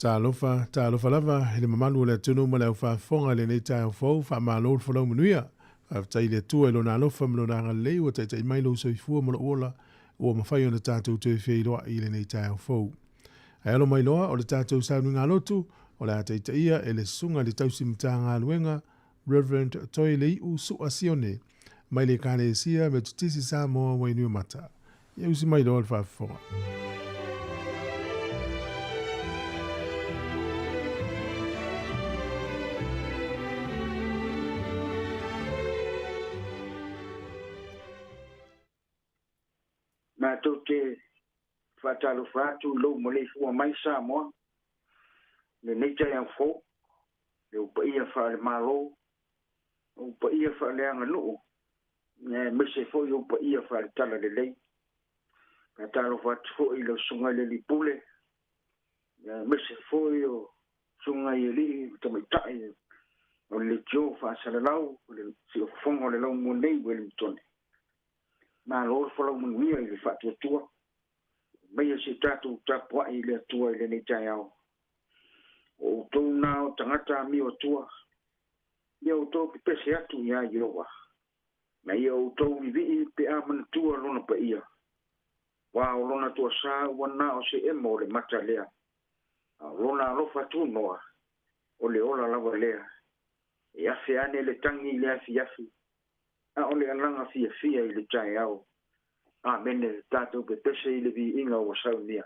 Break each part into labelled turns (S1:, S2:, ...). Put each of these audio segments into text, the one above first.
S1: Talofa, talofa lava i le mamalu o le atunuu ma le aufaafofoga i lenei taeao fou, faamalo le folau manuia. Faafetai i le Atua i Lona alofa ma Lona agalelei ua taitai mai lou soifua ma lou ola ua mafai ona tatou toe feiloai i lenei taeao fou. Ae alo mai loa o le tatou sauniga lotu o le a taitaia e le Susuga i le Tausi Matagaluega Reverend Toelei'u Su'a Sione mai le Ekalesia Metotisi Samoa Wainuiomata. Ia usi mai loa le faafofoga.
S2: Matou te faatalofa atu i lou maleifua mai Samoa i lenei taeao fou, i ou paia faale-Malo, ou paia faaleaganuu, aemaise foi ou paia faale-Talalelei. Faatalofa atu foi i lau Susuga i le Alii Pule, aemaise foi o Susuga i Alii ma Tamaitai o le Leitio Faasalalau, o le Siufofoga o le Laumua nei Ueligitone. Malo le folau manuia i le faatuatua. Maia se tatou tapuai i le Atua i lenei taeao. O outou na o tagata amio Atua, ia outou pepese atu iā Ieova, ma ia outou vivii pe a manatua lona paia. Aua o lona toasā ua na o se emo o le mata lea, a o lona alofa tunoa, o le ola lava lea. E afe ane le tagi i le afiafi, a o le alaga fiafia i le taeao. Amene. Tatou pepese i le viiga ua saunia.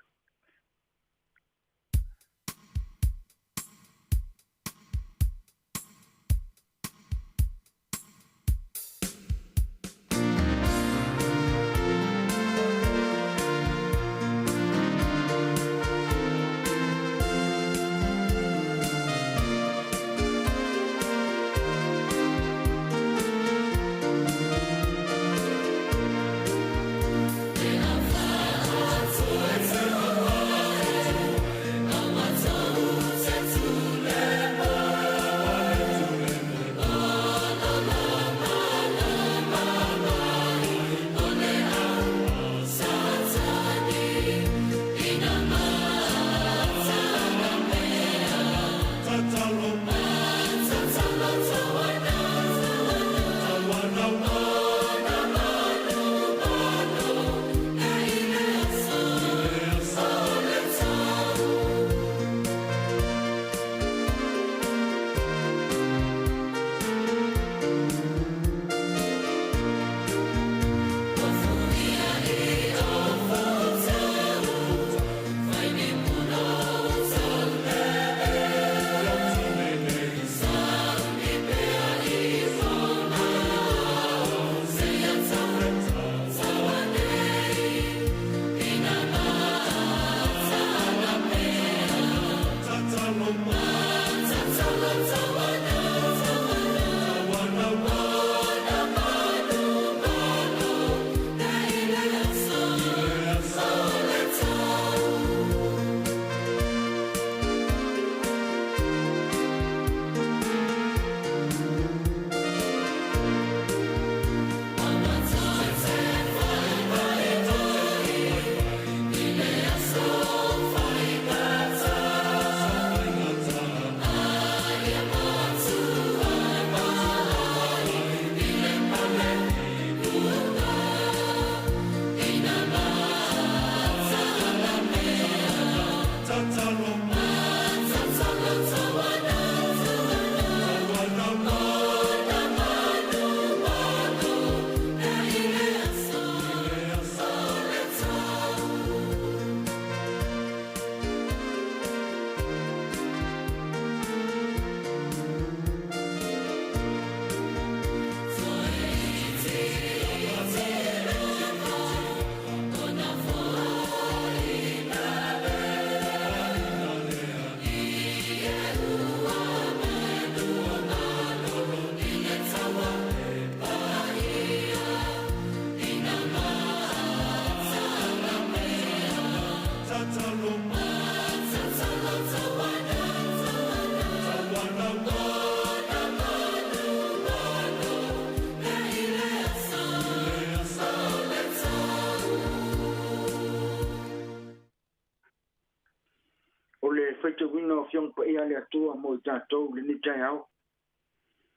S2: O le faitauina o Afioga Paia a le Atua mo i tatou i lenei taeao,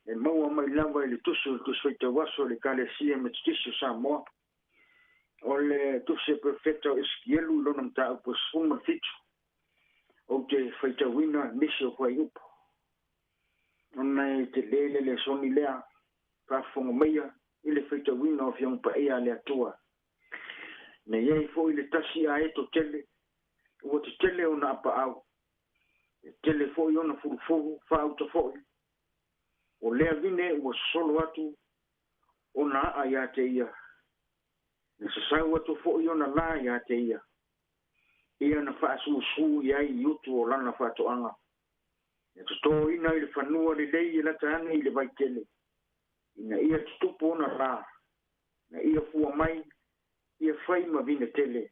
S2: e maua mai lava i le tusi o le Tusi Faitau Aso a le Ekalesia Metotisi o Samoa, o le tusi a Perofeta o Esikielu i lona mataupu e 17. Ou te faitauina nisi o fuaiupu, ona e tele le lesoni lea. Faafofoga maia i le faitauina o Afioga Paia a le Atua. Na i ai foi le tasi aeto tele, ua tetele ona apaau, e tele foi ona fulufulu faauta foi. O lea vine ua sosolo atu ona aa ia te ia, na sasau atu foi ona la ia te ia, ia na faasusu i ai i utu o lana faatoaga. Na totoina i le fanua lelei e lata ane i le vaitele, ina ia tutupu ona la, na ia fua mai, ia fai ma vine tele.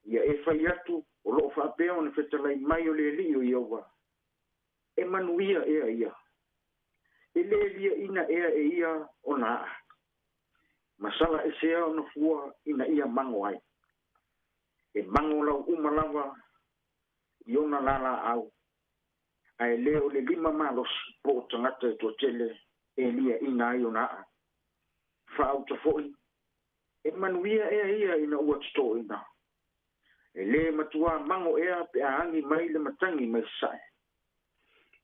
S2: Ia e fai atu, o loo faapea ona fetalai mai o le Alii o Ieova, e manuia ea ia, e le liaina ea e ia ona aa, masala esea ona fua ina ia mago ai. E mago lau uma lava i ona lalaau, ae le o le lima malosi po o tagata e toatele e liaina ai ona aa. Faauta foi, e manuia ea ia ina ua totoina, e le matua mago ea pe a agi mai le matagi mai sasae,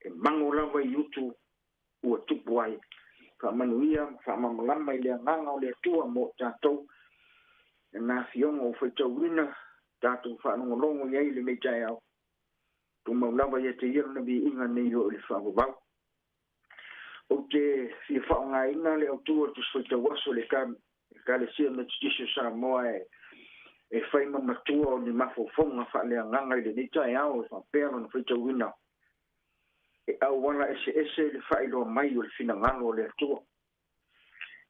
S2: e mago lava i utu ua tupu ai. Faamanuia ma faamalamalama i le agaga o le Atua mo tatou, na afioga o faitauina tatou faalogologo i ai lenei taeao. Tumau lava ia te ia lona viiga nei o i le faavavau. Ou te fia faaaogaina le autu o le Tusi Faitau Aso le Ekalesia Metotisi o Samoa e fai ma matua o ni mafaufauga faaleagaga i lenei taeao, e faapea lona faitauina, e auala eseese le faailoa mai o le finagalo o le Atua.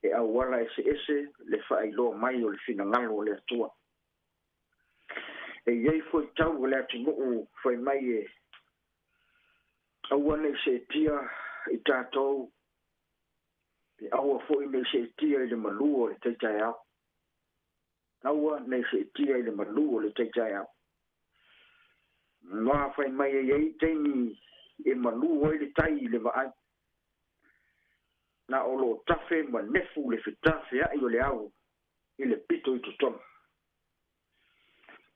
S2: E auala eseese le faailoa mai o le finagalo o le Atua. E i ai foi tau o le atunuu fai mai e aua nei seetia i tatou, e aua foi nei seetia i le malu o le taitaeao. Aua nei seetia i le malu o le taitaeao. Ma fai mai e i ai taimi e malu ai le tai i le vaai, na o lo tafe ma nefu le fetafeai o le ao i le pito i totonu.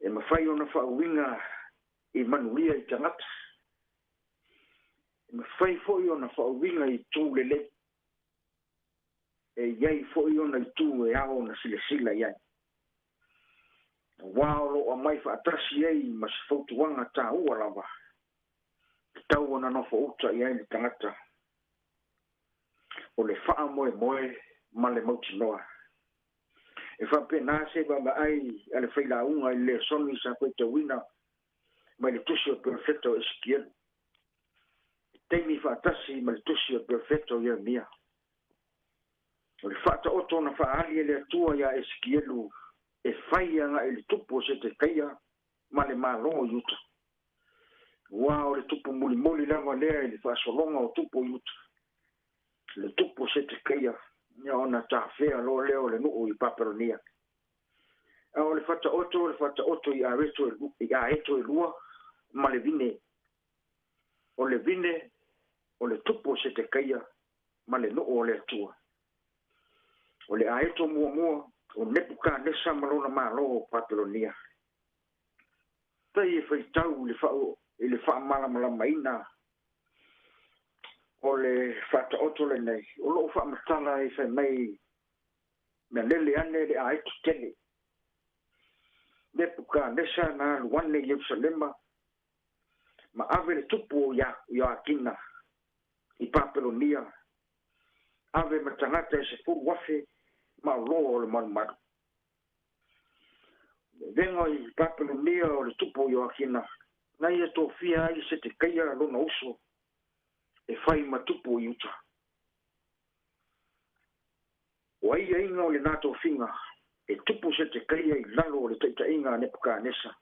S2: E mafai ona faauiga i manuia i tagata, e mafai foi ona faauiga i tu lelei, e i ai foi ona i tu e ao ona silasila i ai. Ua o loo aumai faatasi ai ma se fautuaga taua lava, tatau ona nofo uta i ai le tagata, o le faamoemoe ma le mautinoa. E faapena se vaavaai a le failauga i le lesoni sa faitauina mai le tusi o Perofeta o Esikielu, taimi faatasi ma le tusi o Perofeta o Ieremia. O le faataoto ona faaali e le Atua ia Esikielu e fai agai i le tupu o Setekeia ma le Malo o Iuta. Ua o le tupu mulimuli lava lea i le faasologa o tupu o Iuta, le tupu o Setekeia, ia ona tafea loa lea o le nuu i Papelonia. A o le faataoto i aeto e lua ma le vine. O le vine o le tupu o Setekeia ma le nuu o le Atua. O le aeto muamua o Nepukanesa ma lona malo o Papelonia. Tai e faitau i le faamalamalamaina o le faataoto lenei, o loo faamatala e fai mai na lele ane le aeto tele. Nepukanesa na alu ane i Ierusalema ma ave le tupu o Ioakina i Papelonia, ave ma tagata e 10,000 ma oloa o le malumalu. Le vega i Papelonia o le tupu o Ioakina, na ia tofia ai Setekeia lona uso e fai ma tupu i uta. O ai aiga o le na tofiga e tupu Setekeia i lalo o le taitaiga a Nepukanesa,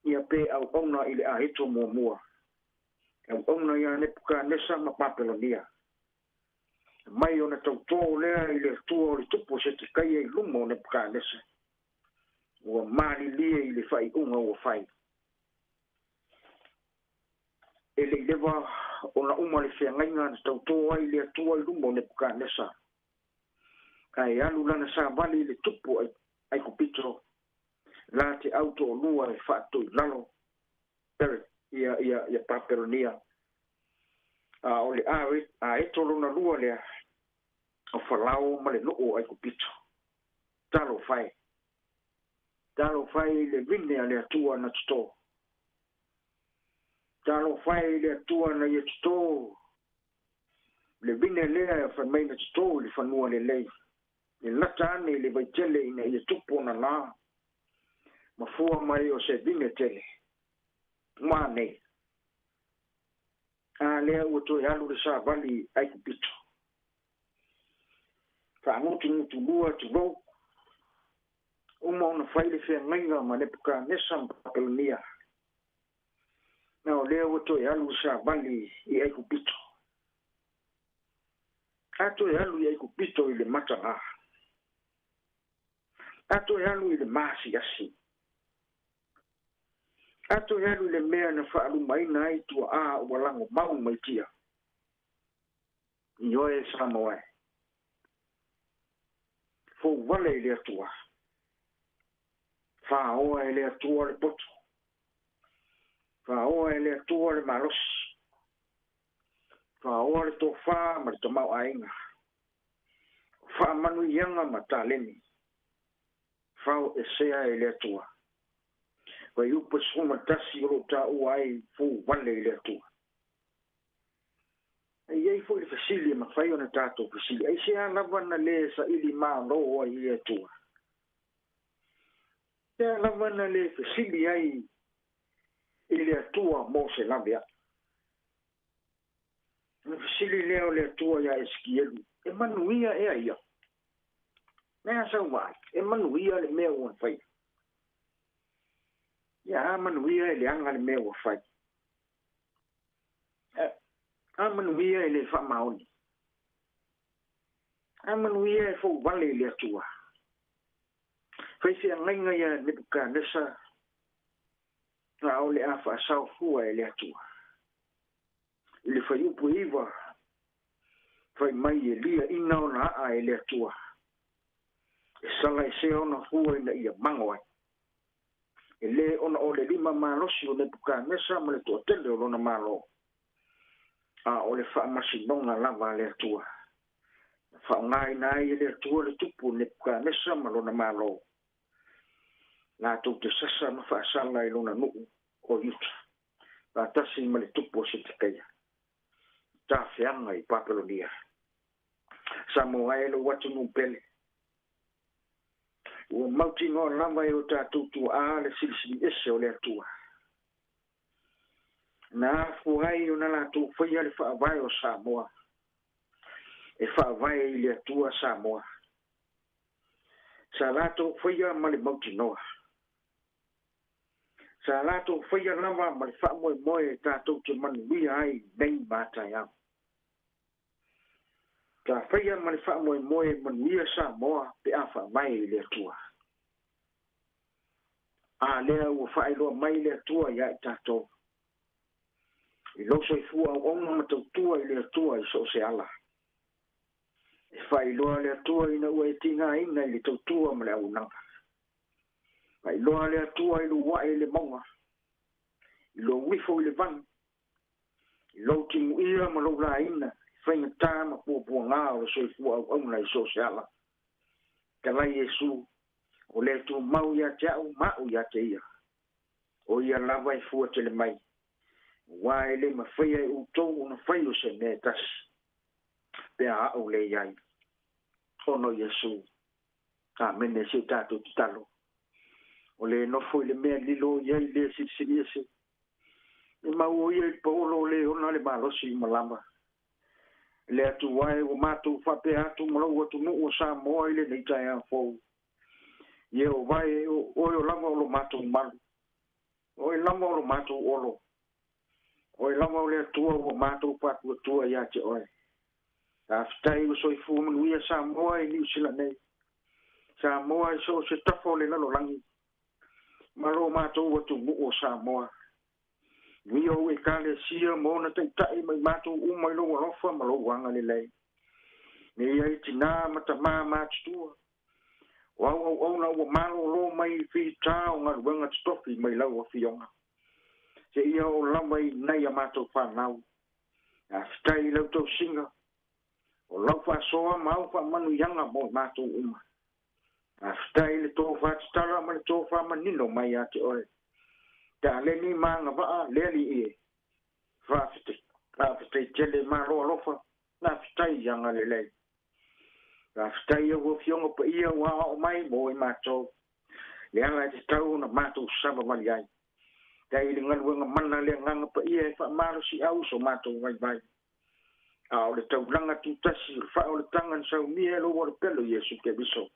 S2: ia pe auauna i le aeto muamua, auauna ia Nepukanesa ma Papelonia. Mai ona tautō lea i le Atua o le tupu o Setekeia i luma o Nepukanesa, ua malilie i le faaiuga ua fai. E le i leva ona uma le feagaiga na tautō ai le Atua i luma o Nepukanesa, ae alu lana savali i le tupu o Aikupito la te au toalua e faatoilalo ia ia ia Papelonia. A o le aeto lona lua lea o Falao ma le nuu o Aikupito. Talofa e! Talofa e i le vine a le Atua na totō. Talofa e i le Atua na ia totō le vine lea e fai mai na totō i le fanua lelei, e lata ane i le vaitele ina ia tupu ona lā, ma fua mai o se vine tele. Mane. A lea ua toe alu le savali i Aikupito. Faagutugutulua tulou, uma ona fai le feagaiga ma Nepukanesa ma Papelonia. Na o lea ua toe alu le savali i Aikupito. A toe alu i Aikupito i le matagā. A toe alu i le maasiasi. A toe alu i le mea na faalumaina ai tuaa ua lagomau mai tia. Ioe Samoa e. Fou vale i le Atua. Faaoa e le Atua le poto. Faaoa e le Atua le malosi. Faaoa le tofā ma le tamaoaiga. O faamanuiaga ma taleni. Fao esea e le Atua. Fuaiupu 11 o lo o taua ai fou vale i le Atua. E i ai foi le fesili e mafai ona tatou fesili, aisea lava na le saili malo ai i le Atua? Sea lava na le fesili ai i le Atua mo se laveai? Ona fesili lea o le Atua iā Esikielu, E manuia ea ia? Mea sau vaai, e manuia le mea ua faia. Ia a manuia e leaga le mea ua fai. A manuia e le faamaoni. A manuia e fou vale i le Atua. Fai feagaiga ia Nepukanesa a o le a faasao fua e le Atua. I le fuaiupu e 9, fai mai e liaina ona aa e le Atua, e sala esea ona fua ina ia mago ai. E lē ona o le lima malosi o Nepukanesa ma le toatele o lona Malo, a o le faamasinoga lava a le Atua. Na faaaogaina ai e le Atua le tupu o Nepukanesa ma lona Malo, latou te sasa ma faasala i lona nuu o Iuta, faatasi ma le tupu o Setekeia, i tafeaga i Papelonia. Samoa e lou atunuu pele, ua mautinoa lava e o tatou tuaa le silisili ese o le Atua. Na afua ai ona latou faia le faavae o Samoa, e faavae i le Atua Samoa. Sa latou faia ma le mautinoa. Sa latou faia lava ma le faamoemoe tatou te manuia ai nei ma taeao. Sa faia ma le faamoemoe manuia Samoa pe a faavae i le Atua. A lea ua faailoa mai le Atua ia i tatou. I lou soifua auauna ma tautua i le Atua i so o se ala. E faailoa le Atua ina ua e tigaina i le tautua ma le auaunaga. Faailoa le Atua i lou ae i le mauga, i lou ifo i le vanu, i lou timuia ma lou laina, i faigata ma puapuagā o le soifua auauna i so o se ala. Fetalai Iesu, o le tumau ia te au ma au ia te ia. O ia lava e fua tele mai, aua e le mafaia e outou ona fai o se mea e tasi, pe a au le i ai. Ono Iesu. Amene. Si o tatou tatalo. O le nofo i le mea lilo i ai le silisili ese. E mau o ia i le paolo o le ona le malosi ma lava. Le Atua e, ua matou faapea atu ma lou atunuu o Samoa i lenei taeao fou. Ieova e, o oe o lava o lo matou malu. O oe lava o lo matou olo. O oe lava o le Atua ua matou faatuatua ia te oe. Faafetai ua soifua manuia Samoa i Niu Sila nei. Samoa i so o se tafa o le lalolagi, ma lo matou atunuu o Samoa. Manuia ou Ekalesia ma ona taitai ma i matou uma i lou alofa ma lou agalelei. Me i ai tinā ma tamā matutua. O au auauna ua malōlō mai i fitā o galuega totofi mai lau Afioga. Seia oo lava i nai a matou fanau. Faafetai i lau tausiga, o lau faasoa ma au faamanuiaga mo i matou uma. Faafetai i le tofa tatala ma le tofa manino mai ia te oe. Taleni ma agavaa le Alii e. Faafetai, faafetai tele malo alofa, faafetai agalelei. Faafetai i au Afioga paia ua aoao mai mo i matou, le ala e tatau ona matou savavali ai. Faafetai i le galuega mana le Agaga Paia e faamalosiau so matou vaivai. A o le taulaga tutasi o le faaolataga na saunia e lou Alopelo Iesu Keriso,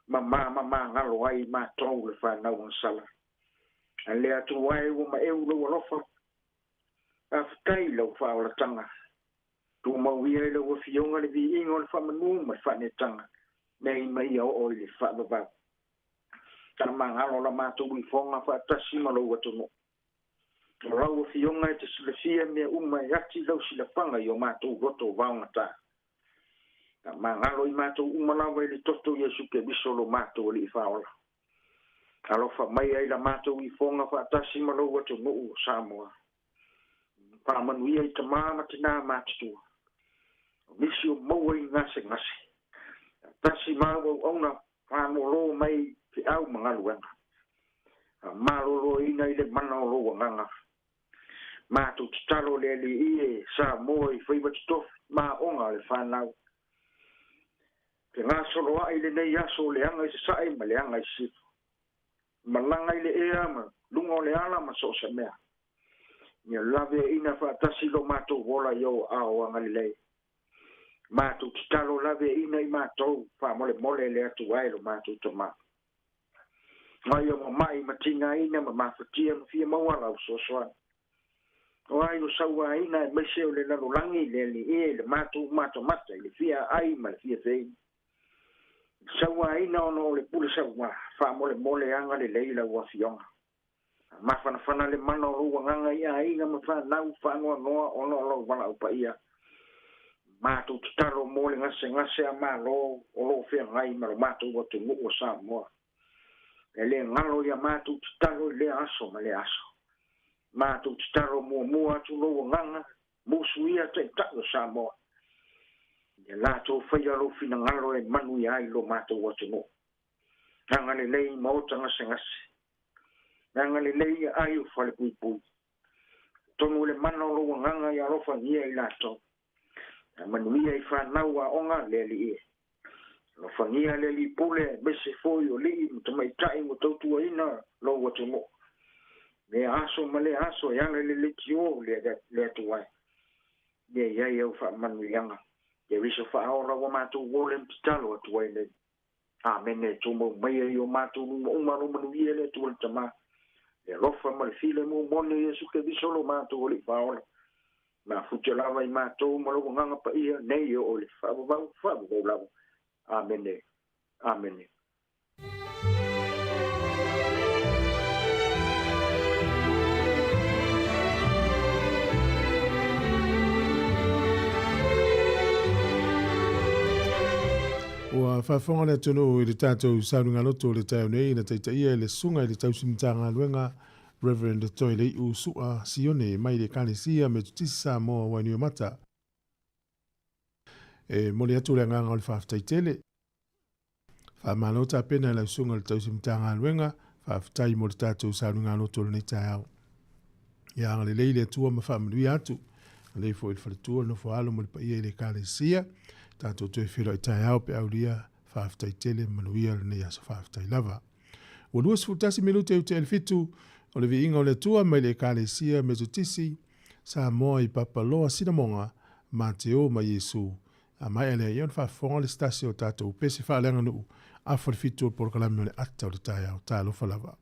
S2: ma mamagalo ai matou le fanau agasala. A le Atua e ua maeu lou alofa, faafetai i lau faaolataga. Tumau ia i lau Afioga le viiga o le faamanu ma le faaneetaga, nei ma ia oo i le faavavau. Faamagalo la matou ifoga faatasi ma lou atunuu. O lau Afioga e te silafia mea uma e ati lau silafaga i o matou loto vaogata. Faamagalo i matou uma lava i le toto o Iesu Keriso lo matou Alii Faaola. Alofa mai ai la matou ifoga faatasi ma lou atunuu o Samoa. Faamanuia i tamā ma tinā matutua. O nisi o maua i gasegase. Tasi ma au auauna faalōlō mai feau ma galuega. Faamaloloina i le mana o lou Agaga. Matou tatalo le Alii e Samoa i faiva totofi ma aoga a le fanau. Fegasoloai i lenei aso o le aga i sasae ma le aga i sisifo. Malaga i le ea ma luga o le ala ma so o se mea. Ia laveaiina faatasi lo matou ola i ou aao agalelei. Matou tatalo laveaiina i matou, faamolemole le Atua e lo matou Tama. Mai o mama'i ma tigaina ma mafatia ma fia maua lau fesoasoani. O ai o sauaina aemaise o le lalolagi le Alii e i le matou matamata i le fia aai ma le fia feinu. Sauaina ona o le pule saua, faamolemole agalelei lau Afioga. Mafanafana le mana o lou Agaga i aiga ma fanau faanoanoa ona o lou valaau paia. Matou tatalo mo le gasegase a Malo o lo o feagai ma lo matou atunuu o Samoa. E le galo ia matou tatalo i lea aso ma lea aso. Matou tatalo muamua atu lou Agaga musuia Taitai o Samoa. Ia latou faia lou finagalo e manuia ai lo matou atunuu. Agalelei i maota gasegase. Agalelei ia ai o falepuipui. Atonu le mana o lou Agaga ia alofagia i latou. Ia manuia i fanau aoga le Alii e. Alofagia le Alii Pule aemaise foi o alii ma tamaitai ua tautuaina lou atunuu. Lea aso ma lea aso e ala i le leitio le Atua e. Ia i ai au faamanuiaga. Keriso faaola ua matou ole ma tatalo atu ai nei. Amene. Tumau maia i o matou luma uma lo manuia le Atua le Tama, le alofa ma le filemu moni o Iesu Keriso lo matou Alii Faaola. Mafute lava i matou ma lou Agaga Paia nei e oo i le faavavau, faavavau lava. Amene. Amene.
S1: Ua faafofoga le atunuu i le tatou sauniga-loto o le taeao nei na taitaia e le Susuga i le Tausi Matagaluega Reverend Toelei'u Su'a Sione mai le Ekalesia Metotisi Samoa Wainuiomata. E momoli atu le agaga o le faafetai tele. Faamalo tapena i lau Susuga i le Tausi Matagaluega, faafetai mo le tatou sauniga-loto o lenei taeao. Ia agalelei le Atua ma faamanuia atu. Agalelei foi i le faletua, le nofo alo ma le paia i le Ekalesia. Tatou toe feiloai taeao pe aulia, faafetai tele, manuia lenei aso faafetai lava. Ua 21 minute i uta i le 7 o le viiga o le Atua mai le Ekalesia Metotisi Samoa i Papaloa Sinamoga, Mateo ma Iesu. A maea lea, ia ona faafofoga le se tasi o tatou pese faaleaganuu afa le 7 o le polokalame o le ata o le taeao. Talofa lava.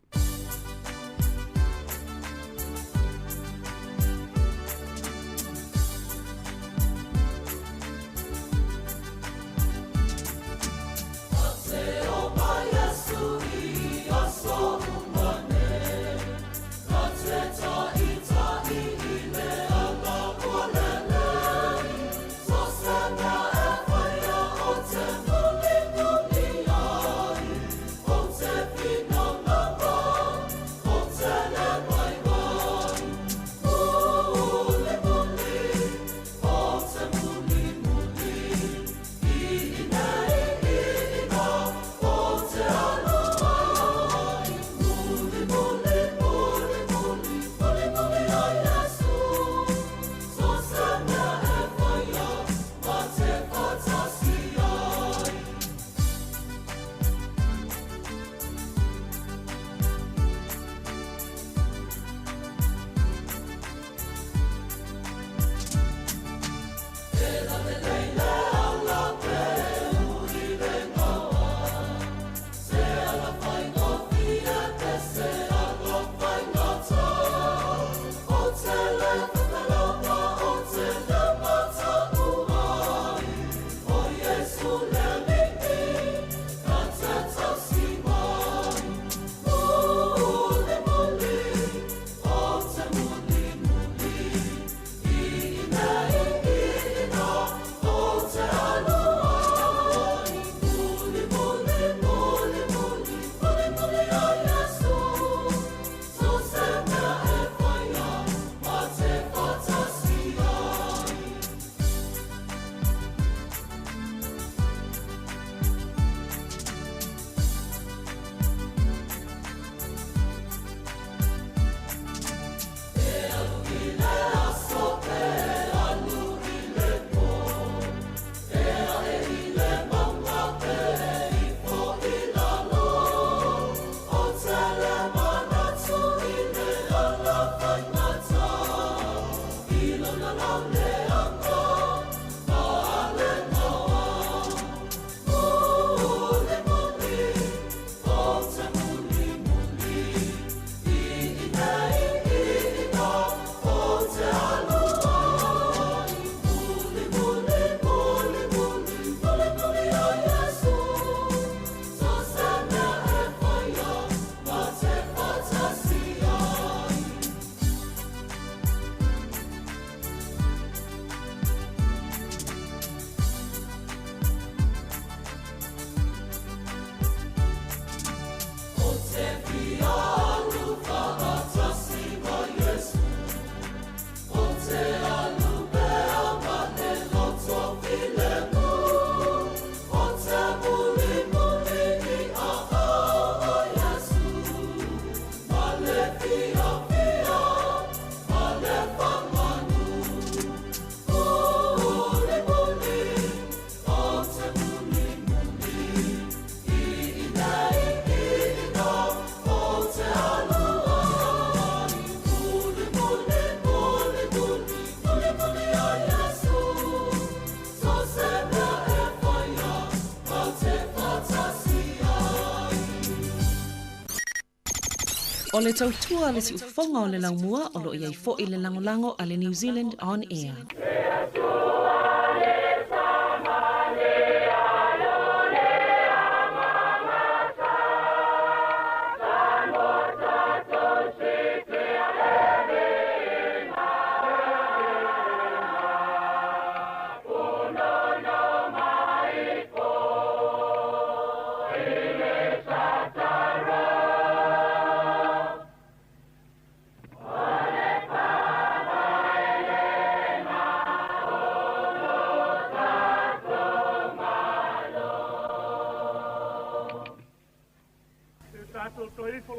S3: O le tautua le siufofoga o le laumua o loo i ai fo'i le lagolago a le New Zealand On Air.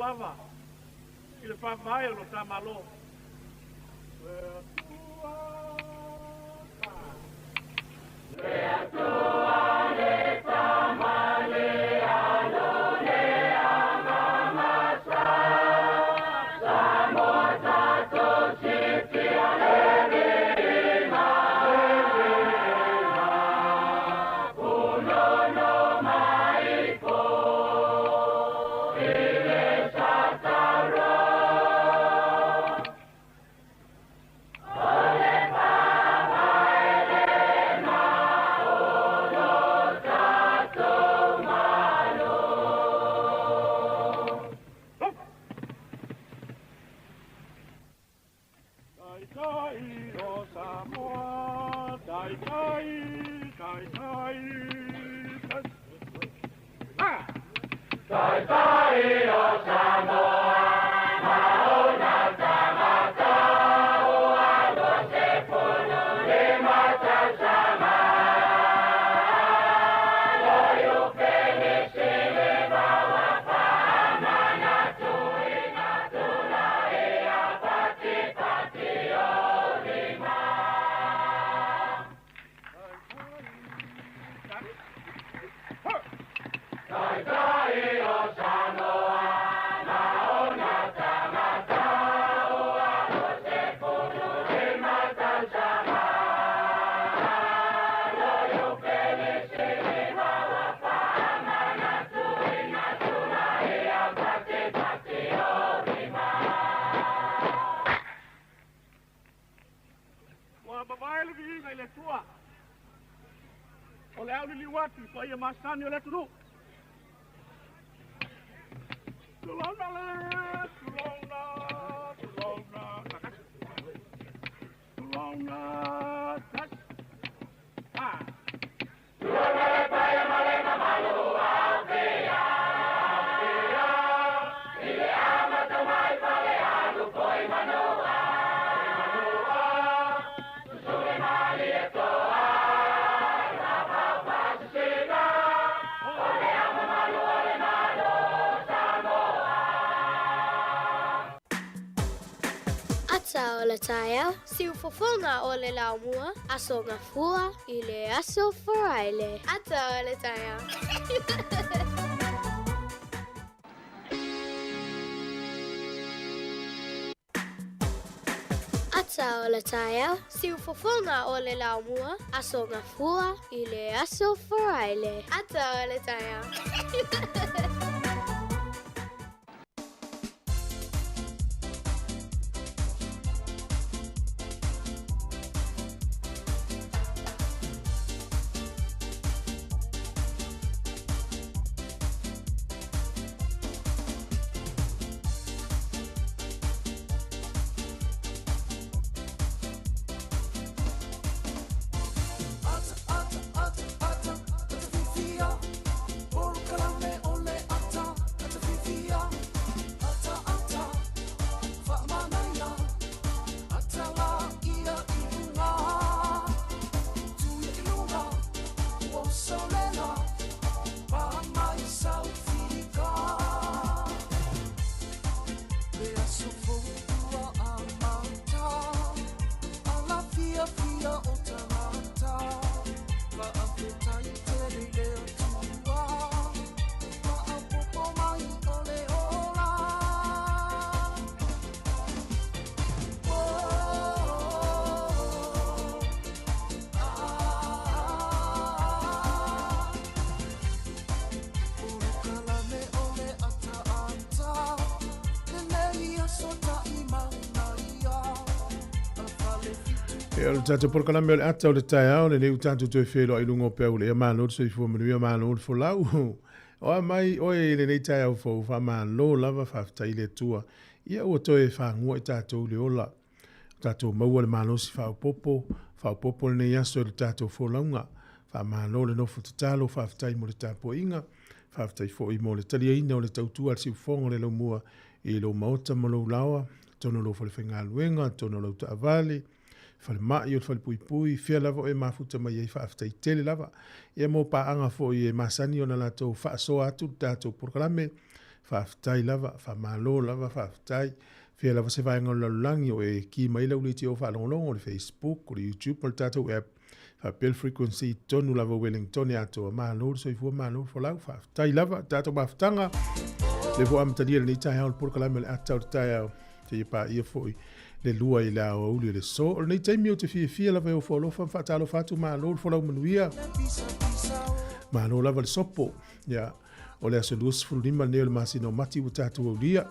S4: Lava i le faavae o lo ta Malo. O le au liliu atu i paia masani o le atunuu. Tulona le, tulona, tulona, tulona, tasi. Ah. Tulona le paia ma le mamalu Aotea, Aotea, i le amata mai fale alu foi manoa, manoa, susune malie toa.
S5: Ata o le taeao, siufofoga o le laumua, aso gafua i le aso Faraile. Ata o le taeao. Ata o le taeao, siufofoga o le laumua, aso gafua i le aso Faraile. Ata o le taeao.
S6: Ata, ata, ata, ata, ata, fifia. Oro kalame o le
S1: E o le tatou polokalame o le ata o le taeao lenei ua tatou toe feiloai i luga o peau le malo le soifua manuia malo le folau. O a mai oe i lenei taeao fou faamalo lava faafetai i le Atua. Ia ua toe fagua i tatou le ola. Tatou maua le malosi faaopoopo, faaopoopo lenei aso i le tatou folauga. Faamalo le nofo tatalo, faafetai mo le tapuaiga, faafetai foi mo le taliaina o le tautua a le siufofoga o le laumua i lou maota ma lou laoa, totonu o lou falefaigaluega, totonu o lau taavale, falemai o le falepuipui, fea lava o e mafuta mai ai, faafetai tele lava. Ia mo paaga foi e masani ona latou faasoa atu le tatou polokalame, faafetai lava, faamalo lava, faafetai. Fea lava se vaega o le lalolagi o e ki mai lau leitio faalogologo, o le Facebook, o le YouTube ma le tatou app, faapea le frequency tonu lava Wellington e atoa, malo le soifua, malo le folau, faafetai lava, tatou mafutaga. Le fua amatalia lenei taeao le polokalame o le ata o le taeao, seia paia foi le 2 i le aoauli o le so. O lenei taimi ou te fiafia lava e ofo alofa ma faatalofa atu, malo le folau manuia, malo lava le sopo. Ia, o le aso 25 lenei o le masina o Mati ua tatou aulia.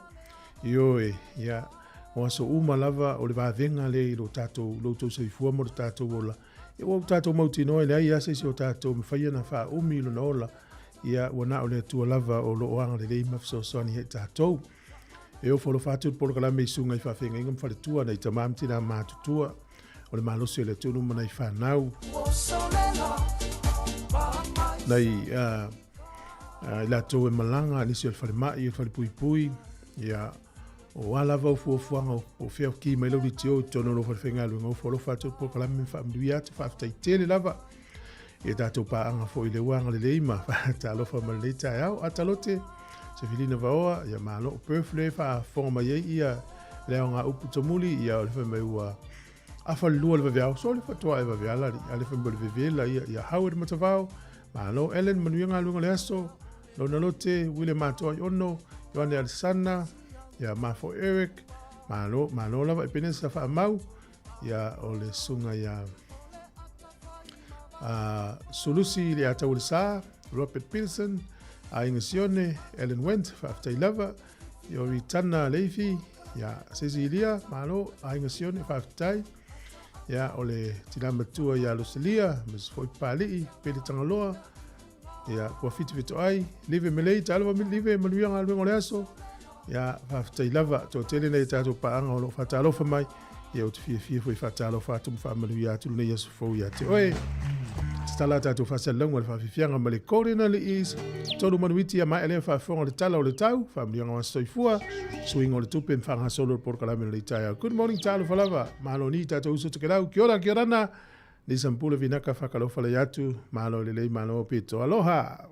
S1: Ioe, ia, o aso uma lava o le vavega lea i lo tatou, lo tou soifua ma lo tatou ola. Ia, ua tatou mautinoa e leai lava se isi o tatou mafai ona faaumi i lona ola. Ia, ua na o le Atua lava o loo agalelei ma fesoasoani ai tatou. E ofo alofa atu le polokalame i susuga i faafeagaiga ma faletua, nai tama ma tina matutua, o le malosi o le atunuu ma nai fanau, nai i latou e malaga, nisi o le falemai, o le falepuipui, ia, o a lava o fuafuaga o fea ki mai lau leitio i totonu o lou falefaigaluega, ofo alofa atu le polokalame ma faamanuia atu, faafetai tele lava. Ia tatou paaga foi i le ua agalelei ma faatalofa ma lenei taeao. Atalote, Sefelina Vaoa, ia malo o Perth le faafofoga mai ai ia le aoga upu tomuli, ia o le fai mai ua afa le 2 le vaveao, so le fatoa e vaveala li, a le fai mai o le vevela ia, ia Howard Matavao, malo Ellen, manuia galuega o le aso, Lona Lote, William Atoa i Ono, Ioane Alisana, ia Mafo Eric, malo, malo lava Ebeneza Faamau, ia o le susuga ia Sulusi le Ataualesa, Robert Peterson, Aiga Sione, Ellen Wendt, faafetai lava, ia o Ritana Leifi, ia Cecilia, malo, Aiga Sione, faafetai, ia o le tina matua ia Lucilia, ma se foi Papalii, Pele Tagaloa, ia kua Fitufituai, Live Melei, talofa Live, manuia galuega o le aso, ia faafetai lava, toatele nei tatou paaga o loo faatalofa mai, ia ou te fiafia foi faatalofa atu ma faamanuia atu lenei aso fou ia te oe. Tatala tatou faasalalauga le faafiafiaga ma le Golden Allies, tolu manuiti ia maea lea faafofoga o le tala o le tau, faamanuiaga o aso soifua, suiga o le tupe ma faagasolo le polokalame o lenei taeao. Good morning, talofa lava, malo ni tatou uso tokelau, kia ora, kia orana, Lisa Mpule Vinaka whakalofa lei atu, malo lelei, malo pito, aloha!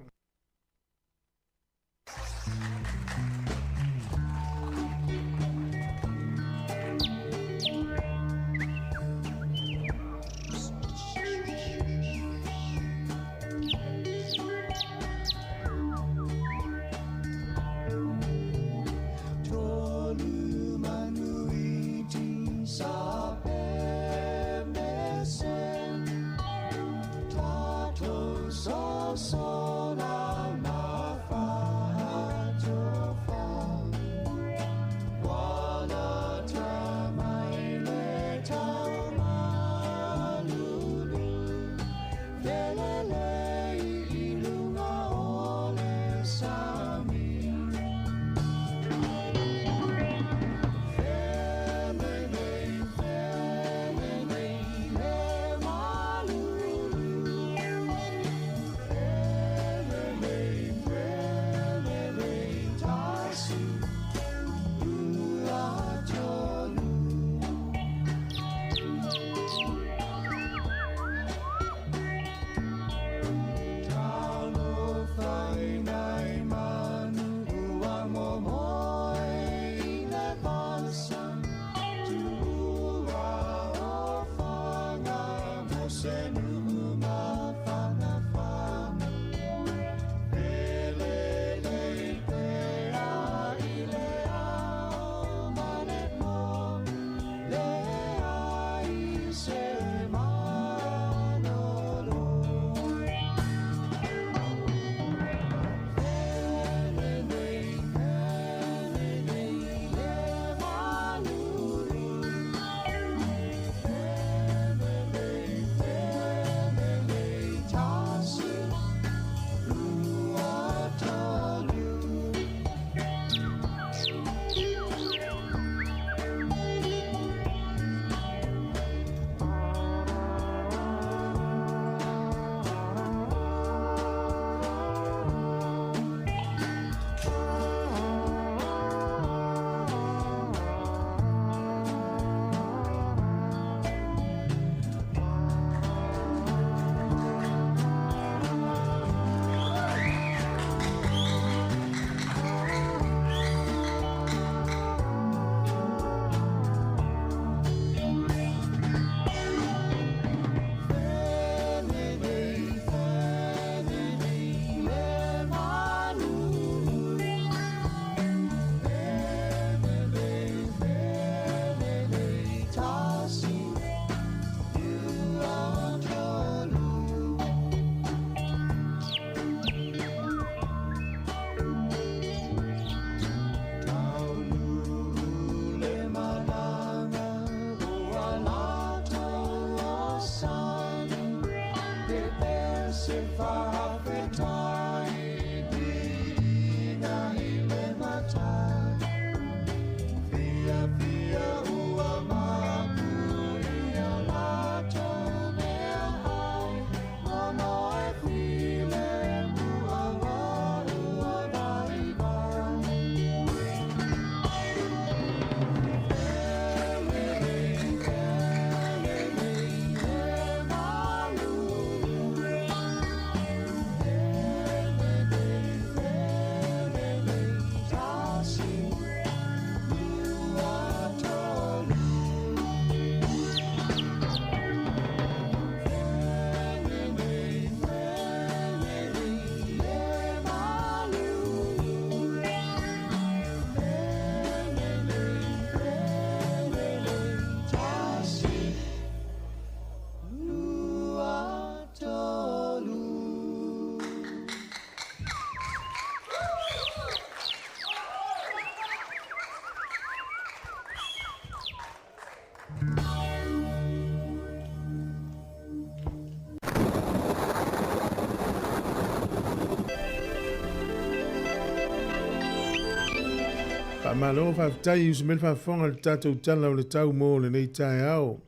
S1: Faamalo faafetai i usi mai le faafofoga i le tatou Tala o le Tau mo lenei taeao.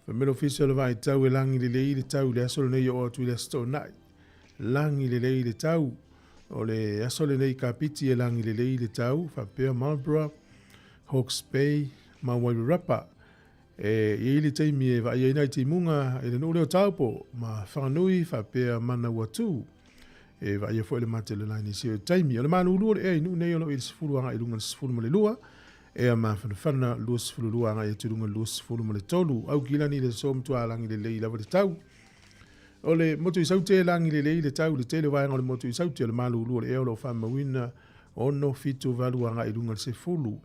S1: Fai mai le Ofisa o le Vaitau e lagi lelei le tau i le aso lenei e oo atu i le Aso Toonai. Lagi lelei le tau. O le aso lenei i Kapiti e lagi lelei le tau, faapea Marlborough, Hawke's Bay ma Wairarapa. E i ai le taimi e vaaia ai nai timuga i le nuu lea o Taupo ma Whanganui faapea Manawatu. E vaaia foi le matelelai i nisi o taimi. O le malulu o le ea i nuu nei o lo o i le 10 agai i luga i le 12, ea mafanafana 22 agai atu i luga i le 23. Aukilani i le aso matua lagi lelei lava le tau. O le motu i Saute e lagi lelei le tau i le tele o vaega o le motu i Saute. O le malulu o le ea o lo o faamauina 6, 7, 8 agai i luga i le 10.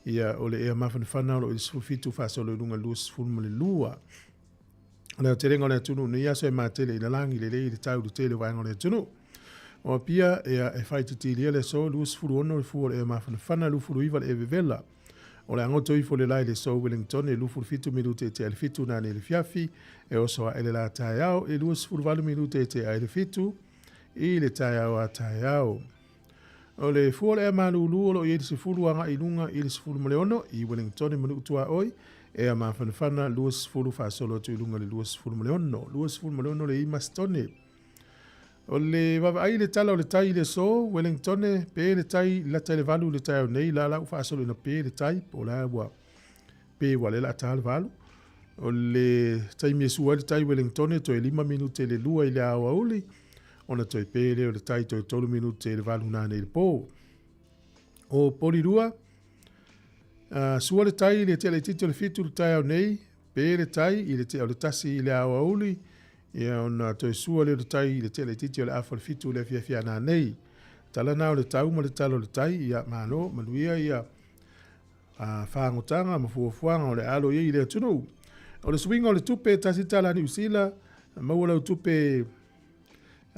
S1: Ia, o le ea mafanafana o lo o i le 17 faasolo i luga i le 22. O le aotelega o le atunuu nei aso e matele ina lagi lelei le tau i le tele o vaega o le atunuu. O Apia, ia, e faaitiitilia le aso, 26 le fua o le ea mafanafana, 29 le ea vevela. O le a goto ifo le la i le aso Wellington e 27 minute e tea i le 7 nanei i le fiafi, e oso ae le la taeao e 28 minute e tea i le 7 i le taeao a taeao. O le fua o le ea malūlū o lo o i ai le 10 agai i luga i le 16 i Wellington ma Nuu Tuaoi, ea mafanafana 20 faasolo atu i luga i le 26, 26 le Imasitone. O le vaavaai i le tala o le tai i le aso, Wellington, pe le tai lata i le 8 i le taeao nei, la la ua faasolo ina pe le tai, po o le a ua pe ua le la ta le 8. O le taimi e sua ai le tai Wellington, toe 5 minute i le 2 i le aoauli, ona toe pe lea o le tai toe 3 minute i le 8 nanei i le pō. O Polirua, sua le tai i le tea laitiiti o le 7 i le taeao nei, pe le tai i le tea o le 1 i le aoauli, ia ona toe sua lea o le tai i le tea laitiiti o le afa o le 7 i le afiafi a nanei. Tala na o le tau ma le tala o le tai, ia malo, manuia ia faagotaga ma fuafuaga o le a alo i ai i le atunuu. O le suiga o le tupe, $1 Niu Sila, maua lau tupe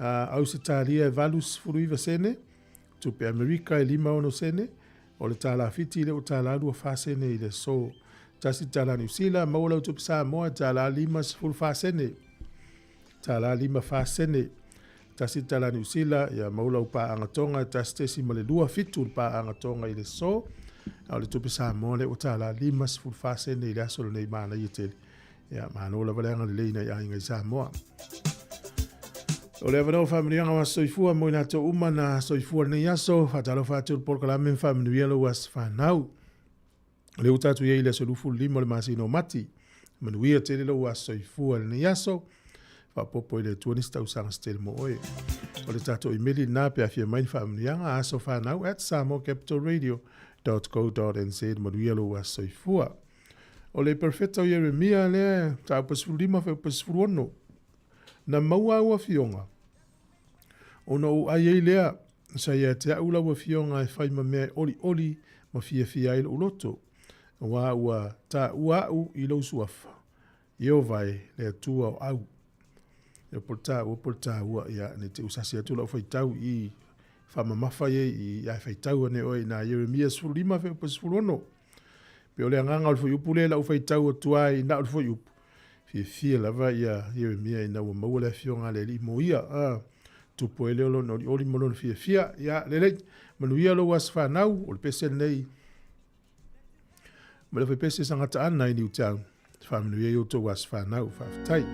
S1: Ausetalia e 89 sene, tupe Amerika e 56 sene, o le tālā Fiti lea ua tālā 24 sene i le aso. $1 Niu Sila, maua lau tupe Samoa e tālā 54 sene. Tālā 54 sene. $1 Niu Sila, ia maua lau paaga Tonga e 1.27 le paaga Tonga i le aso. A o le tupe Samoa lea ua tālā 54 sene i le aso lenei manaia tele. Ia, malo lava le agalelei nai aiga i Samoa. O le avanoa faamanuiaga o aso soifua mo i latou uma na soifua lenei aso, faatalofa atu le polokalame ma faamanuia lou aso fanau. O lea ua tatou i ai i le aso 25 o le masina o Mati. Manuia tele lou aso soifua i lenei aso. Faaopoopo i le Atua nisi tausaga se tele mo oe. O le tatou imeli lena pe a fia mai ni faamanuiaga, asofanau@samoacapitalradio.co.nz. Manuia lou aso soifua. O le perofeta o Ieremia lea, mataupu 15 fuaiupu 16. Na maua au afioga, ona ou ai ai lea, sa ia te au lau afioga e fai ma mea e olioli ma fiafia ai lou loto, auā ua taua au i lou suafa, Ieova e, le Atua o au. Ia po o le taua po o le taua, ia ne i te i ua sasi atu lau faitau i faamamafa ia i ae faitau ane oe i nā Ieremia 15 fuaiupu 16. Pei o le agaga o le fuaiupu lea i lau faitau atu ai na o le fuaiupu, fiafia lava ia Ieremia ina ua maua le afioga a le Alii mo ia. A, tupu ai lea o lona olioli ma lona fiafia. Ia, lelei, manuia lou aso fanau, o le pese lenei ma le faipese Sagataana i Newtown. Faamanuia i outou aso fanau. Faafetai.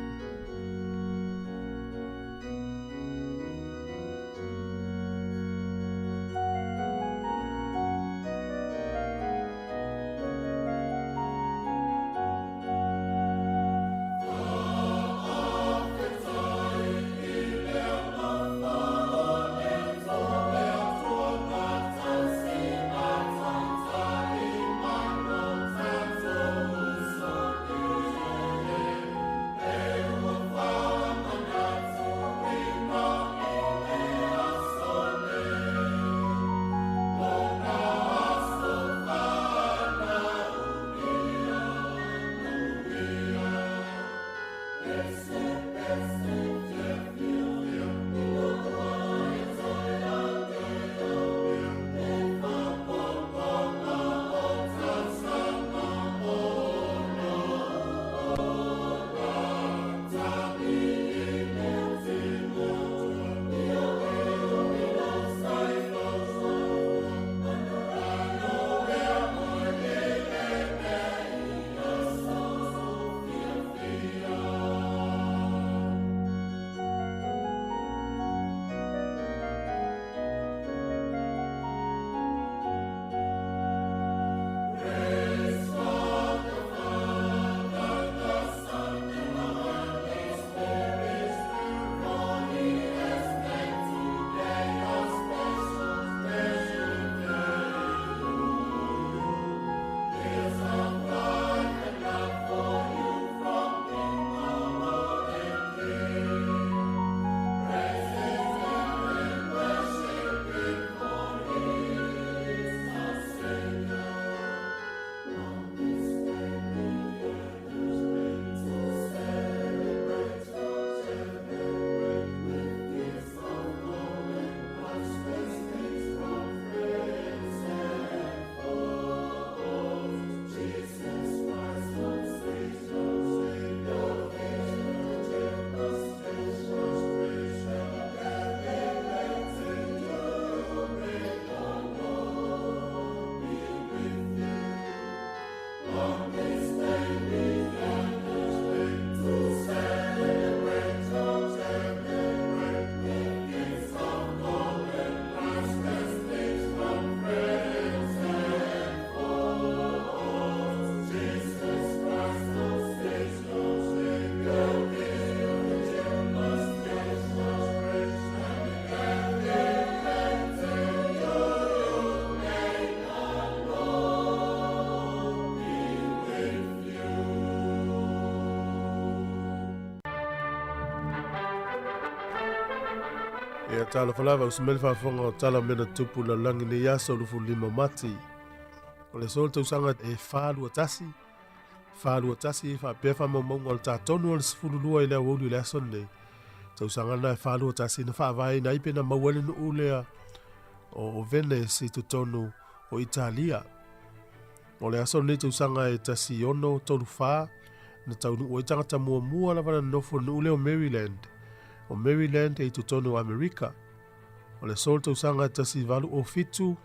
S1: Ia talofa lava uso mai le faafofoga o tala mea na tupu i le lalolagi nei aso 25 Mati. O le aso le tausaga e 421, 421 faapea faamaumauga o le tatonu o le 12 i le aoauli o le aso lenei. Tausaga lena e 421 na faavaeina ai pe na maua ai le nuu lea o Venice i totonu o Italia. O le aso lenei tausaga e 1634 na taunuu ai tagata muamua lava na nonofo i le nuu lea o Maryland. O Maryland e i totonu o Amerika. O le aso le tausaga e 1807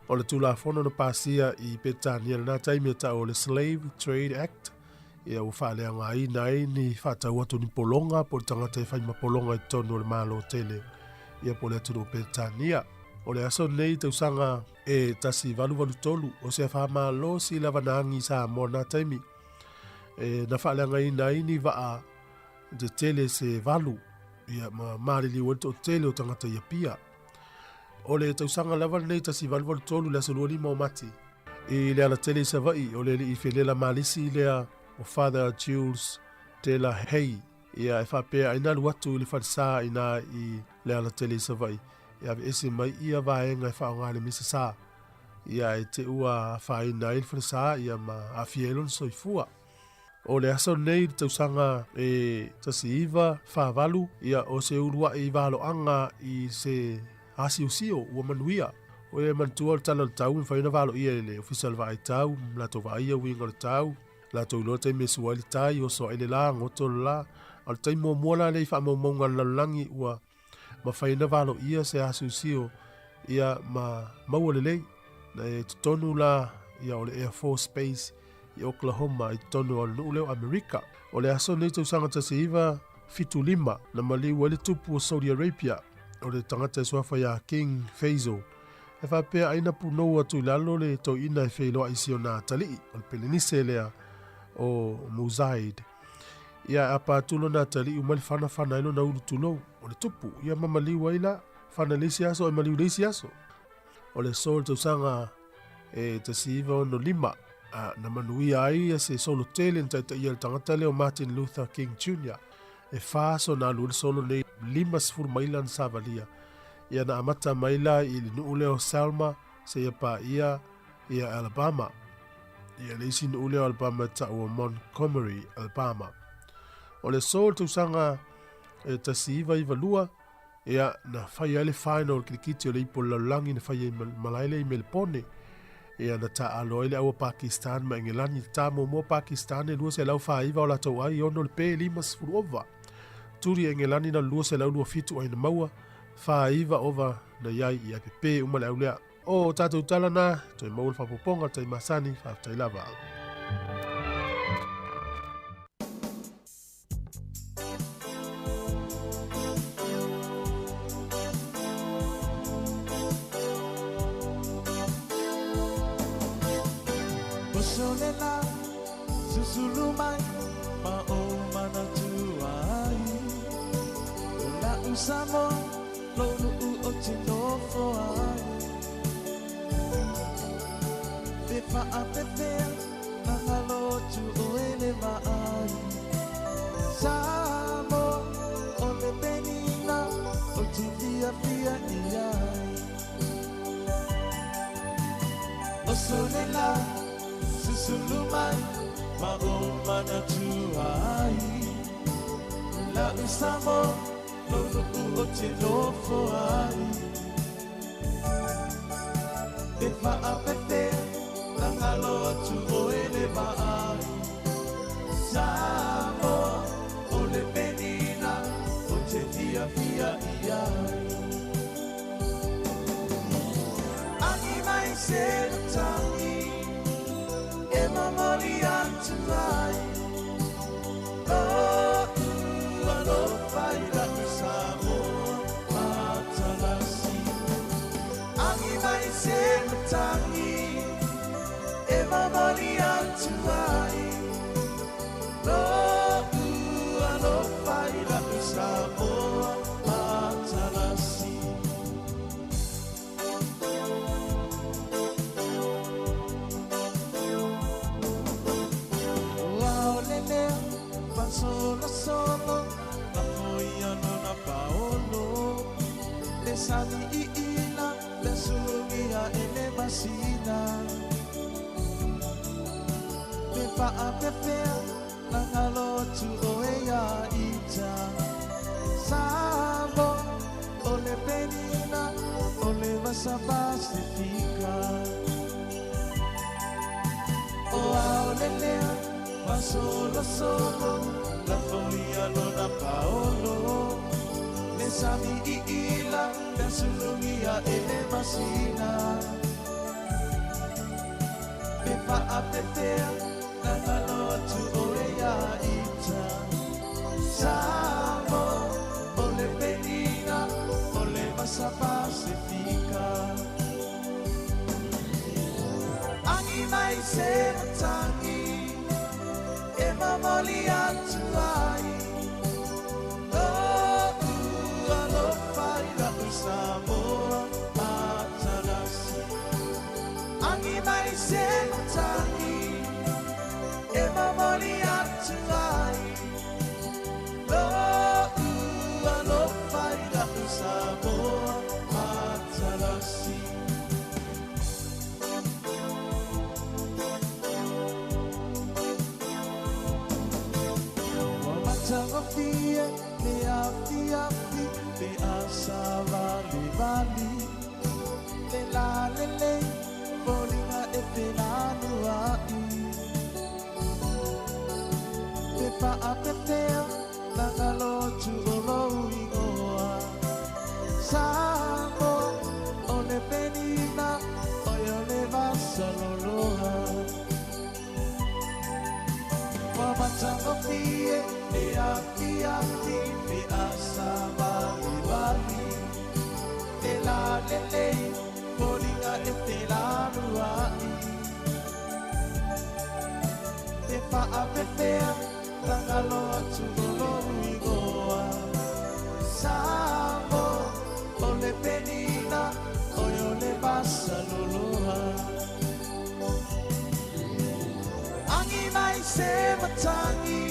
S1: o le Tulafono na pasia i Peretania i lena taimi e ta'u o le Slave Trade Act, ia ua faaleaogaina ai ni faatau atu ni pologa po o le tagata e fai ma pologa i totonu o le Malo tele ia po o le atunuu o Peretania. O le aso lenei tausaga e 1883 o se afa-malosi lava na agi i Samoa i lena taimi e na faaleagaina ai ni vaa tetele se valu ia ma maliliu ai le toatele o tagata i Apia. O le tausaga lava lenei 1883 le aso 25 o Mati i le alatele i Savaii o le alii felela malisi lea o Father Jules de la Haye ia e faapea ai na alu atu i le falesa ina i le alatele i Savaii e aveese mai ia vaega e faaaoga i le misa sa ia e te ua afaina ai le falesa ia ma aafia ai lona soifua. O le aso lenei i le tausaga e 1948, ia o se uluaʻi valoaga i se asiosio ua manuia. O ia e manatua o le tala o le tau e mafai ona valoia e le Ofisa o le Vaai Tau, latou vaaia uiga o le tau, latou iloa le taimi e sua ai le tai, oso ai le la, goto le la. A o le taimi muamua la lea i faamaumauga a le lalolagi ua mafai ona valoia se asiosio ia ma maua lelei. Na e totonu la ia o le Air Force Base i Oklahoma i totonu o le nuu lea o Amerika. O le aso lenei tausaga 1975 na maliu ai le tupu o Saudi Arabia, o le tagata e suafa iā King Faisal, e faapea ai na punou atu i lalo le toeaina e feiloai i si ona atalii, o le pelenise lea o Muzaid. Ia e apa atu lona atalii uma le fana fana ai lona ulu tulou, o le tupu, ia ma maliu ai la, fana i le isi aso e maliu i le isi aso. O le aso o le tausaga e 1965, a, na manuia ai ia se solo tele na taitaia e le tagata lea o Martin Luther King Jr. E whā aso na alu ai le solo nei, 50 maila na savalia. Ia na amata mai la i le nuu lea o Selma seia paia ia Alabama. Ia le isi nuu lea o Alabama e ta'u o Montgomery, Alabama. O le aso o le tausaga e 1992, Ia, na fai ai le final o le kirikiti o le ipu o le lalolagi na fai ai malae lea i Melepone. Ia, na taaalo ai le au a Pakistan ma Engelani. Le ta muamua Pakistan e 249 o latou ai, 6 le pe, 50 ova. Tuli Engelani na le 227 ai na maua, 49 ova na iai i ai pepe uma le au lea. O tatou tala na, toe maua le faaopoopoga le tai masani, faafetai lava.
S6: atu ai Lo'u alofa i la'u Samoa matalasi. Ua ole lea fasolosolo Lafo ia lona paolo Le sami iila le sulugia e le masina Pe faapefea lagalo atu oe ia ita Samo o le penina o le vasa Pasifika O aole lea fasolosolo Lafo ia lona paolo Le sami iila le sulugia e le masina Pe faapefea lagalo atu oe ia ita Samo o le penina o le vasa Pasifika Agi mai se matangi e mamoli atu ai Lo'u alofa i la'u Samoa matalasi Agi mai se matangi e mamoli atu ai Lo'u alofa i la'u Samoa matalasi Ua matagofie le afiafi le asavalivali Le lalelei foliga e felanua'i Pe faapefea lagalo atu o lou igoa Samoa o le penina oe o le vasaloloa Ua matagofie le afiafi le asavalivali Le lalelei foliga e felanua'i Pe faapefea lagalo atu o lou igoa Samoa o le penina oe o le vasaloloa Agi mai se matangi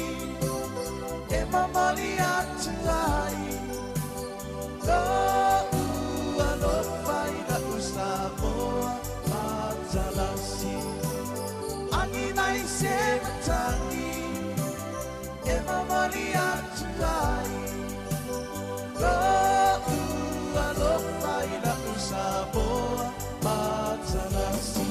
S6: e mamoli atu ai Lo'u alofa i la'u Samoa matalasi Agi mai se matangi e mamoli atu ai Lo'u alofa i la'u Samoa matalasi.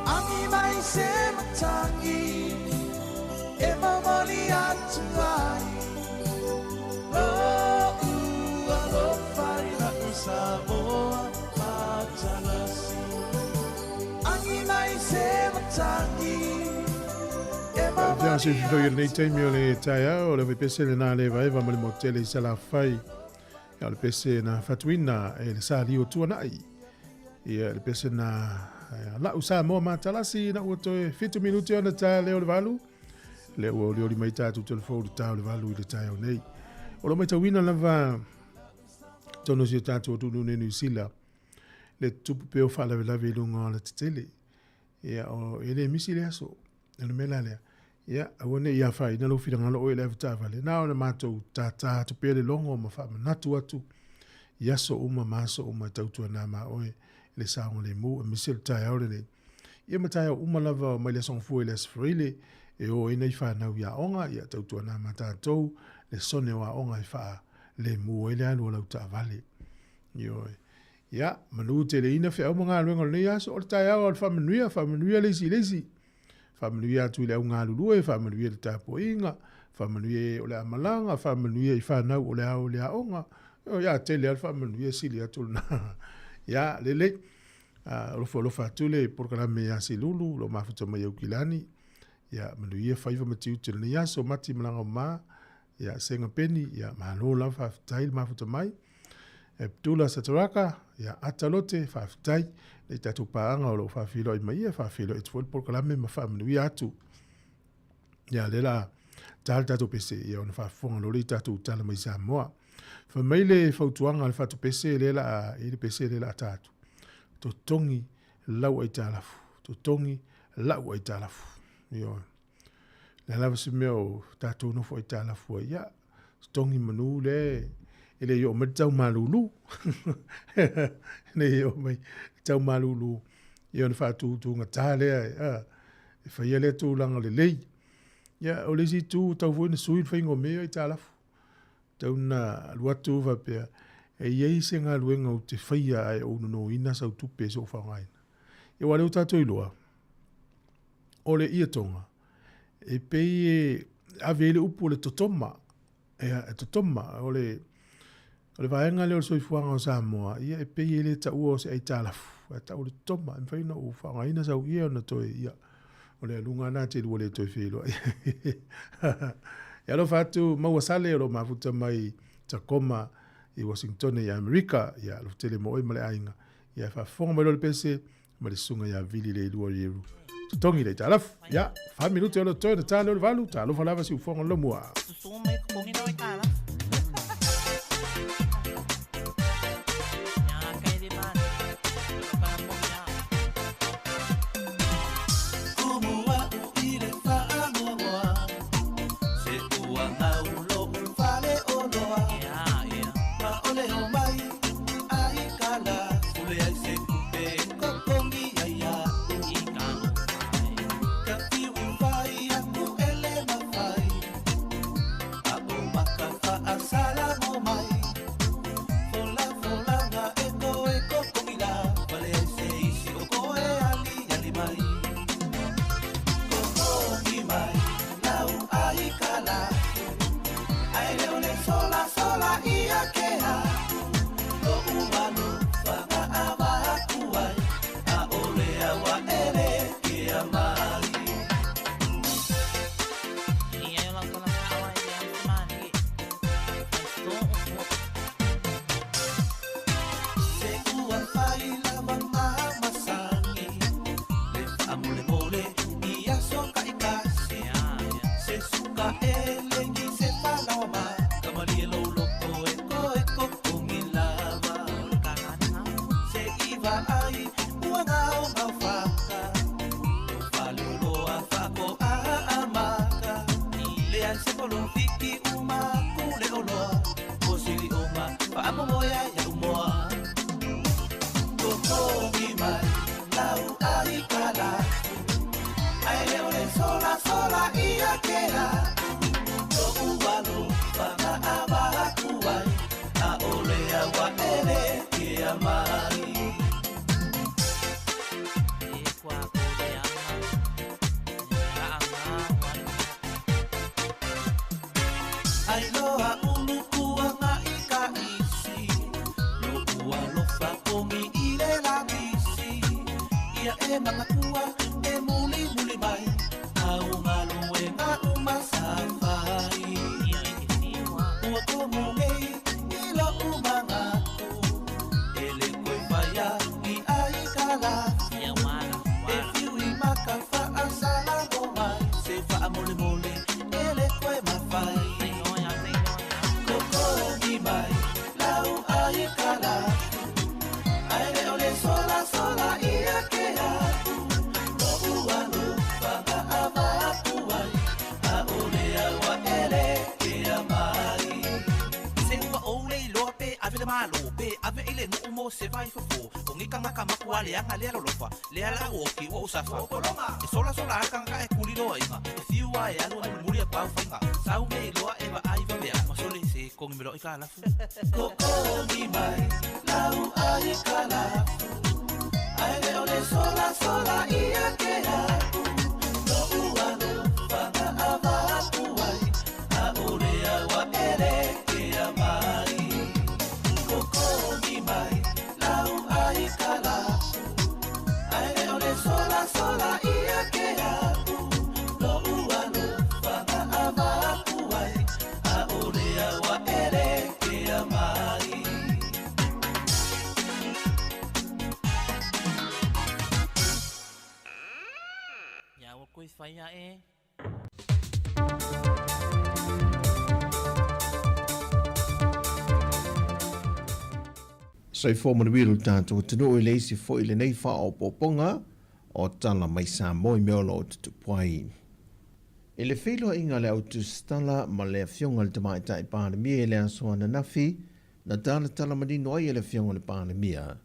S6: Agi mai se matangi e mamoli atu ai Lo'u alofa i la'u Samoa matalasi Agi mai se matangi e
S1: Ia se
S6: mamoli
S1: fifoi o lenei
S6: atu
S1: taimi o le taeao, o le vaipese lena le evaeva ma le motele i Salafai. Ia o le pese na fatuina e le sa liu o tuanai. Ia le pese na la'u Samoa matalasi na ua toe 7 minuti ona ta leo le 8. Le ua olioli mai tātou telefou le tā o le 8 i le taeao nei. O lo matauina lava tonu si o tātou atunuu nei Niu Sila le tupu pea o faalavelave i luga o le tetele. Ia o e le misi le aso. E le mea la lea. Ia aua ne i afaina lou finagalo oe i le avetaavale. Na ona matou tātā atu pea le logo ma faamanatu atu i aso uma ma aso uma e tautuana ma oe le saogalemu aemaise o le taeao lenei. Ia ma taeao uma lava mai le aso Gafua i le aso Faraile e o ai nai fanau i aoga, ia tautuana ma tatou le sone o aoga e faalemu ai le alu o lau taavale. Ioe. Ia, manu teleina feau ma galuega o lenei aso, o le taeao o le faamanuia, faamanuia le isi i le isi. Faamanuia atu i le augalulue, faamanuia i le tapuaiga, faamanuia o le amalaga, faamanuia i fanau o le ao le aoga. O ia tele al faamanuia sili atu lena. Ia lelei. Alofa alofa atu le polokalame ia Silulu, lo mafuta mai Aukilani. Ia manuia faiva ma tiute lenei aso, mati malaga o ma, ia senga peni, ia malo lava faafetai le mafuta mai. Abdullah Sataraka, ia atalote faafetai le tatou paaga o loo faafeiloai mai ia, faafeiloai atu foi le polokalame ma faamanuia atu. Ia le la ta le tatou pese, ia ona faafofoga loa lea i tatou tala mai Samoa. Fai mai le fautuaga a le fatupese lea la i le pese lea la ta atu. Totogi lau aitalafu, totogi lau aitalafu. Ioe. Le lava se mea o tatou nofo aitalafu ai, ia, totogi manu le e le i oo mai le tau malulu. Le i oo mai le tau malulu, ia ona faatutugata lea, e faia lea tulaga lelei. Ia, o le isi itu, tau foi na sui le faiga o mea aitalafu. Tau na alu atu faapea, e i ai se galuega ou te faia ae ou nonoina sau tupe se o faaaogaina. Ia aua o lea ua tatou iloa, o le ietoga, e pei e ave ai le upu o le totoma. Ia, e totoma, o le vaega lea o le soifuaga o Samoa, ia e pei e le taua o se aitalafu, ae tau o le totoma, e mafai ona ou faaaogaina sau ia ona toe, ia, o le aluga lena te lua le toe feiloai. E alofa atu Maua Sale o lo o mafuta mai Tacoma i Washington i Amerika, ia alofa tele mo oe ma le aiga. Ia faafofoga mai loa le pese ma le susuga ia Vili le Ilua Ieru. Totogi le aitalafu. Ia, 4 minute o lo o totoe ona ta lea o le 8, talofa lava siufofoga o le Laumua. Susu mai totogi lau aitalafu.
S7: Soifua manuia lo tatou atunuu i le isi foi lenei faaopoopoga o Tala mai Samoa i mea o lo o tutupu ai. I le feiloaiga a le au tusitala ma le Afioga i le Tamaitai Palemia i le aso ananafi, na talatala manino ai e le Afioga i le Palemia,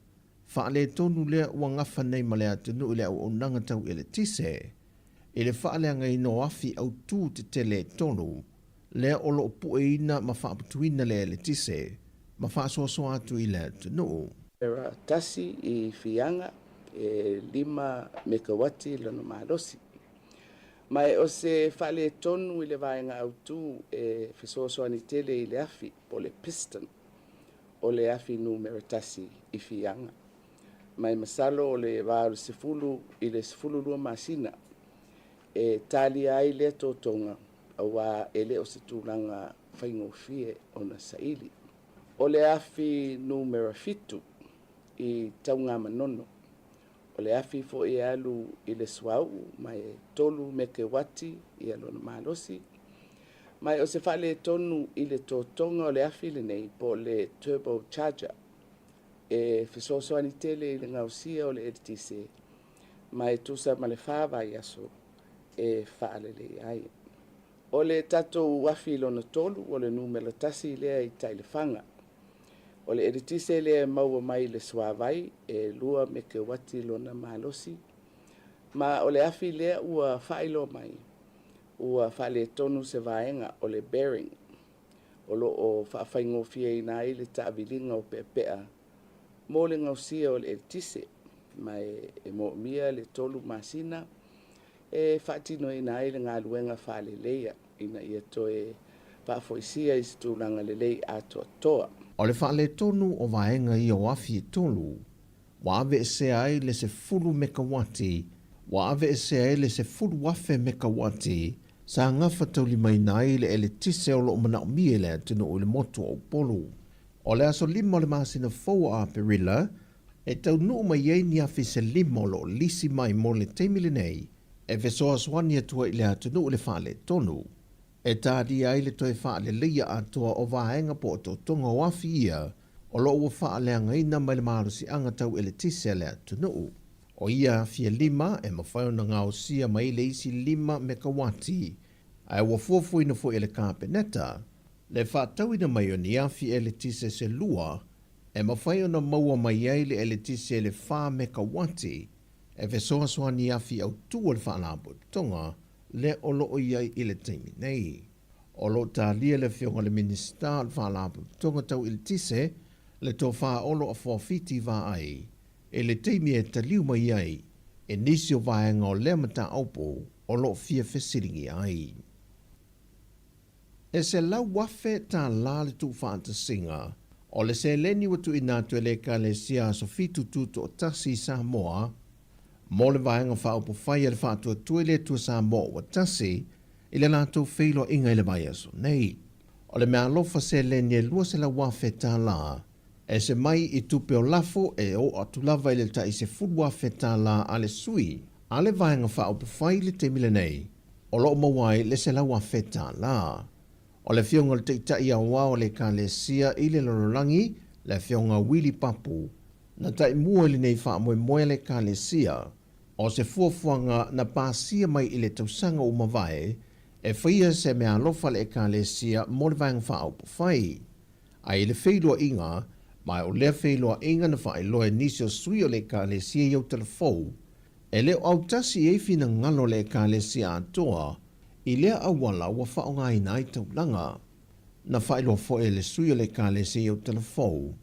S7: faaletonu lea ua gafa nei ma le atunuu i le auaunaga tau eletise, i le faaleagaina o afi autū tetele e tolu, lea o lo o pueina ma faaputuina le eletise ma faasoasoa atu i le atunuu.
S8: Era tasi i Fiaga e lima mekauati lona malosi. Ma o se faaletonu i le vaega autū e fesoasoani tele i le afi po o le piston o le afi numera tasi i Fiaga. Ma e masalo o le va o le 10 i le 12 masina e talia ai lea totoga auā e le o se tulaga faigofie ona saili. O le afi numera 7 i Taugamanono, o le afi foi e alu i le suauu ma e 3 mekeuati ia lona malosi. Ma o se faaletonu i le totoga o le afi lenei po o le turbo charger e fesoasoani tele i le gaosia o le eletise ma e tusa ma le 4 vaiaso e faalelei ai. O le tatou afi lona tolu o le numera 1 lea i Taelefaga. O le eletise lea e maua mai le suavai e 2 mekeuati lona malosi. Ma o le afi lea ua faailoa mai ua faaletonu se vaega o le bearing o lo o faafaigofieina ai le taaviliga o peapea mo le gaosia o le eletise. Ma e moomia le 3 masina e faatinoina ai le galuega faaleleia ina ia toe faafoisia i se tulaga lelei atoatoa.
S7: O le faaletonu o vaega ia o afi e tolu, ua aveesea ai le 10 mekawati, ua aveesea ai le 10,000 mekawati sa gafataulimaina ai le eletise o lo o manaomia i le atunuu i le motu o Upolu. O le aso 5 o le masina fou o Aperila, e taunuu mai ai ni afi se 5 o lo o lisi mai mo le taimi lenei e fesoasoani atu ai i le atunuu i le faaletonu. E talia ai le toe faaleleia atoa o vaega po o totoga o afi ia o lo o ua faaleagaina mai le malosiaga tau eletise a le atunuu. O ia afi e 5 e mafai ona gaosia mai le isi 5 mekawati, ae ua fuafuaina foi e le Kapeneta le faatauina mai o ni afi eletise se 2 e mafai ona maua mai ai le eletise le 4 mekawati e fesoasoani afi autū o le faalapotopotoga lea o lo o i ai i le taimi nei. O lo o talia le Afioga i le Minisita o le Faalapotopotoga tau eletise le tofa Olo Afuafiti Vaai i le taimi e taliu mai ai e nisi o vaega o lea mataupu o lo o fia fesiligia ai. E $100,000 le tuufaatasiga o le seleni ua tuuina atu e le Ekalesia Aso Fitu Tutoatasi i Samoa mo le vaega faaupufai a le Faatuatua i le Atua Samoa ua tasi i le latou feiloaiga i le vaiaso nei. O le meaalofa seleni e $200,000 e se mai i tupe o lafo e oo atu lava i le tai $10,000 a le sui a le vaega faaupufai i le taimi lenei o lo o maua ai le $100,000. O le Afioga i le Taitai Aoao o le Ekalesia i le lalolagi, le Afioga Willie Papu, na taimua i lenei faamoemoe a le Ekalesia o se fuafuaga na pasia mai i le tausaga ua mavae e faia se meaalofa a le Ekalesia mo le vaega faaupufai. Ae i le feiloaiga, ma o lea feiloaiga na faailoa e nisi o sui o le Ekalesia i Aotalafou, e le o autasi i ai finagalo o le Ekalesia atoa i lea auala ua faaaogaina ai taulaga. Na faailoa foi e le sui o le Ekalesia i Aotalafou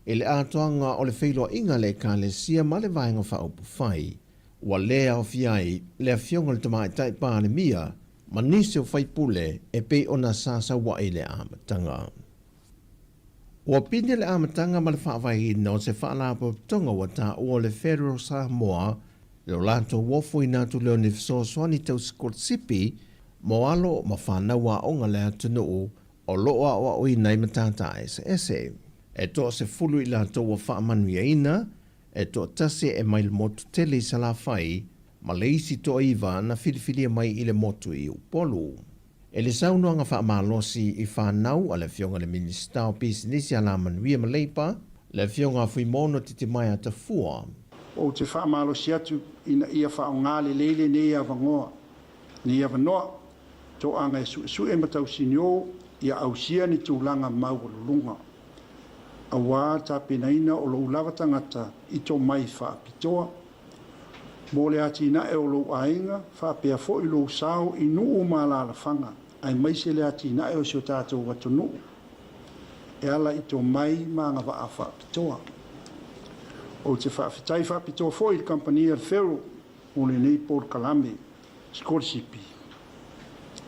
S7: i le atoaga o le feiloaiga a le Ekalesia ma le vaega faaupufai, ua le aofia ai le Afioga i le Tamaitai Palemia ma nisi o faipule e pei ona sa saua'i i le amataga. Ua pine le amataga ma le faavaeina o se faalapotopotoga ua taua o le Federal Samoa i lo latou ofoina atu lea o ni fesoasoani tau sikolasipi mo alo ma fanau aoga le atunuu o lo o aoaoina i matata eseese. E 10 i latou ua faamanuiaina, e 1 e mai le motu tele i Salafai ma le isi 9 na filifilia mai i le motu i Upolu. E le saunoaga faamalosi i fanau a le Afioga i le Minisita o Pisinisi Alamanuia ma Leipa, Le Afioga a Fuimaono Titimaea Tafua.
S9: Ou te faamalosi atu ina ia faaaoga lelei lenei avanoa, lenei avanoa, toaga e suesue ma tausinio ia ausia ni tulaga maualuluga, aua le tapenaina o lou lava tagata i tomai faapitoa mo le atinae o lou aiga faapea foi lou sao i nuu ma alaalafaga aemaise le atinae o si o tatou atunuu e ala i tomai ma agavaa faapitoa. Ou te faafetai faapitoa foi i le kamupani a le Fero mo lenei polokalame sikolasipi.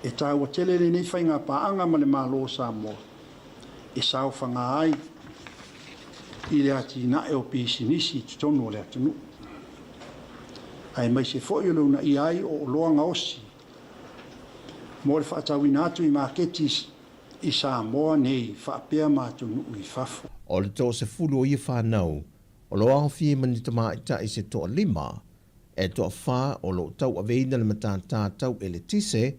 S9: E taua tele lenei faigapaaga ma le Malo o Samoa e saofaga ai i le atinae o pisinisi i totonu o le atunuu, aemaise foi o le uunaia ai o oloa gaosi mo le faatauina atu i maketi i Samoa nei faapea ma atunuu i fafo.
S7: O le toasefulu o ia fanau, o lo o aofia ma ni tamaitai se toalima, e toafa o lo o tauaveina le matata tau eletise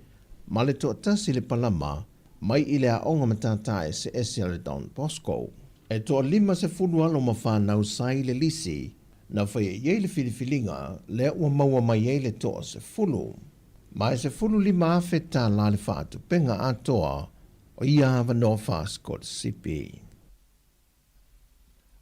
S7: ma le toatasi le palama mai i le aoga matata eseese a le Don Bosco. E toa-50 alo ma fanau sa i le lisi na faia i ai le filifiliga lea ua maua mai ai le toasefulu. Ma e $15,000 tālā le faatupenga atoa o ia avanoa faasikolasipi.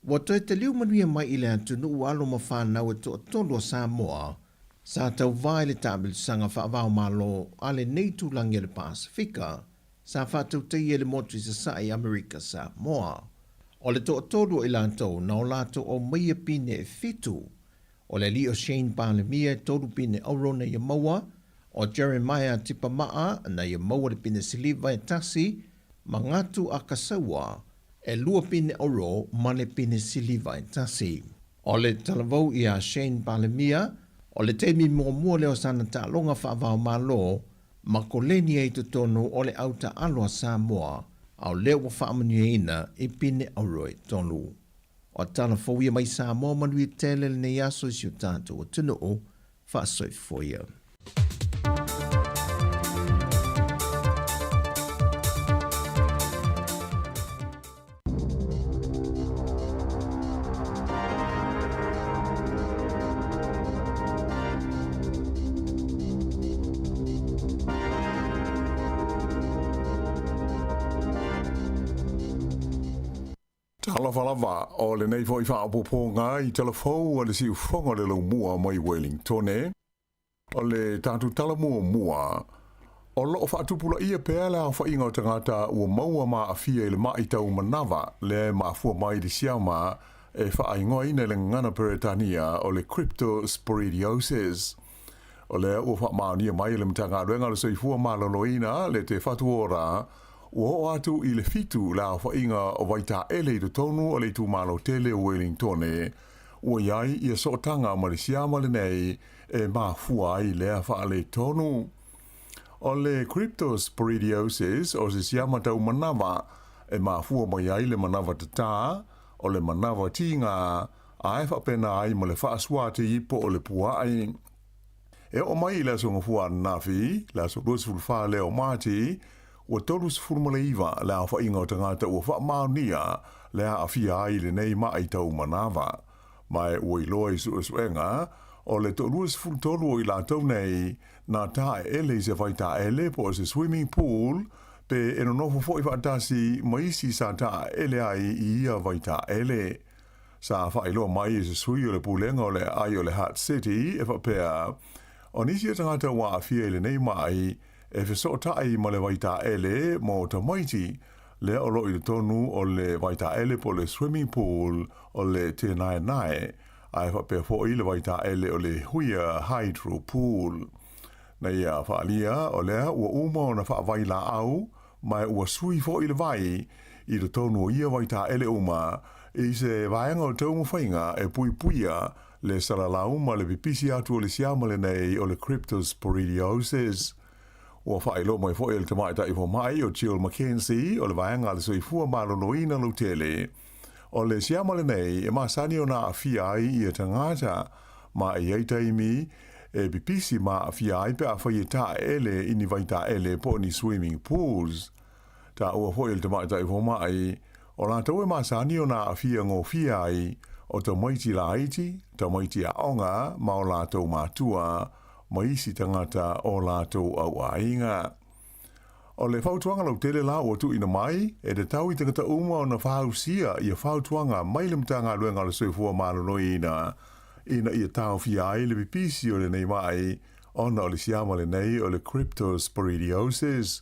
S7: Ua toe taliu manuia mai i le atunuu alo ma fanau e toatolu a Samoa sa tauva i le taamilisaga faava-o-Malo a lenei itulagi o le Pasefika sa faatautaia i le motu i Sasae i Amerika Samoa. O le toatolu o i latou na o latou aumaia pine e fitu. O le alii o Shane Palemia e tolu pine auro na ia maua, o Jeremiah Tipama'a na ia maua le pine siliva e tasi, ma Gatu Akasaua e lua pine auro ma le pine siliva e tasi. O le talavou iā Shane Palemia, o le taimi muamua lea o sana taaloga faava-o-Malo ma koleni ai i totonu o le au taalo a Samoa, a o lea ua faamanuiaina i pine auro e tolu. O tala fou ia mai Samoa manuia tele lenei aso i si o tatou atunuu faasoifoia.
S10: Talofa lava, o lenei foi faaopoopoga i tala fou a le siufofoga o le laumua mai Wellingtone. O le tatou tala muamua, o lo o faatupulaia pea le aofaiga o tagata ua maua ma aafia i le ma'i tau manava lea e mafua mai i le siama e faaigoaina i le gagana Peretania o le cryptosporidiosis. O lea ua faamaonia mai e le Matagaluega o le Soifua Maloloina le Te Whatu Ora, ua oo atu i le fitu le aofaiga o vaitaele i totonu o le itumalo tele o Wellingtone, ua i ai ia sootaga ma le siama lenei e mafua ai lea faaletonu. O le cryptosporidiosis o se siama tau manava e mafua mai ai le manava tatā, o le manava tīgā, a e faapena ai ma le faasuati po o le puaai. E oo mai i le aso Gafua ananafi, le aso 24 lea o Mati, ua 39 le aofaiga o tagata ua faamaonia le aafia ai i lenei ma'i tau manava. Ma e ua iloa i suesuega, o le toa-23 o i latou nei na taeele i se vaitaele po o se swimming pool pe e nonofo foi faatasi ma isi sa taeele ai i ia vaitaele. Sa faailoa mai e se sui o le Pulega o le Aai o le Hutt City e faapea, o nisi o tagata ua aafia i lenei maʻi e fesootai ma le vaitaele mo tamaiti lea o lo o i totonu o le vaitaele po o le swimming pool o le Te Naenae ae faapea foi le vaitaele o le Huia Hydro Pool. Na ia faaalia o lea ua uma ona faavailaau ma ua sui foi le vai i totonu o ia vaitaele uma i se vaega o taumafaiga e puipuia le salalau ma le pipisi atu o le siama lenei o le cryptosporidiosis. Ua faailoa mai foi e le tamaitai fomai o Jill McKenzie o le vaega a le soifua maloloina lautele, o le siama lenei e masani ona aafia ai ia tagata ma e i ai taimi e pipisi ma aafia ai pe afai e taeele i ni vaitaele po o ni swimming pools. Taua foi e le tamaitai fomai, O latou e masani ona aafia gofie ai o tamaiti laiti, tamaiti aoga ma o latou matua ma isi tagata o latou auaiga. O le fautuaga lautele la ua tuuina mai, e tatau i tagata uma ona faaausia ia fautuaga mai le Matagaluega o le Soifua Maloloina ina ia taofia ai le pipisi o lenei maʻi ona o le siama lenei o le cryptosporidiosis.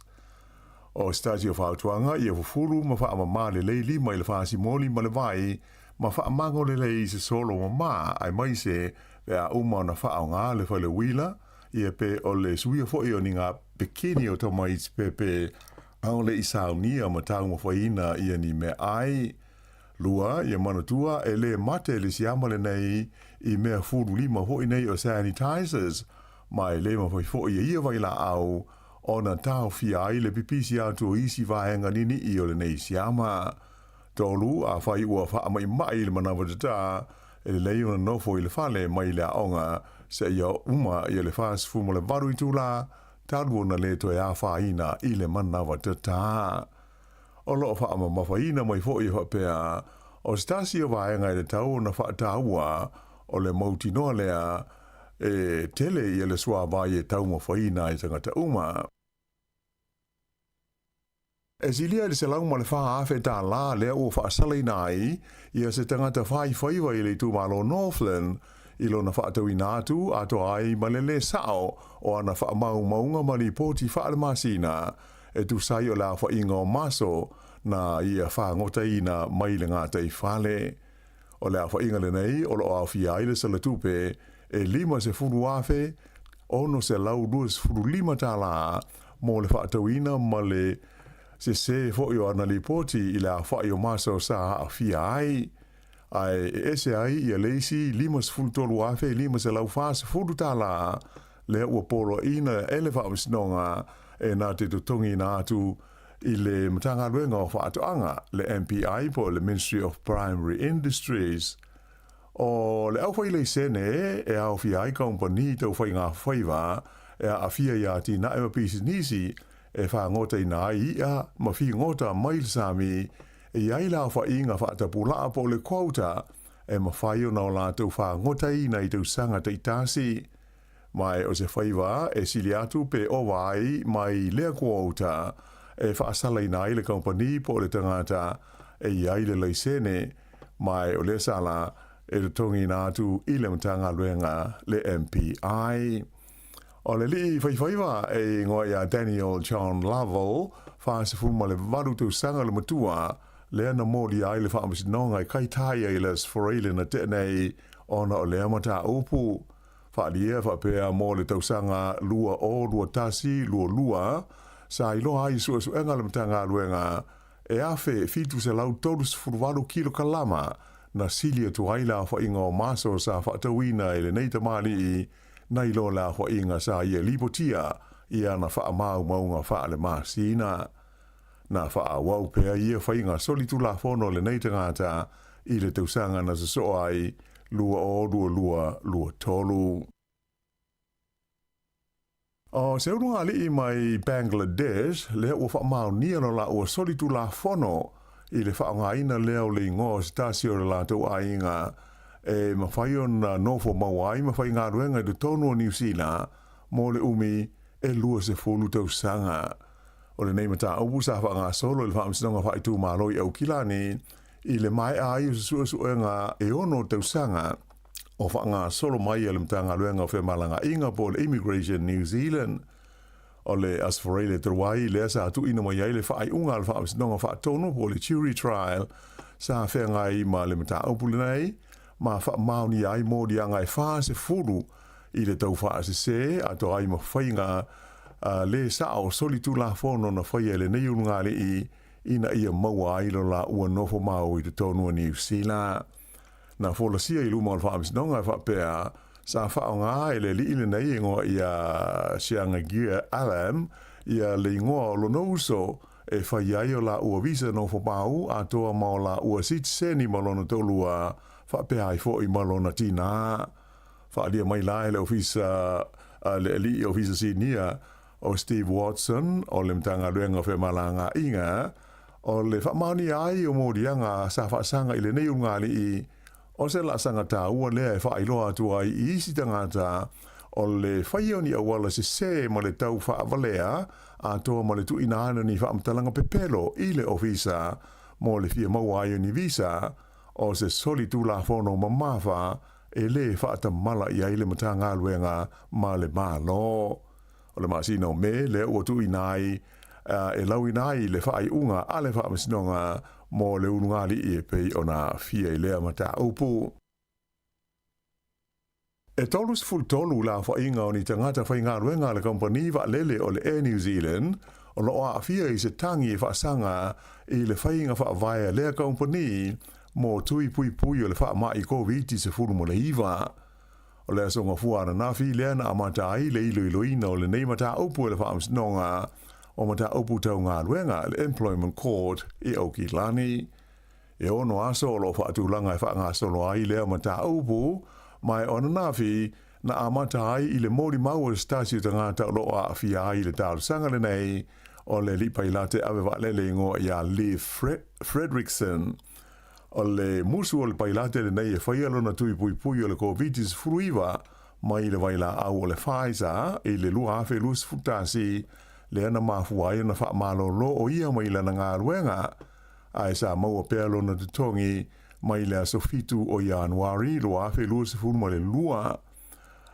S10: O se tasi o fautuaga ia fufulu ma faamamā lelei lima i le fasimoli ma le vai ma faamago lelei i se solo mamā aemaise pe a uma ona faaaoga le fale uila, ia pe o le suia foi o ni napekini o tamaiti pepe aole i saunia ma taumafaiina ia ni meaai. Lua, ia manatua e lē mate le siama lenei i mea fulu lima foi nei o sanitizers, ma e lē mafai foi e ia vailaau ona taofia ai le pipisi atu o isi vaega ninii o lenei siama. Tolu, afai ua faamaʻimaʻi i le manawa tatā, e lelei ona nofo i le fale mai le aoga seia uma ia le 48 itulā talu ona lē toe afaina i le manawa tatā. O lo o faamamafaina mai foi e faapea, o se tasi o vaega e tatau ona faataua o le mautinoa lea e tele ia le suavai e taumafaina ai tagata uma. E silia i le $104,000 lea ua faasalaina ai ia se tagata faifaiva i le itumalo Northland i lona faatauina atu atoa ai ma le lē sao o ana faamaumauga ma lipoti faalemasina e tusa ai o le aofaiga o maso na ia fagotaina mai le gataifale. O le aofaiga lenei o lo o aofia ai le salatupe e $50,625 mo le faatauina ma le sesē foi o ana lipoti i le aofai o maso sa aafia ai, ae e ese ai ia le isi $53,540 lea ua poloaiina e le Faamasinoga e na te totogiina atu i le Matagaluega o Faatoaga, le MPI po o le Ministry of Primary Industries. O le aufailaisene e aofia ai kamupani tau faigafaiva e aafia i atinae ma pisinisi e fagotaina ai iʻa ma figota mai le sami e i ai le aofaiga faatapulaa po o le quota e mafai ona o latou fagotaina i tausaga taitasi. Ma e o se faiva e sili atu pe ova ai mai lea quota e faasalaina ai le kamupani po o le tagata e i ai le laisene, ma e o lea sala e totogiina atu i le Matagaluega le MPI. O le alii faifaiva e igoa ia Daniel John Lovell, 48 tausaga le matua, lea na molia ai le faamasinoga e Kaitaia i le Aso Faraile na tea nei ona o lea mataupu. Faaalia faapea mo le tausaga 2021, 22, sa iloa ai i suesuega a le Matagaluega e 1,738 kilokalama na sili atu ai le aofaiga o maso sa faatauina e lenei tamalii nai lo le aofaiga sa ia lipotia i ana faamaumauga faalemasina. Na faaauau pea ia faiga solitulafono a lenei tagata i le tausaga na sosoo ai 2022, 23. O se ulugalii mai Bangladesh lea ua faamaonia lo laua solitulafono i le faaaogaina lea o le igoa o se tasi o le latou aiga e mafai ona nofo maua ai ma faigaluega i totonu o Niu Sila mo le umi e 20 tausaga. O lenei mataupu sa faagasolo i le Faamasinoga Faaitumalo i Aukilani i le maea ai o se suesuega e ono tausaga o faagasolo mai a le Matagaluega o Femalagaaiga po o le Immigration New Zealand. O le Aso Faraile talu ai lea sa tuuina mai ai le faaiuga a le Faamasinoga Faatonu po o le Jury Trial sa feagai ma le mataupu lenei ma faamaonia ai moliaga e 40 i le tau faasese atoa ai ma faiga lē sao solitulafono na faia e lenei ulugalii ina ia maua ai lo laua nofo mau i totonu o Niu Sila. Na folasia i luma o le Faamasinoga e faapea, sa faaaoga e le alii lenei e igoa ia Jahangir Alam ia le igoa o lona uso e fai ai o laua visa nofo mau atoa ma o laua sitiseni ma lona toalua faapea ai foi ma lona tinā. Faaalia mai la e le Ofisa le Alii Ofisa Sinia o Steve Watson o le Matagaluega o Femalagaaiga. O le faamaonia ai o moliaga sa faasaga i lenei ulugalii, o se laasaga taua lea e faailoa atu ai i isi tagata o le faia o ni auala sesē ma le tau faavalea atoa ma le tuuina ane o ni faamatalaga pepelo i le ofisa mo le fia maua ai o ni visa, o se soli tulafono mamafa e lē faatamala i ai le Matagaluega ma le Malo. O le masina o Me lea ua tuuina ai e lauina ai le faaiuga a le Faamasinoga mo le ulugalii e pei ona aafia i lea mataupu. E 33 le aofaiga o ni tagata faigaluega a le kamupani vaalele o le Air New Zealand o lo o aafia i se tagi e faasaga i le faiga faavae a lea kamupani mo tui puipui o le faamai Koviti-19. O le aso Gafua ananafi lea na amata ai le iloiloina o lenei mataupu e le Faamasinoga o Mataupu Tau Galuega, le Employment Court, i Aukilani. E ono aso o lo o faatulaga e faagasolo ai lea mataupu, ma e o ananafi na amata ai i le molimau a se tasi o tagata o lo o aafia ai i le talosaga lenei o le alii pailate ave vaalele igoa ia Liv Fredrickson. O le musu o le pailate lenei e faia lona tui puipui o le Koviti-19 mai le vailaau o le Pfizer i le 2021, lea na mafua ai ona faamalolo o ia mai lana galuega, ae sa maua pea lona totogi mai le aso 7 o Ianuari 2022.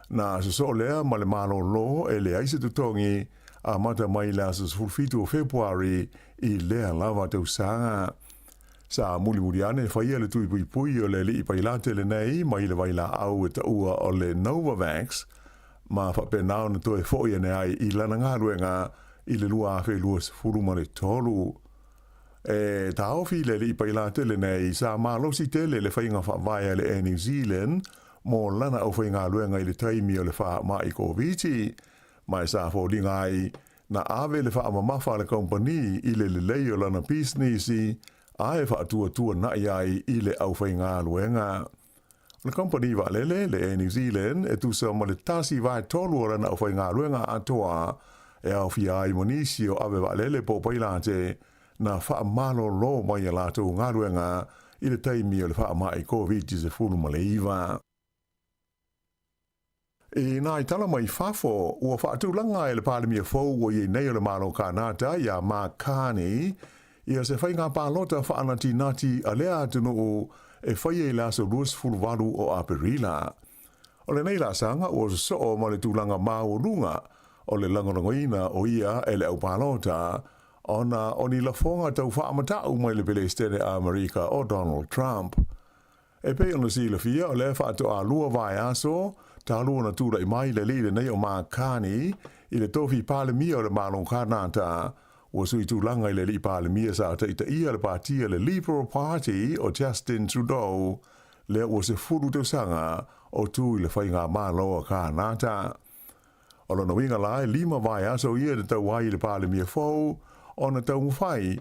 S10: Na sosoo lea ma le malolo e leai se totogi, amata mai le aso 17 o Fepuari i lea lava tausaga. Sa mulimuli ane e faia le tui puipui o le alii pailate lenei mai le vailaau e taua o le Novavax ma faapena ona toe foi ane ai i lana galuega i le 2023. E taofi le alii pailate lenei sa malosi tele le faiga faavae a le Air New Zealand mo lana aufaigaluega i le taimi o le faamai Koviti, ma e sa foliga ai Na ave le faamamafa a le kamupani i le lelei o lana pisinisi ae faatuatuana'i ai i le aufaigaluega. O le kamupani vaalele, le Air New Zealand, e tusa ma le 1/3 o lana aufaigaluega atoa e aofia ai ma nisi o ave vaalele po o pailate na faamalolo mai a latou galuega i le taimi o le faamai Koviti-19. I nā tala mai fafo, ua faatulaga e le Palemia fou ua i ai nei o le Malo Kanata iā Mark Carney ia se faiga palota faanatinati a lea atunuu e faia i le aso 28 o Aperila. O lenei laasaga ua sosoo ma le tulaga maualuga o le lagolagoina o ia e le au palota ona o ni lafoga tau faamatau mai le Pelesitene a Amerika o Donald Trump. E pei ona silafia, o lea faatoa lua vaiaso talu ona tulai mai le alii lenei o Mark Carney i le tofi Palemia o le Malo Kanata, ua sui tulaga i le alii Palemia sa taitaia le patia le Liberal Party o Justin Trudeau, lea ua 10 tausaga o tu i le faigamalo a Kanata. O lona uiga la, e lima vaiaso ia e tatau ai i le Palemia fou ona taumafai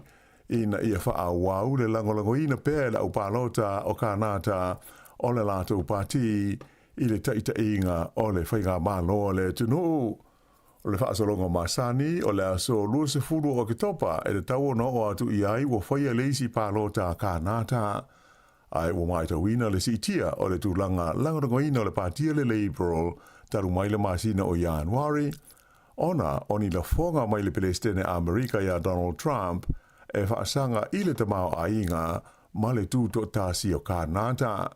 S10: ina ia faaauau le lagolagoina pea e le au palota o Kanata o le latou pati i le taitaiga o le faigamalo a le atunuu. O le faasologa masani o le aso 20 o Oketopa e tatau ona oo atu i ai ua faia le isi palota a Kanata, ae ua matauina le siitia o le tulaga lagolagoina o le patia le Liberal talu mai le masina o Ianuari, ona o ni lafoga mai le Pelesitene Amerika iā Donald Trump e faasaga i le tamaoaiga ma le tutoatasi o Kanata.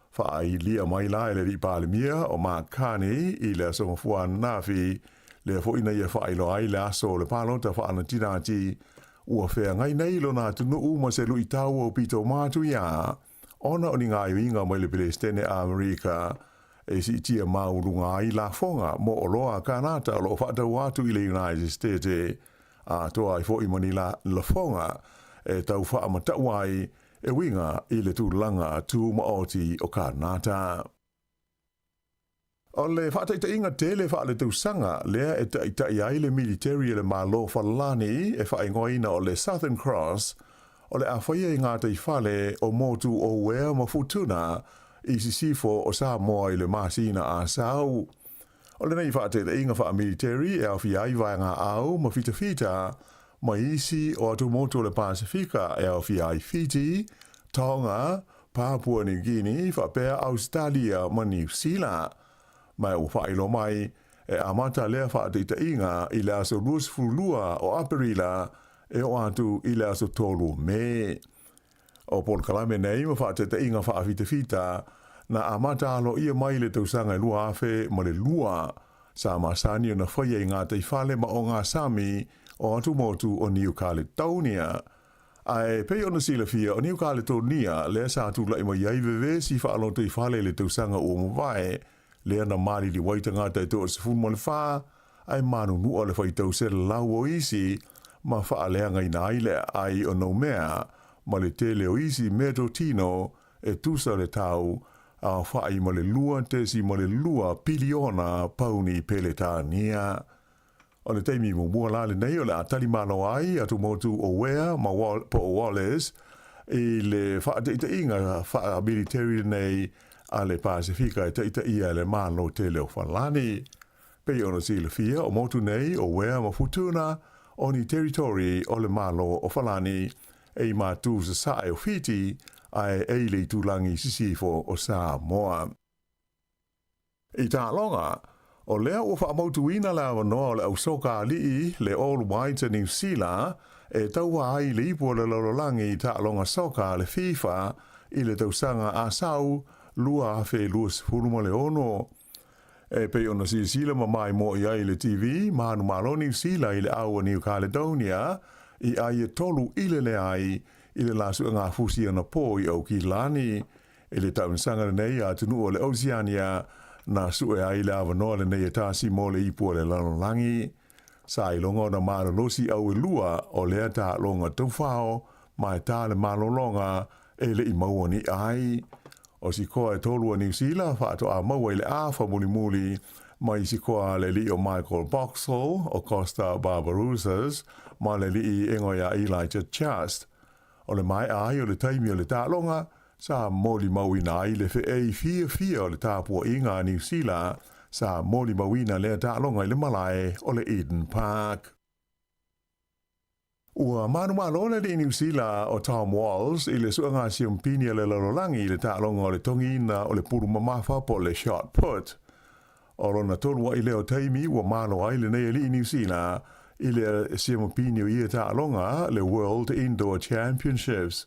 S10: Faailia mai la e le Alii Palemia o Mark Carney i le aso Gafua ananafi, lea foi na ia faailoa ai le aso o le palota faanatinati ua feagai nei lona atunuu ma se luitau aupito matuia ona o ni gaoioiga mai le Pelesitene a Amerika e siitia maualuga ai lafoga mo oloa a Kanata o lo o faataua atu i le United States, atoa ai foi ma ni lafoga e tau faamatau ai e uiga i le tulaga tumaoti o Kanata. O le faataitaiga tele faaletausaga lea e taitai ai le militeri e le Malo Falani e faaigoaina o le Southern Cross, o le a faia i gataifale o motu o Uea ma Futuna i sisifo o Samoa i le masina Asau. O lenei faataitaiga faamiliteri e aofia ai vaegaau ma fitafita ma isi o atumotu o le Pasefika e aofia ai Fiti, Tonga, Papua New Guinea faapea Ausetalia ma Niu Sila. Ma ua faailoa mai, e amata lea faataitaiga i le aso 22 o Aperila e oo atu i le aso 3 o Me. O polokalame nei ma faataitaiga faafitafita na amata aloaia mai i le tausaga e 2002, sa masani ona faia i gataifale ma ogasami o atumotu o Niu Kaletonia. Ae pei ona silafia, o Niu Kaletonia lea sa tulai mai ai vevesi faalotoifale i le tausaga ua mavae, lea na maliliu ai tagata e 34, ae manunua le faitau selau o isi ma faaleagaina ai le aai o Noumea ma le tele o isi meatotino e tusa le tau aofai ma le 2.2 piliona pauni Peletania. O le taimi muamua la lenei o le a talimalo ai atumotu o Wea ma po o Wallis i le faataitaiga faa-military lenei a le Pasefika e taitaia e le Malo tele o Falani. Pei ona silafia, o motu nei o Wea ma Futuna o ni territory o le Malo o Falani e i matū sasae o Fiti ae e i le itulagi sisifo o Samoa. I taaloga, o lea ua faamautuina le avanoa o le au soka ali'i le All Whites a Niu Sila e taua ai i le ipu o le lalolagi i taaloga soka a le FIFA i le tausaga a sau 2026. E pei ona silasila ma maimoa i ai le TV, manumalo Niu Sila i le au a New Caledonia i ai e tolu i le leai i le la suegafusi anapo i Aukilani. I le tausaga lenei a atunuu o le Oceania na sue ai le avanoa lenei e tasi mo le ipu o le lalolagi. Sa iloga ona malolosi au e lua o lea taaloga taufao ma e tā le malologa e le i maua ni ai. O sikoa e tolu a Niu Sila faatoa maua i le afa mulimuli mai sikoa a le alii o Michael Boxall o Kosta Barbarouses ma le alii e ngoe a Elijah Just. O le maea ai o le taimi o le taaloga, sa molimauina ai le feʻei fiafia o le tapuaiga a Niu Sila, sa molimauina lea taaloga i le malae o le Eden Park. Ua manumalo le alii Niu Sila o Tom Walls i le suega siompini a le lalolagi i le taaloga o le togiina o le pulu mamafa po o le shot put. O lona tolu aʻi lea o taimi ua malo ai lenei alii Niu Sila i le siamapini o ia taaloga le World Indoor Championships.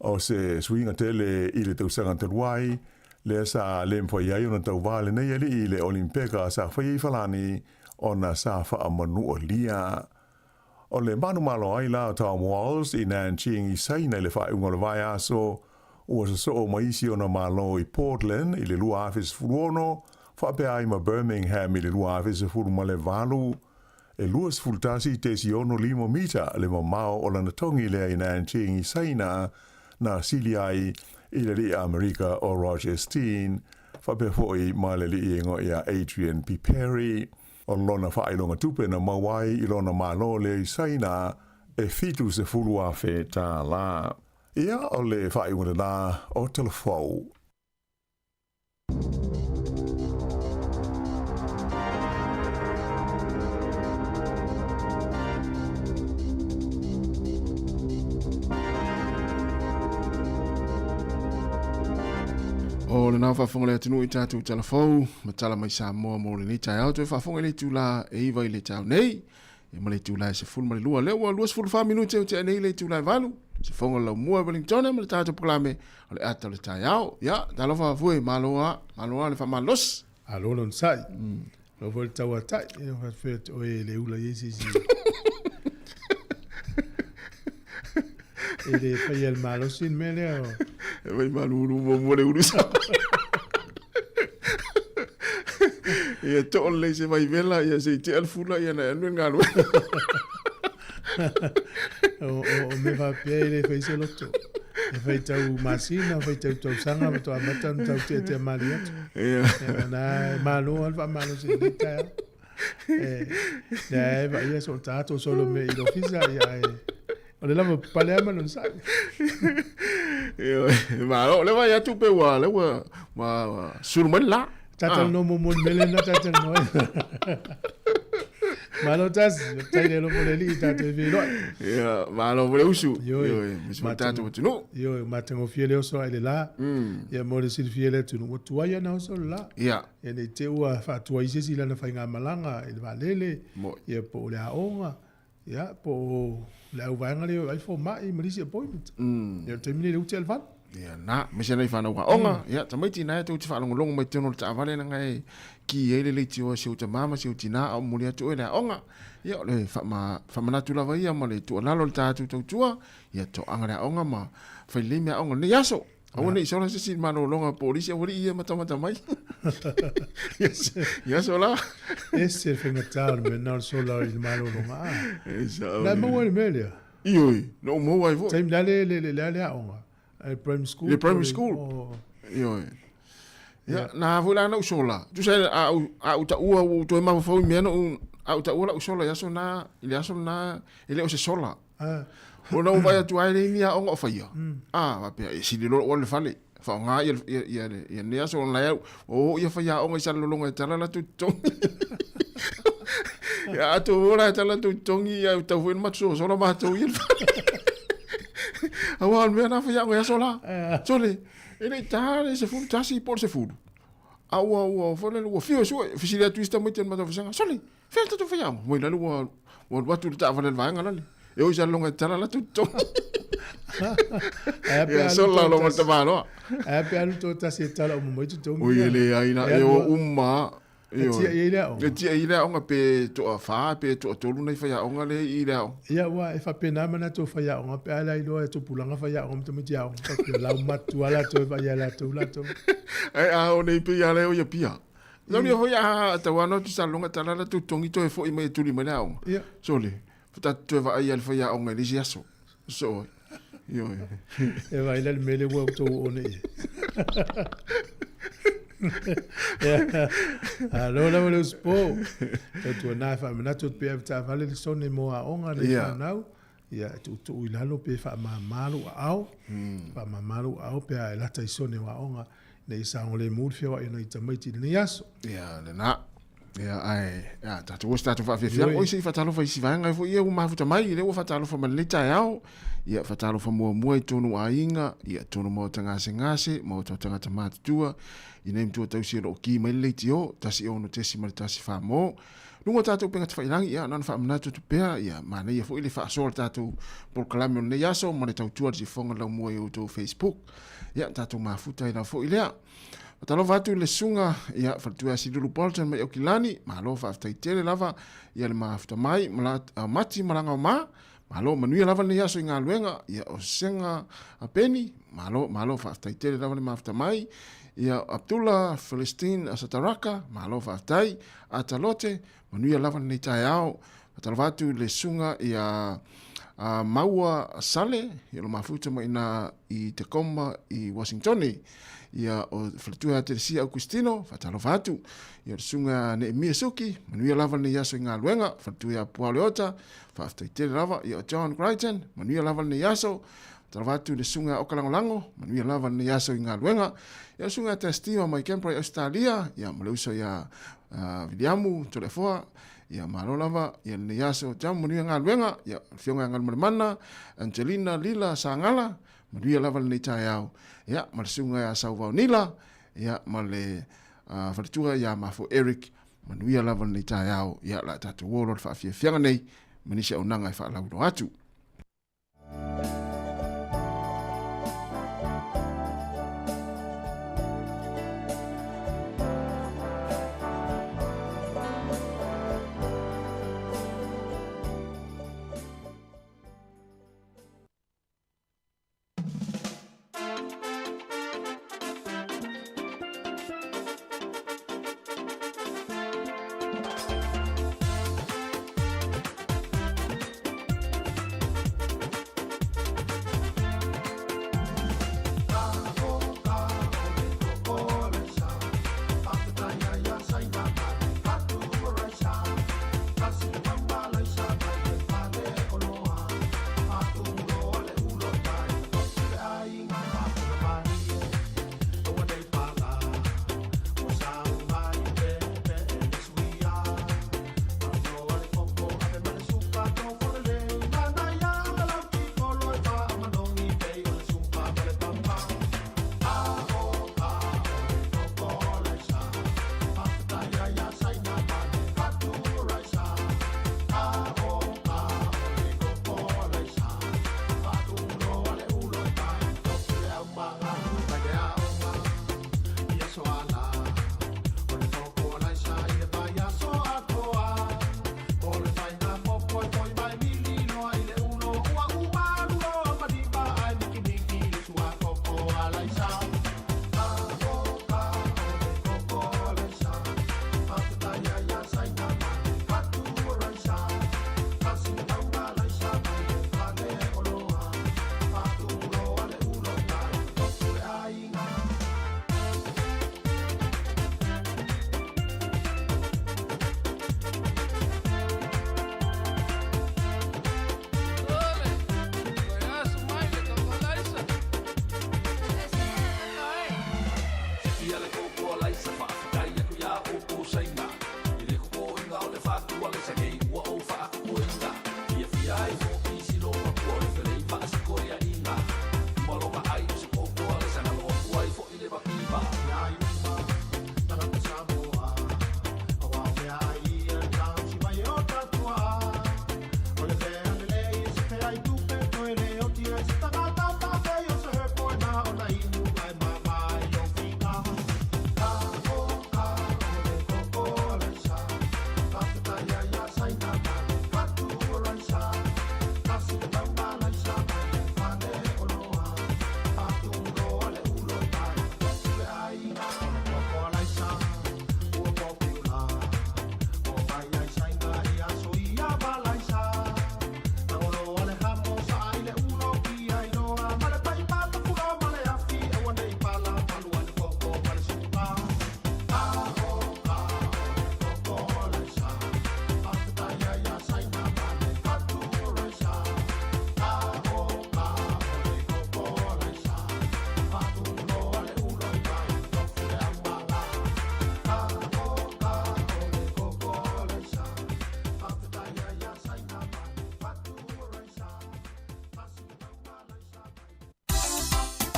S10: O se suiga tele i le tausaga talu ai, lea sa le mafai ai ona tauva lenei alii i le Olimpeka sa faia i Falani ona sa faamanualia. O le manumalo ai la o Tom Walls i Nanjing i Saina i le faaiuga o le vaiaso, ua sosoo ma isi ona malo i Portland i le 2016, faapea ai ma Birmingham i le 2018. E 21.65 mita le mamao o lana togi lea i Nanjing i Saina, na sili ai i le alii Amerika o Roger Steen, faapea foi ma le alii e igoa ia Adrian Piperi. O lona faailoga tupe na maua ai i lona malo lea i Saina e $70,000. Ia, o le faaiuga lena o Talafou.
S1: O lena faafofoga le atunuu i tatou tala fou ma tala mai Samoa mo lenei taeao. Toe faafofoga i le itula e 9 i le taeao nei e ma le itula e 12. Lea ua 24 minute o tea nei le itula e 8. Se fofoga o le laumua e Wellington ma le tatou polokalame o le ata o le taeao. Ia, talofa fue, malo a, malo a le faamalosi. Alo lon sai. Lo foi le tauatai, e faafefea te oe e le ula i isi isi. E le faia le malosi le mea lea. E vai malulu muamua le ulu sa. Ia too lelei se vaivela, ia se i tea le fula, ia na e alu e galuega. O, o, o mea faapea e le fai se loto. E fai tau masina, fai tau tausaga, faatoa amata ona tau teatea malie atu. Ia. E na e malo lava le faamalosi i lenei taeao. E, lea e vaaia so o tatou solo mea i le ofisa, ia e, o le lava pale lava ma lona saʻi. Ia, malo, o lea vaai atu pe ua, lea ua, ua sulu mai le la. Ta talanoa muamua i le mea lea na ta talanoa ai. Malo tasi, faafetai le alofa o le Alii tatou e feiloai.
S11: Ia, malo mo le usu.
S1: Ioe.
S11: Ioe, aemaise foi le tatou atunuu.
S1: Ioe, ua matagofie le oso ae le la. Ia mo le silafia e le atunuu, ua tuai ana oso le la.
S11: Ia.
S1: Ia ne i te i ua faatuai se isi i lana faigamalaga i le vaalele,
S11: Moi.
S1: ia po o le aoga, ia po o le auvaega lea e o ai fomai ma nisi appointment. Ia o le taimi lenei lea ua tea le 8.
S11: Ia na, aemaise nai fanau aoga, ia tamaiti na e tou te faalogologo mai totonu o le taavale leaga e ki ai le leitioa e si ou tama ma si ou tina a o momoli atu oe i le aoga. Ia o le faama, faamanatu lava ia ma le tuualalo i le tatou tautua, ia toaga le aoga ma fai lelei meaaoga o lenei aso. Aua ne i sola se isi i le malologa a polisi aualii ia matamata mai. Ia sola.
S1: Ese le faigata o le mea lena o le sola i le malologa.
S11: E sao.
S1: Na e maua ai le mea lea?
S11: Ioe, na ou maua ai foi.
S1: Taimi la le le le le aoga, le primary school.
S11: Le primary school. Ioe. Ia, na foi la na ou sola. Tusa a ou a ou taua ua ou toe mafaufau i mea na ou a ou taua lau sola i aso na, i le aso lena e le o se sola. Ona ou vaai atu ai le ni aoga o faia. A, faapea e sili loa lou alu i le fale. Faaaoga ia ia ia ia lenei aso ona la e ua oo ia faiaoga i Salelologa e tala latou totogi. Ia a tou o la e tala latou totogi ia tau foi ona matou sosola matou ia i le fale. Aua o le mea lena faiaoga i aso la. Sole, e le i ta le 11 po o le 10. A ua ua foi lele ua fiu e sue, fesili atu isi tamaiti o le matou vasega, sole, fea le tatou faiaoga? Moi lale ua ua alu atu le taavale a le vaega lale. E o i Salelologa e tala latou totogi. Ia sola lo ma le tamaloa.
S1: Ae a pe alu toatasi e tala uma mai totogi.
S11: Oi e leai la, e o uma.
S1: E tia i ai le aoga.
S11: E tia i le aoga pe toafa pe toatolu nai faiaoga lea i le aoga.
S1: Ia aua e faapena manatu o faiaoga pe a le iloa e tupulaga faiaoga ma tamaiti aoga faapea lau matua latou e vaai ia latou latou.
S11: Ae a o nei pei a le o ia pia. Nau ia foi a tau ano atu Salelologa tala latou totogi toe foi mai e tuli mai le aoga.
S1: Ia.
S11: Sole, tatou toe vaai ia le faiaoga i le isi aso. Soo ai. Ioe.
S1: E vaai la le mea lea ua outou oo nei i ai. Alo lava le usupo. Tautuana e faamanatu atu pea e taavale le sone mo aoga nei fanau. Ia e tuutuu i lalo pe faamama lou aao. Faamama lou aao pe a e lata i sone o aoga ina ia saogalemu le feoai o nai tamaiti i lenei aso.
S11: Ia lena. Ia ae ia tatou o se tatou faafiafiaga. Oi se i faatalofa i si vaega foi ia ua mafuta mai, lea ua faatalofa mai lenei taeao. Ia faatalofa muamua i tonu aiga, ia tonu maota gasegase, maota o tagata matutua, i nei matua tausi o lo o ki mai le leitio, 16.1 mo. Luga o tatou upega tafailangi, ia na ona faamanatu atu pea, ia manaia foi le faasoa o le tatou polokalame o lenei aso ma le tautua le sifoga laumua i outou Facebook. Ia tatou mafuta ai lava foi lea. Faatalofa atu i le susuga ia Faletua ia Silulu Bolton mai Aukilani, malo faafetai tele lava ia le mafuta mai, mati malaga o ma, malo manuia lava lenei aso i galuega, ia o Sega a Peni, malo malo faafetai tele lava le mafuta mai, ia Abdullah Philistine Asataraka, malo faafetai, Atalote, manuia lava lenei taeao. Faatalofa atu i le susuga ia Maua Sale, ia lo mafuta mai ina i Tacoma i Washingtone. Ia o faletua ia Teresia Augustino, faatalofa atu. Ia le susuga Neemia Suki, manuia lava lenei aso i galuega, faletua ia Puao Leota, faafetai tele lava. Ia o John Crichton, manuia lava lenei aso. Faatalofa atu i le susuga ia Oka Lagolago, manuia lava lenei aso i galuega. Ia le susuga ia Testiva mai Canberra i Ausetalia, ia ma le uso ia Viliamu Toleafoa, Ia malo lava ia lenei aso te amo manuia galuega ia afioga ia Galumalemana Angelina Lila Sagala manuia lava lenei taeao ia ma le susuga ia Sauvao Nila ia ma le faletua ia Mafo Eric manuia lava lenei taeao ia la tatou o loa le faafiafiaga nei ma nisi auaunaga e faalauiloa atu.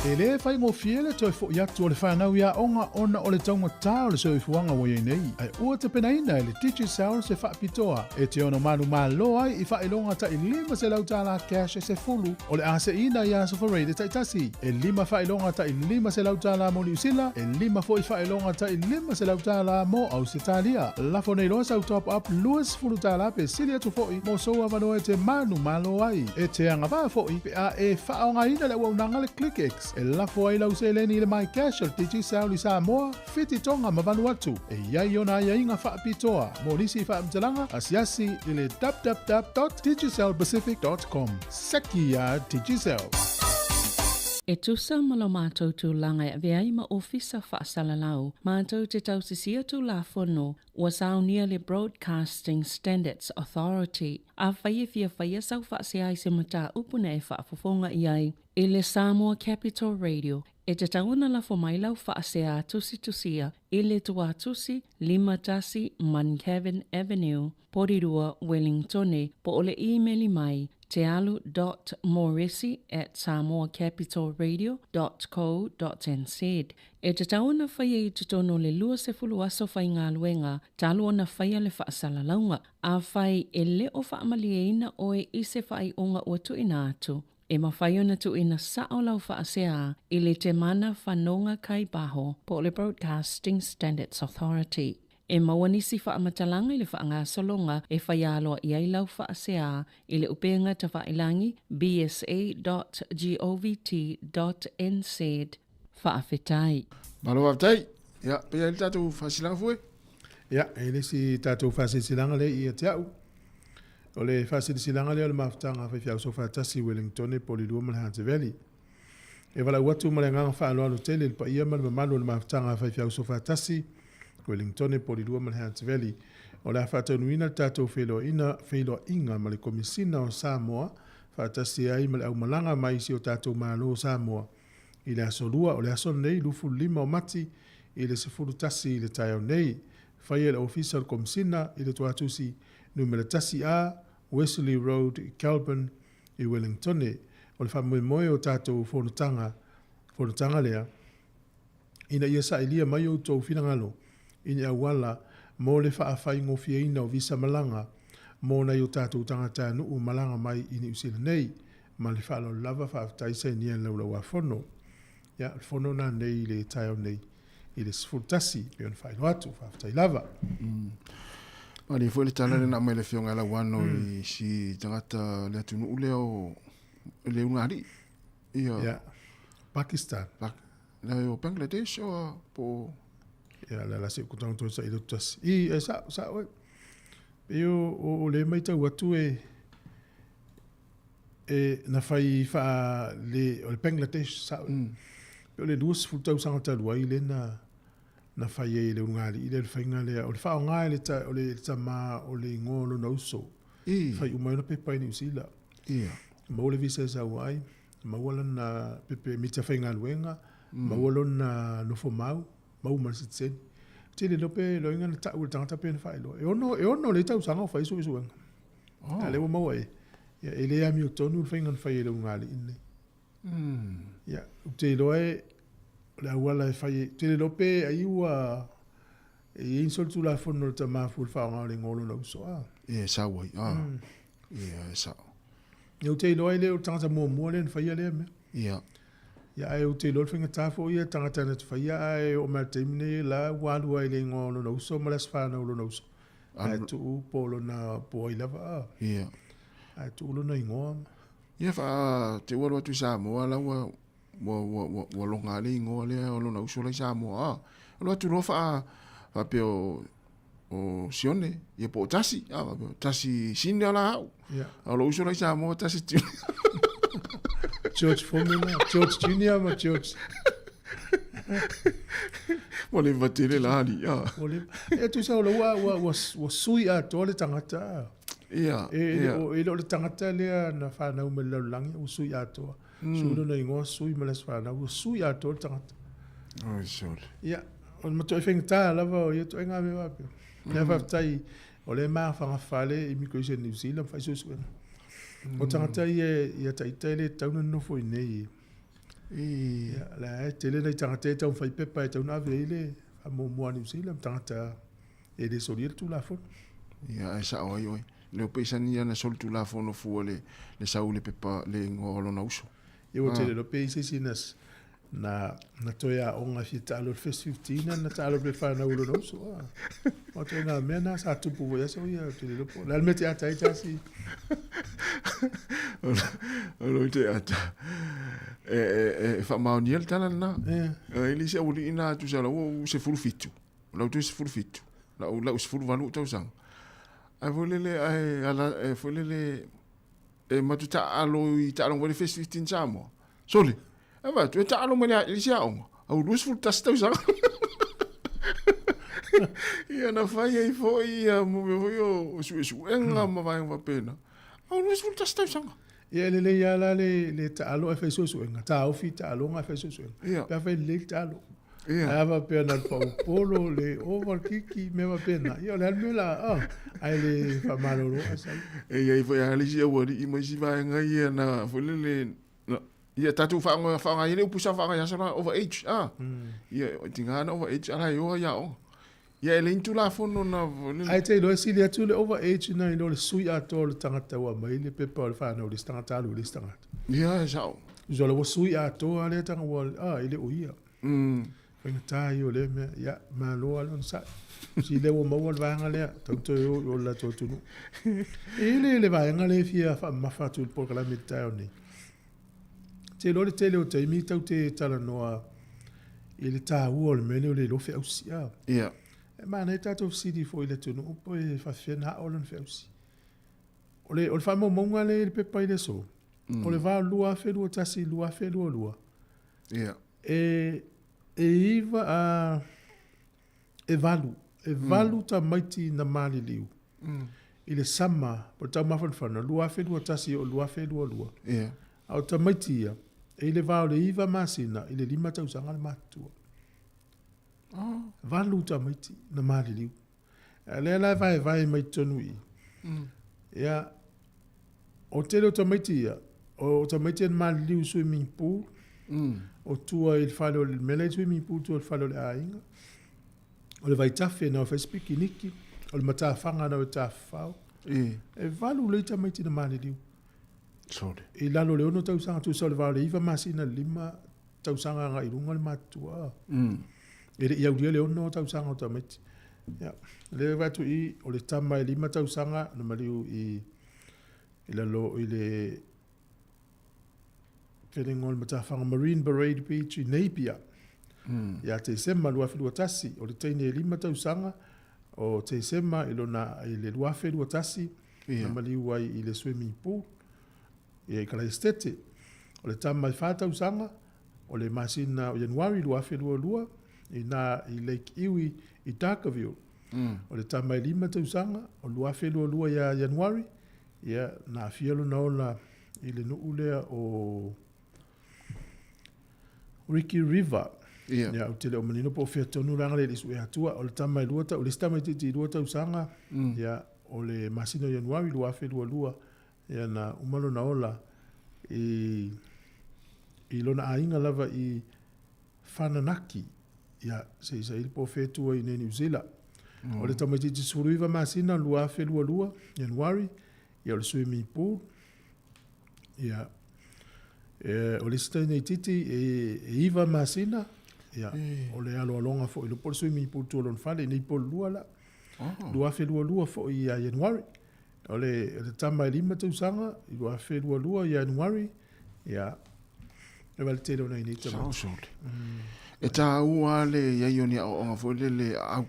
S1: E lē faigofie le toe foʻi atu o le fanau i aoga ona o le taugata o le soifuaga ua iai nei, ae ua tapenaina e le Digicel se faapitoa e te ono manumalo ai i faailoga taʻi $500 tala cash e 10 o le a seʻiina i aso Faraile taʻitasi. E lima faailoga taʻi $500 tala mo Niusila, e lima foʻi faailoga taʻi $500 tala mo Ausetalia. Lafo nei loa sau top up $20 tala pe sili atu foʻi mo sou avanoa e te manumalo ai. E te agavaa foʻi pe a e faaaogaina le auaunaga le ClickX e lafo ai lau seleni i le MyCash o le Digicel i Samoa, Fiti, Tonga ma Vanuatu. E i ai ona aiaiga faapitoa mo nisi faamatalaga asiasi i le www.digicelpacific.com. Seki iā Digicel!
S3: E tusa ma lo matou tulaga e avea ai ma Ofisa Faasalalau, matou te tausisia Tulafono ua saunia le Broadcasting Standards Authority. Afai e fia faia sau faasea i se mataupu na e faafofoga i ai i le Samoa Capital Radio, e tatau ona lafo mai lau faasea tusitusia i le Tuatusi 51 Muncavin Avenue, Porirua, Wellingtone, po o le imeli mai tealu dot moresi at samoacapitalradio dot co dot nz. E tatau ona faia i totonu o le 20 aso faigaluega talu ona faia le faasalalauga. Afai e le o faamalieina oe i se faaiuga ua tuuina atu, e mafai ona tuuina sao lau faasea i le Temana Fanoga Kai Baho po o le Broadcasting Standards Authority. E maua nisi faamatalaga i le faagasologa e faia aloa i ai lau faasea i le upega tafailangi bsa.govt.nz. Faafetai.
S11: Malo faafetai. Ia, pe i ai le tatou faasilaga fue?
S1: Ia, e le isi tatou faasilasilaga lea ia te au. O le faasilasilaga lea o le mafutaga a faifeau Sofātasi i Wellingtone, Porirua ma le Hunter Valley. E valaau atu ma le agaga faaaloalo tele i le paia ma le mamalu o le mafutaga a faifeau Sofātasi, Wellingtone, Porirua ma le Hunter Valley. O le a faataunuina le tatou feiloaiga feiloaiga ma le Komisina o Samoa faatasi ai ma le aumalaga mai si o tatou Malo o Samoa i le aso Lua o le aso lenei 25 o Mati i le 11 i le taeao nei. Faia e le Ofisa o le Komisina i le Tuatusi Numera 1A, Wesley Road, Kelburn, i Wellingtone. O le faamoemoe o tatou fonotaga, fonotaga lea, ina ia sailia mai outou finagalo i ni auala mo le faafaigofieina o visa malaga mo nai o tatou tagatanuu malaga mai i Niu Sila nei. Ma le faaaloalo lava, faafetai sainia i le Laulau-a-Fono. Ia, o le fono lena nei i le taeao nei i le 11, pei ona faailoa atu. Faafetai lava.
S11: Malie foi le tala lea na aumai e le Afioga ia Lauano i si tagata le atunuu lea o le ulugalii.
S1: Ia. Ia. Pakistan.
S11: Pak, le o Bangladesh o po
S1: Ia la la se ku tau sa i tasi. I e sa sa oi. E o o le mai tau atu e e na fai faa le o le Bangladesh sa. O le 20 tausaga talu ai le na na fai ai e le ulugalii lea le faiga lea, o le faaaoga e le ta, o le tama o le igoa o lona uso.
S11: I.
S1: Fai uma ai ona pepa i Niu Sila.
S11: Ia.
S1: Maua le visa e sau ai, maua lana pepe mita faigaluega, maua lona nofo mau, maua ma le sitiseni. Tele loa pe loiga na tau e le tagata pe na faailoa. E ono, e ono le tausaga o fai suesuega.
S11: Oh.
S1: A lea ua maua e. Ia, e le amiotonu le faiga na fai e le ulugalii lenei. Ia, ou te iloa e, o le auala e fai ai, ou te le iloa pe ai ua, e i ai ni solitulafono a le tama fua i le faaaoga o le igoa o lona uso, a.
S11: Ia, e sau ai, a. Ia, e sao.
S1: Ia, ou te iloa e le o le tagata muamua lea na faia lea mea.
S11: Ia.
S1: Ia, ae ou te iloa le faigata foi ia tagata na te faia, ae oo mai i le taimi nei la ua alu ai i le igoa o lona uso ma le aso fanau o lona uso. Ae tuu po o lona, po o ai lava, a.
S11: Ia.
S1: Ae tuu lona igoa.
S11: Ia faa te ua alu atu i Samoa la ua ua ua ua ua loga le igoa lea o lona uso la i Samoa a. Alu atu loa faa faapea o o Sione ia po o Tasi a faapea o Tasi Senior la au.
S1: Ia.
S11: A o lou uso la i Samoa Tasi Junior.
S1: George Foreman, George Junior ma George.
S11: Ua leva tele la ali a.
S1: Ua leva. E tusa o la ua ua ua ua sui atoa le tagata a.
S11: Ia,
S1: E, e, o, e le o le tagata lea na fanau mai le lalolagi, ua sui atoa. Sui lona igoa, sui ma le aso fanau, ua sui atoa le tagata.
S11: Oi sole.
S1: Ia, o le matuai faigata lava o ia ituaiga mea faapea. Ia faafetai, o lea e mafagafa le Immigration New Zealand ma fai suesuega. O tagata ia, ia ita e le tatau ona nonofo i inei. Ia, la e tele nai tagata e taumafai pepa e tatau ona ave ai le faamuamua a Niu Sila ma tagata e le solia le Tulafono.
S11: Ia, ae sao ai oe. Le o peisani ia na soli Tulafono fua le, le sau i le pepa, le igoa o lona uso.
S1: Ia ua tele loa pe i ai se isi na, na, na toe aoga e fia taalo i le First Fifteen a na taalo pe fanau i lona uso. Ah. O ituaiga mea na sa tupu foi aso ia, ou te le iloa po o le a le mea e te ata ai tasi.
S11: O lo te ata. E, e, e faamaonia le tala lena. E le isi aualii na tusa lau ua 17. Lau toe 17. Lau, lau 18 tausaga. Ae foi lele, ae, ala, e foi lele, e matu taalo i taaloga foi le First 15 Samoa. Sole, ae vaai atu, e taalo mai le isi aoga, au 21 tausaga. Ia na fai ai foi ia mo mea foi o suesuega ma vaega faapena. Au 21 tausaga.
S1: Ia e lelei lava la le, le taalo ae fai suesuega. Taofi taaloga ae fai suesuega. Ia. Pe afai lelei le taalo. Ia. Ae a faapea na o le paupolo, le ova le kiki, mea faapena. Ia o le a le mea la, ah, ae le faamalolo ae sau.
S11: E i ai foi lava le isi aualii ma isi vaega ia na foi lele, na, ia tatou faaaoga faaaoga ai le upu sa faaaoga i aso la over age, ah. Ia e tiga na over age a la e oa i aoga. Ia e leai ni Tulafono na foi lele.
S1: Ae te iloa e sili atu le over age nai lo le sui atoa o le tagata ua aumai le pepa o le fanau i le isi tagata alu i le isi tagata.
S11: Ia e sao.
S1: Usual ua sui atoa lea tagata ua, ah, e le o ia. Faigata ia o lea mea. Ia, malo lava le onosai. Si lea ua maua le vaega lea, tau toe o i o le latou atunuu. E i ai le vaega lea e fia faamamafa atu i le polokalame i le taeao nei. Ou te iloa le tele o taimi tau te talanoa i le taua o le mea lea o le iloa feausi. A.
S11: Ia.
S1: E manaia tatou fesili foi i le atunuu po e faafefea ona ao lana feausi. O le, o le faamaumauga lea i le pepa i le aso, o le va o le 2021 i le 2022,
S11: Ia.
S1: E, e iva, a, e valu, e valu tamaiti na maliliu i le sama po o le taumafanafana 2021 o le 2022.
S11: Ia.
S1: A o tamaiti ia, e i le va o le iva masina i le lima tausaga le matutua.
S11: Oh.
S1: Valu tamaiti na maliliu. A lea la e vaevae mai totonu i i. Ia, o tele o tamaiti ia, o tamaiti na maliliu i swimming pool, o tua i le fale o le mea la e i swimming pool tua i le fale o le aiga. O le vaitafe na o e fai se pikiniki, o le matafaga na o e tafafao. E valu lelei tamaiti na maliliu.
S11: Sole.
S1: I lalo o le ono tausaga, tusa o le va o le iva masina i le lima tausaga agai i luga le matutua. E le i aulia le ono tausaga o tamaiti. Ia, lea e vaai atu i i, o le tama e lima tausaga na maliu i, i lalo i le felinga o le matafaga Marine Parade Beach i Napier. Ia Tesema 2021, o le teine e lima tausaga o Tesema i lona i le 2021 na maliu ai i le swimming pool ia i Kalaesetete. O le tama e fa tausaga o le masina o Ianuari 2022 i na i Lake Ewie i Dargaville. O le tama e lima tausaga o 2022 ia Ianuari ia na aafia lona ola i le nuu lea o Ricky River.
S11: Ia.
S1: Ia, ou te le o manino po o fea tonu leaga le i sue atua. O le tama e lua tau, le isi tamaitiiti i lua tausaga, ia, o le masina o Ianuari 2022, ia, na uma lona ola i, i lona aiga lava i Whananaki, ia, se i saili po o fea e tu ai i nei Niu Sila. O le tamaitiiti 19 masina 2022, Ianuari, ia, o le swimming pool, Ia, e, o le isi teine itiiti e, e iva masina, ia, o le aloaloga foi i loko o le swimming pool tua o lona fale, i nei Upolulua la.
S11: Oh.
S1: 2022 foi ia Ianuari. O le, o le tama e lima tausaga, i 2022 ia Ianuari, ia, e vale tele o nai nei tamaiti.
S11: Sao sole. E tāua le i ai o ni aoaoga foi lele au.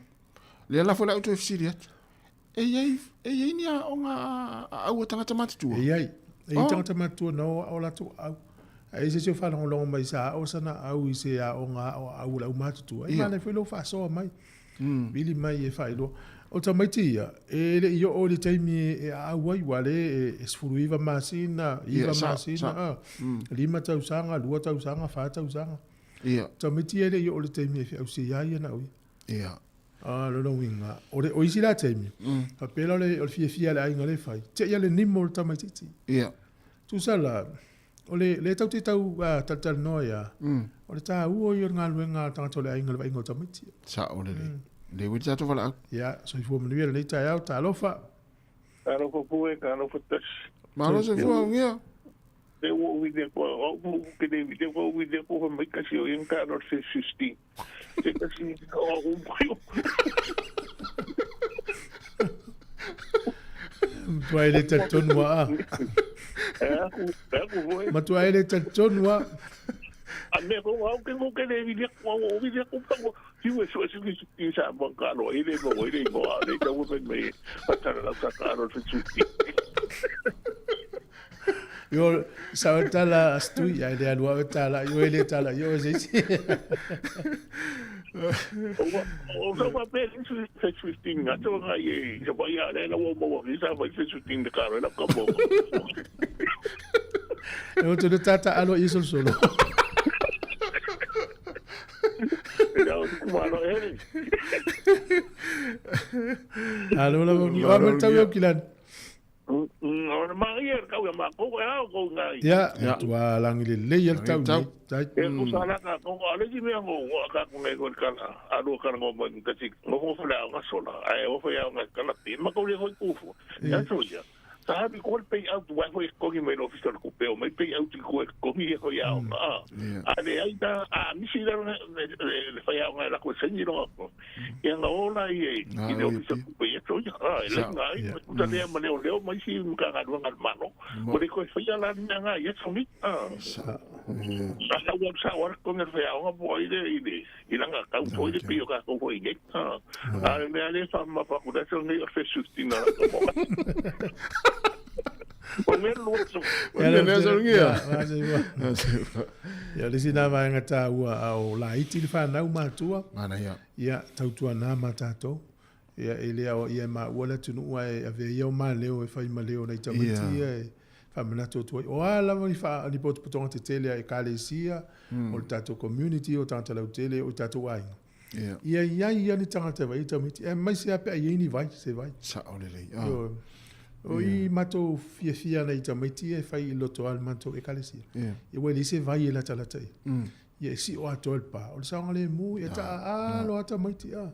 S11: Lea la foi la au toe fesili atu. E i ai, e i ai ni aoga a aua tagata matutua?
S1: E i ai. E i ai tagata matutua na o ao latou aau. Ae i ai se isi o faalogologo mai sa ao sana au i se aoga ao aau o le aumatutua. E manaia foi lou faasoa mai. Vili mai e faailoa. O tamaiti ia, e le i oo i le taimi e aau ai, aua o lea e 19 masina, 9 masina, 5 tausaga, 2 tausaga, 4 tausaga. Tamaiti ia e le i oo i le taimi e feausi ai a ia na o ia. A, lona uiga, o le, o isi la taimi, faapea la o le, o le fiafia a le aiga lea e fai, tea le nimo o le tamaitiiti.
S11: Ia.
S1: Tusa la, O le lea tatou te tau talatalanoa ai a, o le taua ia o le galuega a le tagata o le aiga i le vaaiga o tamaiti.
S11: Sao lelei. Lea ua i le tatou valaau.
S1: Ia, soifua manuia lenei taeao, talofa.
S12: Talofa pue, talofa tasi.
S11: Malo soifua augia.
S12: Te ua ui le koa, o u ke le ui le koa ui le koa mai kasi o ing ka no se 16. Se kasi o u mai.
S1: Matua e le talitonu wa a. Matua e le talitonu wa.
S12: A me ko au ke ko ke le ui le koa o ui le koa ti ue sua si ki sa mo ka no ile mo ile mo a le ka ue me patara la ka ka no se 16.
S1: Yo sa tala astui ai le alua o tala yo ele tala yo se si.
S12: O sa wa pe se 15 nga to nga ye sa wa ya le la wo mo ni sa wa se 15 de karo la ka mo.
S1: E o te tata alo i sol solo. Alo la wa mo tau kilan.
S12: O le magia kau ia makou e ao kou ngai.
S1: Ia, matua lagi lelei ai le tau nei. Tai.
S12: E kusa la ka ko ale ji mea ngo ngo ka ko ngai ko kala alu kala ngo mo ka si ngo ngo fala nga sola ai o fa ya nga kala pi ma ko le hoi kufu. Ya so ya. Sa habi ko pay out wa ko ko ki mai office ko pe o mai pay out ko ko mi ko ya o. A le ai ta a mi si la le fa ya nga la ko se ni ro ko. Ia nga ola i e i le office ko pe ya so ya. A le nga ai ko ta le ma le o mai si ka nga nga mano. Ko le ko fa ya la nga ya so ni. A. Sa wa sa wa ko nga fa ya nga bo i le i le i la nga ka ko i le pi o ka ko i le. A le ale fa ma pa ko da so ni o fe sustina la ko. O me lo so.
S11: O le lea sa lungia.
S1: Ia, le isi na vaega taua a o laiti le whanau matua.
S11: Mana ia.
S1: Ia, tautua nā ma tātou. Ia, e le ao ia maua le atunuu ae avea ia o maleo e fai maleo nai tamaiti ia e faamanatu atu ai. O a lava ni wha, ni potopotoga tetele a ekalesia, o le tātou community, o tagata lautele, o i tātou aiga. Ia ia ia ni tagata e vaai i tamaiti. E mai se ape ai ni vai, se vai.
S11: Sao lelei.
S1: Ioe. O i matou fiafia ana i tamaiti e fai i loto a le matou ekalesia. Ia ua e leai se vai e latalata i. Ia e sio atoa i le pa. O le saogalemu, ia taaalo a tamaiti a.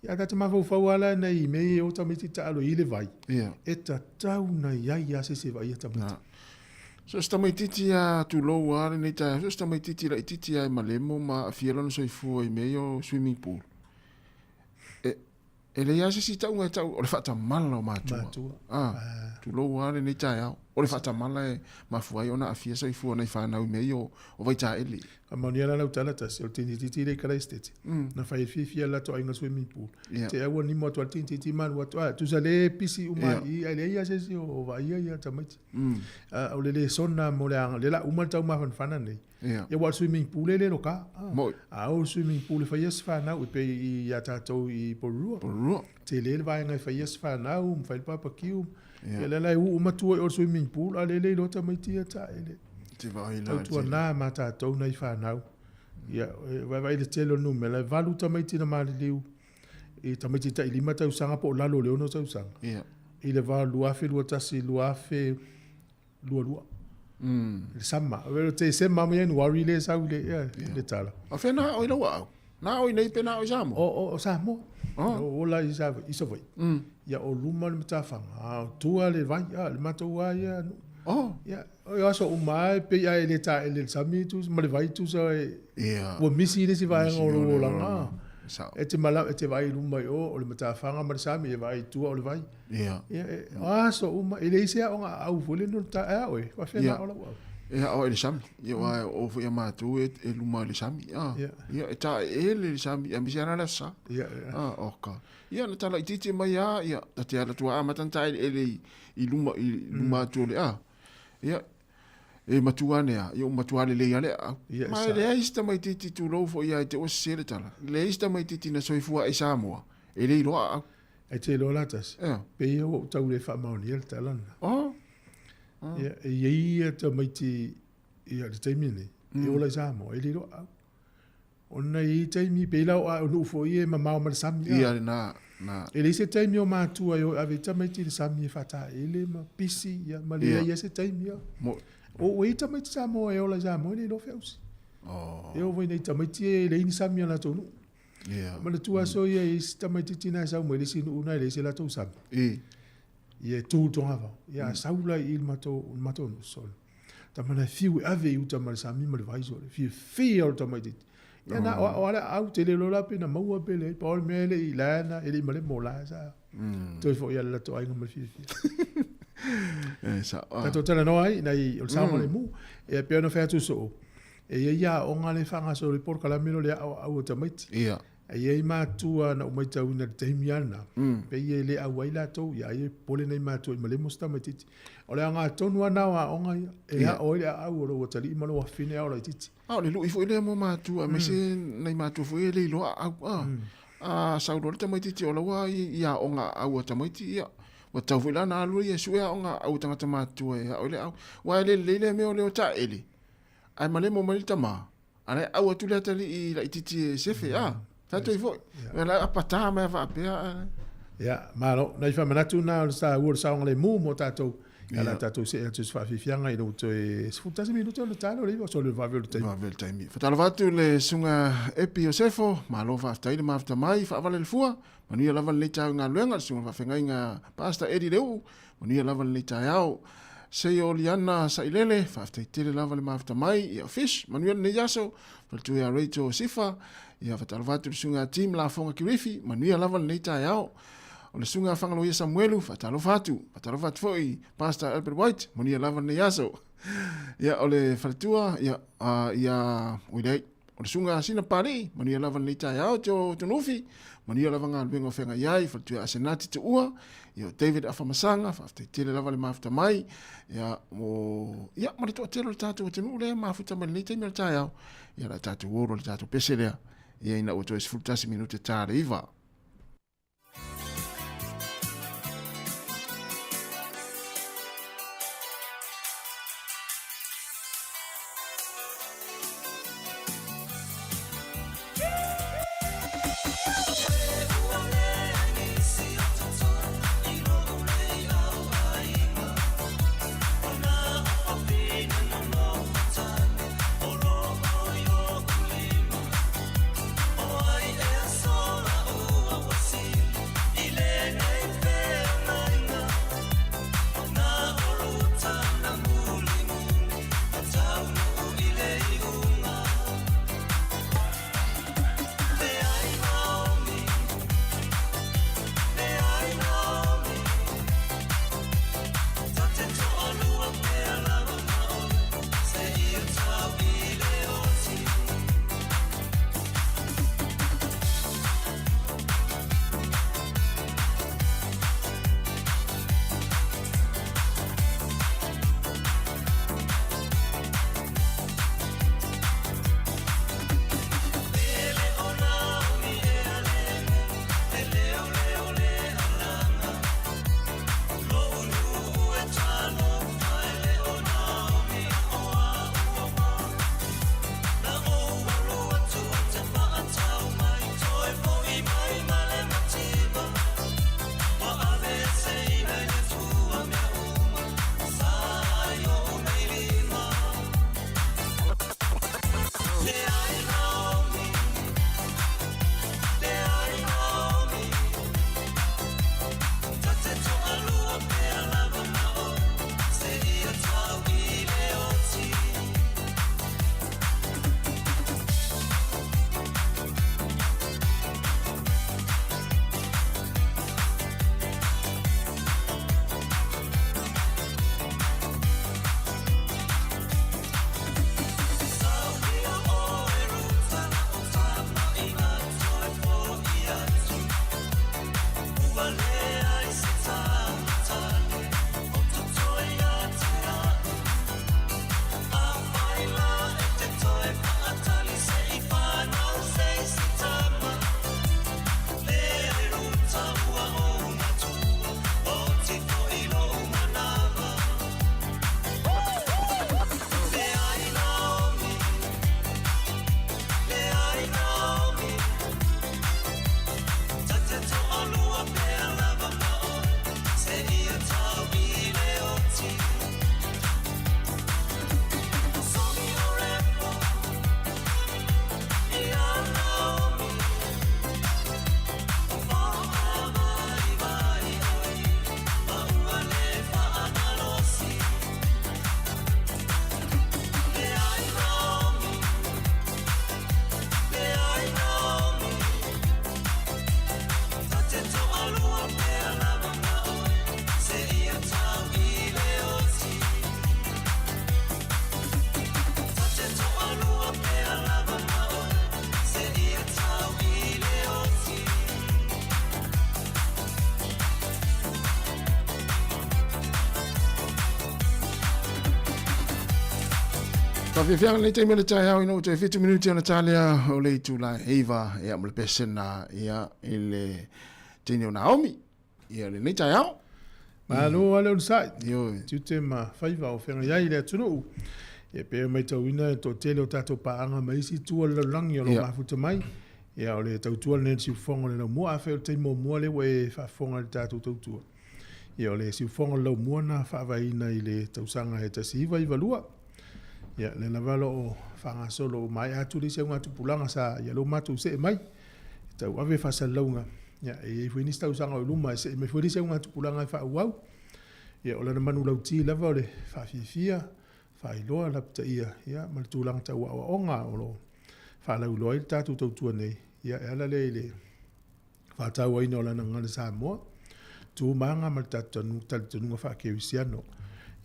S1: Ia a ta te mafaufau lava la nei i mea ia e o tamaiti taalo i le vai. E tatau ona i ai a se se vaai a tamaiti.
S11: So se tamaitiiti a tulou a lenei taeao, so se tamaitiiti laitiiti a e malemo ma aafia lona soifua i mea ia o swimming pool. E, e leai lava se isi tauga e tau, o le faatamala o matua.
S1: Matua.
S11: Ah, tulou a lenei taeao. O le faatamala e mafua ai ona aafia soifua o nai fanau i mea ia o, o vaitaele.
S1: Ka manuia la lau tala tasi, o le tinititi le i Karaisitete. Na fai e fiafia le latou aiga i le swimming pool. Te au ua nimo atu a le tinititi ma alu atu, ah, tusa le pisi uma i i, ae leai lava se isi o vaaia ia tamaiti. Ah, o le lesona mo le aga, le la uma le taumafanafana nei. Ia aua o le swimming pool e le loka. A o le swimming pool e faia se fanau, e pei ia tatou i Porirua.
S11: Porirua.
S1: Tele le vaega e faia se fanau, ma fai le barbecue. Ia lea la e uu matua i o le swimming pool, a lele iloa tamaiti ia taele.
S11: Te vaai la.
S1: Tautuana ma tatou nai fanau. Ia, e vaevae le tele o le numera, e 8 tamaiti na maliliu i tamaiti tai 5 tausaga po o lalo o le 6 tausaga.
S11: Ia.
S1: I le va 2021, 2022. Le sama. O te sema ma January le sau i le, ia, le tala.
S11: A whea na oi lau au? Na oi nei pe na oi Samoa?
S1: O Samoa. O ola i Savaii. Ia o luma le matafaga, a o tua le vai, a le matou a ia nuu. Ia, o aso uma e pei a e le taele le sami tu ma le vai tusa e ua misi le isi vaega o lou olaga. E te mala, e te vaai i luma i o, o le matafaga ma le sami, e vaai i tua o le vai. Ia, o aso uma, e leai se aoga aau foi le no ta e ao e, faafefea na ao lau au.
S11: E ao i le sami, ia aua e o foi a matou e luma i le sami. Ia, e taele le sami, aemaise lava le aso Sa. Oka. Ia, na tala itiiti mai lava, ia, ta te ala atu amata ona taeleele i luma, i luma atu o le a. Ia, e matua ane lava, ia ua matua lelei lava le aau. Ma e leai se tamaitiiti tulou foi ia i te ua sese le tala. Leai se tamaitiiti na soifua ai Samoa, e le iloa aau.
S1: E te iloa la tasi, pei ia ua ou tau le faamaonia le tala lena. Ia, e i ai ia tamaiti ia le taimi lenei, e ola i Samoa, e le iloa aau. Ona e i ai taimi, pei la o a o nuu foi e mamao ma le sami.
S11: Ia, na, na.
S1: E leai se taimi o matua e o e ave ai tamaiti i le sami e faataele ma pisi, ia, ma leai ai se taimi.
S11: Mo.
S1: O ua i tamaiti Samoa e ola i Samoa e le iloa feausi. E oo foi i nai tamaiti e leai ni sami a latou nuu. Manatua aso ia i isi tamaititi na e sau mai le isi nuu na e leai se latou sami. Ia e tu i le togavao. Ia a sau la i i le matou, le matou nuu, sole. Tama na e fiu e ave i uta ma le sami ma le vai sole. Fiafia o le tamaititi. Ia na o o ale au tele loa la pe na maua pe leai. Pau o le mea e le i la na e le i malemo o la sa. Toe foi ia le latou aiga ma le fiafia.
S11: E sao.
S1: Tatou talanoa ai nai o le saogalemu. Ia pei ona fai atu soo, e i ai aoga le faagasolo i polokalame lea o le aoao o tamaiti.
S11: Ia.
S1: E i ai matua na ou matauina i le taimi lava lena, pei e le auai latou, ia ai e popole nai matua i malemo se tamaitiiti. O le aoga tonu lava lena o aoga ia, e ao ai le aau o lou atalii ma lou afafine ao laitiiti.
S11: A o le lui foi lea mo matua, aemaise nai matua foi e le iloa aau. A, a sau loa le tamaitiiti o la ua i aoga aau a tamaiti, ia, ua tatau foi la ona alu ia e sue aoga aau a tagata matutua e ao ai le aau. Aua e le lelei lea mea o le o taele, ae malemo mai le tama, A la e au atu le atalii laitiiti e sefe, a, tatou ai foi. Ia la e apata mai a faapea.
S1: Ia, malo. Nai faamanatu na o le taua o le saogalemu mo tatou. Ia la tatou see atu i se faafiafiaga ina ua toe 11 minute o le talo le iva, sole le vave o le taimi.
S11: Vave o le taimi. Faatalofa atu le susuga Epi Iosefo, malo faafetai le mafuta mai, faavale le fua, manuia lava lenei taeao i galuega, le susuga faafeagaiga Pastor Eddie Leu'u, Manuia lava lenei taeao. Seio Liana Sailele, faafetai tele lava le mafuta mai, ia Fish, manuia lenei aso, faletua ia Rachel Sifa, ia faatalofa atu le susuga Tim Lafoga Kirifi, manuia lava lenei taeao. O le susuga Fagaloia Samuelu, faatalofa atu, faatalofa atu foi Pastor Albert White, manuia lava lenei aso. Ia o le faletua, ia, uh, ia, oi leai, O le susuga Sina Papalii, manuia lava lenei taeao te o Tunufi, manuia lava galuega o feagai ai, faletua Asenati Tuua, ia o David Afamasaga, faafetai tele lava le mafuta mai, ia o ia ma le toatele o le tatou atunuu lea e mafuta mai lenei taimi o le taeao, ia o le a tatou o loa i le tatou pese lea, ia ina ua toe 11 minute ta le 9. Faafiafiaga lenei taimi o le taeao ina ua toe 7 minute ona talea o le itula e 9 ia ma le pesena ia i le teine o Naomi ia lenei taeao.
S1: Malo lava le onosai. Ioe. Tiute ma faiva o feagai ai le atunuu. Ia pei ona matauina le toatele o tatou paaga ma isi itu o le lalolagi o lo o mafuta mai. Ia o le tautua lenei a le siufofoga o le laumua. Afai o le taimi muamua lea ua e faafofoga i le tatou tautua, ia o le siufofoga o le laumua na faavaeina i le tausaga e 1992. Ia lea lava o lo o faagasolo ua maea atu le isi augatupulaga sa ia lea ua matou see mai e tauave faasalalauga. Ia e i ai foi nisi tausaga o i luma e see mai foi le isi augatupulaga e faaauau. Ia o lana manulauti lava o le faafiafia, faailoa, lapataia ia ma le tulaga tau aoaoga o lo o faalauiloa ai le tatou tautua nei. Ia e ala lea i le faatauaina o lana gagana Samoa, tu ma aga ma le tatou talitonuga faakerisiano.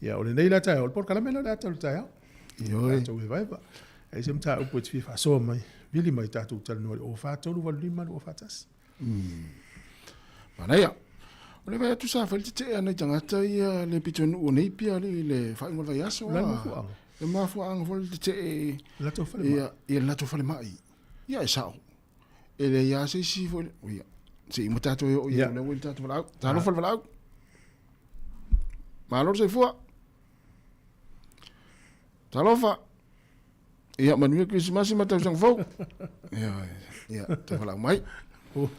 S1: Ia, o lenei la taeao, o le polokalame lea o le ata o le taeao. Ioe. Tatou evaeva. E i ai se mataupu e te fia faasoa mai, vili mai tatou talanoa i le 0438 2 41.
S11: Manaia. O le vai atu sa fai le tetee a nai tagata ia le pitonuu o Napier i le faaiuga o le vaiaso.
S1: Le mafuaaga.
S11: Le mafuaaga foi le tetee.
S1: Le latou falemai.
S11: Ia, ia le latou falemai. Ia e sao. E leai lava se isi foi ia se i uma tatou e oo i ai lea ua i le tatou valaau. Talofa le valaau. Malo le soifua. Talofa. Ia manuia Kerisimasi ma tausaga fou. Ia, ia, tau valaau mai.
S1: Oh,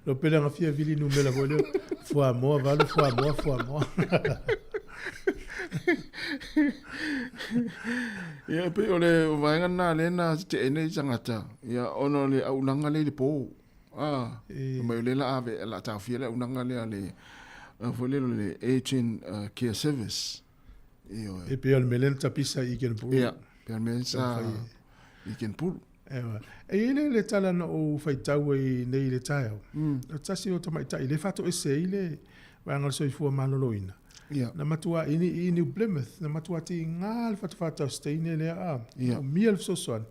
S1: lo pele anga fia vili numera foi lea. Fuamoa, valu, fuamoa, fuamoa.
S11: Ia, e pei o le vaega lena lea na tetee nei tagata, ia, ona o le auaunaga lea i le po. Ah, e. Mai o lea la ave, la taofia le auaunaga lea le, foi lea le Agent Care Service.
S1: Ioe. E pei o le mea lea na tapisa i Kenepuru.
S11: Ia, pei o le mea sa i Kenepuru.
S1: Ewa. E i ai le, le tala na ou faitau ai nei i le taeao. O tasi o tamaitai le faatoese ai le vaega o le soifua maloloina.
S11: Yeah.
S1: Na matua i, i New Plymouth, na matua tiga le fatafata o se teine lea a.
S11: Yeah.
S1: Umia le fesoasoani.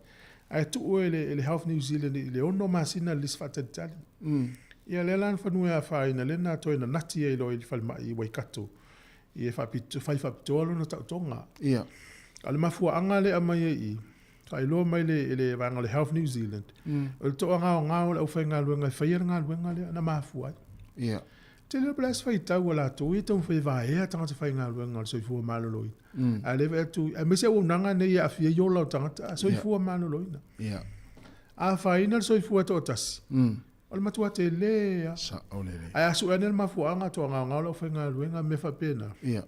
S1: Ae tuu e le, e le Health New Zealand i le 6 masina le lisi faatalitali. Ia lea la na fanua e afaina, lea na toe nanati ai loa i le falemai i Waikato. I e faapito, fai faapitoa lona taotoga.
S11: Yeah.
S1: A o le mafuaaga lea aumai ai i, faailoa mai le, e le vaega o le Health New Zealand, o le toagaogao o le aufaigaluega e faia le galuega lea na mafua ai.
S11: Yeah.
S1: Te leo pe le se faitau a latou ia taumafai e vaea tagata faigaluega o le soifua maloloina. A le vaai atu, aemaise auaunaga nei e aafia ai ola o tagata, soifua maloloina.
S11: Yeah.
S1: A afaina le soifua e toatasi, o le matua tele lava.
S11: Sao lelei.
S1: Ae a sue ane le mafuaaga, toagaogao le aufaigaluega, mea faapena.
S11: Yeah.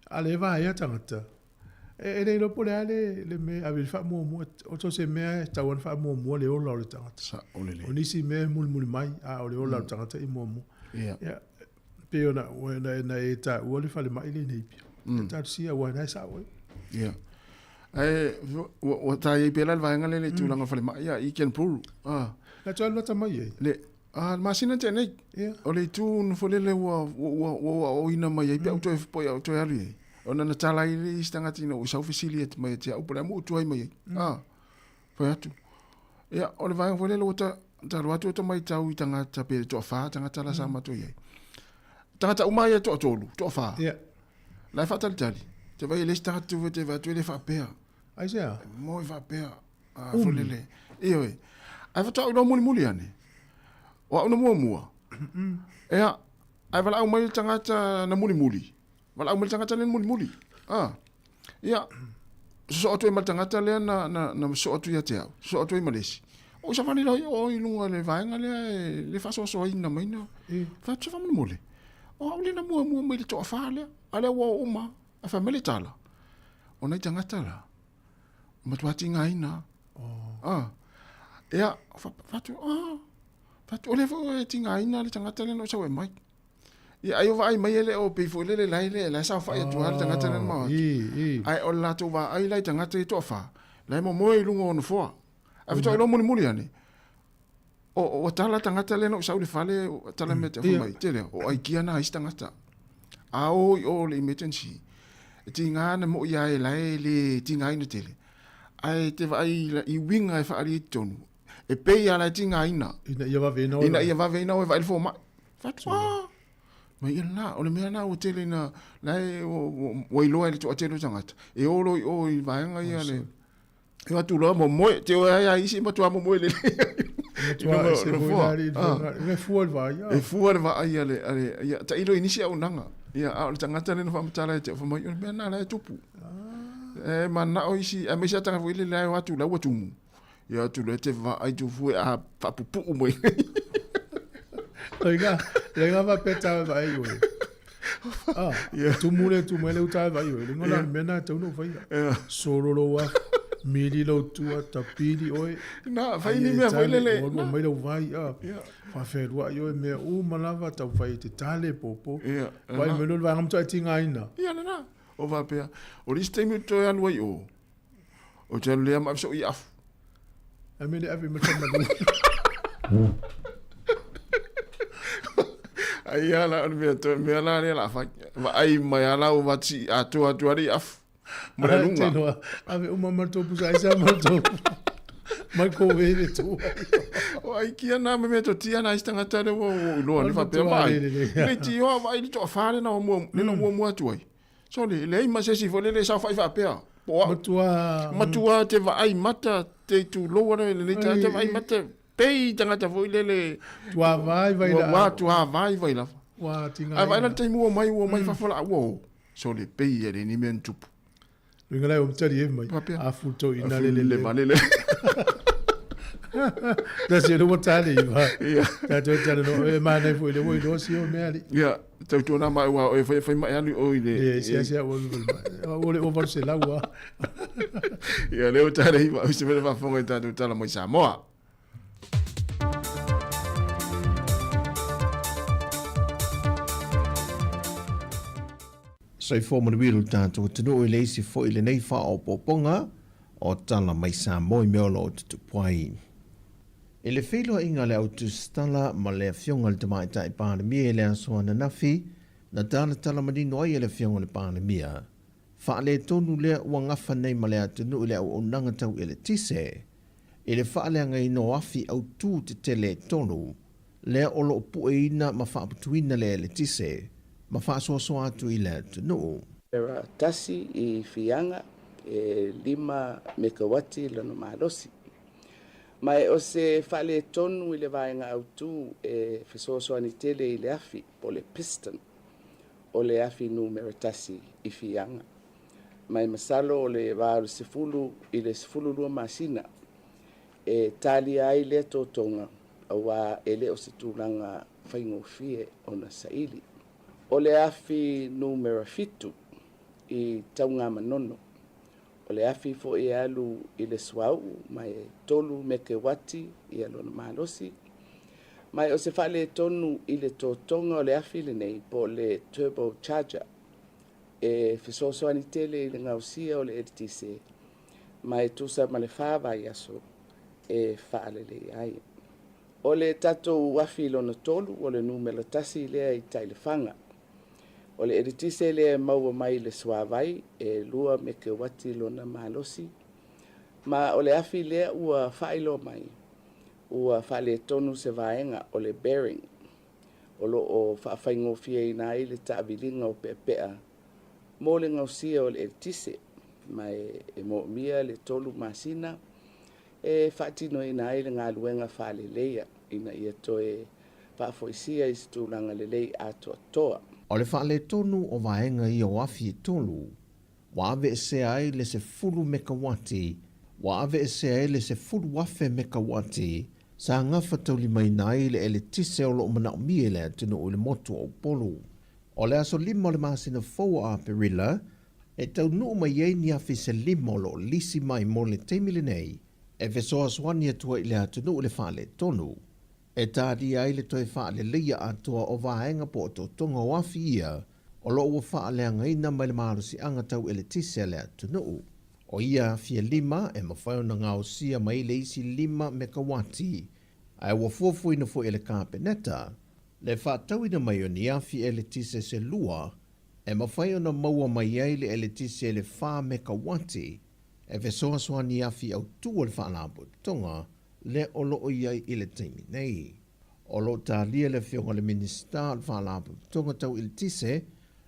S1: A le vaea tagata, e le iloa po o le a le, le mea e ave i le faamuamua. O so o se mea e tatau ona faamuamua le ola o le tagata.
S11: Sao lelei.
S1: O nisi mea e mulimuli mai, a o le ola o le tagata i muamua.
S11: Yeah.
S1: Ia, pei ona, ona, na e taua le falemai lea i Napier. Mm. Talosia aua na e sao ai.
S11: Yeah. Ae, ua, ua ta i ai pea la le vaega lea i le tulaga o le falemai, ia, i Kenepuru. Ah.
S1: Na toe alu ata mai ai?
S11: Le, A, le masina tea nei.
S1: Ia.
S11: O le itu nofo lele ua, ua, ua, ua aoaoina mai ai pe au toe po au toe alu i ai. Ona na tala ai le isi tagata ina ua sau fesili atu mai ia te au po o le a mo ua tuai mai ai. A, fai atu. Ia, o le vaega foi lele ua ta, talo atu ua ta maitau i tagata pe toafa tagata la sa matou i ai. Tagata uma ia toatolu, toafa.
S1: Ia.
S11: La e faatalitali. Te vai e le isi tagata tu te vai atu e le faapea.
S1: Aisea?
S11: Mo e faapea. Ah, foi lele. Ioe. Ae faatoa ou iloa mulimuli ane. O au na muamua. Ea, ae valaau mai le tagata na mulimuli. Valaau mai le tagata lea na mulimuli. Ah. Ia, sosoo atu ai ma le tagata lea na, na, na sosoo atu ia te au. Sosoo atu ai ma le isi. O savali loa i o i luga le vaega lea e le faasoasoaina mai na. Fai atu se faamolemole. O au lea na muamua mai le toafa lea. A lea ua oo uma. Ae fai mai le tala. O nai tagata la, matua tigaina. Oh. Ah. Ia, fatu, ah. Fatu, o lea foi e tigaina le tagata lea na ou sau ai mai. Ia, ai o vaai mai e le o pei foi lele lai le, lai saofai atu lava le tagata lea na mau atu. Ae o le latou vaai la i tagata ia e toafa, la e momoe i luga o nofoa. Ae faatoa iloa mulimuli ane, o, ua tala tagata lea na ou sau i le fale, ua tala mai te fai mai, tele, o aikia na isi tagata. A o i o le emergency, e tiga ana moi ia e lae le tigaina tele. Ae te vaai i uiga e faaalia i totonu, e pei lava la e tigaina.
S1: Ina ia vave ina
S11: Ina ia vave ina o e vaai le fomai. Fai atu, ah! Ma ia lena, o le mea lena ua tele ina, la e ua iloa e le toatele o tagata, e o loa i o i vaega ia le, e o atu loa momoe, te o ai a isi e matua momoe lelei.
S1: Matua ese foi la ali i E fua le vaai.
S11: E fua le vaai a le, a le, ia, tailo i nisi auaunaga. Ia, a o le tagata lea na faamatala ia te au, fai mai, o le mea lena la e tupu. E manao isi, aemaise lava tagata foi lele la e o atu la ua tumu. Ia atu loa e te vaai tufue a faapupuu mai.
S1: Loiga, loiga faapea tau e vaai oe. Ah, yeah. Tumu le tumu ele uta e vaai oe. Lengo la mena tau no faia. Yeah. Solo lo wa mili lo tua tapili oe.
S11: Na, fai ni mea foi lele.
S1: Ua mai lau vai ah. Yeah. Faafeluai oe mea uma lava tau fai te tale popo.
S11: Yeah.
S1: Vai me lo vaega mtua tingaina.
S11: Ia lena. O faapea, o le isi taimi ou te toe alu ai i o, Ou te alu lea ma ave sou iafu.
S1: Ai me le ave ma te malu.
S11: Ai ia la o le mea toe mea la lea la fai. Vaai mai a lau vati atoa atu ali afu. Ma le aluga.
S1: Tino ave uma ma topu sa isa ma topu. Mai ko vele tu.
S11: O ai kia na me mea to tia na isi tangata le ua ua iloa ni faapea vaai. Le tio vaai le toafa le na mua le na mua mua atu ai. Sorry, leai ma se isi foi lele e saofai faapea. Po o au.
S1: Matua.
S11: Matua te vaai mata, te tuloua le lenei tagata, te vaai mata, pei tagata foi lele.
S1: Tuavai vai
S11: la. Ua tuavai vai lava.
S1: Ua tinga.
S11: Ai vaai la le taimi ua omai, ua omai fafo la, ua o. Sorry, pei e le ni mea ni tupu.
S1: Luinga lai o mtali e mai. A futo ina le le
S11: le. Le le.
S1: Ta se lo tali va. Ta to tali no e ma nei foi le wo do si o me ali.
S11: Ia, tautuana mai ua oe fai fai mai alu o i le.
S1: Ia, sia sia ua ua le over se lau a.
S11: Ia, leo tale hiva o se mele faafofoga i tatou tala mai Samoa.
S7: Soifua manuia lo tatou atunuu i le isi foi lenei faaopoopoga o Tala Mai Samoa i mea o lo o tutupu ai. I le feiloaiga a le Au Tusitala ma le Afioga i le Tamaitai Palemia i le aso ananafi, na talatala manino ai e le Afioga i le Palemia, faaletonu lea ua gafa nei ma le atunuu i le auaunaga tau eletise, i le faaleagaina o afi autū tetele e tolu, lea o lo o pueina ma faaputuina le eletise ma faasoasoa atu i le atunuu.
S8: Era tasi i Fiaga e lima mekawati lona malosi. Ma e o se faaletonu i le vaega autū e fesoasoani tele i le afi, po o le piston, o le afi numera tasi i Fiaga. Ma e masalo o le va o le 10 i le 12 masina e talia ai lea totoga auā e le o se tulaga faigofie ona saili. O le afi numera fitu i Taugamanono, O le afi foi e alu i le suauu ma e tolu mekewati ia lona malosi. Ma o se faaletonu i le totoga o le afi lenei po o le turbo charger e fesoasoani tele i le gaosia o le eletise ma e tusa ma le fa vaiaso e faalelei ai. O le tatou afi lona tolu o le numera tasi lea i Taelefaga. O le eletise lea e maua mai i le suavai e lua mekeuati lona malosi, ma o le afi lea ua faailoa mai ua faaletonu se vaega o le bearing o lo o faafaigofieina ai le taaviliga o peapea mo le gaosia o le eletise, ma e moomia le tolu masina e faatinoina ai le galuega faaleleia ina ia toe faafoisia i se tulaga lelei atoatoa.
S7: O le faaletonu o vaega ia o afi e tolu, ua aveesea ai le 10 mekawati, ua aveesea ai le 10,000 mekawati sa gafataulimaina ai le eletise o lo o manaomia e le atunuu i le motu o Upolu. O le aso lima o le masina fou o Aperila, e taunuu mai ai ni afi se lima o lo o lisi mai mo le taimi lenei e fesoasoani atu ai i le atunuu i le faaletonu. E tāria ai le toe faaleleia atoa o vaega po o totoga o afi ia o lo o ua faaleagaina mai le malosiaga tau eletise a le atunuu. O ia afi e lima e mafai ona gaosia mai le isi lima mekawati, ae ua fuafuaina foi e le Kapeneta le faatauina mai o ni afi eletise se lua e mafai ona maua mai ai le eletise i le fa mekawati e fesoasoani afi autū o le Faalapotopotoga lea o lo o i ai i le taimi nei. O lo o talia le Afioga i le Minisita o le Faalapotopotoga Tau Eletise,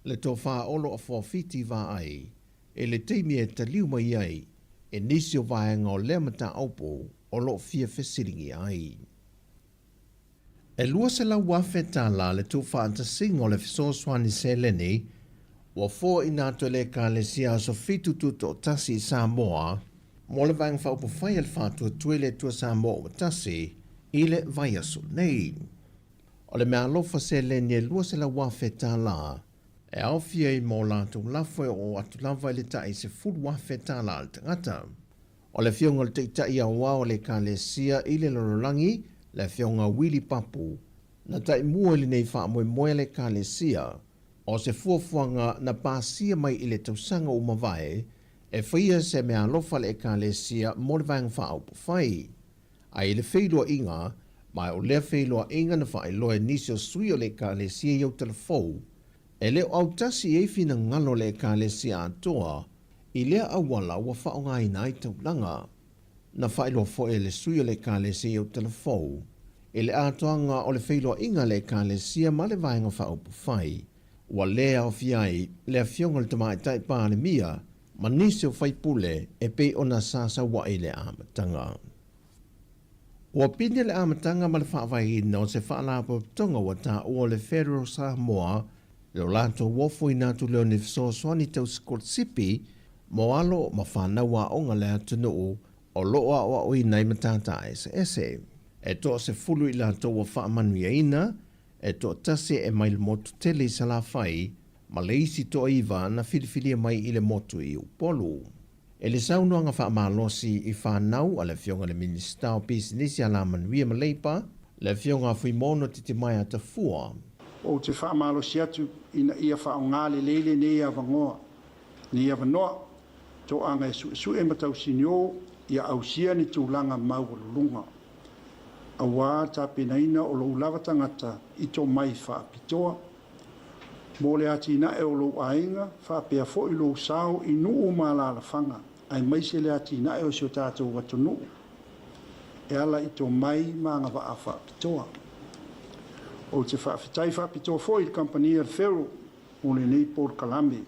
S7: le Tofa Olo Afuafiti Vaai, i le taimi e taliu mai ai i nisi o vaega o lea mataupu o lo o fia fesiligia ai. E $200,000 tala le tuufaatasiga o le fesoasoani seleni ua foaiina atu e le Ekalesia Aso Fitu Tutoatasi i Samoa mo le Vaega Faaupufai a le Faatuatua i le Atua Samoa Ua Tasi i le vaiaso nei. O le meaalofa seleni e $200,000 tala e aofia ai ma o latou lafo e oo atu lava i le tai $10,000 tala a le tagata. O le Afioga i le Taitai Aoao o le Ekalesia i le Lalolagi, le Afioga Willie Papu, na taimua i lenei faamoemoe a le Ekalesia, o se fuafuaga na pasia mai i le tausaga ua mavae e faia se meaalofa a le Ekalesia mo le Vaega Faaupufai. A i le feiloaiga, ma o lea feiloaiga na faailoa e nisi o sui o le Ekalesia i Aotalafou, e le o autasi i ai finagalo o le Ekalesia atoa i lea auala ua faaaogaina ai taulaga. Na faailoa foi e le sui o le Ekalesia i Aotalafou i le atoaga o le feiloaiga a le Ekalesia ma le Vaega Faaupufai, ua le aofia ai le Afioga i le Tamaitai Palemia ma nisi o faipule e pei ona sa sauaʻi i le amataga. Ua pine le amataga ma le faavaeina o se faalapotopotoga ua taua o le Federal Samoa i lo latou ofoina atu lea o ni fesoasoani tau sikolasipi mo alo ma fanau aoga le atunuu o lo o aoaoina i matata eseese. E toasefulu i latou ua faamanuiaina, e toatasi e mai le motu tele i Salafai ma le isi toaiva na filifilia mai i le motu i Upolu. E le saunoaga faamalosi i fanau a le Afioga i le Minisita o Pisinisi Alamanuia ma Leipa, le Afioga a Fuimaono Titimaea Tafua.
S9: Ou te faamalosi atu ina ia faaaoga lelei lenei avanoa, nei avanoa, toaga e suesue ma tausinio ia ausia ni tulaga maualuluga, auā tapenaina o lou lava tagata i tomai faapitoa Mo le atinae o lou aiga, faapea foi lou sao i nuu ma alaalafaga, aemaise le atinae o si o tatou atunuu e ala i tomai ma agavaa faapitoa. Ou te faafetai faapitoa foi i le kamupani a le Fero mo lenei polokalame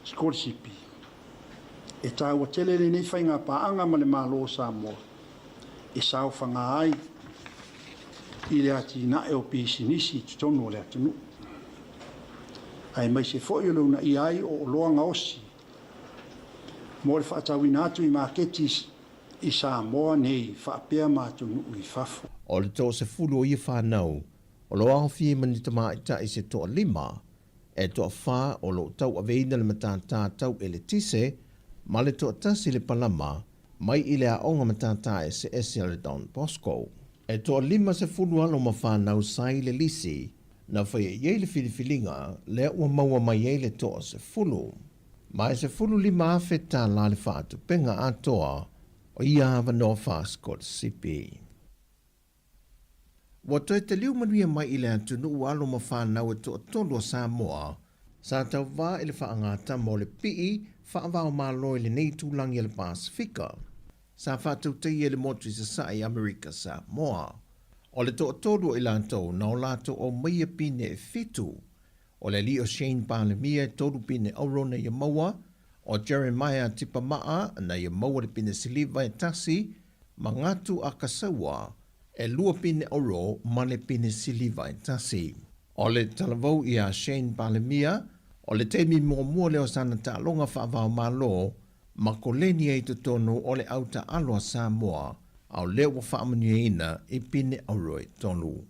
S9: sikolasipi. E taua tele lenei faigapaaga ma le Malo o Samoa e saofaga ai i le atinae o pisinisi i totonu o le atunuu, aemaise foi o le uunaia ai o oloa gaosi mo le faatauina atu i maketi i Samoa nei faapea ma atunuu i fafo.
S7: O le toasefulu o ia fanau, o lo o aofia ai ma ni tamaitai se toalima, e toafa o lo o tauaveina le matata tau eletise ma le toatasi le palama mai i le aoga matata eseese a le Don Bosco. E toa-50 alo ma fanau sa i le lisi na faia i ai le filifiliga lea ua maua mai ai le toasefulu. Ma e $15,000 tala le faatupenga atoa o ia avanoa faasikolasipi. Ua toe taliu manuia mai i le atunuu alo ma fanau e toatolu a Samoa sa tauva i le faagatama o le pii faava-o-Malo i lenei itulagi a le Pasefika sa faatautaia i le motu i Sasae i Amerika Samoa. O le toatolu o i latou na o latou aumaia pine e fitu, o le alii o Shane Palemia e tolu pine auro na ia maua, o Jeremiah Tipamaa na ia maua le pine siliva e tasi, ma Gatu Akasaua e lua pine auro ma le pine siliva e tasi. O le talavou iā Shane Palemia, o le taimi muamua lea o sana taaloga faava-o-Malo ma koleni ai i totonu o le au taaalo a Samoa, a o lea ua faamanuiaina i pine auro e tolu.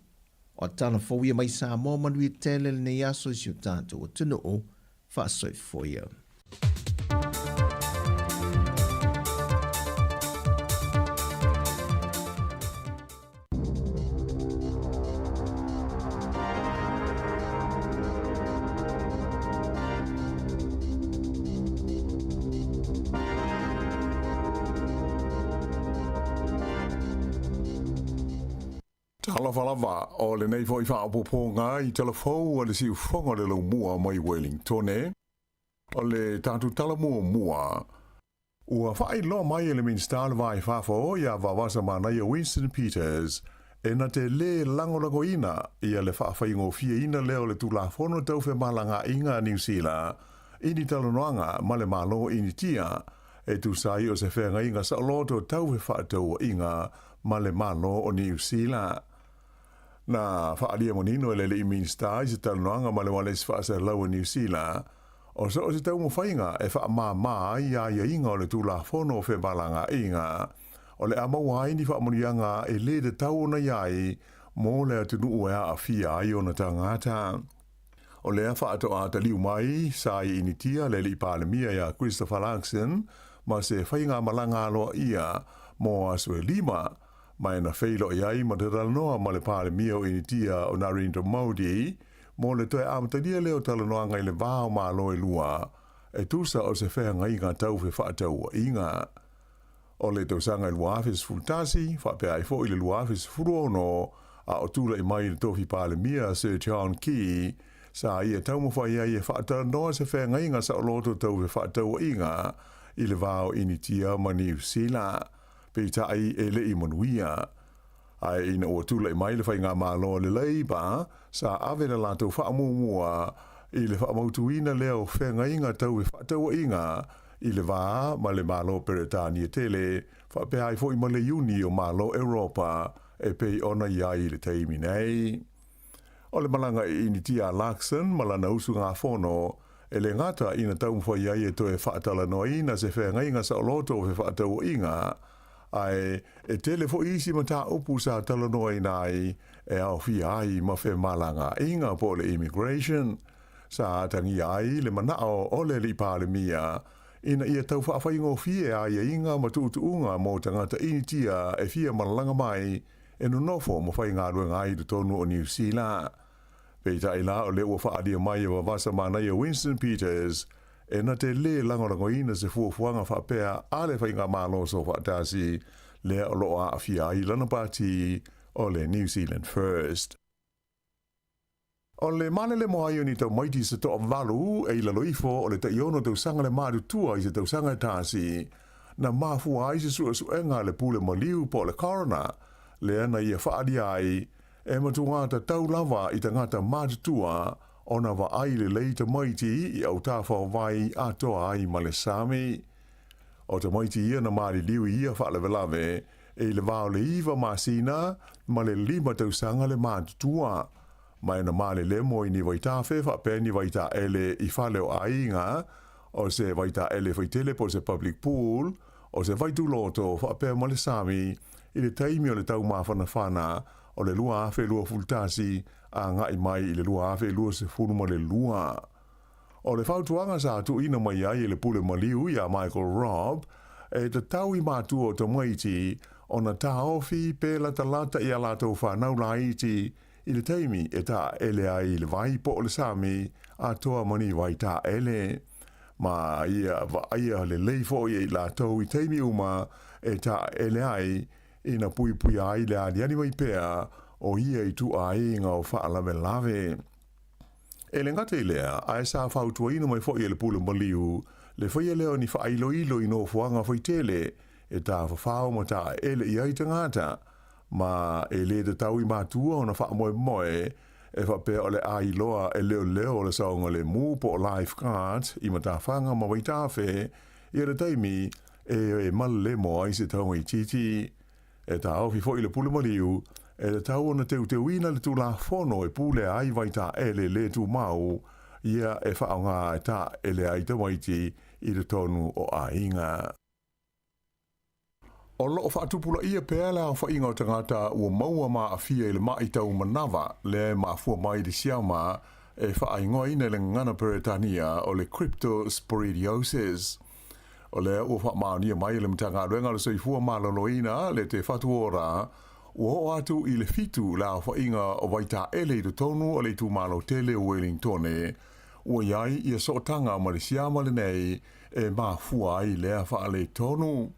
S7: O tala fou ia mai Samoa manuia tele lenei aso i si o tatou atunuu faasoifoia.
S10: Talofa lava, o lenei foi faaopoopoga i tala fou a le siufofoga o le laumua mai Wellingtone. O le tatou tala muamua, ua faailoa mai e le Minisita o le Va i Fafo ia Vavasa Manaia Winston Peters, E na te lē lagolagoina ia le faafaigofieina lea o le Tulafono Tau Femalagaaiga a Niu Sila i ni talanoaga ma le Malo Initia e tusa ai o se feagaiga saoloto tau fefaatauaiga ma le Malo o Niu Sila. Na faaalia manino e le Alii Minisita i se talanoaga ma le Ualesi Faasalalau a Niu Sila, o so o se taumafaiga e faamāmā ai aiaiga o le Tulafono o Femalagaaiga, o le a maua ai ni faamanuiaga e lē tatau ona i ai mo le atunuu e aafia ai ona tagata. O lea faatoa taliu mai sa i Initia le Alii Palemia iā Christopher Luxon ma se faigamalaga aloaia mo aso e lima, ma e na feiloai ai ma talanoa ma le Palemia o Initia o Narendra Modi mo le toe amatalia lea o talanoaga i le va o Malo e lua e tusa o se feagaiga tau fefaatauaiga. O le tausaga i 2011, faapea ai foi le 2016, a o tulai mai le tofi Palemia Sir John Key, sa ia taumafai ai e faatalanoa se feagaiga saoloto tau fefaatauaiga i le va o Initia ma Niu Sila. Peitai e le i manuia. Ae ina ua tulai mai le faigamalo a le Labour, sa ave le latou faamuamua i le faamautuina lea o feagaiga tau fefaatauaiga i le va ma le Malo Peretania tele, faapea ai foi ma le Iuni o Malo Europa e pei ona i ai i le taimi nei. O le malaga i Initia a Luxon ma lana usugafono, e le gata ina taumafai ai e toe faatalanoaina se feagaiga saoloto o fefaatauaiga, ae e tele foi isi mataupu sa talanoaina ai e aofia ai ma femalagaaiga po o le immigration. Sa atagia ai le manao o le Alii Palemia ina ia tau faafaigofie aiaiga ma tuutuuga mo tagata Initia e fia malaga mai e nonofo ma faigaluega ai i totonu o Niu Sila. Peitai la o lea ua faaalia mai e vavasa manaia Winston Peters e na te lē lagolagoina se fuafuaga faapea a le Faigamalo Soofaatasi lea o lo o aafia ai lana pati o le New Zealand First. O le malele mo ai o ni tamaiti se toavalu e i lalo ifo o le taiono tausaga le matutua i se tausaga e tasi, na mafua ai se suesuega a le pule maliu po o le coroner lea na ia faaalia ai E matua tatau lava i tagata matutua ona vaai lelei tamaiti i autafaovai atoa ai ma le sami. O tamaiti ia na maliliu i ia faalavelave e i le va o le iva masina ma le lima tausaga le matutua. Ma e na malelemo i ni vaitafe faapea ni vaitaele i fale o aiga, o se vaitaele faitele po o se public pool, o se vaituloto faapea ma le sami i le taimi o le taumafanafana o le 2021 agai mai i le 2022. O le fautuaga sa tuuina mai ai e le pule maliu iā Michael Robb, e tatau i matua o tamaiti ona taofi pe latalata i a latou whanau laiti i le taimi e taele ai i le vai po o le sami atoa ma ni vai taele. Ma ia vaaia lelei foi e i latou i taimi uma e taele ai ina puipuia ai le aliali mai pea o ia ituaiga o faalavelave. E le gata i lea, ae sa fautuaina mai foi e le pule maliu le faia lea o ni faailoilo i nofoaga faitele e tafafao ma taele i ai tagata, ma e lē tatau i matua ona faamoemoe e faapea o le a iloa e leoleo o le saogalemu po o lifeguard i matafaga ma vaitafe ia le taimi e malemo ai se taumaitiiti. E taofi foi le pule maliu, e tatau ona teuteuina le Tulafono e pulea ai vaitaele lē tumau ia e faaaoga e taele ai tamaiti i totonu o aiga. O lo o faatupulaia pea le aofaiga o tagata ua maua ma aafia i le maʻi tau manava lea e mafua mai i le siama e faaigoaina i le gagana Peretania o le cryptosporidiosis. O lea ua faamaonia mai e le Matagaluega o le Soifua Maloloina le Te Whatu Ora, ua oo atu i le fitu le aofaiga o vaitaele i totonu o le itumalo tele o Wellingtone, ua i ai ia sootaga ma le siama lenei e mafua ai lea faaletonu.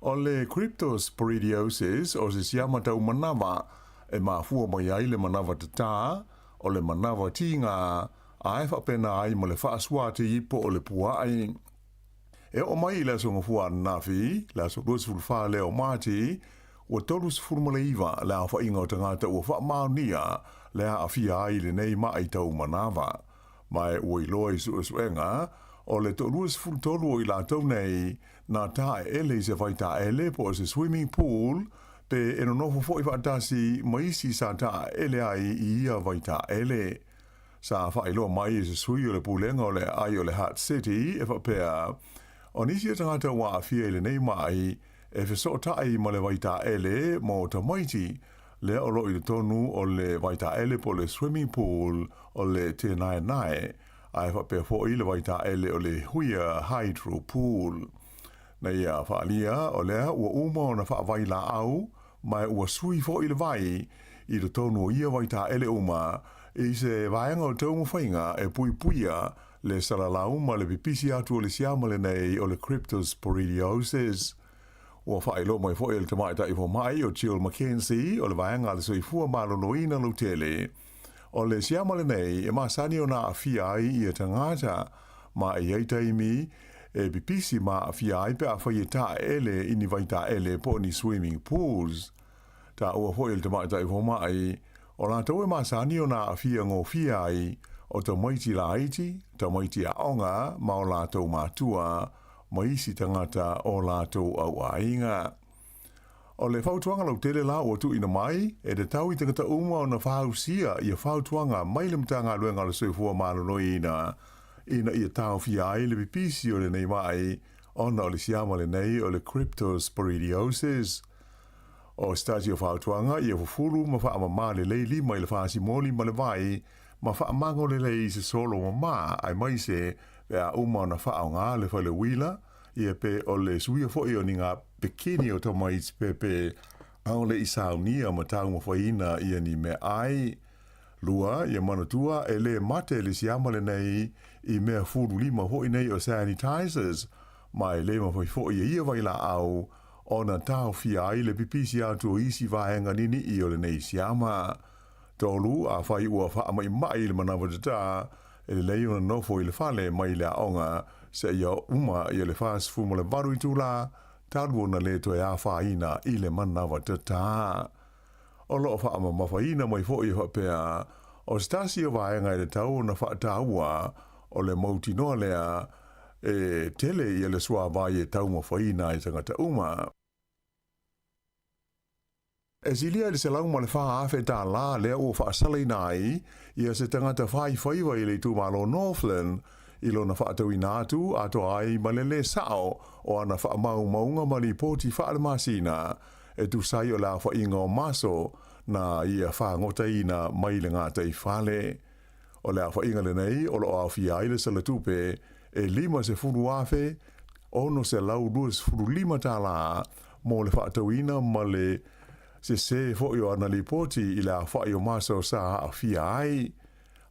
S10: O le cryptosporidiosis o se siama tau manava e mafua mai ai le manava tatā, o le manava tīgā, ae faapena ai ma le faasuati po o le puaʻi. E oo mai i le aso Gafua ananafi, le aso 24 lea o Mati, Ua 39 le aofaiga o tagata ua faamaonia le aafia ai i lenei maʻi taumanava. Ma e ua iloa i suesuega, o le toa-23 o i latou nei na taeele i se vaitaele po o se swimming pool pe e nonofo foi faatasi ma isi sa taeele ai i ia vaitaele. Sa faailoa mai e se sui o le pulega o le aai o le Hutt City e faapea, o nisi o tagata ua aafia i lenei maʻi e fesootai ma le vaitaele mo tamaiti lea o lo o i totonu o le vaitaele po o le swimming pool o le Te Naenae ae faapea foi le vaitaele o le Huia Hydro Pool. Na ia faaalia o lea ua uma ona faavailaau ma ua sui foi le vai i totonu o ia vaitaele uma i se vaega o taumafaiga e puipuia le salalau ma le pipisi atu o le siama lenei o le cryptosporidiosis. Ua faailoa mai foi e le tamaitai fomai o Jill McKenzie o le vaega a le soifua maloloina lautele, o le siama lenei e masani ona aafia ai ia tagata ma e i ai taimi e pipisi ma aafia ai pe afai e taeele i ni vaitaele po o ni swimming pools. Taua foi e le tamaitai fomai, o latou e masani ona aafia gofie ai o tamaiti laiti, tamaiti aoga ma o latou matua ma isi tagata o latou auaiga. O le fautuaga lautele la ua tuuina mai, e tatau i tagata uma ona fausia ia fautuaga mai le Matagaluega o le Soifua Maloloina ina ia taofia ai le pipisi o lenei maʻi ona o le siama lenei o le cryptosporidiosis. O se tasi o fautuaga ia fufulu ma faamama lelei lima i le fasimoli ma le vai ma faamago lelei i se solo mama aemaise pe a uma ona faaaoga le fale uila ia pe o le suia foi o ni napekini o tamaiti pepe ʻaʻole i saunia ma taumafaiina ia ni meaai. Lua, ia manatua e lē mate le siama lenei i mea fululima foi nei o sanitizers, ma e lē mafai foi e ia vailaau ona taofia ai le pipisi atu o isi vaega niniʻi o lenei siama. Tolu, afai ua faamaʻimaʻi i le manawa tatā, e lelei ona nofo i le fale mai le aoga seia uma ia le 48 itulā talu ona lē toe afaina i le manawa tatā. O lo o faamamafaina mai foi e faapea, o se tasi o vaega e tatau ona faataua o le mautinoa lea e tele ia le suavai e taumafaina ai tagata uma. E silia i le $104,000 lea ua faasalaina ai ia se tagata faifaiva i le itumalo Northland i lona faatauina atu atoa ai ma le lē sao o ana faamaumauga ma lipoti faalemasina e tusa ai o le aofaiga o maso na ia fagotaina mai le gataifale. O le aofaiga lenei o lo o aofia ai le salatupe e $50,625 mo le faatauina ma le sesē foi o ana lipoti i le aofai o maso sa aafia ai,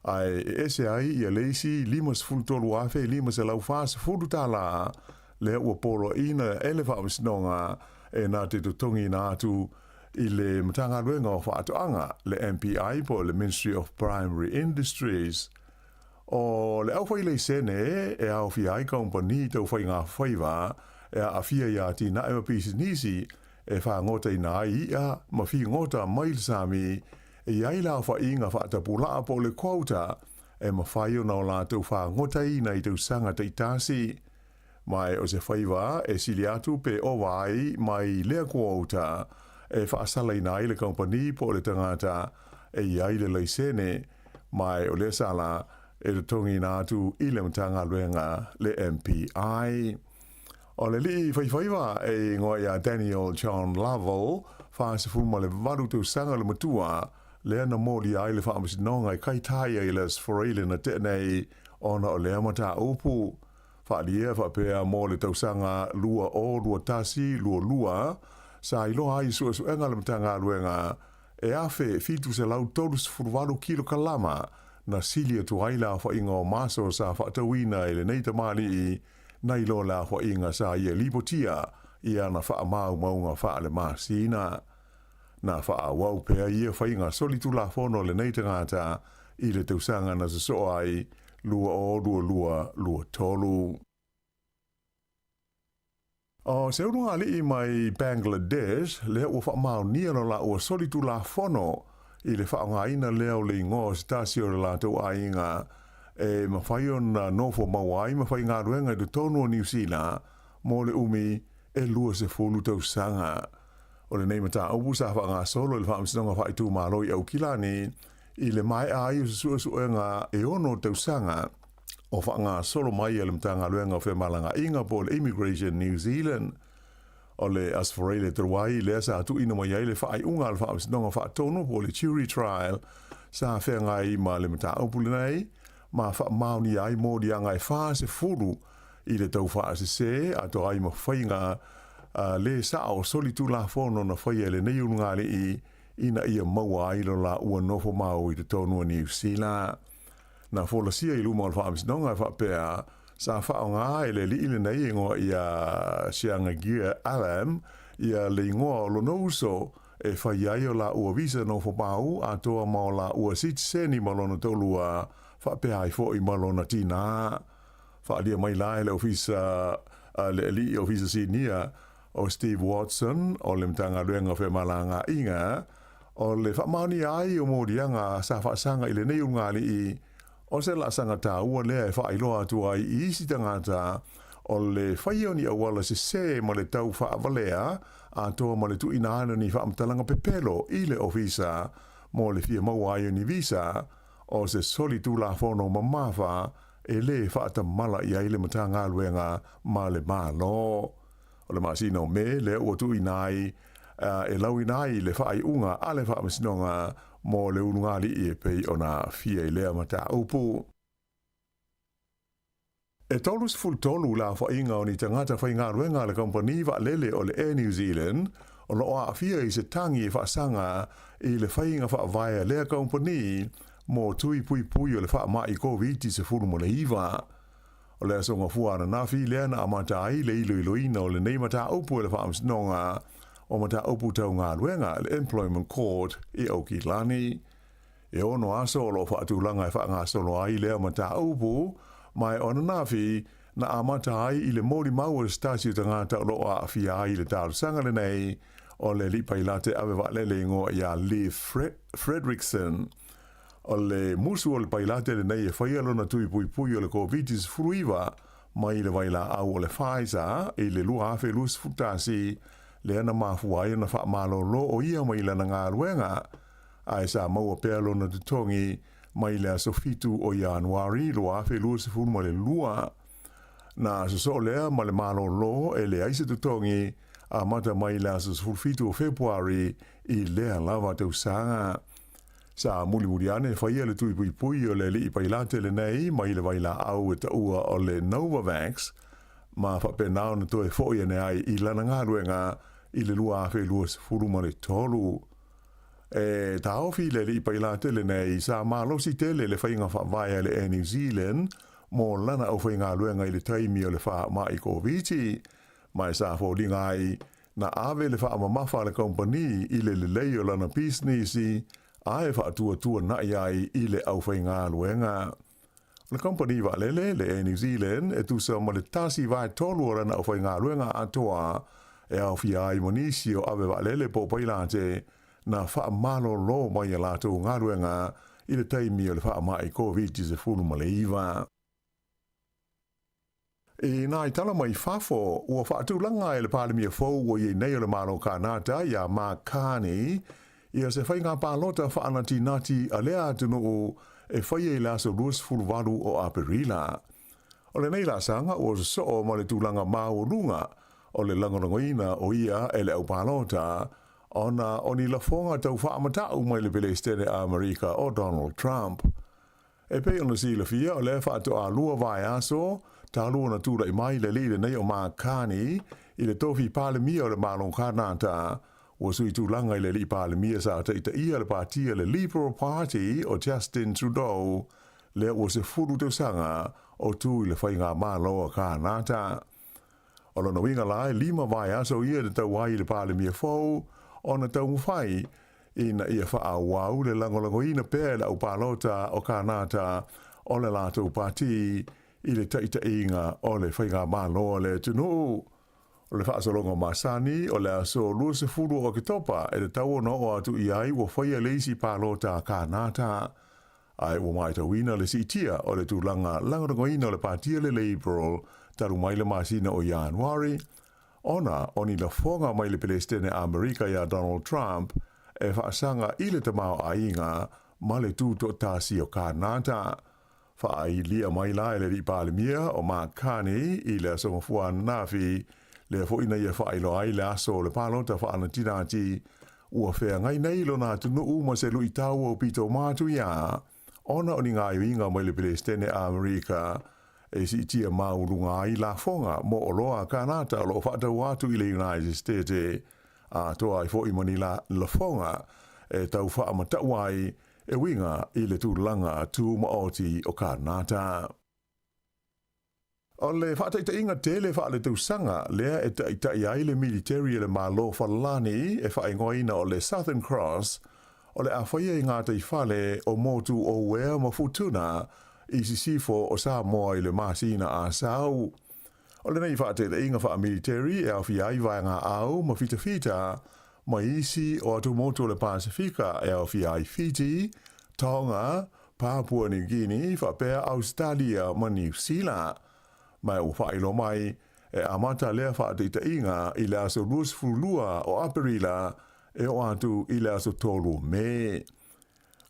S10: ae e ese ai ia le isi $53,540 lea ua poloaiina e le Faamasinoga e na te totogiina atu i le Matagaluega o Faatoaga, le MPI po o le Ministry of Primary Industries. O le aufailaisene e aofia ai kamupani tau faigafaiva e aafia i atinae ma pisinisi e fagotaina ai iʻa ma figota mai le sami e i ai le aofaiga faatapulaa po o le quota e mafai ona o latou fagotaina i tausaga taitasi. Ma e o se faiva e sili atu pe ova ai mai lea quota e faasalaina ai le kamupani po o le tagata e i ai le laisene, ma e o lea sala e totogiina atu i le Matagaluega le MPI. O le alii faifaiva e igoa ia Daniel John Lovell, 48 tausaga le matua, lea na molia ai le faamasinoga i Kaitaia i le Aso Faraile na tea nei ona o lea mataupu. Faaalia faapea mo le tausaga 2021/22, sa iloa ai i suesuega a le Matagaluega e 1,738 kilokalama na sili atu ai le aofaiga o maso sa faatauina e lenei tamalii nai lo le aofaiga sa ia lipotia i ana faamaumauga faalemasina. Na faaauau pea ia faiga solitulafono a lenei tagata i le tausaga na sosoo ai 2022/23. O se ulugalii mai Bangladesh lea ua faamaonia lo laua solitulafono i le faaaogaina lea o le igoa o se tasi o le latou aiga e mafai ona nofo maua ai ma faigaluega i totonu o Niu Sila mo le umi e 20 tausaga. O lenei mataupu sa faagasolo i le Faamasinoga Faaitumalo i Aukilani i le maea ai o se suesuega e ono tausaga o faagasolo mai a le Matagaluega o Femalagaaiga po o le Immigration New Zealand. O le Aso Faraile talu ai lea sa tuuina mai ai le faaiuga a le Faamasinoga Faatonu po o le Jury Trial sa feagai ma le mataupu lenei ma faamaonia ai moliaga e 40 i le tau faasese atoa ai ma faiga le sao solitulafono na faia e lenei ulugalii ina ia maua ai lo laua nofo mau i totonu o Niu Sila. Na folasia i luma o le Faamasinoga e faapea, sa faaaoga e le alii lenei e igoa ia Jahangir Alam ia le igoa o lona uso e fai ai o laua visa nofo mau atoa ma o laua sitiseni ma lona toalua faapea ai foi ma lona tinā. Faaalia mai la e le Ofisa le Alii Ofisa Sinia o Steve Watson o le Matagaluega o Femalagaaiga o le faamaonia ai o moliaga sa faasaga i lenei ulugalii o se laasaga taua lea e faailoa atu ai i isi tagata o le faia o ni auala sesē ma le tau faavalea atoa ma le tuuina ane o ni faamatalaga pepelo i le ofisa mo le fia maua ai o ni visa o se solitulafono mamafa e lē faatamala i ai le Matagaluega ma le Malo. O le masina o Me lea ua tuuina ai e lauina ai le faaiuga a le Faamasinoga mo le ulugalii e pei ona aafia i lea mataupu. E 33 le aofaiga o ni tagata faigaluega a le kamupani vaalele o le Air New Zealand o lo o aafia i se tagi e faasaga i le faiga faavae a lea kamupani mo tui puipui o le faamai Koviti-19. O le aso Gafua ananafi lea na amata ai le iloiloina o lenei mataupu e le Faamasinoga o Mataupu Tau Galuega, le Employment Court, i Aukilani. E ono aso o lo o faatulaga e faagasolo ai lea mataupu, ma e o ananafi na amata ai i le molimau a se tasi o tagata o lo o aafia ai i le talosaga lenei o le alii pailate ave vaalele igoa ia Liv Fredrickson. O le musu o le pailate lenei e faia lona tui puipui o le Koviti-19 mai le vailaau o le Pfizer i le 2021, lea na mafua ai ona faamalolo o ia mai lana galuega, ae sa maua pea lona totogi mai le aso 7 o Ianuari 2022. Na sosoo lea ma le malolo e leai se totogi, amata mai le aso 17 o Fepuari i lea lava tausaga. Sa mulimuli ane e faia le tui puipui o le alii pailate lenei mai le vailaau e taua o le Novavax ma faapena ona toe foi ane ai i lana galuega i le 2023. E taofi le alii pailate lenei sa malosi tele le faiga faavae a le Air New Zealand mo lana aufaigaluega i le taimi o le faamai Koviti, ma e sa foliga ai na ave le faamamafa a le kamupani i le lelei o lana pisinisi ae faatuatuana'i ai i le aufaigaluega. O le kamupani vaalele, le Air New Zealand, e tusa ma le 1/3 o lana aufaigaluega atoa e aofia ai ma nisi o ave vaalele po o pailate na faamalolo mai a latou galuega i le taimi o le faamai Koviti-19. I nā tala mai fafo, ua faatulaga e le Palemia fou ua i ai nei o le Malo Kanata iā Mark Carney ia se faiga palota faanatinati a lea atunuu e faia i le aso 28 o Aperila. O lenei laasaga ua sosoo ma le tulaga maualuga o le lagolagoina o ia e le au palota ona o ni lafoga tau faamata'u mai le Pelesitene a Amerika o Donald Trump. E pei ona silafia, o lea faatoa lua vaiaso talu ona tulai mai le alii lenei o Mark Carney i le tofi Palemia o le Malo Kanata, ua sui tulaga i le alii Palemia sa taitaia le patia le Liberal Party o Justin Trudeau, lea ua 10 tausaga o tu i le faigamalo a Kanata. O lona uiga la, e 5 vaiaso ia e tatau ai i le Palemia fou ona taumafai ina ia faaauau le lagolagoina pea e le au palota o Kanata o le latou pati i le taitaiga o le faigamalo a le atunuu. O le faasologa masani o le aso 20 o Oketopa e tatau ona oo atu i ai ua faia le isi palota a Kānata. Ae ua matauina le siitia o le tulaga lagolagoina o le Patia le Liberal talu mai le masina o Ianuari, ona o ni lafoga mai le Peresetene Amerika iā Donald Trump e faasaga i le tamaoaiga ma le tutoatasi o Kānata. Faailia mai la e le Alii Palemia o Mark Carney i le Aso Gafua ananafi, lea foi na ia faailoa ai le aso o le palota faanatinati ua feagai nei lona atunuu ma se luitau aupito matuia ona o ni gaoioiga mai le Peresetene a Amerika e siitia maualuga ai lafoga mo oloa a Kanata o lo o faataua atu i le United States atoa ai foi ma ni lafoga e tau faamatau ai e uiga i le tulaga tumaoti o Kanata. O le faataitaiga tele faaletausaga lea e taitai ai le militeri e le Malo Falani e faaigoaina o le Southern Cross, o le a faia i gataifale o motu o Uea ma Futuna i sisifo o Samoa i le masina Asau. O lenei faataitaiga faamiliteri e aofia ai vaega au ma fitafita ma isi o atumotu o le Pasefika e aofia ai Fiti, Tonga, Papua New Guinea faapea Ausetalia ma Niu Sila. Ma ua faailoa mai, e amata lea faataitaiga i le aso 22 o Aperila e oo atu i le aso 3 o Me.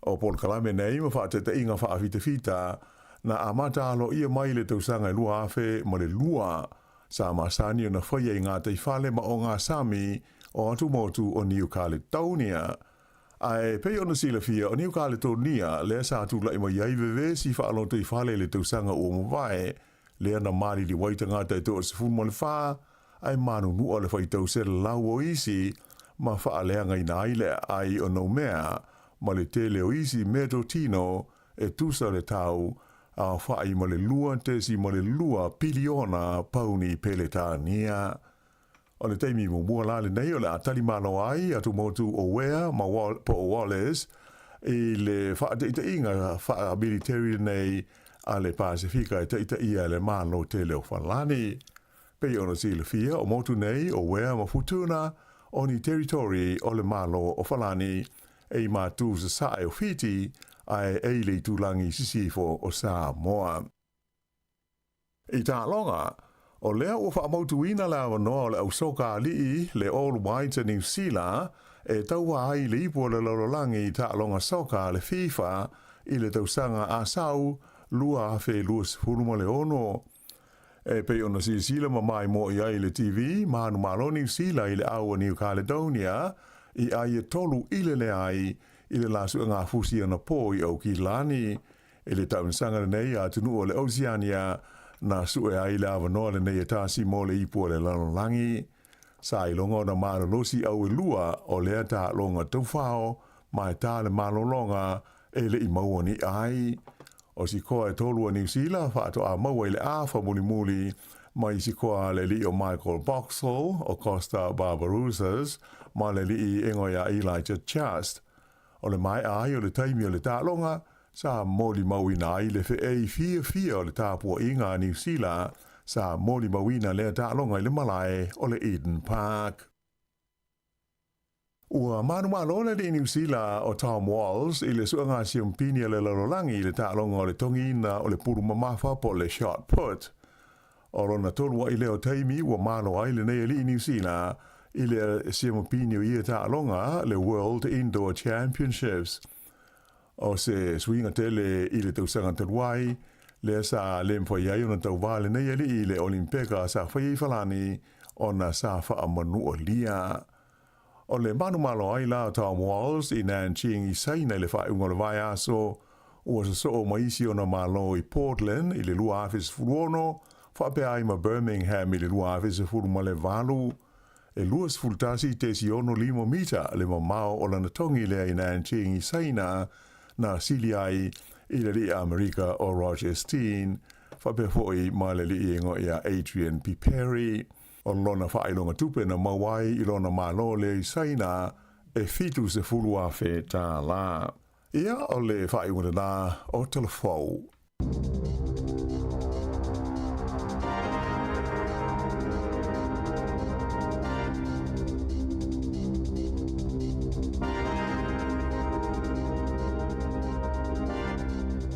S10: O polokalame nei ma faataitaiga faafitafita na amata aloaia mai i le tausaga e 2002, sa masani ona faia i gataifale ma ogasami o atumotu o Niu Kaletonia. Ae pei ona silafia, o Niu Kaletonia lea sa tulai mai ai vevesi faalotoifale i le tausaga ua mavae, lea na maliliu ai tagata e 14, ae manunua le faitau selau o isi ma faaleagaina ai le aai o Noumea ma le tele o isi meatotino e tusa le tau aofai ma le 2.2 piliona pauni Peretania. O le taimi muamua la lenei o le a talimalo ai atumotu o Wea ma po o Wallis i le faataitaiga faamiliteri lenei a le Pasefika e taitaia e le Malo tele o Falani. Pei ona silafia, o motu nei o Wea ma Futuna o ni teritori o le Malo o Falani e i matū sasae o Fiti ae e i le itulagi sisifo o Samoa. I taaloga, o lea ua faamautuina le avanoa o le au soka ali'i le All Whites a Niu Sila e taua ai i le ipu o le lalolagi i taaloga soka a le FIFA i le tausaga asau 2026. E pei ona silasila ma maimoa i ai i le TV, manumalo Niu Sila i le au a New Caledonia i ai e tolu i le leai i le la suega fusi anapo i Aukilani. I le tausaga lenei a atunuu o le Oceania na sue ai le avanoa lenei e tasi mo le ipu o le lalolagi. Sa iloga ona malolosi au e lua o lea taaloga taufao ma e tā le malologa e le i maua ni ai. O sikoa e tolu a Niu Sila faatoa maua i le afa mulimuli mai sikoa a le alii o Michael Boxall o Kosta Barbarouses ma le alii e ngoe a Elijah Just. O le maea ai o le taimi o le taaloga, sa molimauina ai le feei fiafia o le tapuaiga a Niu Sila, sa molimauina lea taaloga i le malae o le Eden Park. Ua manumalo le alii Niu Sila o Tom Walls i le suega siompini a le lalolagi i le taaloga o le togiina o le pulu mamafa po o le shot put. O lona tolu a'i lea o taimi ua malo ai lenei alii Niu Sila i le siamapini o ia taaloga le World Indoor Championships. O se suiga tele i le tausaga talu ai, lea sa le mafai ai ona tauva lenei alii i le Olimpeka sa faia i Falani ona sa faamanualia. O le manumalo ai la o Tom Walls i Nanjing i Saina i le faaiuga o le vaiaso, ua sosoo ma isi ona malo i Portland i le 2016, faapea ai ma Birmingham i le 2018. E 21.65 mita le mamao o lana togi lea i Nanjing i Saina, na sili ai i le alii Amerika o Roger Steen, faapea foi ma le alii e ia Adrian Piperi. O lona faailoga tupe na maua ai i lona malo lea i Saina e $70,000 tālā. Ia, o le faaiuga lenā o Tala Fou.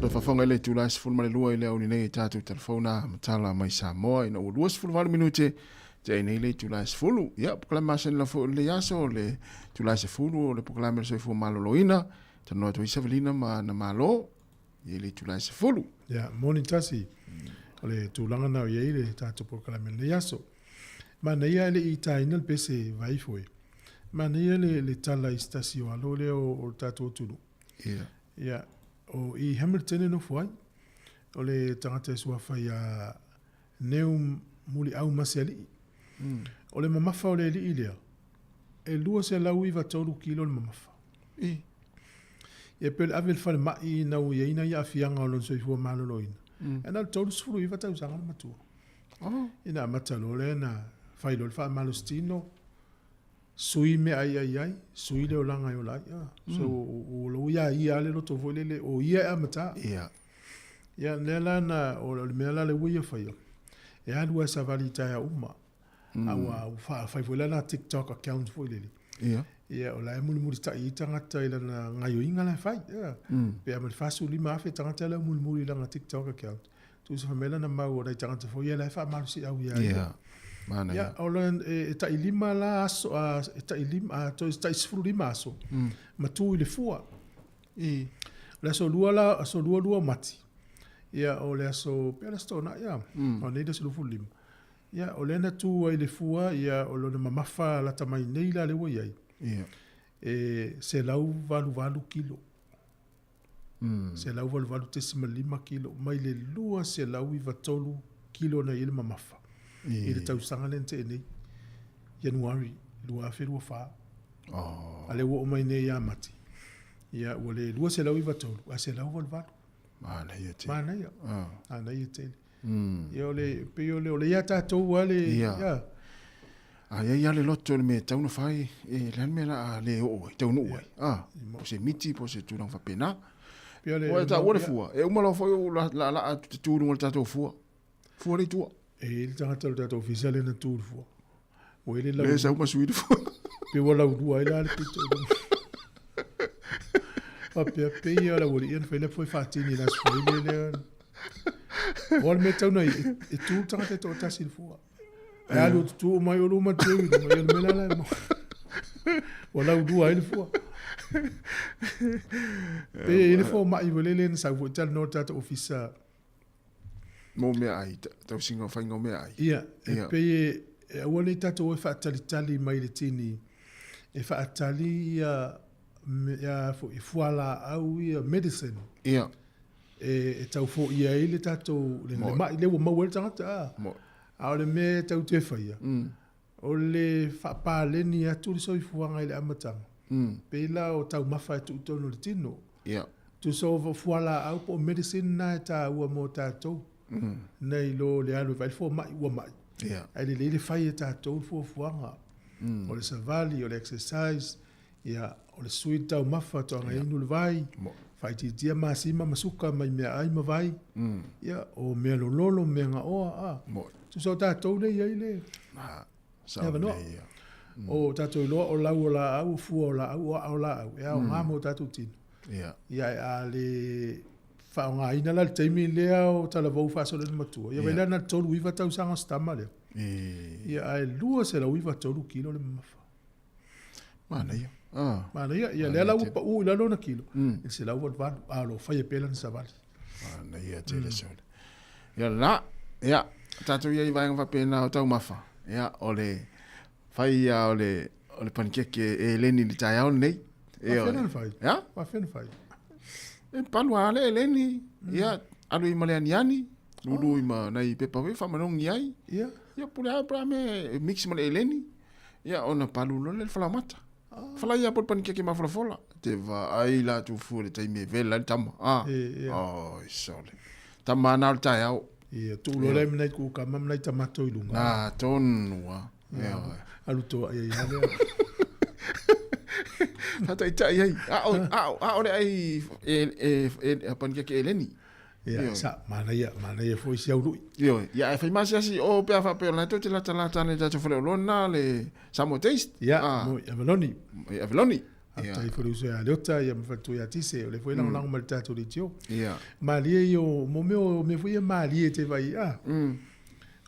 S11: Maota faafofoga i le itula e 12 i le aoauli nei e tatou telefona ma tala mai Samoa ina ua 28 minute tea ai nei le itula e 10. Ia, polokalame masani lava foi o lenei aso o le itula e 10 o le polokalame o le soifua maloloina. Talanoa atu ai Savelina ma ana Malo i le itula e 10.
S1: Ia, moni tasi, o le tulaga na o i ai le tatou polokalame i lenei aso. Manaia e le i taina le pese vai foi. Manaia le, le tala i se tasi o alo lea o, o le tatou atunuu.
S11: Ia.
S1: Ia, o i Hamilton e nofo ai. O le tagata e suafa ia Neu Muliau Masealii. O le mamafa o le alii lea, e 293 kilo le mamafa.
S11: I.
S1: Ia pei o le ave i le falemai ina ua i ai nai aafiaga o lona soifua maloloina, e na o le 39 tausaga le matua.
S11: Oh.
S1: Ina amata loa lea na fai loa le faamalositino, sui mea ai ai ai, sui le olaga e ola ai. Ah. So, o lou ia ia lava le loto foi lele, o ia e amata.
S11: Ia.
S1: Ia, lea la na, o le mea la lea ua ia faia, e alu lava e savali i taeao uma. A ua fai foi lana TikTok account foi lele.
S11: Ia.
S1: Ia, o la e mulimulitai ai tagata i lana gaioiga la e fai. Ia. Pe a ma le 45,000 tagata la e mulimuli i lana TikTok account. Tusa fai mai lana mau o nai tagata foi ia la e faamalosiau ia ia.
S11: Ia. Manaia.
S1: Ia, o le, e, e tai lima la aso, a, e tai lima, a, toi, tai 15 aso, ma tu i le fua.
S11: I.
S1: O le aso lua la, aso lua lua o Mati. Ia, o le aso, pe o le aso Toonai, ia. O nei le aso 25. Ia, o lea na tu ai le fua, ia, o lona mamafa lata mai nei la lea ua i ai.
S11: Ia.
S1: E 188 kilo. 188.5 kilo mai le 293 kilo na i ai le mamafa. I le tausaga lea na tea nei, Ianuari 2024.
S11: Oh.
S1: A lea ua oo mai nei ia Mati, ia, ua le 293, ae 188.
S11: Manaia tele.
S1: Manaia.
S11: Ah.
S1: Manaia tele. Ia o le, pei o le, o le ia tatou lava le,
S11: Ia.
S1: ia.
S11: A i ai lava le loto i le mea e tatau ona fai, e le a le mea o le a le oo ai, taunuu ai. A, po o se miti po o se tulaga faapena.
S1: Pei o le,
S11: Ua e taua le fua, e uma loa foi ou laalaa atu te tu i luga o le tatou fua. Fua le i tua.
S1: E i ai le tagata o le tatou ofisa lea na tu i le fua. Ua i ai le lau.
S11: Le sau ma sui le fua.
S1: Pei ua laulua ai la le pito i luga. Faapea, pei ia o le aualii ia na fai le apu e faatini i le aso Faraile lea. O le mea tau na i, e tu le tagata e toatasi i le fua. E alu atu tu mai o luma teu i luma, ia le mea la la e mo. Ua laulua ai le fua. Pei e i le fomai foi lele na sau foi talanoa le tatou ofisa
S11: Mo meaai, tausiga o faiga o meaai.
S1: Ia, e pei e, e aua nei tatou o e faatalitali mai le tini, e faatali ia, ia foi, fualaau ia, medicine.
S11: Ia.
S1: E, e tau foia ai le tatou, le, le mai lea ua maua ai le tagata. A,
S11: Mo.
S1: a o le mea e tau te faia, o le faapaleni atu le soifuaga i le amataga, pei la o taumafa e tuu i totonu o le tino.
S11: Ia.
S1: Tusa o fualaau po o medicine na e taua mo tatou, nai lo le alu e vaai le fomai ua mai.
S11: Ia.
S1: Ae lelei le fai e tatou le fuafuaga. O le savali, o le exercise, ia, o le sui le taumafa, toaga inu le vai, faaitiitia masima ma suka mai meaai ma vai, ia, o mea lololo, mea gaoa, a. Tusa o tatou lea e i ai le avanoa. O tatou iloa o lau o laau, o fua o laau, o aa o laau, e aoga mo tatou tino. Ia, a le faaaogaina la le taimi lea o talavou faasolo i le matua, ia vaai la na o le 39 tausaga o si tama lea. Ia, ae 293 kilo le mamafa.
S11: Manaia. Ah.
S1: Manaia. Ia, lea la ua pau i lalo ona kilo, i le 188, a o lo o faia pea lana savali.
S11: Manaia tele sole. Ia la, ia, tatou i ai i vaega faapena o taumafa, ia, o le fai ia o le, o le panikeke e eleni i le taeao lenei.
S1: Ia, Faafefea ona fai?
S11: Ia?
S1: Faafefea ona fai?
S11: E palu lava le eleni, ia, alu i ma le aniani, lulu i ma nai pepa foi faamanogi ai.
S1: Ia.
S11: Ia, pule lava, pule lava me mix ma le eleni. Ia, ona palu loa lea le falaoamata. Falai lava po o le panikeke mafolafola. Te vaai la atu fua i le taimi e vela ai le tama. Ah.
S1: Ia.
S11: Oi, sole. Tama na o le taeao.
S1: Ia, tuu loa lea ma nai kukama ma nai tamato i luga.
S11: Na tonu lava.
S1: Ia, alu toa i ai lava lea.
S11: Faataitai ai. A o, a o, a o le ai e, e, e, panikeke eleni.
S1: Ia, sa, manaia, manaia foi si au lui.
S11: Ioe, ia ae fai maasiasi o pe a faapea o lena tou te latalata ana i le tatou faleoloa lena le Samoa Taste.
S1: Ia, mo i Avaloni.
S11: I Avaloni.
S1: Faafetai foi i le uso ia Leota ia ma faletua ia Tise, o lea foi e lagolago mai i le tatou leitio. Malie ia o mo mea o mea foi ia malie e te vaai a.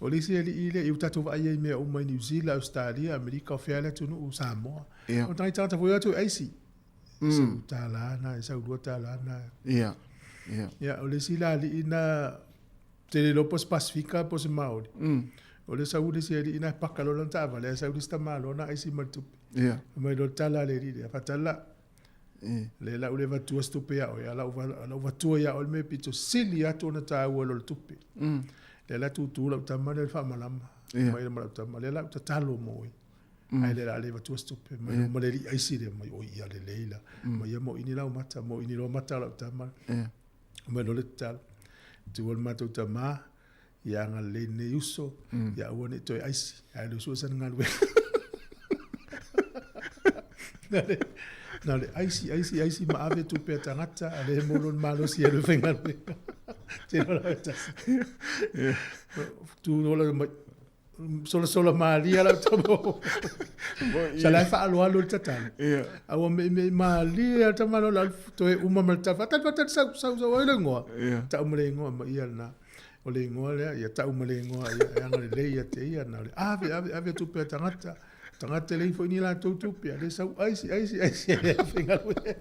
S1: O le isi alii lea, ia ua tatou vaai ai i mea uma i Niu Sila, Ausetalia, Amerika, o fea le atunuu, Samoa. O tagata tagata foi o atu e aisi. Sau $1 na, sau $2 na. Ia, o le isi la alii na, te le iloa po o se Pasefika po o se Maori. O le sau le isi alii na e paka loa lana taavale, ae sau le isi tamaloa na aisi ma le tupe. Fai mai loa le tala a le alii lea, faatali la. Lea la ua le avatua se tupe ia oe, a o lau avatua ia oe le mea pito sili atu ona taua i lo le tupe. Lea la tutu lau tama lea i le faamalama, mai ma lau tama, lea la ua tatalo mo oe. Ae le la le avatua se tupe, mai ma le alii aisi lea, mai oi ia lelei la. Mai ia moini lau mata, moini loa mata o lau tama. Mai loa le tatalo, tua le matou tama, ia agalelei lenei uso, ia aua ne i toe aisi, ae le sue sana galuega. Na o le aisi, aisi, aisi ma ave tupe a tagata, a le mo lona malosi e alu e faigaluega. Tino la e tasi. Tu loa mai, solasola malie lau tama. Sa la e faaaloalo le tatalo. A ua meimei malie lava le tama loa toe uma ma le tala. Faatali, faatali, sau, sau, sau, ai le igoa. Tau ma le igoa ma ia lena. O le igoa lea, ia tau ma le igoa, ia e agalelei ia te ia. Na o le ave, ave, ave tupe a tagata. Tagata e leai foi ni latou tupe, a le sau aisi, aisi, aisi, e faigaluega.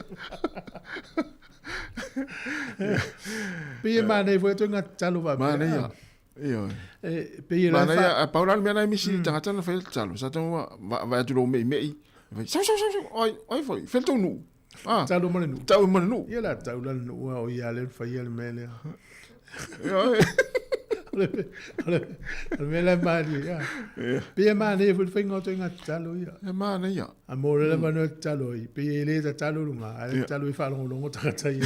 S1: Pei e manaia foi atu ngā tatalo faapea.
S11: Manaia. Ioe.
S1: E pei e la
S11: fa. A pau la le mea na e misi i tagata na fai le tatalo. Sa tau vaai atu lou meimei. Fai, sau, sau, sau, sau, ai, ai foi, fai le tou nuu.
S1: Ah. Talo ma le nuu.
S11: Tau ma le nuu.
S1: Ia la tau la le nuu o ia le faia le mea lea.
S11: Ioe.
S1: O le mea la e malie, ia. Pei e manaia foi le faiga o ituaiga tatalo ia.
S11: E manaia.
S1: A mo le lava no tatalo ai, pei e le tatalo luga, ae tatalo i faalogologo tagata ia.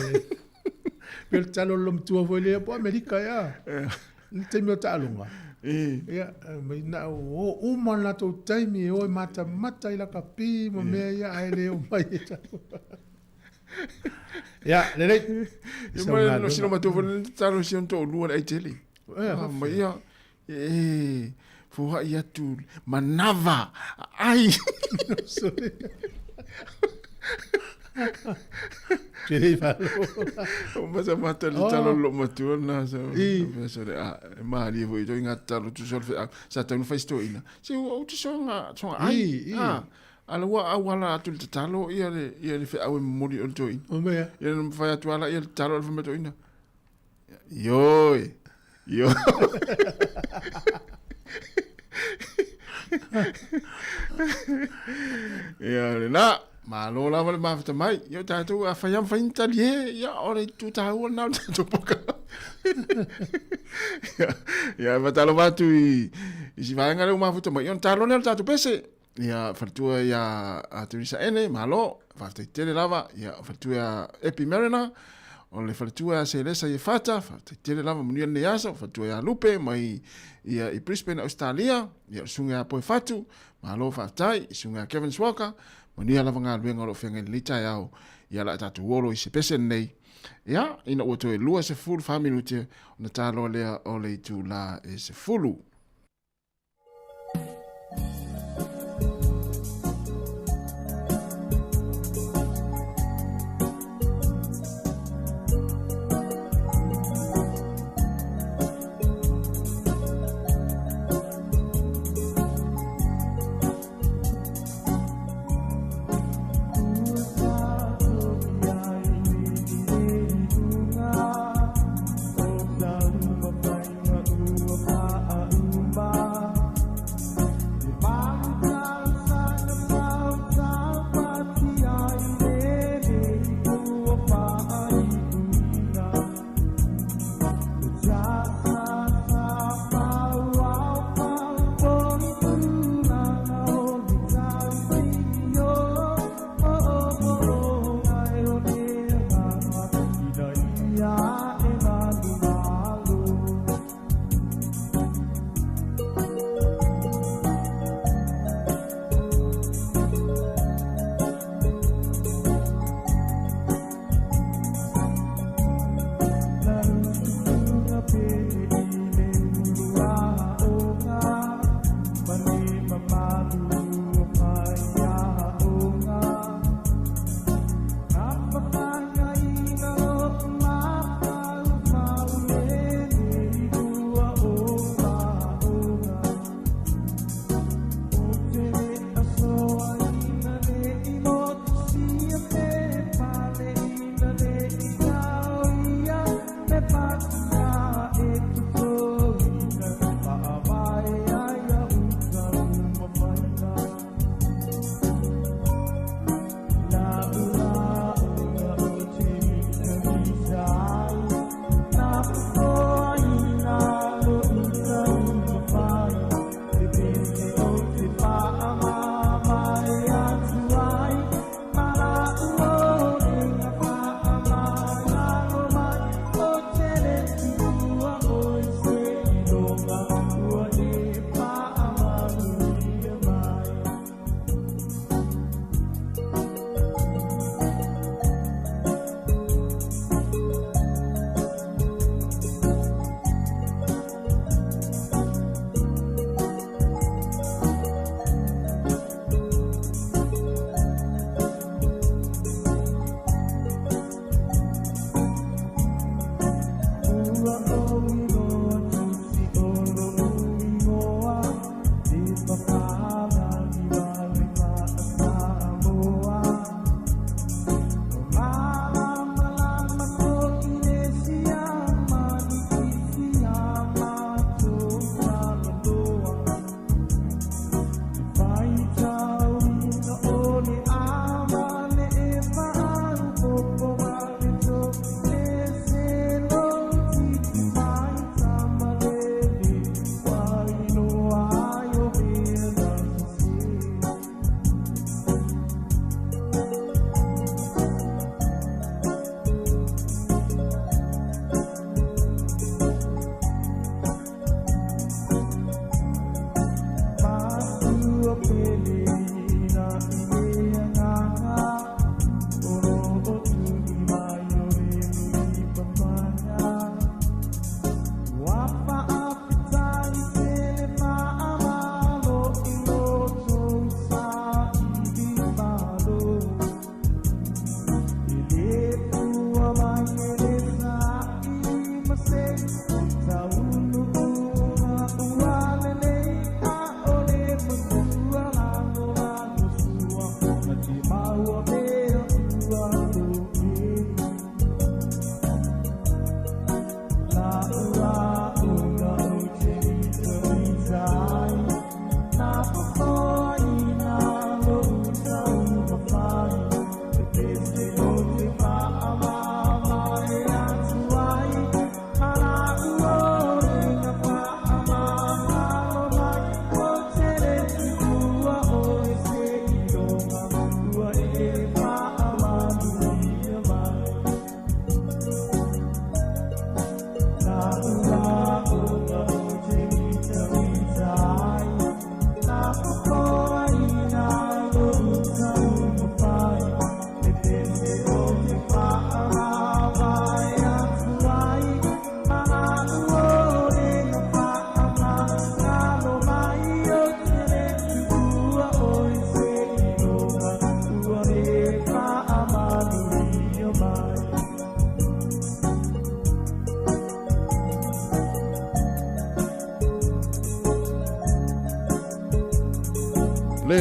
S1: Pei o le tatalo a le matua foi lea po o Amerika ea. Le taimi o taaloga. Ia, mai na o uma le latou taimi e o e matamata i lakapi ma mea ia ae le omai e tau. Ia, lelei.
S11: Ia ma no sino matua foi le tatalo si on toalua le aitele. Ma ia, e foai atu manava ai.
S1: Te lei falo.
S11: O masa mata le talo lo matua na sa. I. Sa le a malie foi to inga talo tu sol fe sa tau fai sto ina. Se o tu so nga so ai.
S1: I.
S11: Ah. Ala ua au ala atu le tatalo ia le ia le feau e momoli o le toeaina.
S1: O mea.
S11: Ia na fai atu ala ia le tatalo a le fai toeaina. Ioe. Ioe. Ia lena, malo lava le mafuta mai. Ia tatou a fai am fai ni talie, ia o le itu taua lena o le tatou poka. Ia, fatalofa atu i, i si vaega lea ua mafuta mai. Ia ona talo lea o le tatou pese. Ia, faletua ia a Teresa Ene, malo, faafetai tele lava. Ia, faletua ia Epi Mariner, o le faletua ia Selesa i Efata, faafetai tele lava, manuia lenei aso. Faletua ia Lupe mai ia i Brisbane, Australia. Ia, o le susuga ia Poe Fatu, malo faafetai. Susuga ia Kevin Swalker, manuia lava galuega o lo o feagai i lenei taeao. Ia, o le a tatou olo i se pese lenei. Ia, ina ua toe 24 minute ona taloa lea o le itula e 10.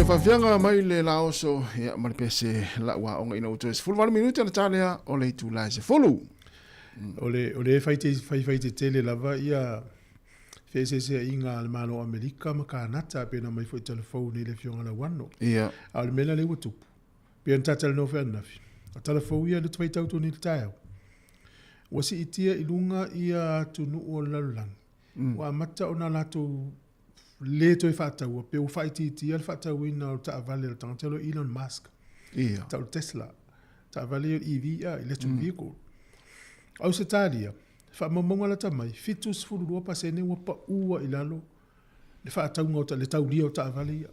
S11: le faafiaga mai le laoso ia ma le pese lau aoga ina ua toe 18 minute ona ta lea o le itula e 10.
S1: O le o le fai te fai fai tetele lava ia feeseeseaiga a le Malo o Amerika ma Kanata pei ona aumai foi i tala fou nei le Afioga Lauano. A o le mea la lea ua tupu, pei ona ta talanoa foi ananafi, o tala fou ia lea ou te faitau atu nei i le taeao, ua siitia i luga ia atunuu o le lalolagi, ua amata ona latou le toe faataua pe ua faaitiitia le faatauina o taavale a le tagata lea o Elon Musk. Tau o le Tesla, taavale ia o le EV, electric vehicle. Ausetalia, faamaumauga lata mai, 72% ua paua i lalo le faatauga o le taulia o taavale ia.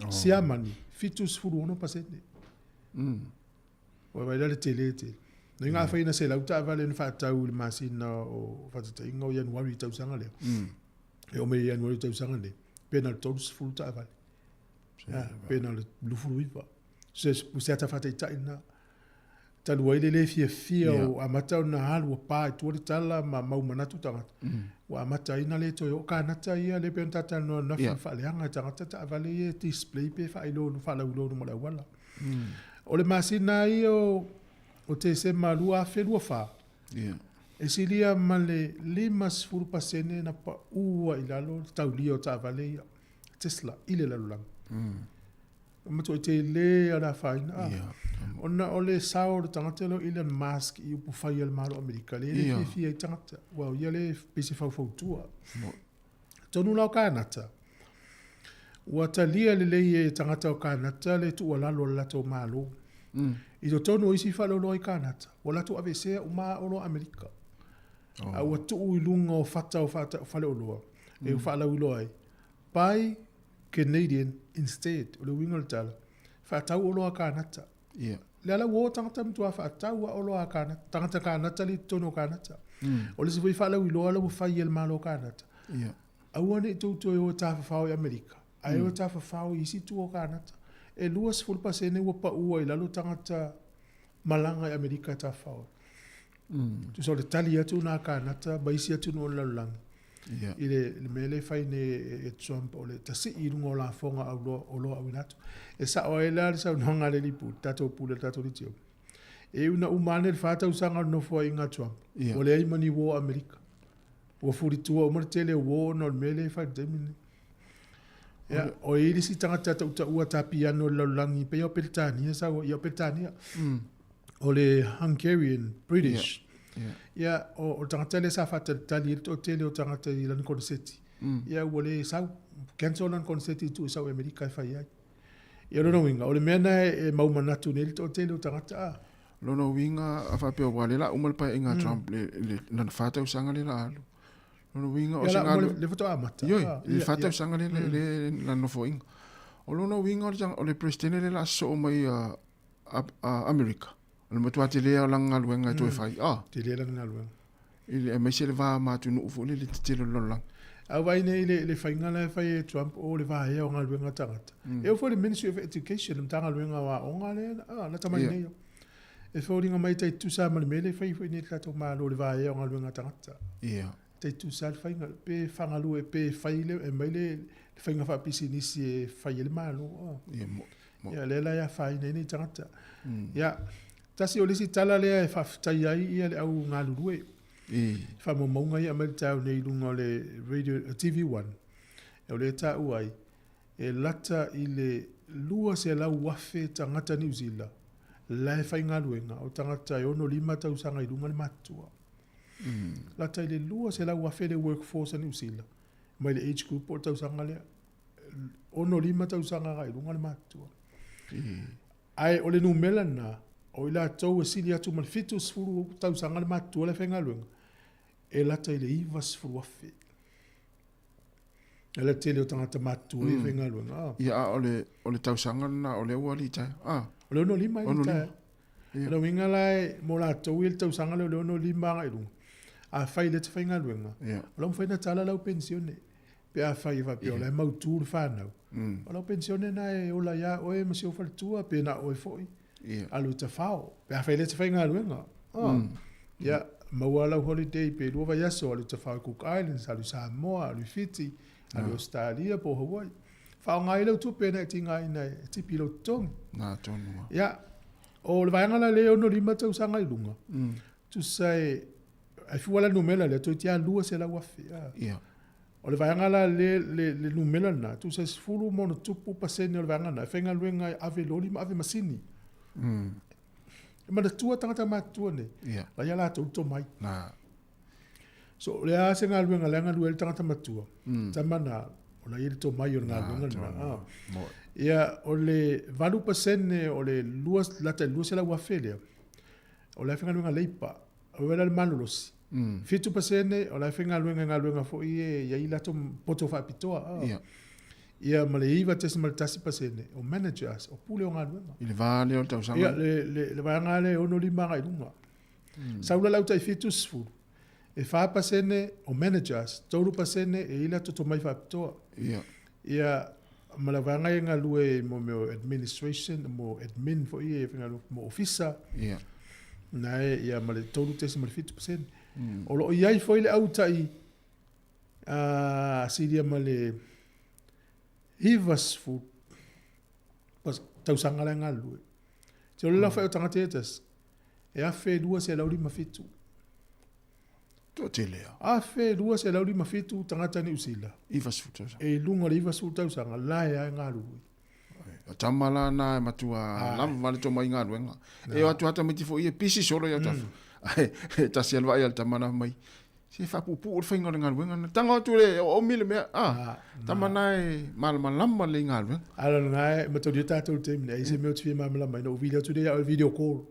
S1: Siamani, 76%. Ua vaai la le tele tele. Nei nga afai na 100 taavale na faatau i le masina o faataitaiga o Ianuari i le tausaga lea. E oo mai ia Ianuari i le tausaga lenei, pe na o le 30 taavale. Pe na o le 29. Se se ata faataitai lena. Talu ai le le fiafia o amata ona alu ua pa i tua le tala ma mau manatu tagata. Ua amata ai ona le toe oo Kanata ia lea pei ona ta talanoa ananafi ma faaleaga e tagata taavale ia e display pe faailoa faalauiloa i luma o le auala. O le masina ai o Tesema 2024, e silia ma le 50% na pau ai i lalo le taulia o taavale ia Tesla i le lalolagi. E matuai tele lava le afaina. Ona o le sao o le tagata lea o Elon Musk i upufai a le Malo o Amerika, lea e le fiafia ai tagata, aua o ia lea pei se faufautua. Atonu la o Kanata, ua talia lelei e tagata o Kanata le tuualalo a le latou Malo. I totonu o isi faleoloa i Kanata, ua latou aveesea uma lava oloa Amerika. A ua tuu i luga o fata o faleoloa e faalauiloa ai, Buy Canadian instead. O le uiga o le tala, faatau oloa a Kanata. Lea la ua o tagata matua faatau lava oloa a Kanata, tagata Kanata lea i totonu o Kanata. O le isi foi faalauiloa la ua fai e le Malo o Kanata, aua ne i tou toe o e tafafao i Amerika, ae o e tafafao i isi itu o Kanata. E 20% ua pau ai i lalo tagata malaga i Amerika e tafafao ai. Tusa o le tali atu lena a Kanata ma isi atunuu o le lalolagi i le mea lea e fai nei e Trump o le tasii i luga o lafoga oloa auina atu. E sao ai la le saunoaga a le alii pule, tatou pule, le tatou alii E iu ina uma ane le 4 tausaga o le nofoaiga a Trump, ua leai ma ni uo a Amerika. Ua fulitua uma le tele o uo ona o le mea lea e fai i le taimi lenei. Ia, o i ai le isi tagata tautaua ta piano i le lalolagi, pei o Peretania sau, ia o Peretania. O le Hungarian British. Ia, o le tagata lea sa faatalitali ai le toatele o tagata i lana koneseti. Ia, ua le sau, cancel lana koneseti i tuu i sau i Amerika e fai ai. Ia, o lona uiga, o le mea lena e mau manatu nei le toatele o tagata a.
S11: Lona uiga, a faapea ua le la uma le paeaiga a Trump le lana 4 tausaga lea la alu. Lona uiga o se galuega.
S1: Lea faatoa amata.
S11: Ioe, le 4 tausaga lea le lana nofoaiga. O lona uiga o le Peresetene lea la sosoo mai a Amerika, o le matua tele lava o lana galuega e toe fai.
S1: Tele lana galuega.
S11: I le aemaise le va ma atunuu foi lele tetele o le lalolagi.
S1: A o vaai nei i le faiga la e fai e Trump o le vaea o galuega a tagata. E oo foi i le Ministry of Education, le Matagaluega o Aoga lea lata mai nei. E foliga mai e tai tutusa lava ma le mea lea e fai foi nei e le tatou Malo i le vaea o galuega a tagata. E tai tutusa lava le faiga, pe fagalue, pe fai le, aumai le faiga faapisinisi e fai ai le Malo. Ia, lea la e afaina ai nei tagata. Ia, tasi o le isi tala lea e faafetai ai ia le au galulue. Faamaumauga ia e aumai le taeao nei i luga o le radio, TV1, o lea e taua ai, e lata i le 200,000 tagata Niu Sila la e faigaluega, o tagata e 65 tausaga i luga le matutua. Lata i le 200,000 le workforce a Niu Sila mai le age group po o le tausaga lea. 65 tausaga agai i luga le matutua. Ae o le numera lena, o i latou e sili atu ma le 70 tausaga le matutua la e faigaluega, e lata i le 90,000. E le tele o tagata matutua ia e faigaluega.
S11: Ia, a o le tausaga lena o lea ua litaea.
S1: O le 65 e litaea. O le uiga la e, mo latou ia le tausaga lea o le 65 agai i luga, afai o lea e te faigaluega, o la e mafai ona tala lau penisione. Pe afai e faapea o la e mautu le fanau, o lau penisione lena e ola ia oe ma si ou faletua, pe na o oe foi, alu i tafao. Pe afai o lea e te faigaluega, ia, maua lau holiday pe 2 vaiaso, alu i tafao i Cook Islands, alu i Samoa, alu i Fiti, alu i Ausetalia po o Hawaii. Faaaoga ai lau tupe na e tigaina e tipi i lou totogi.
S11: Na tonu lava.
S1: Ia, o le vaega la lea e 65 tausaga i luga, tusa e, e fua la le numera lea, toeitiiti lava 200,000. A.
S11: Ia.
S1: O le vaega la le, le, le numera lena, tusa e 10 ma ono tupu pasene o le vaega lena, e faigaluega e ave loli ma ave masini. E manatua tagata matutua nei, la ia latou le tomai.
S11: Na.
S1: So, o le a se galuega lea galue ai le tagata matua, tama na, o la ia le tomai o le galuega lena. Ia, o le 8% o le lua, lata i le 200,000 lea, o la e faigaluega leipa, o la le malolosi. 7% o la e faigaluega i galuega foi e i ai latou poto faapitoa. Ia, ma le 9.1% o managers, o pule o galuega.
S11: I le va lea o le tausaga.
S1: Ia, le vaega lea e 65 agai i luga. Sau la le au tai 70, e 4% o managers, 3% e i latou tomai faapitoa. Ia, ma le vaega e galue mo mea o administration, mo admin foi e faigaluega mo ofisa. Na e, ia, ma le 3.7%. O lo o i ai foi le au tai silia ma le 90 tausaga la e galulue. Te o le lafa o tagata ia tasi, e 1,257.
S11: Toatele a.
S1: 1,257 tagata Niu Sila.
S11: 90 tausaga.
S1: E i luga o le 90 tausaga, la e a e galulue.
S11: O tama la na e matua lava le tomai galuega. E o atu ata miti foi e pisi solo ia tafu. Ai, e tasi alwa ia le tama na mai. Se faapuupuu le faiga o le galuega na. Tago atu le o omi le mea. Ah, tama na e malamalama le galuega.
S1: Ala na e matalia tātou le taimi nei, se mea o te fia malamalama ai, na ou vili atu lea o le video call.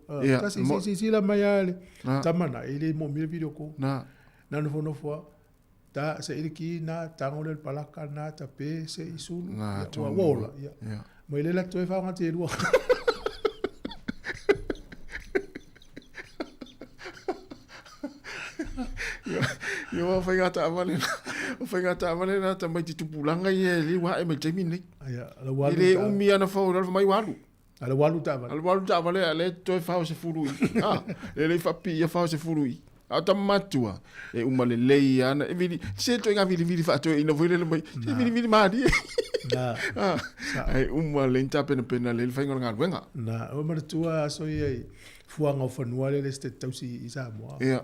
S1: Tasi, si, si, si la mai a le tama na, e le moomia le video call.
S11: Na.
S1: Na nofonofo a, ta se ili ki na, tago le palaka na, ta pe se i sulu.
S11: Na,
S1: Ia,
S11: tonu.
S1: ua ola, ia.
S11: Ia.
S1: Mai le la toe whaonga te rua.
S11: Ia ua faiga taavale na. O faiga taavale na tamaiti tupulaga ia e le ua ae mai le taimi lenei.
S1: Ia, ala ua
S11: E
S1: alu
S11: le
S1: taavale.
S11: umi ana fau lalo mai ua alu.
S1: Ala ua alu taavale.
S11: Ala ua alu taavale a le toe fao se fulu i. Ah, le le faapi'i ia fao se fulu i. A o tama matua, e uma lelei ana e vili se toe ngā vilivili faatoeaina foi lele mai. Se vilivili malie.
S1: Na.
S11: Ah, ai uma le tapenapena le faiga o le galuega.
S1: Na, o manatua aso ia i fuaga o fanua lea le Esetete Tausi i Samoa.
S11: Ia.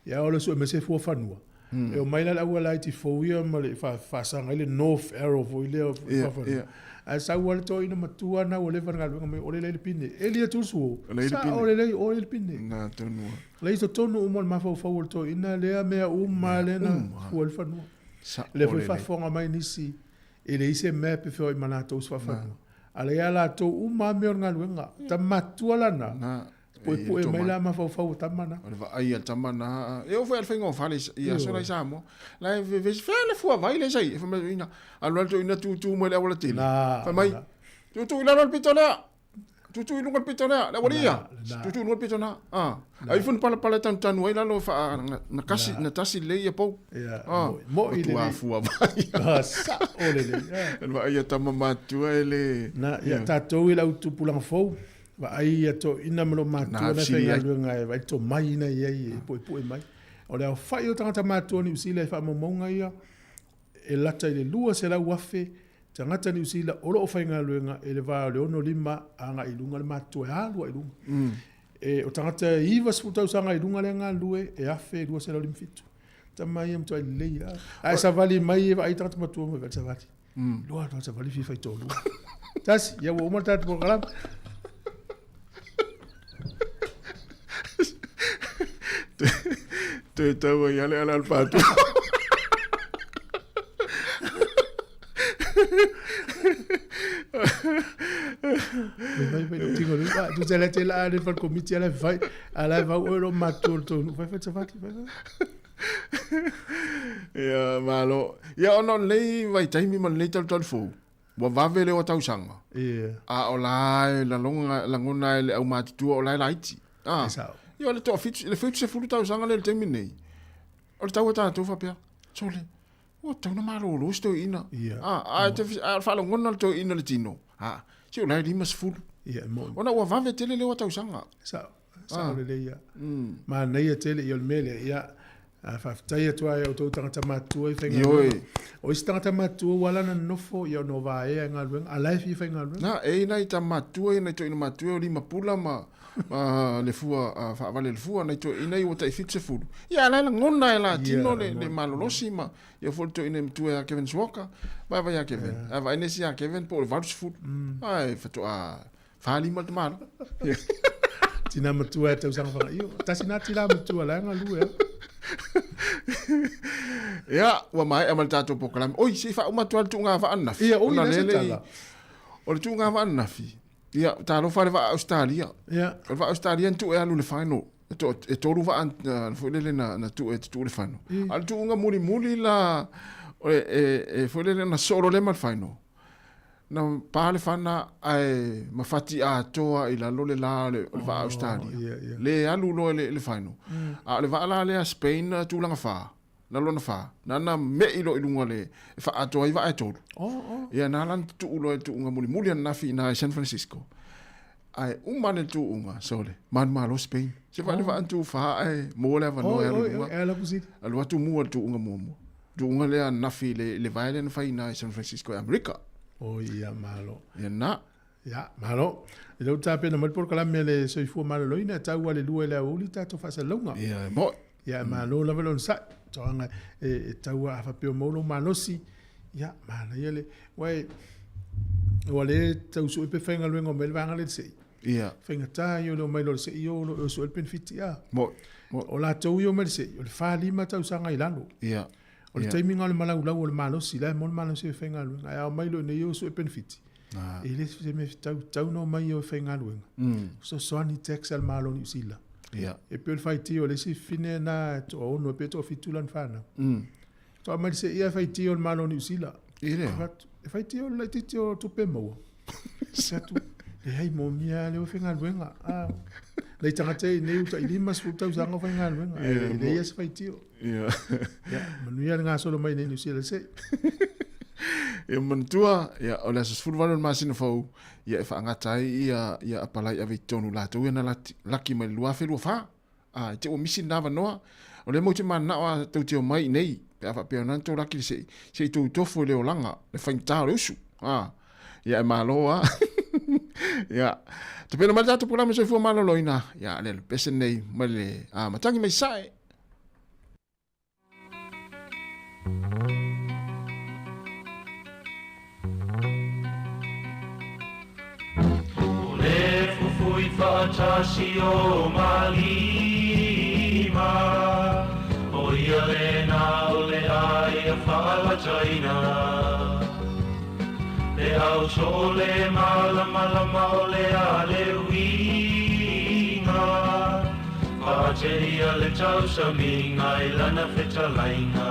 S1: Ia o le sue mai se fua fanua. E o mai la le auala ai ti fou ia ma le faasaga ai le North Arrow foi lea o
S11: Ia,
S1: fua fanua.
S11: ia.
S1: Ae sau lava le toeaina matua na ua leva na galuega mai, o le lei le pine. E lia tu suo.
S11: O lei le
S1: Sa
S11: pine.
S1: o le lei, o le pine.
S11: Na tonu a.
S1: Lei totonu uma o le mafaufau o le toeaina lea mea uma lea na fua i le fanua.
S11: Sa
S1: Lea
S11: o
S1: foi
S11: le lei.
S1: faafofoga mai nisi, e leai se mea pe feoai ma latou se faafanua. A lea ia latou uma lava mea o le galuega. Tama matua lana.
S11: Na.
S1: Puepue mai la mafaufau o tama na.
S11: O le vaai a le tama na. E oo foi a le faiga o fale i aso la i Samoa. La e vevesi fea le fua vai le sai. E fai mai ina alu alu toeaina tutu mai le auala tele.
S1: Na,
S11: Fai mai
S1: na.
S11: tutu i lalo le pito lea. Tutu i luga le pito lea. Le auala ia.
S1: Na, na.
S11: Tutu i luga le pito na. Ah. Ai foi palapala tanutanu ai lalo faa na kasi na tasi lelei ia pou.
S1: Ia,
S11: Ah.
S1: mo'i, mo'i
S11: Matua
S1: lelei.
S11: fua vai.
S1: Ah, sa'o lelei. Ah.
S11: Le vaai a tama matua e le.
S1: Na, ia tatou i le au tupulaga fou, vaai ia toeaina ma lo matua
S11: Na
S1: na
S11: fesili ai.
S1: faigaluega e vaai tomai na i ai e puepue mai. O le aofai o tagata matua Niu Sila i faamaumauga ia, e lata i le 200,000 tagata Niu Sila o lo o faigaluega e le va o le 65 agai i luga le matua e alu ai i luga. E, o tagata 90 tausaga i luga lea galulue e 1,257. Tama ia matuai lelei lava. Ae savali mai e vaai tagata matua mai vaai savali. Lua loa savali fia faitolua. Tasi, ia ua uma le tatou polokalame.
S11: Toe tau ai ale ala le patu.
S1: Mai fai fai tingo le pa tu tele tele a le fal komiti ala fai ala vau o lo matua tonu fai fai savali fai fai.
S11: Ia, malo. Ia, ona o lenei vaitaimi ma lenei talutalu fou, ua vave le o tausaga.
S1: Ia.
S11: A o la e lalonga, lagona e le aumatutua o la e laiti. Ah.
S1: E sao.
S11: Ia, o le toafitu, le 70 tausaga lea i le taimi lenei. O le tau a tatou faapea, sole, ua tatau ona malolo si toeaina.
S1: Ia.
S11: Ah, a te a faalogona le toeaina le tino. Ah, se o la e 50.
S1: Ia, e moni.
S11: Ona ua vave tele le o tausaga.
S1: Sao, sao lelei ia. Manaia tele ia o le mea lea, ia. A faafetai atu lava i a outou tagata matutua i faigaluega. O isi tagata matutua ua ala ona nonofo ia ona o vaea i galuega, a o la e fia faigaluega.
S11: Na, e i ai nai tama matua ia, nai toeaina matua ia o Limapula ma ma le fua faavale le fua, nai toeaina ia ua tai 70. Ia a o la e lagona e la tino le malolosi ma ia foi le toeaina matua ia Kevin Walker. Vaai ia Kevin. A vaai nisi ia Kevin po o le 80. Ai faatoa 45 le tamaloa.
S1: Tina matua e tausaga whakaio. Tasi nā tila matua la ngā lue.
S11: Ia, ua maea ma le tatou polokalame. Oi, se i faauma atu lava le tuuga vaa ananafi.
S1: Ia, oi, le se tala.
S11: O le tuuga vaa ananafi, ia, talofa le vaa Australia.
S1: Ia.
S11: O le vaa Australia na tuu e alu i le final. E tolu vaa foi lele na tuu e tutuu i le final. A o le tuuga mulimuli la, e foi lele na solo lema le final. Na pa le fana ae mafati atoa i lalo le la o le vaa Australia. Le alu loa i le final. A o le vaa la lea Spain na tulaga fa, na lona fa, na me'i loa i luga le e faaatoa ai vaa e tolu. Ia na ala na tutuu loa i le tuuga mulimuli ananafi i ina i San Francisco. Ae uma ane le tuuga, sole, manumalo Spain. Se vaai le vaa na tu fa ae maua le avanoa e alu i luga. Alu atu mua i le tuuga muamua. Tuuga lea ananafi i le vae lea na fai i ina i San Francisco i Amerika.
S1: Oi, ia, malo.
S11: Ia na.
S1: Ia, malo. I lou tapena mai le polokalame a le Soifua Maloloina, e tau lava i le 2 i le aoauli tatou faasalalauga.
S11: Ia, e moe.
S1: Ia, e malo lava le onosai. Toaga e tau lava a faapea ua maua lou malosi, ia, manaia le... Aua e, ua le tau sue pe faigaluega mai le vaega lea i le SEI.
S11: Ia.
S1: Faigata ia o le omai loa i le SEI o lo o sue le penefiti a.
S11: Moe.
S1: O latou ia omai i le SEI, o le 45 tausaga i lalo.
S11: Ia.
S1: O le taimi lena o le malaulau o le malosi, la e maua le malosi e faigaluega. Ae a omai loa nei o sue penefiti, e le se mea fetau, tatau ona omai e faigaluega. Fesoasoani tax a le Malo o Niu Sila.
S11: Ia.
S1: E pei o le faitio o le isi fine lena e toaono pe toafitu lana fanau. Faatoa aumai le SEI ae faitio le Malo o Niu Sila.
S11: I lea.
S1: E faitio le laitiiti o tupe maua. Fai atu, leai, moomia lava lea o faigaluega. A, nai tagata i nei ua tai 50 tausaga o faigaluega, ae leai lava se faitio.
S11: Ia,
S1: manuia le gasolo mai nei Niu Sila i le SEI.
S11: Ia manatua, ia, o le aso 18 o le masina fou, ia e faagata ai ia, ia apalai ave i totonu latou ia na laki mai le 2024. A, e te ua misi lena avanoa. O lea matou te mananao a tou te omai i nei, pe a faapea o na tou laki le se'i, se i tou tofo i le olaga, le faigata o le usu. A, ia e malo a. Ia, tapena mai le tatou polokalame Soifua Maloloina, ia, le pese nei mai le a, matagi mai sae.
S6: O le fufui faatasi o malima, O ia lena o le ai a faalataina. Le au soo le malamalama o le a le uiga, Faateia le tausamiga i lana fetalaiga.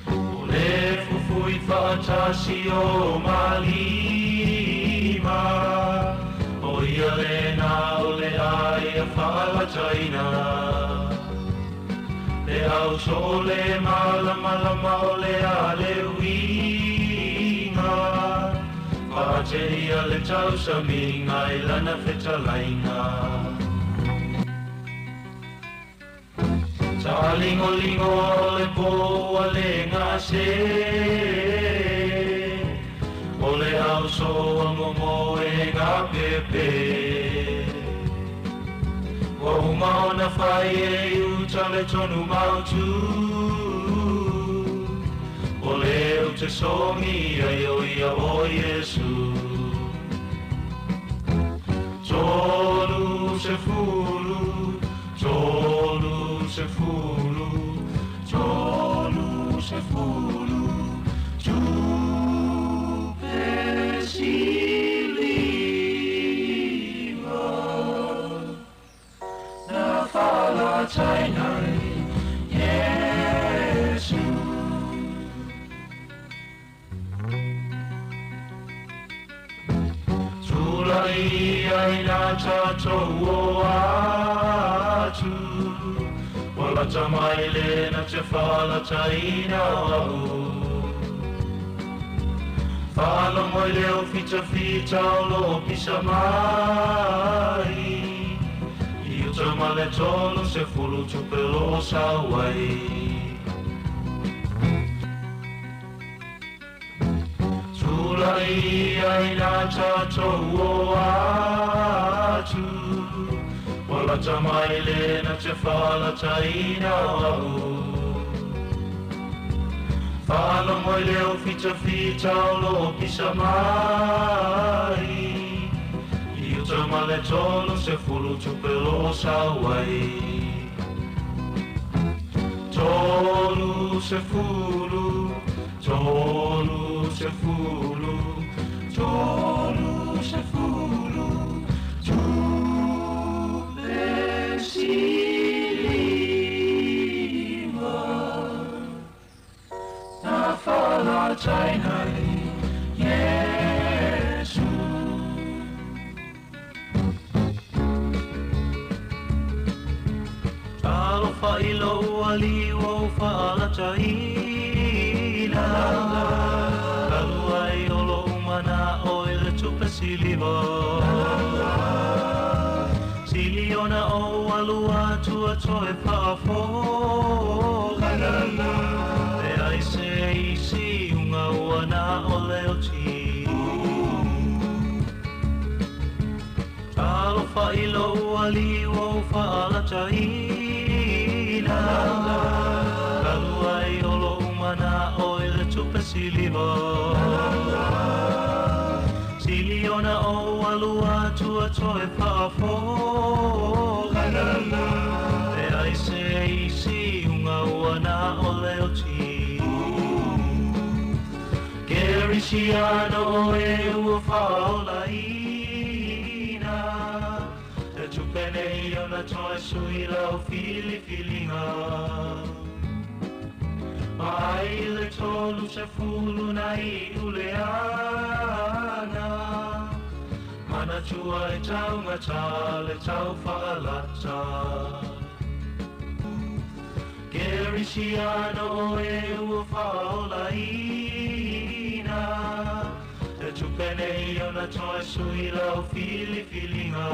S6: O le fufui faatasi o malima, O ia lena o le ai a faalataina. Le au soo le malamalama o le a le uiga, Faateia le tausamiga i lana fetalaiga. Taalingolingo o le po ua le gase, O le au soo a momoe gapepe. Ua uma ona fai e i uta le tonu mautu, O le ou te sogi ai o ia o Iesu. 30, 30, 30, tupe siliva na faalataina ai Iesu. Tulai ai na tatou o atu, Ua lata mai le na te faalataina au. Faalogo i leo fitafita o loo pisa mai, I ma le 30 tupe o loo sau ai. Tulai ai na tatou o atu, ua lata mai le na te faalataina o a'u. Faalogo i leo fitafita o loo pisa mai, i uta ma le 30 tupe o loo sau ai. 30, 30, 30, tupe siliva na faalataina ai Iesu. Talofa i lou alii ua ou faalataina, talu ai o lou manao i le tupe siliva. Sili ona ou alu atu a toe faafo'i, e ai se isi uga ua na o le oti. Talofa i lou alii ua ou faalataina, talu ai o lou manao i le tupe siliva. Sili ona ou alu atu a toe faafo'i, e ai se isi uga ua na o le oti. Kerisiano oe ua faaolaina, e tupe nei ona toe sui lau filifiliga. Ma ai le 30 na iu le ana, manatua e taugata le taufaalata. Kerisiano oe ua faaolaina, e tupe nei ona toe sui lau filifiliga.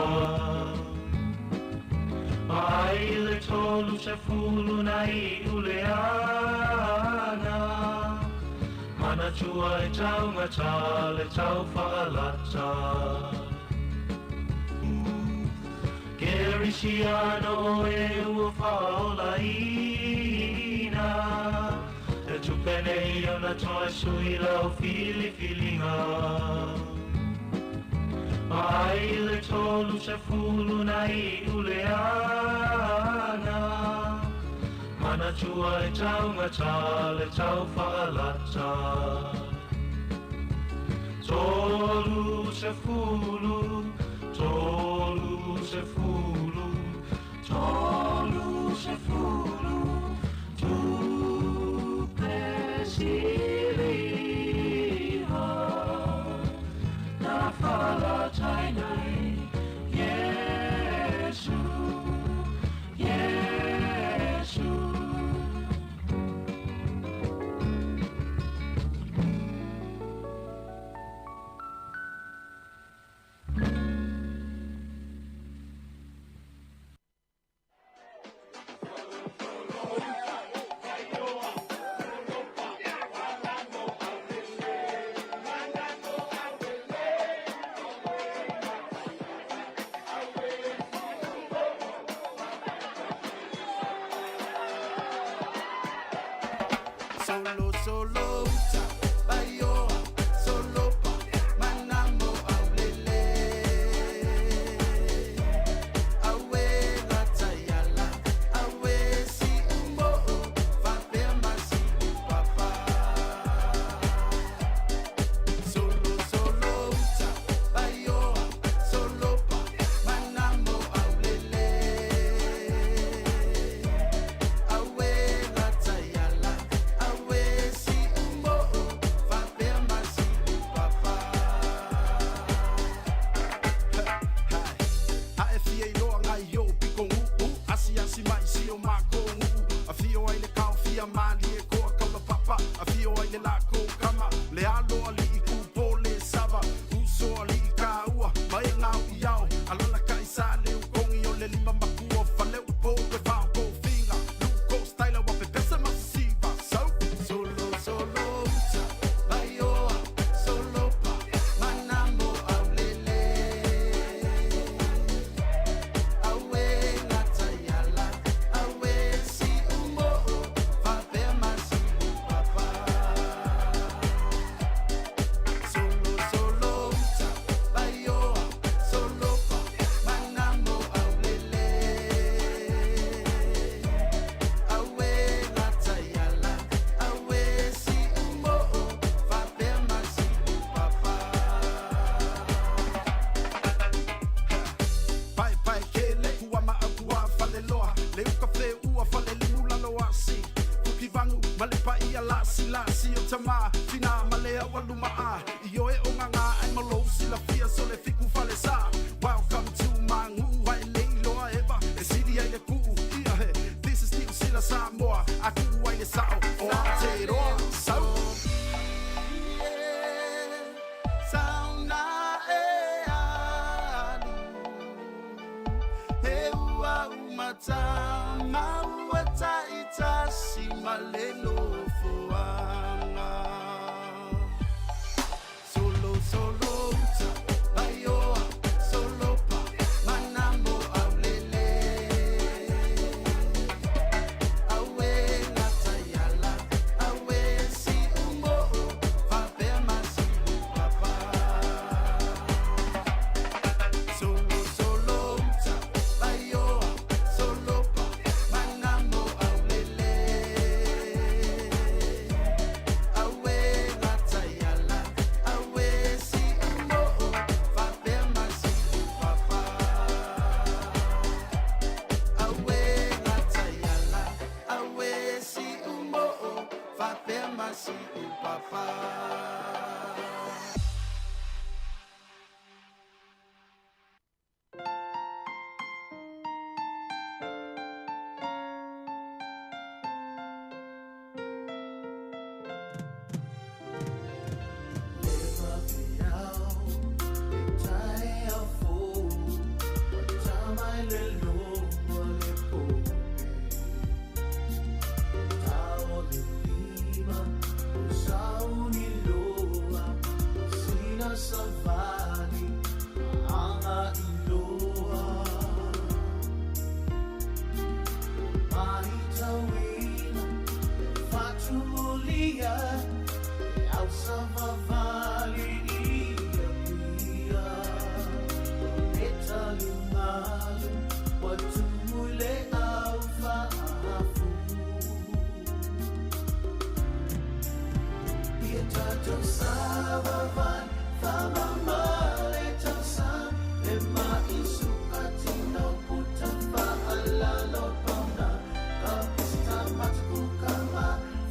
S6: Ma ai le 30 na iu le ana, manatua e taugata le taufaalata. Kerisiano oe ua faaolaina, e tupe nei ona toe sui lau filifiliga. Ma ai le 30 na iu le ana, manatua e taugata le taufaalata. 30, 30, 30, tupe siliva na faalataina ai Iesu, Iesu.
S13: Solo, solo, uta, baioa, solo pa, manamo aulele. Awe la tayala, awe si umbo, fapea masi papa. Solo, solo, uta, baioa, solo pa, manamo aulele. Awe la tayala, awe si umbo, fapea tama ua ta'itasi ma le nofoaga. Solosolo uta vaioa solopa manamo aulele. Aue gataiala aue si'umo'o faapea ma si'upapa. Solosolo uta vaioa solopa manamo aulele. Aue gataiala aue si'umo'o faapea ma si'upapa. Aue gataiala aue si'umo'o faapea ma si'upapa. Savali, anga iloa. Mahitawina, fatumulia, au savavali ia pia. Etalumalu, watumule au faafu. Ia tatou savavali, famamale tausaga, e maisukatino puta faalalo pauna. Ka pista matukukama,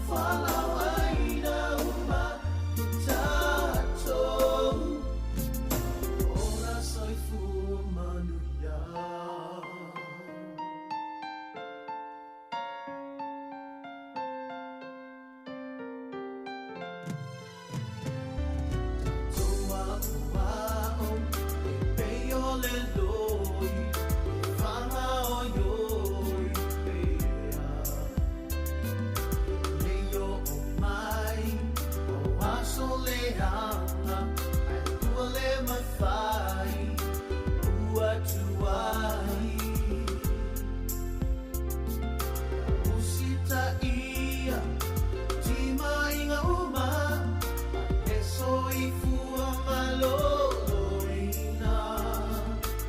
S13: falauaina uma i tatou. Ola soifua manuia. Tatou aoao, e pei o le loi, e fagaoioi pea. Lei oo mai, o aso leaga, ae ua le mafai, ua tuai. Usitaia, timaiga uma, e soifua malōlōina.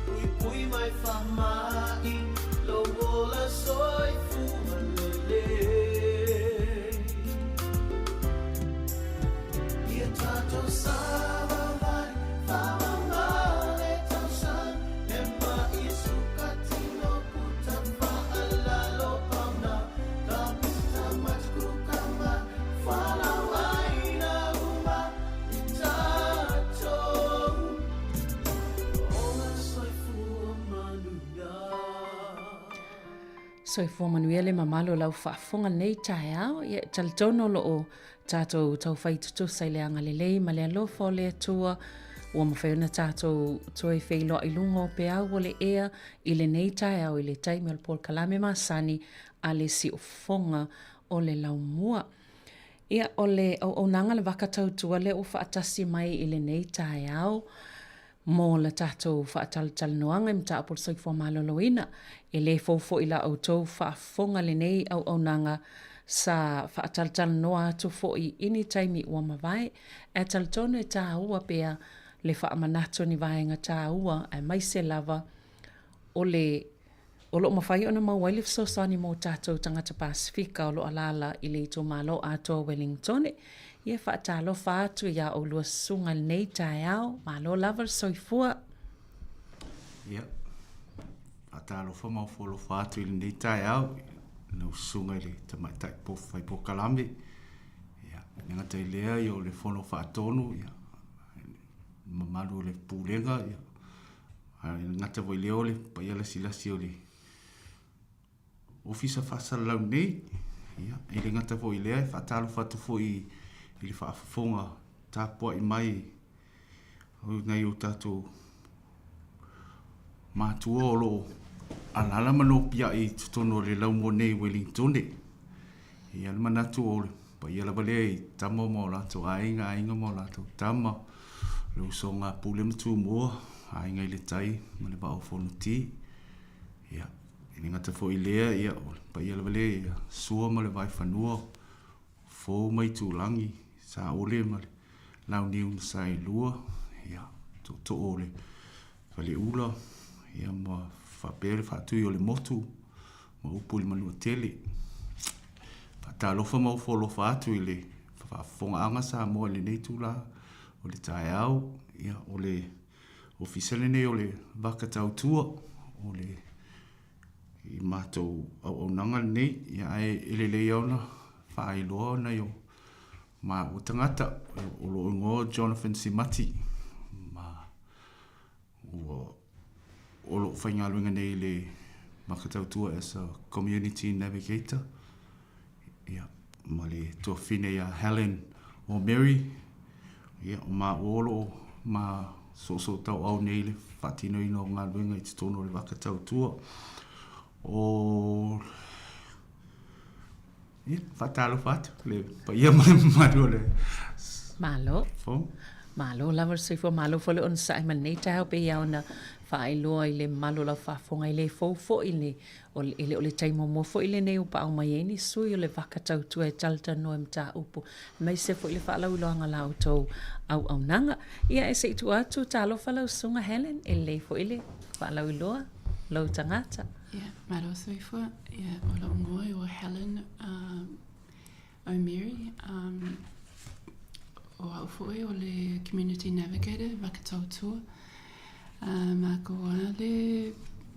S13: Puipui mai faama'i, lou ola soifua lelei. Ia tatou savavali, famamale tausaga, e maisukatino puta faalalo pauna. Ka pista matukukama, falauaina uma i tatou. Ola soifua manuia.
S3: Soifua manuia le mamalu o lau faafofoga lenei taeao. Ia, e talitonu o lo o tatou taufai tutusa i le agalelei ma le alofa o le Atua ua mafai ona tatou toe feiloai i luga o peau o le ea i lenei taeao i le taimi o le polokalame masani a le siufofoga o le laumua. Ia, o le auaunaga le vaka tautua lea ua faatasi mai i lenei taeao mo la tatou faatalatalanoaga i mataupu o le soifua maloloina. E le fou foi i la outou faafofoga lenei auaunaga sa faatalatalanoa atu foi i ni taimi ua mavae, ae talitonu e taua pea le faamanatu o ni vaega taua aemaise lava o le O lo o mafai ona maua ai le fesoasoani mo tatou tagata Pasefika o lo o alaala i le itumalo atoa o Wellingtone. Ia faatalofa atu iā oulua susuga i lenei taeao. Malo lava le soifua.
S8: Ia, faatalofa ma ofo alofa atu i lenei taeao i lau susuga i le Tamaitai Fai Polokalame. Ia, e le gata i lea, ia o le Fono Faatonu, ia, le mamalu o le Pulega, ia, A e gata foi lea o le paia lasilasi o le Ofisa Faasalalau nei, ia, e le gata foi i lea, e faatalofa atu foi i le faafofoga tapuai mai o nai o tatou matua o lo o
S14: Alaala ma nopiai i totonu o le laumua nei i Wellingtone. E i ai le manatu o le paia lava lea i tama ma o latou aiga, aiga ma o latou tama, le usoga a Pule ma Tumua, aiga i le tai ma le vaa o Fonoti. Ia, e le gata foi i lea, ia, o le paia lava lea ia Sua ma le Vaifanua, Fofo ma Itulagi, Saole ma le Launiu na Saelua, ia, Tootoo o le Faleula, ia, ma faapea le Faatui o le Motu ma upu i le Manuatele. Faatalofa ma ofo alofa atu i le faafofogaaga Samoa i lenei itula o le taeao, ia, o le Ofisa lenei o le Vaka Tautua, o le i matou auaunaga lenei, ia, ae e lelei lava ona faailoa nai o maua tagata. O lou igoa o Jonathan Simati, ma ua o lou faigaluega nei i le Vaka Tautua as a Community Navigator, ia, ma le tuafafine ia Helen O'Mary, ia, o maua o lo o ma soosootauau nei i le faatinoina o galuega i totonu o le Vaka Tautua. O ia, faatalofa atu le paia ma le mamalu o le
S3: Malo. Fono. Malo lava le soifua, malo foi le onosai mai lenei taeao pei lava ona faailoa i le mamalu o lau faafofoga e le fou foi le E le o le taimi muamua foi lenei ua paau mai ai ni sui o le Vaka Tautua e talatalanoa i mataupu, aemaise foi le faalauiloaga o la outou auaunaga. Ia, e se i tuu atu, talofa lau Susuga Helen, e lelei foi le faalauiloa lou tagata.
S15: Ia, malo soifua. Ia, o lou igoa ua Helen O'Meary. O au foi o le Community Navigator Vaka Tautua. Mākou a le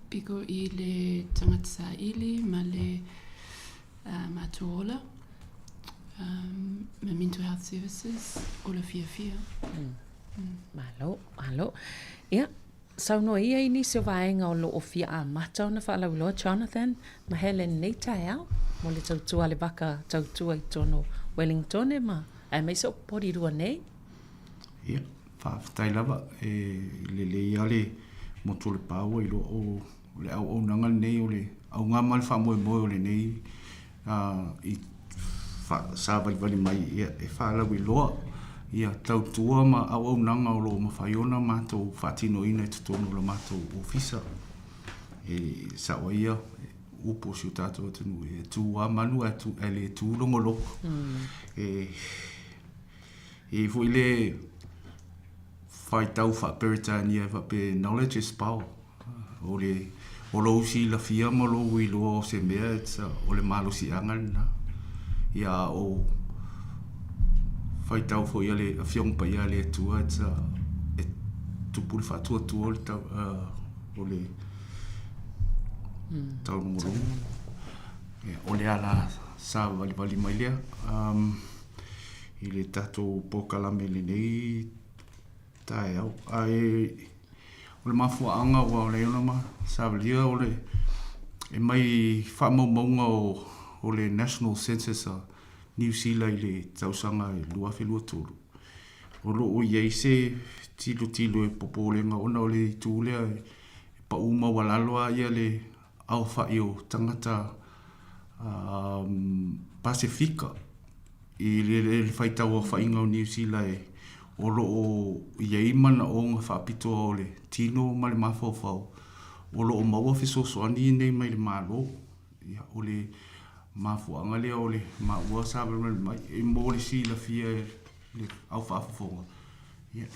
S15: piko i le tagata saili ma le matuaola ma Mental Health Services o le fiafia.
S3: Malo, malo. Ia, Saunoa ia i nisi o vaega o lo o fia amata ona faalauiloa Jonathan ma Helen nei taeao mo le tautua a le vaka tautua i totonu o Wellingtone ma aemaise o Porirua nei.
S14: Ia, faafetai lava. E lelei lava le motu o le pa ua iloa o le auaunaga lenei o le auga ma le faamoemoe o lenei i sāvalivali mai ia, e faalauiloa ia tautua ma auaunaga o lo o mafai ona matou faatinoina i totonu o le matou ofisa. E sao ai ia upu o si o tatou atunuu, e tū lava manu ae le tū logologo. E i ai foi le faitau faa-Peretania e faapea, knowledge is power. O le, o lou silafia ma lou iloa o se mea, it's a, o le malosiaga lena. Ia, a o faitau foi a le Afioga Paia a le Atua, it's a, e tupu le faatuatua o le tau, o le taulogologo. Ia, o le ala savalivali mai lea, i le tatou polokalame i lenei taeao. Ae O le mafuaaga ua ala ai ona ma savalia o le e mai faamaumauga o le National Census a Niu Sila i le tausaga 2023. O lo o i ai se tilotilo e popolega ona o le itu lea e pau maualalo lava ia le aofai o tagata Pasefika i le faitauaofaiga o Niu Sila e o lo o i ai manaoga faapitoa o le tino ma le mafaufau o lo o maua fesoasoani nei mai le Malo. Ia, o le mafuaaga lea o le maua savalivali mai e mo le silafia e le au faafofoga, ia,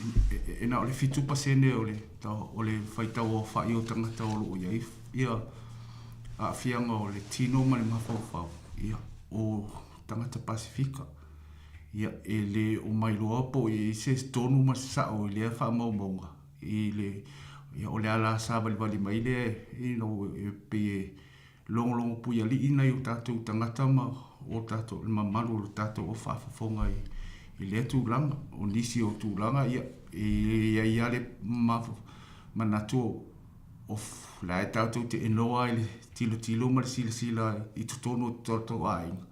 S14: e na o le 7% o le, o le faitauaofai o tagata o lo o i ai ia aafiaga o le tino ma le mafaufau, ia, o tagata Pasefika. Ia, e le o mailoa po o i ai se tonu ma se sao i lea faamaumauga i le, ia, o le ala savalivali mai lea, you know, e pei e logologo puialii nai o tatou tagata ma o tatou, le mamalu o le tatou au faafofoga i lea tulaga. O nisi o tulaga, ia, e i ai lava le manatu o la e tatou te enoa i le tilotilo ma le silasila i totonu o tatou aiga,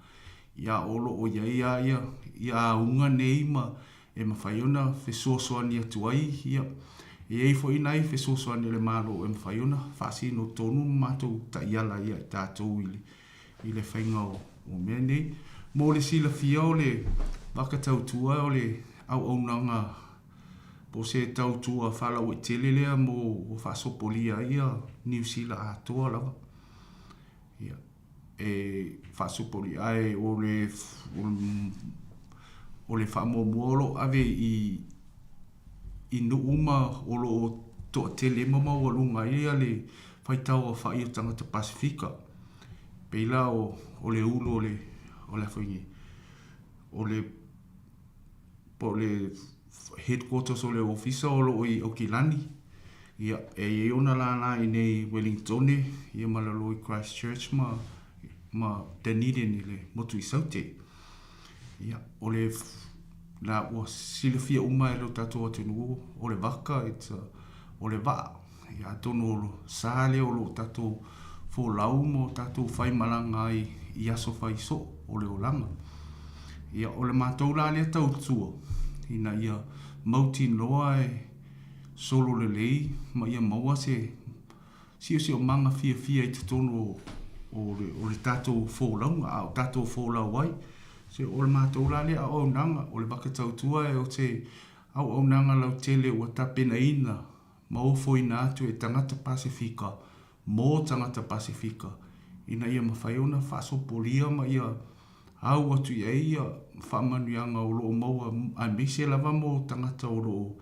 S14: ia o lo o i ai lava ia auga nei ma e mafai ona fesoasoani atu ai ia. E i ai foi nai fesoasoani a le Malo e mafai ona faasino tonu ma matou taiala ia i tatou i le, i le faiga o, o mea nei. Mo le silafia o le vaka tautua o le auaunaga po o se tautua faalauaitele lea mo ua faasopolia ai ia Niu Sila atoa lava. Ia, e faasopolia ae o le, o le faamuamua o lo o ave i i nuu uma o lo o toatele ma maualuga ai le faitauaofai o tagata Pasefika. Pei la o, o le ulu o le, o le a foi nei, o le, po o le headquarters o le ofisa o lo o i Aukilani, ia, e i ai ona lālā i inei i Wellingtone, ia ma lalo i Christchurch ma, ma Dunedin i le motu i Saute. Ia, o le, la ua silafia uma e lo tatou atunuu, o le vaka, it's a, o le vaa. Ia, atonu o le sa lea o lo o tatou folau ma o tatou faimalaga ai i aso fai soo o le olaga. Ia, o le matou la lea tautua, ina ia mautinoa e solo lelei ma ia maua se siosiomaga fiafia i totonu o, o, le, o le tatou folauga, a o tatou folau ai. Se o le matou la lea auaunaga, o le vaka tautua e o se auaunaga lautele ua tapenaina ma ofoina atu e tagata Pasefika mō tagata Pasefika ina ia mafai ona faasopolia ma ia au atu i ai ia faamanuiaga o lo o maua aemaise lava mō tagata o lo o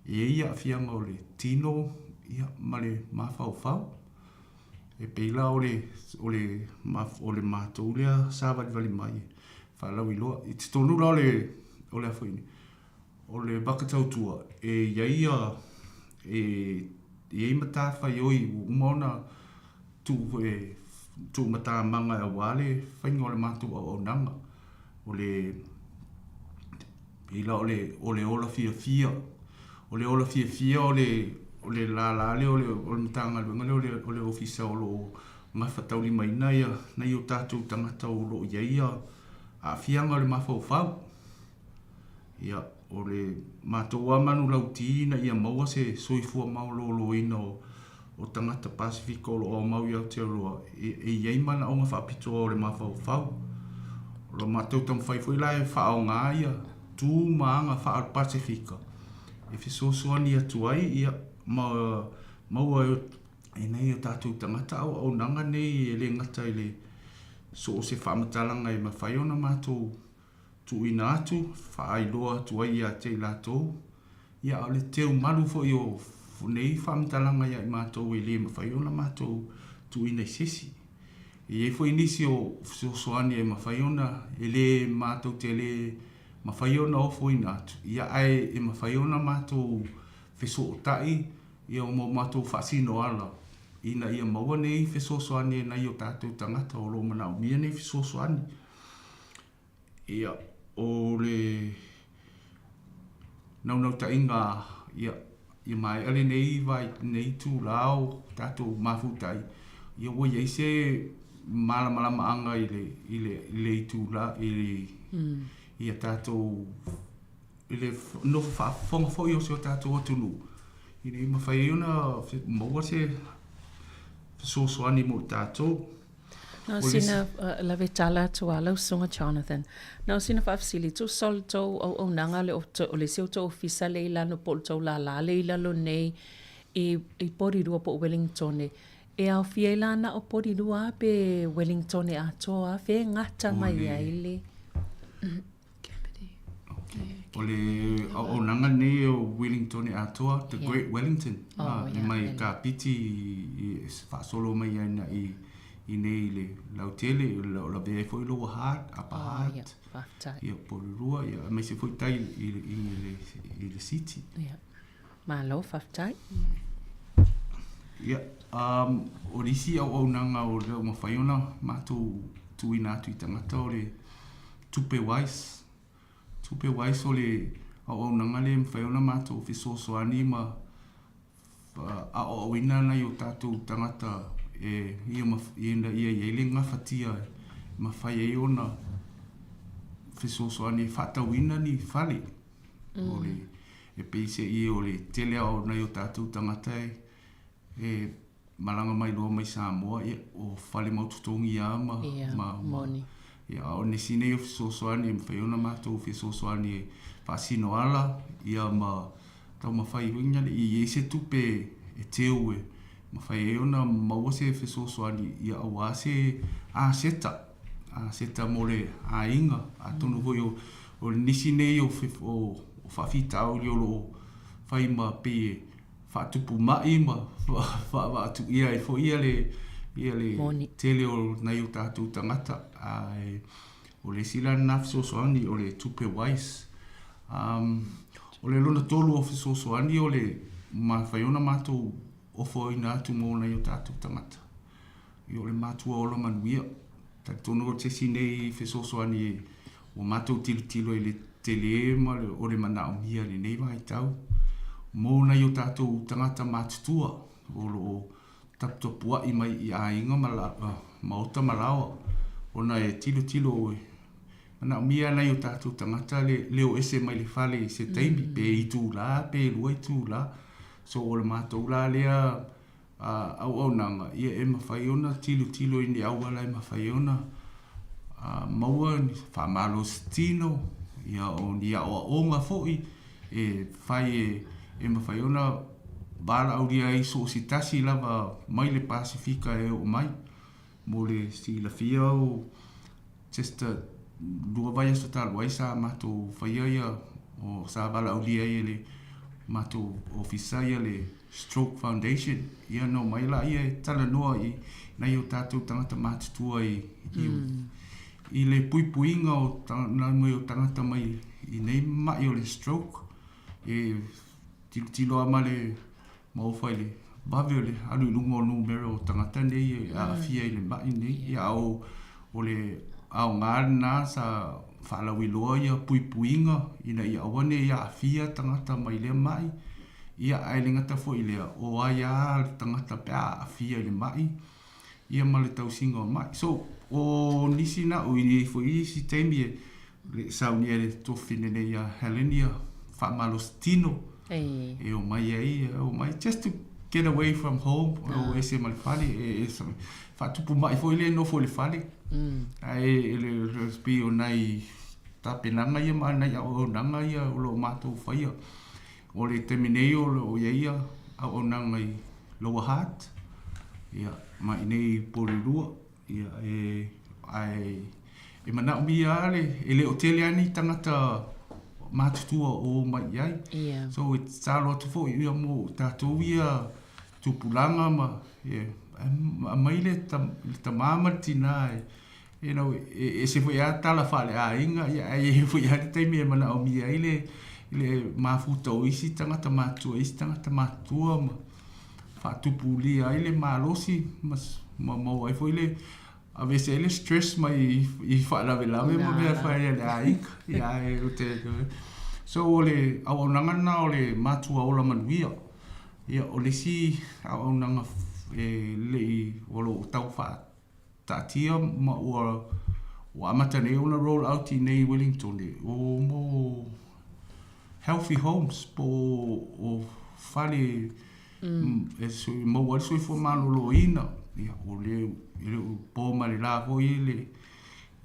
S14: i ai aafiaga o le tino ia ma le mafaufau. E pei la o le, o le, o le matou lea savalivali mai e faalauiloa. I totonu la o le, o le a foi nei, o le vaka tautua, e i ai ia, e i ai matafaioi ua uma ona tuu, e tuumatamaga aua le faiga o le matou auaunaga. O le, pei la o le, o le ola fiafia, o le ola fiafia o le, o le lālā lea o le, o le Matagaluega lea o le, o le Ofisa o lo o gafataulimaina ia nai o tatou tagata o lo o i ai ia aafiaga o le mafaufau. Ia, o le matou lava manulauti ina ia maua se soifua maloloina o, o tagata Pasefika o lo o aumau i Aotearoa e, e i ai manaoga faapitoa o le mafaufau. O lo matou taumafai foi la e faaaoga ia tu ma aga faa-Pasefika e fesoasoani atu ai ia ma maua e nai o tatou tagata auaunaga nei e le gata i le so o se faamatalaga e mafai ona matou tuuina atu, faailoa atu ai ia te i latou, ia a o le teumalu foi o nei faamatalaga ia i matou e le mafai ona matou tuuina i se isi. E i ai foi nisi o fesoasoani e mafai ona, e le matou te le mafai ona ofoina atu, ia ae e mafai ona matou fesootai ia ma o matou faasinoala ina ia maua nei fesoasoani e nai o tatou tagata o lo o manaomia nei fesoasoani. Ia, o le naunautaiga, ia, ia maea lenei vai, lenei itulā o tatou mafuta ai, ia ua i ai se malamalamaaga i le, i le, i le itulā, i le, ia tatou, i le nofo faafofoga foi o si o tatou atunuu, ina ia mafai ai ona maua se fesoasoani mo i tatou.
S3: Na o sina lave tala atu a lau Susuga Jonathan. Na o sina faafesili, tusa o le tou auaunaga le o le isi o tou ofisa lea i lalo po o le tou lālā lea i lalo nei i i Porirua po o Wellingtone, e aofia ai la na o Porirua pe Wellingtone atoa, fea e gata mai ai le
S14: O le auaunaga lenei o Wellington e atoa, the Great Wellington. Oh, yeah, mai yeah. Kapiti i faasolo mai ai na i i nei le lautele, o lavea ai foi Lower Hutt, Upper oh, Hutt. Yeah,
S3: faafetai.
S14: Ia, Porirua, ia, aemaise foi tai i, i, i, i le city.
S3: Yeah. Malo, faafetai.
S14: Ia, um, o le isi auaunaga o lea ua mafai ona matou tuuina atu i tagata o le Tupe Wise. Tupe Wise o le auaunaga lea e mafai ona matou fesoasoani ma aoaoina nai o tatou tagata e ia ina ia i ai le gafatia e mafai ai ona fesoasoani e faatauina ni fale. O le, E peiseʻi o le tele a o nai o tatou tagata e e malaga mai loa mai Samoa, ia, o fale mau totogi lava ma,
S3: Ia,
S14: ma, ma,
S3: moni.
S14: ia, a o nisi nei o fesoasoani e mafai ona matou fesoasoani e faasino ala, ia, ma taumafai foi ina i ai se tupe e teu e mafai ai ona maua se fesoasoani, ia, aua se aseta, aseta mo le aiga. Atonu foi o, o nisi nei o, o, o faafitauli o lo o fai ma pei e faatupu ma'i ma faavaatuia ai foi ia le ia le
S3: Moni.
S14: tele o nai o tatou tagata. Ae o le isi la lena fesoasoani o le tupe wise. Um, o le lona tolu o fesoasoani o le mafai ona matou ofoina atu mo nai o tatou tagata. Ia o le matua ola manuia. Talitonu o se isi nei fesoasoani ua matou tilotilo i le tele ma le, o le manaomia i lenei vaitau mo nai o tatou tagata matutua o lo o taputapuai mai i aiga ma la, maota ma laoa ona e tilotilo e manaomia nai o tatou tagata le leo ese mai le fale i se taimi pe itula pe lua itula. So o le matou la lea auaunaga, ia e mafai ona tilotilo i ni auala e mafai ona maua ni faamalositino, ia o ni aoaoga foi e fai e mafai ona valaaulia ai so o se tasi lava mai le Pasefika e oo mai. Mo le silafia o just lua vaiaso talu ai sa matou faia ia o sa valaaulia ai e le matou ofisa ia le Stroke Foundation ia na omai laia e talanoa i nai o tatou tagata matutua i i i le puipuiga o nai o tagata mai i nei ma'i o le stroke e tilotilo lava ma le maofa i le vave o le alu i luga o numera o tagata nei e aafia i le ma'i nei. Ia, a o, o le aoga lena sa faalauiloa ia puipuiga ina ia aua ne i aafia tagata mai lea ma'i. Ia, ae le gata foi i lea, o ai lava le tagata pe a aafia i le ma'i, ia ma le tausiga o ma'i. So, o nisi na o i ai foi isi taimi e le saunia e le tuafafine nei ia Helen ia faamalositino e omai ai, e omai just to get away from home, o ese ma le fale, e faatupu ma'i foi lea e nofo i le fale. Ae e le pei o nai tapenaga ia ma nai auaunaga ia o lo o matou faia. O le taimi nei o lo o i ai ia auaunaga i Lower Hutt, ia, ma i inei i Porirua, ia, e, ae e manaomia lava le, e le o tele lava ni tagata matutua o omai i ai.
S3: Ia.
S14: So e tatalo atu foi ia mo tatou ia tupulaga ma, ia, aumai le, le tama ma le tina e, you know, e ese foi lava tala faaleaiga, ia, ae i ai foi lava le taimi e manaomia ai le, le mafuta o isi tagata matutua, isi tagata matutua ma faatupulia ai le malosi ma, ma maua ai foi le aveese ai le stress mai i faalavelave ma mea fai a le aiga. Ia, ae o te, so o le auaunaga lena o le matua ola manuia. Ia, o le isi auaunaga e lelei o lo o tau faa taatia ma ua ua amata nei ona roll out i nei Wellington o mo healthy homes po o fale e sui maua ai le soifua maloloina. Ia o le e le o po ma le la foi le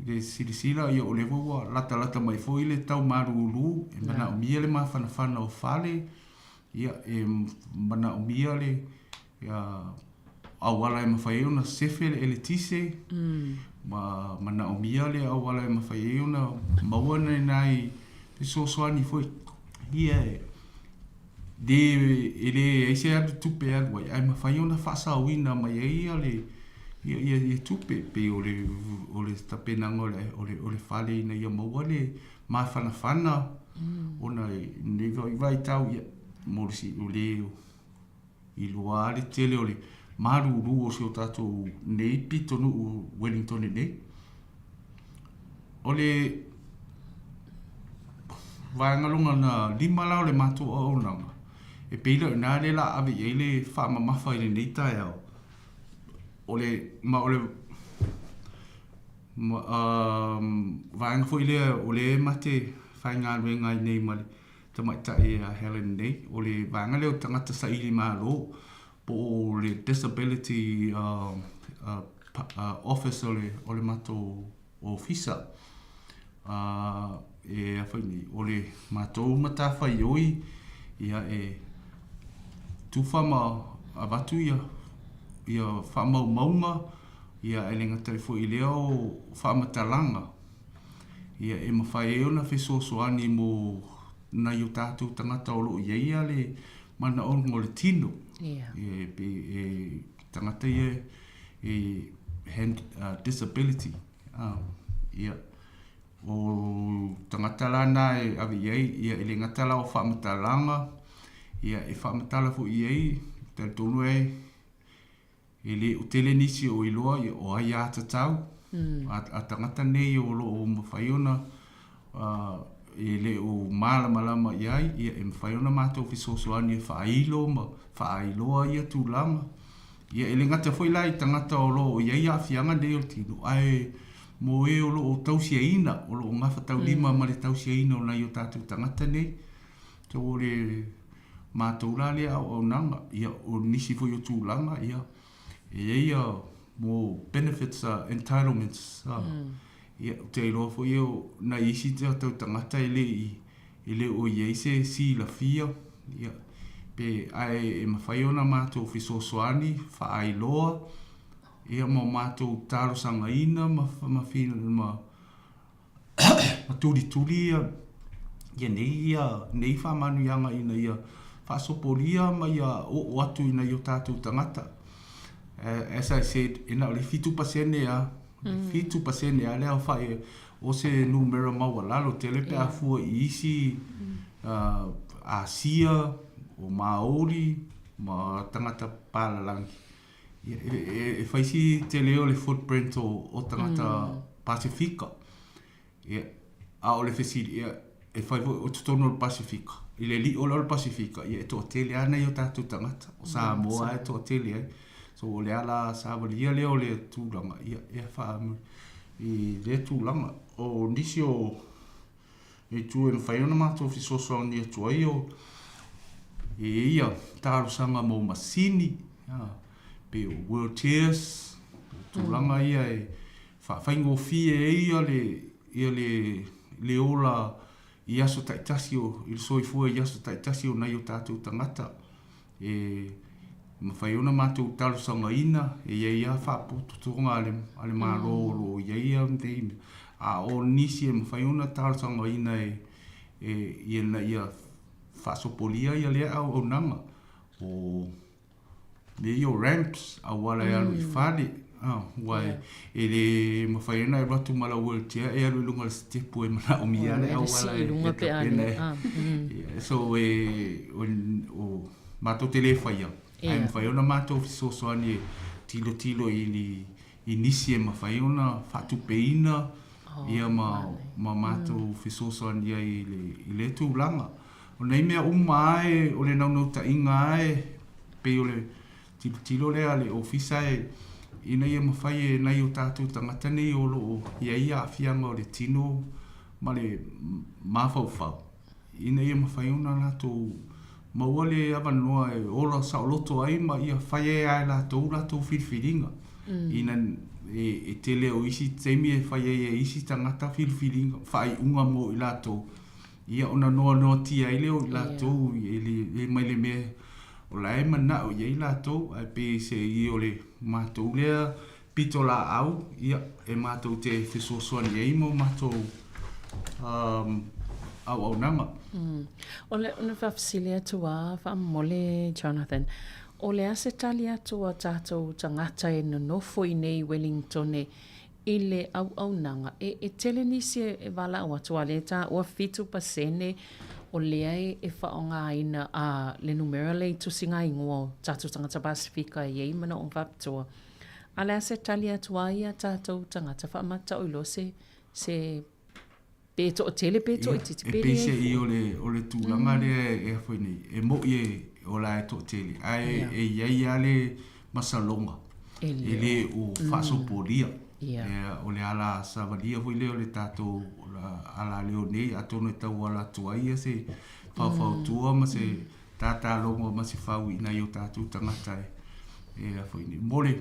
S14: le silasila ia o lea foi ua latalata mai foi le tau malulu e manaomia le mafanafana o fale ia e manaomia le ia auala e mafai ai ona sefe le eletise, ma manaomia le auala e mafai ai ona maua nai nai fesoasoani foi ia e le e leai se alu tupe e alu ai, ae mafai ona faasaoina mai ai ia le ia ia ia tupe pei o le o le tapenaga o le o le o le fale ina ia maua le mafanafana ona i lenei foi vaitau ia mo le o le I lua lava le tele o le malulu o si o tatou nei pitonuu Wellington nei. O le vaega lona lima la o le matou auaunaga, e pei la o i ina lea o le a ave i ai le faamamafa i lenei taeao, o le, ma o le ma, vaega foi lea o lea ma te faigaluega ai nei ma le. Tamaitai a Helen nei, o le vaega lea o tagata saili malo po o le Disability Office o le, o le matou ofisa. E a whai nei, o le matou matawhaioi, ia e tufa ma avatu ia, ia whaamaumauga, ia e le gata ai foi i lea o faamatalaga, ia e mafai ai ona fesoasoani mo nai o tatou tagata o lo o i ai ia le manaoga o le tino.
S3: Ia.
S14: E, pe, e tagata ia e hand disability. Ia, o tagata la na e ave i ai, ia e le gata la o faamatalaga, ia e faamatala foi i ai, talitonu e E le o tele nisi o iloa o aiātatau a tagata nei o lo o mafai ona e le o mālamalama i ai, ia e mafai ona mātou fesoasoani e faailo ma faaailoa ia tulaga. Ia e le gata foi la i tagata o lo o i ai aafiaga nei o le tino, ae mō e o lo o tausiaina, o lo o gafataulima ma le tausiaina o nai o tātou tagata nei. So o le mātou la lea auaunaga, ia o nisi foi o tulaga, ia e i ai ia mō benefits entitlements, ia ou te iloa foi o nai isi tātou tagata e le i, e le o i ai se silafia, ia pe ae e mafai ona mātou fesoasoani, faaailoa, ia ma o mātou talosagaina ma, ma, ma ma tulituli ia ia nei ia nei faamanuiaga ina ia faasopolia ma ia oo atu i nai o tatou tagata. As I said, e na o le 7% a, 7% a le aofai o se numera maualalo tele pe a fua i isi Asia, o Māori ma tagata pālalangi. E whai si te leo le footprint o tagata Pasifika. Ia, a o le fesili, ia, e whai foi o totonu o le Pasifika. I le li'o lea o le Pasifika, ia e toatele lava nai o tatou tagata. O Samoa e toatele ai. So o le ala savalia lea o le tulaga, ia, e wha i lea tulaga. O nisi o Itu e mafai ona matou fesoasoani atu ai o e i ai ia talosaga mo masini, pei o wheelchairs, tulaga ia e faafaigofie ai ia le, ia le, le ola i aso taitasi o, i le soifua i aso taitasi o nai o tatou tagata. E mafai ona matou talosagaina, e i ai lava faapotopotoga a le, a le Malo o lo o i ai ia nei mea, a o nisi e mafai ona talosagaina e, e, ina ia faasopolia ia lea auaunaga o mea ia o ramps, auala e alu i fale, aua e le mafai ona e alu atu ma lau wheelchair e alu i luga o le sitepu e manaomia le auala e tapena e. So e, o, matou te le faia, ae mafai ona matou fesoasoani e tilotilo i ni, i nisi e mafai ona faatupeina ia ma, ma matou fesoasoani ai i le, i lea tulaga. O nei mea uma lava e, o le naunautaiga lava e pei o le tilotilo lea a le Ofisa e, ina ia mafai e nai o tatou tagata nei o lo o i ai aafiaga o le tino ma le mafaufau, ina ia mafai ona latou maua le avanoa e ola saoloto ai ma ia fai ai lava e latou latou filifiliga. Ina e tele o isi taimi e fai ai e isi tagata filifiliga, faaiuga mo i latou, Ia ona noanoatia ai lea o i latou e mai le mea o la e manao i ai latou, ae pei se i o le matou lea pitolaau, ia, e matou te fesoasoani ai ma matou auaunaga.
S3: O le ona faafesili atu a faamolemole Jonathan, o le a se tali atu a tatou tagata e nonofo i nei Wellingtone i le auaunaga, e, e tele nisi e, e valaau atu, a lea e taua 7% o lea e, e faaaogaina a le numera lea i tusiga igoa o tatou tagata Pasifika e i ai manaoga faapitoa. A le a se tali atu ai a tatou tagata faamatau iloa se, se Pe toatele pe toaitiiti
S14: pe leai. E peiseai o le, o le tulaga lea e a foi nei, e mo'i e o la e toatele, ae e i ai lava le masaloga e le o faasopolia. O le ala savalia foi lea o le tatou ala leo nei, atonu e tauala atu ai ia se faufautua ma se tatalogo ma se fau i nai o tatou tagata e e a foi nei mo le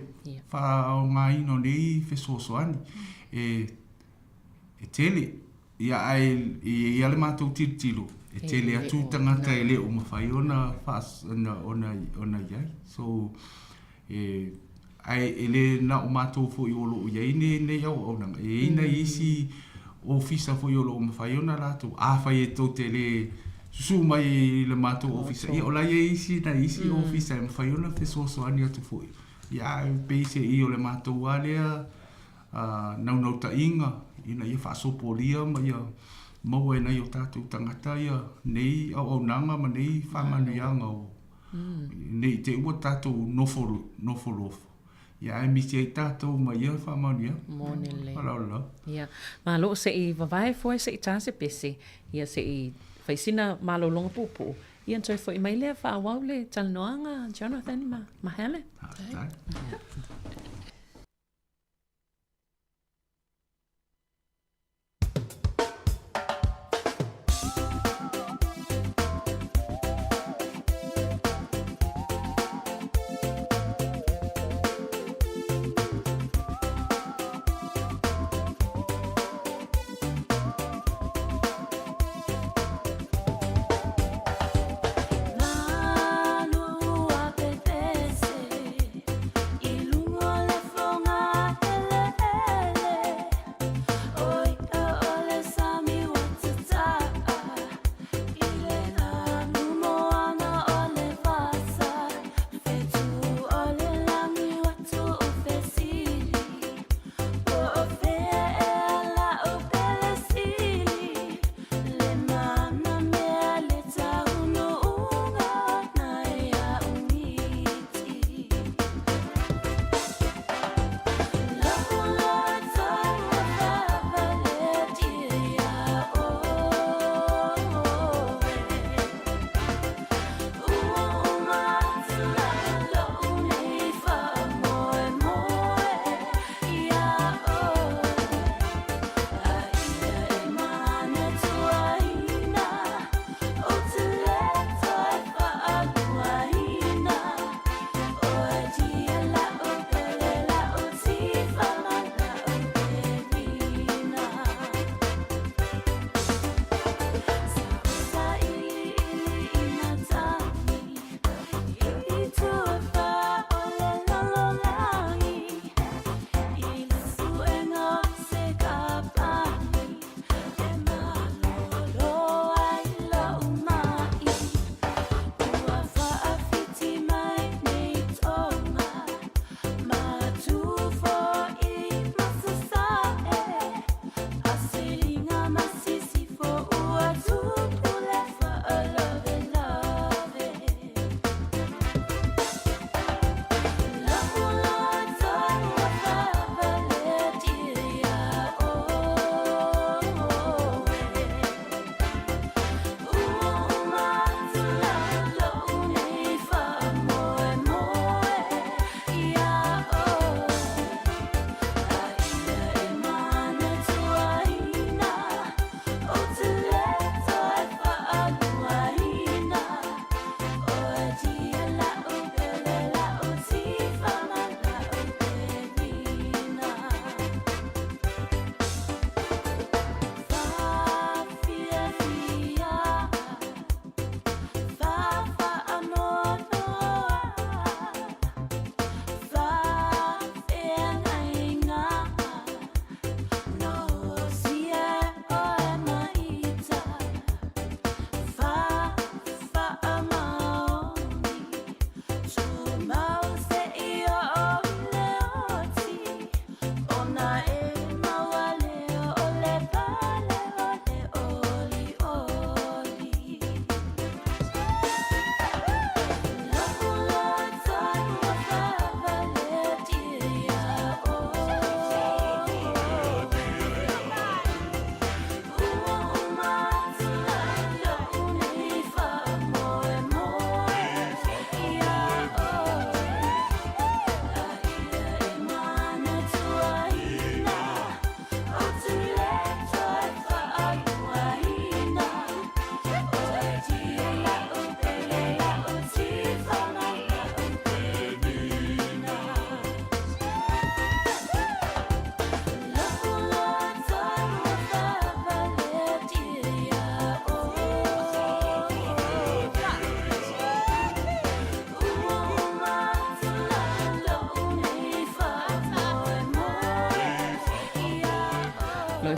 S14: faaaogaina o nei fesoasoani e e tele ia ae e i ai lava le matou tilotilo e tele atu tagata e le o mafai ona ona ona ona i ai so e ae e le na o matou foi o lo o i ai nei auaunaga e i ai nai isi ofisa foi o lo o mafai ona latou afai e tou te le susu mai i le matou ofisa ia o la e i ai isi nai isi ofisa e mafai ona fesoasoani atu foi ia ae pei se i o le matou lava lea naunautaiga ina ia faasopolia ma ia maua e nai o tatou tagata ia nei auaunaga ma nei faamanuiaga o Ne i te i ua tatou nofo nofolofo, ia ae misi ai tatou ma ia faamanuiaga.
S3: Moni lelei.
S14: Faaaloalo.
S3: Ia, malo se i vavae foe se i tā se pese, ia se i fai sina malologa puupuu, ia ona toe foi mai lea faaauau le talanoaga Jonathan ma, ma Helen.
S14: Faafetai.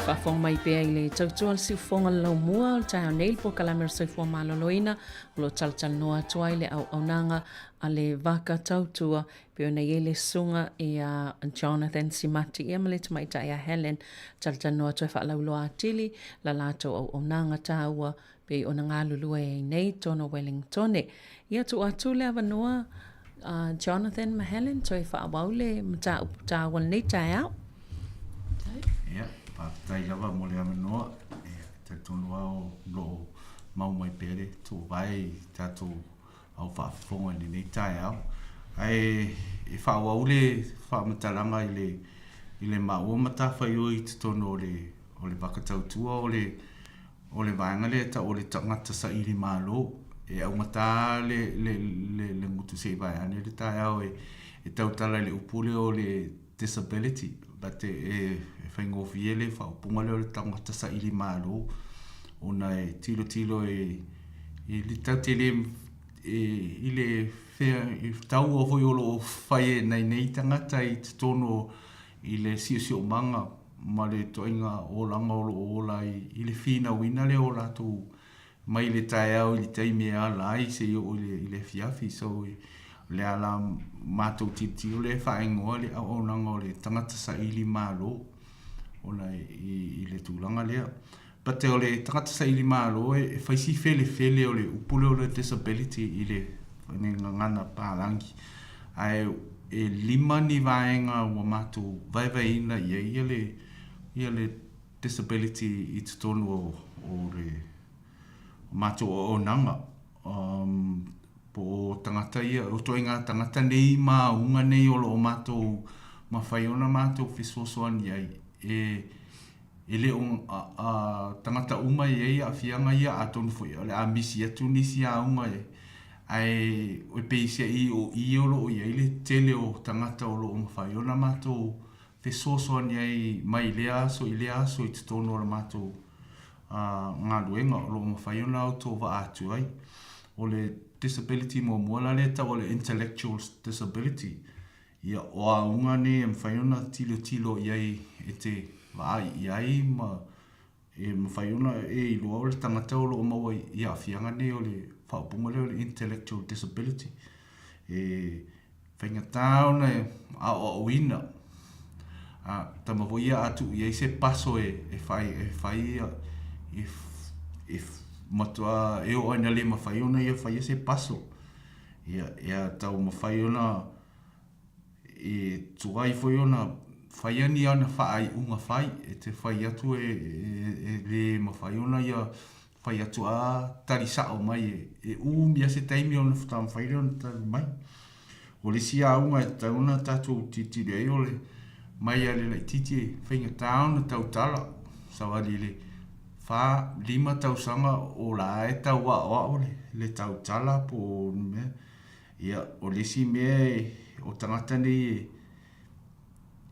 S3: faafofoga mai pea i le tautua a le siufofoga o le laumua o le taeao nei i le polokalame o le soifua maloloina o lo o talatalanoa atu ai le auaunaga a le Vaka Tautua pei ona i ai le susuga ia Jonathan Simati ia ma le tamaitai a Helen talatalanoa atu ai faalauiloa atili la latou auaunaga taua pei ona galulue ai nei tonu o Wellingtone. Ia tuu atu le avanoa a Jonathan ma Helen toe faaauau le mataupu taua o lenei taeao.
S14: Ia, faafetai lava mo le avanoa. Ia, talitonu lava o lo o mau mai pea le tuuvae i tatou au faafofoga i lenei taeao. Ae e faaauau le faamatalaga i le i le maua matafaioi i totonu o le o le vaka tautua o le O le vaega lea e tau o le tagata saili malo. E augata le, le, le, le gutu se i vae ane le taeao e, e tautala i le upu lea o le disability. But e, e, e faigofie le faaupuga lea o le tagata saili malo ona e tilotilo e, i le tatou te le, e, i le fea, i taua foi o lo o fai e nai nei tagata i totonu o, i le siosiomaga ma le ituaiga olaga o lo o ola ai i le finauina lea o latou mai le taeao i le taimi e ala ai seia oo i le afiafi. So, o le a la matou tilotilo lea e faaigoa le auaunaga o le tagata saili malo ona i le tulaga lea. But o le tagata saili malo e fai si felefele o le upu lea o le disability i le gagana palagi. Ae e lima ni vaega ua matou vaevaeina i ai ia le, ia le disability i totonu o, o le matou auaunaga. Um, po o tagata ia, o ituaiga tagata nei ma auga nei o lo o matou mafai ona matou fesoasoani ai e E le o tagata uma e i ai aafiaga ia, atonu foi o le a misi atu nisi auga e, ae e peiseai o i o lo o i ai le tele o tagata o lo o mafai ona matou fesoasoani ai mai lea aso i lea aso i totonu o le matou galuega o lo o mafai ona autovaa atu ai. O le disability muamua la lea e tau o le intellectual disability. Ia, o auga nei e mafai ona tilotilo i ai e te vaai i ai ma e mafai ona e iloa o le tagata o lo o maua i aafiaga nei o le faaupuga lea o le intellectual disability. E faigata ona e aoaoina. A tama foi ia a tuu i ai se paso e, e fai, e fai ia, e, e matua e oo ai ina le mafai ona ia faia se paso. Ia, ia taumafai ona e tuai foi ona fai ni ana faaiuga fai, e te fai atu e, e, e le mafai ona ia fai atu a tali sao mai e, e umi lava se taimi ona faatoa mafai lea ona tali mai. O le isi auga e tatau ona tatou tilotilo i ai o le mai lava i le laitiiti e faigata ona tautala, savali i le fa, lima tausaga o la e tau aoao le, le tautala po o ni mea. Ia, o le isi mea e, o tagata nei e,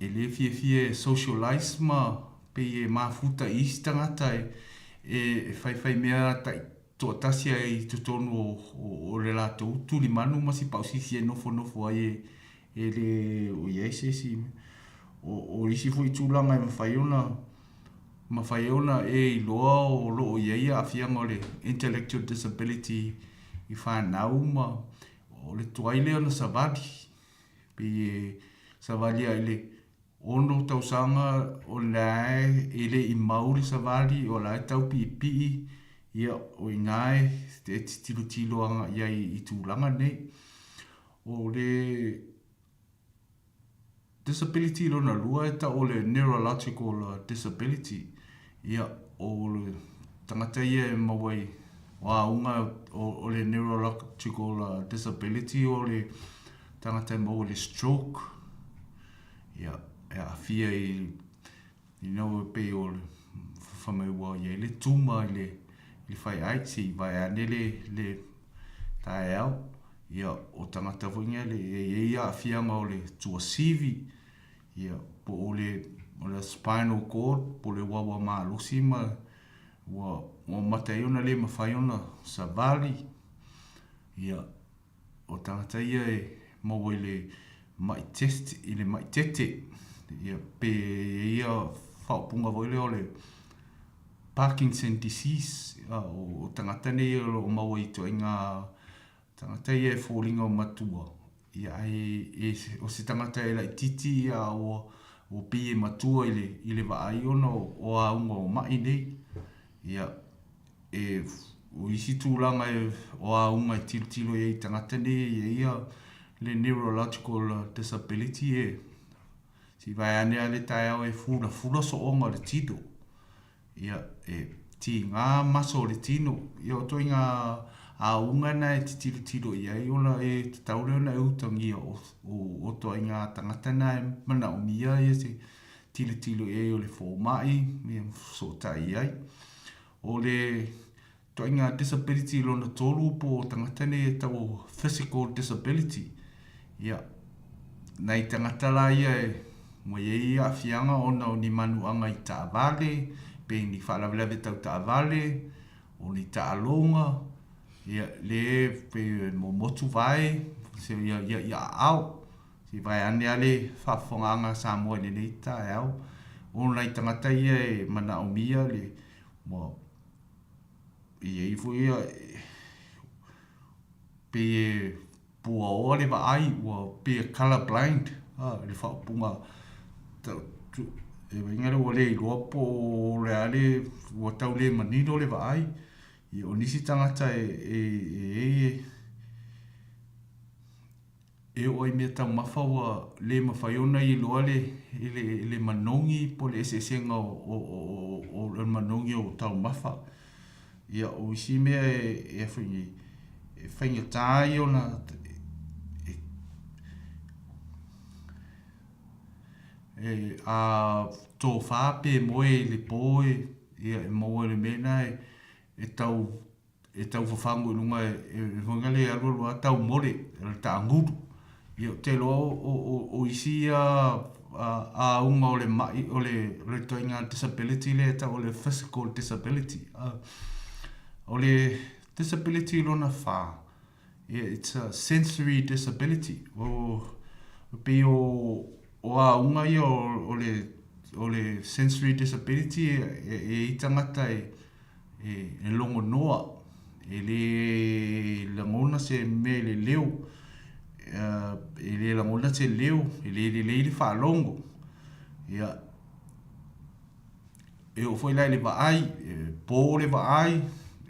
S14: e le fiafia e socialize ma pei e mafuta i isi tagata e, e faifai mea tai toatasi ai i totonu o, o, o le latou tulimanu ma si pausisi e nofonofo ai e, e le o i ai se isi mea. O, o isi foi tulaga e mafai ona mafai ona e iloa o lo o i ai aafiaga o le intellectual disability i fanau ma o le tuai lea ona savali. Pei e savali lava i le ono tausaga o la e le i mau le savali, o la e tau piipii, ia o i ina e tilotilo agai ai i tulaga nei. O le Disability lona lua e tau o le neurological disability. Ia, o le tagata ia e maua i o auga o le neurological disability o le tagata e maua i le stroke. Ia, e aafia i you know, e pei o le fai mai ua i ai le tuma i le, i le faiai, se i vae ane le, le taeao. Ia, o tagata foi nei e i ai aafiaga o le tuasivi, ia, po o le, o le spinal cord, po o le uaua malosi ma ua, ua mata ai ona le mafai ona savali. Ia, o tagata ia e maua i le mai test, i le mai tete, ia, pe i ai ia faaupuga foi lea o le Parkinson disease, o tagata nei o lo o maua i ituaiga tagata ia e foliga o matua, ia ae e, o se tagata e laitiiti ia a ua, ua pei e matua i le, i le vaai ona o, o auga o mai nei. Ia, e, o isi tulaga e, o auga e tilotilo i ai i tagata nei e i ai ia le neurological disability e, se i vaeane lava le taeao e fulafula sooga o le tino. Ia, e tīgā maso o le tino. Ia, o ituaiga auga na e tilotilo i ai ona e tatau lea ona e utagia o, o, o ituaiga tagata na e manaomia ia se tilotilo i ai o le fomai, ia fesootai i ai. O le Ituaiga disability lona tolu po o tagata nei e tau o physical disability. Ia, nai tagata la ia e ua i ai aafiaga ona o ni manuaga i taavale, pe ni faalavelave tau taavale, o ni taaloga, ia, le pe momotu vae, se ia, ia, ia aao. Se i vaeane lava le faafofogaaga a Samoa i lenei taeao, o nai tagata ia e manaomia le, ua E i ai foi ia, pei e puaoa le vaai, ua pei e colour blind le faaupuga e uiga lea ua le iloa po o le a le, ua tau le manino le vaai. Ia o nisi tagata e i ai e E oo ai mea taumafa ua le mafai ona iloa le, le, le manogi po le eseesega o, o, o, o le manogi o taumafa. Ia, o isi mea e, e, e, e faigata ai ona e, e, a tofā pe moe i le pō e, ia, e maua i le mea lena e, e tau e tau fafagu i luga e, e, e foi le alualu a tau mole, o le taagulu. Ia, ou te iloa o, o, o, o isi ia a, auga o le mai, o le, o le ituaiga disability lea e tau o le physical disability. O le disability lona whā, yeah, it's a sensory disability. O, pei o, o auga ia o, o, le, o le sensory disability e, e, e i tangata e, e logo noa, e lē lagona se mea i le leo, e lē lagona se leo, e lē lelei le faalogo. Ia, e oo foi la i le vaai, e pō le vaai,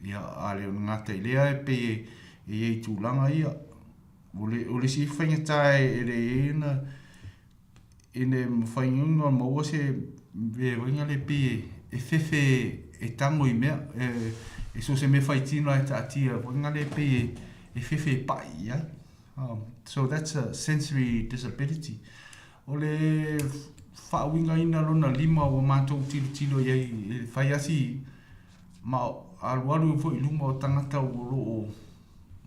S14: ia, a le gata i lea e pei e i ai tulaga ia. O le, o le isi faigata e le i ai ona ina mafai ona maua se mea foi lea pei e fefe e tango i mea, e so o se mea faitino lava e taatia foi lea pei e fefe e pa'i i ai. So that's a sensory disability. O le faauigaina lona lima ua matou tilotilo i ai e fai lava si ma alualu foi i luma o tagata o lo o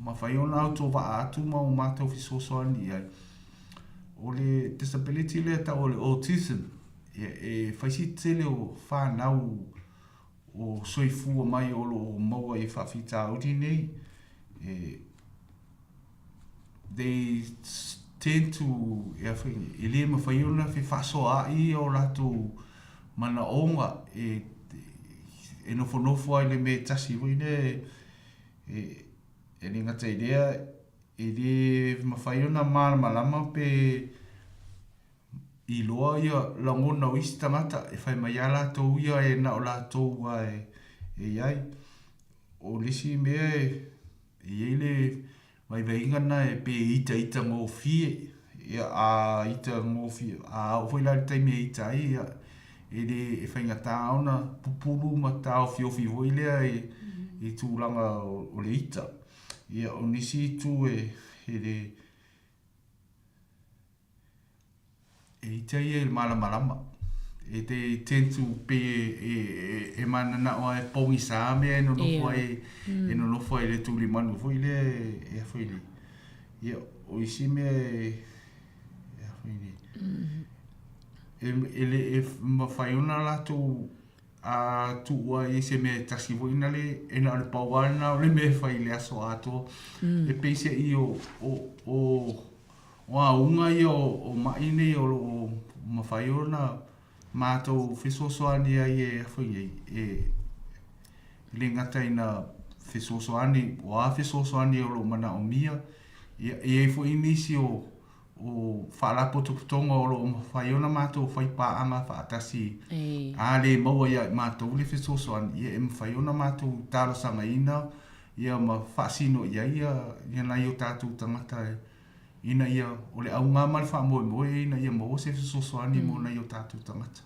S14: mafai ona autovaa atu ma o matou fesoasoani i ai. O le disability lea e tau o le autism, ia, e fai si tele o whanau o soifua mai o lo o maua i faafitauli nei, e, they tend to, e, a whai, e le mawhai ona fefaasoaai o latou manaoga e, e nofonofo ai le mea tasi foi lea e, e le gata i lea, E le mafai ona malamalama pe iloa ia lagona o isi tagata e fai mai a latou ia e na o latou a e i ai. O le isi mea e i ai le vaivaiga lena e pe itaita gofie, ia a ita gofie, a oo foi la i le taimi e ita ai, ia e le e faigata ona pupulu ma taofiofi foi lea i tulaga o le ita. Ia, o nisi itu e, e le, e ita ia i le malamalama. E te tend to pe e, e, e mananao a e pogisa mea e nonofo ai, e nonofo ai i le tulimanu foi lea e, e a foi nei. Ia, o isi mea e, e a foi nei. E, e le e mafai ona latou A tuua ai se mea e tasi foi na le, e na o le pau lava lena o le mea e fai i le aso atoa. E pei se i o, o, o, o auga ia o, o mai nei o lo o mafai ona matou fesoasoani ai e afai nei, e le gata ina fesoasoani, o a fesoasoani o lo o manaomia, ia, e i ai foi nisi o, o faalapotopotoga o lo o mafai ona matou fai paaga faatasi, a le maua ia i matou le fesoasoani, ia e mafai ona matou talosagaina ia ma faasino i ai ia, ia nai o tatou tagata e, ina ia, o le auga ma le faamoemoe ina ia maua se fesoasoani mo nai o tatou tagata.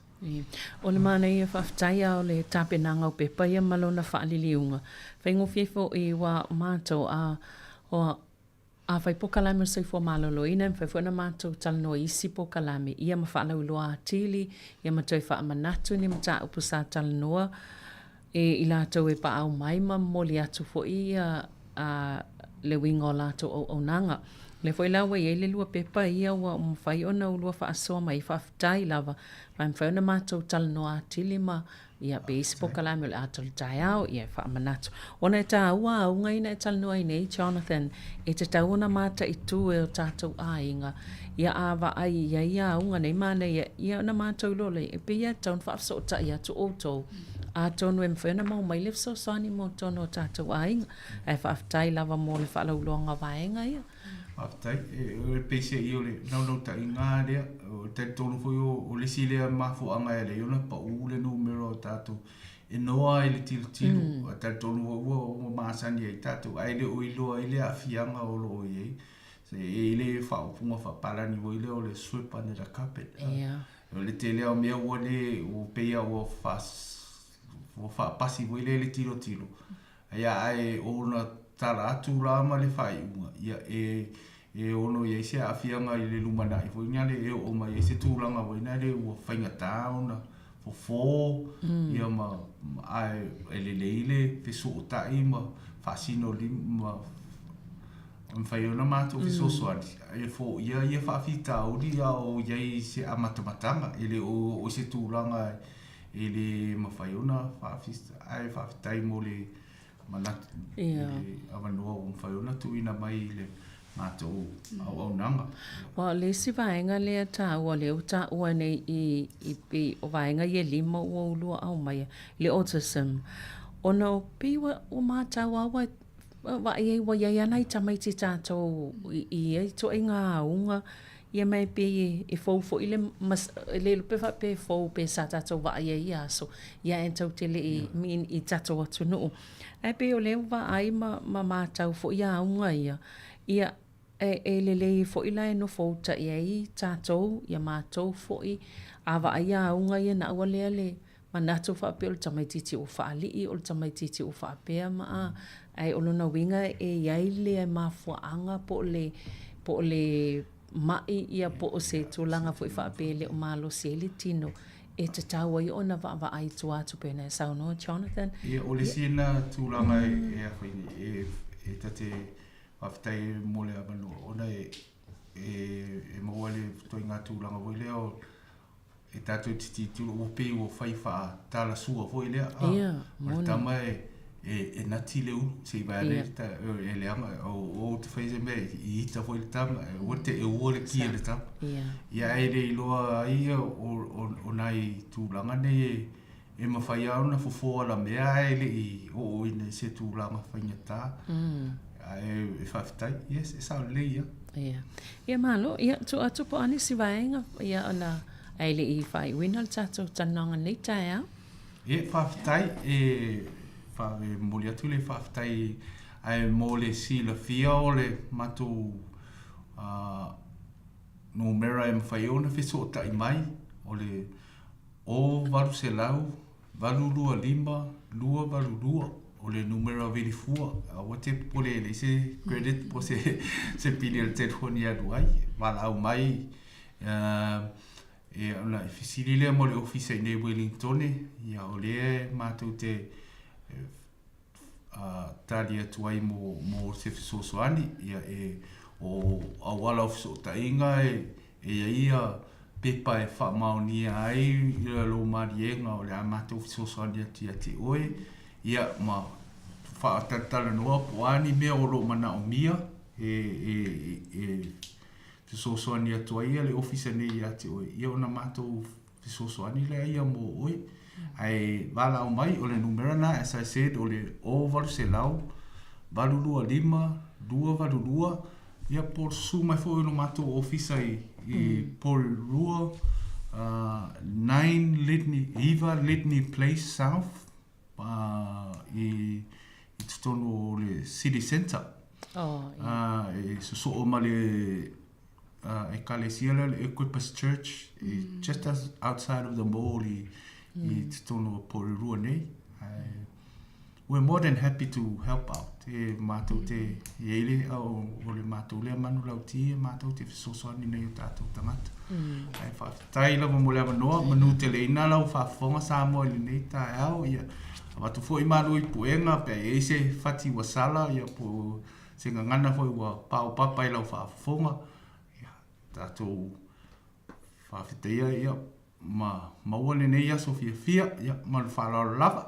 S3: O le manaia faafetai a o le tapenaga o pepa ia ma lona faaliliuga. Faigofie foi ua matou a o a fai pokalame o le soifua maloloina e mafai foi ona matou talanoa i isi pokalame ia ma faalauiloa atili ia ma toe faamanatu ni mataupu sa talanoa e i latou e paau mai ma momoli atu foi ia le uiga o latou auaunaga. O lea foi la ua i ai le lua pepa ia ua mafai ona ulua faasoa mai ai, faafetai lava, ma e mafai ona matou talanoa atili ma ia pe isi pokalame o le ata o le taeao, ia e faamanatu. Ona e taua auga ina e talanoa ai nei Jonathan, e tatau ona mataitu e o tatou aiga, ia a vaai i ai ia auga nei manaia, ia ona matou iloa lea, e pei lava e tatau ona faafesootai atu outou, atonu e mafai ona maua mai le fesoasoani mo totonu o tatou aiga. Ae faafetai lava mo le faalauiloaga o vaega ia.
S14: Faafetai. E peiseai o le naunautaiga lava lea. E talitonu foi o le isi lea mafuaaga e ala ai ona pau le numera o tatou e noa ai le tilotilo. E talitonu foi ua masani ai tatou ae le o iloa ai le aafiaga o lo o i ai. E i ai le faaupuga faapalagi foi lea o le sweep under the carpet. O le tele lava o mea ua le, ua pei lava ua ua faapasi foi lea i le tilotilo. Ia ae ona tala atu la ma le faaiuga, ia e e ono i ai se aafiaga i le lumanai foi nale e oo mai ai se tulaga foi nale ua faigata ona fofo ia ma ae e lelei le fesootai ma faasino lima ma mafai ona matou fesoasoani e foia ia faafitauli a o i ai se amatamataga e le o oo i se tulaga e le mafai ona ae faafetai mo le manatu i le avanoa ua mafai ona tuuina mai i le matou auaunaga.
S3: Aua o le isi vaega lea taua lea ua taua nei i i pei o vaega ia e lima ua ulua aumaia le autism ona o pei ua matau lava ua vaai ai ua i ai lava nai tamaiti tatou i ia ituaiga auga Ia ma e pei e fou foi le e le iloa pe faapea e fou pe sa tatou vaai ai ia aso, ia ae tatou te le i i tatou atunuu. Ae pei o lea ua vaai ma ma matau foi ia auga ia, ia e e lelei foi la e nofo uta i ai tatou, ia matou foi, a vaai ia auga ia na aua lea le manatu faapea o le tamaitiiti ua faalii, o le tamaitiiti ua faapea ma a, ae o lona uiga e i ai le mafuaaga po o le, po o le ma'i ia po o se tulaga foi faapea e le o malosi ai le tino e tatau ai ona vaavaai i tua atu pei ona e saunoa Jonathan.
S14: Ia, o le isi lena tulaga e a e, e ta te faafetai ai mo le avanoa ona e, e maua le ituaiga tulaga foi lea o e tatou te tilotilo ua pei ua fai faatalasua foi lea a o le tama e e nati le ulu se i vaai ane e leaga o te fai se mea i ita foi le tama e ua te ua le ki le tama ia ae le iloa ai o nai tulaga nei e e mafai lava ona fofo alamea ae le i oo ina i se tulaga faigata. Ae e faafetai, yes, e sao lelei ia.
S3: Ia. Ia malo, ia tuu atu po o a nisi vaega ia ona ae le i faaiuina le tatou talanoaga i lenei taeao.
S14: Ia, faafetai, e, fa, e momoli atu le faafetai ae mo le silafia o le matou uh, numera e mafai ona fesootai mai o le O 800 825 282 o le numera vilifua aua te popole e leai se credit po se se pili o le telefoni e alu ai valaau mai e ona e fesili lea mo le ofisa i nei Wellingtone ia o lea matou te tali atu ai mo, mo se fesoasoani. Ia, e, o auala o fesootaiga e, e i ai ia pepa e faamaonia ai ia lou maliega o le a matou fesoasoani atu ia te oe, ia, ma faatalatalanoa po o a ni mea o lo o manaomia e, e, e fesoasoani atu ai ia le ofisa nei ia te oe, ia ona matou. fesoasoani lea ia mo oe. Ae valaau mai, o le numera lena, as I said, o le 0800 825 282, ia po o le susu mai foi o le matou ofisa i, i Porirua, 9 Lydney, 9 Lydney Place South, i, i totonu o le city centre.
S3: Oh, yeah.
S14: E sosoo ma le ekalesia lea le Equippers Church i just as outside of the mall i, i totonu o Porirua nei. Ae, we're more than happy to help out. E mātou te, i ai le, o, o le mātou lea manu lauti e mātou te fesoasoani nei o tātou tangata. Ae faafetai lava mo le avanoa, manu tele ina lau faafofoga Samoa i lenei taeao, ia avatu foi malu i puega pe a i ai se fati ua sala, ia po se gagana foi ua paopapa i lau faafofoga, ia tatou faafetaia ia ma maua lenei aso fiafia, ia ma le faaaloalo lava.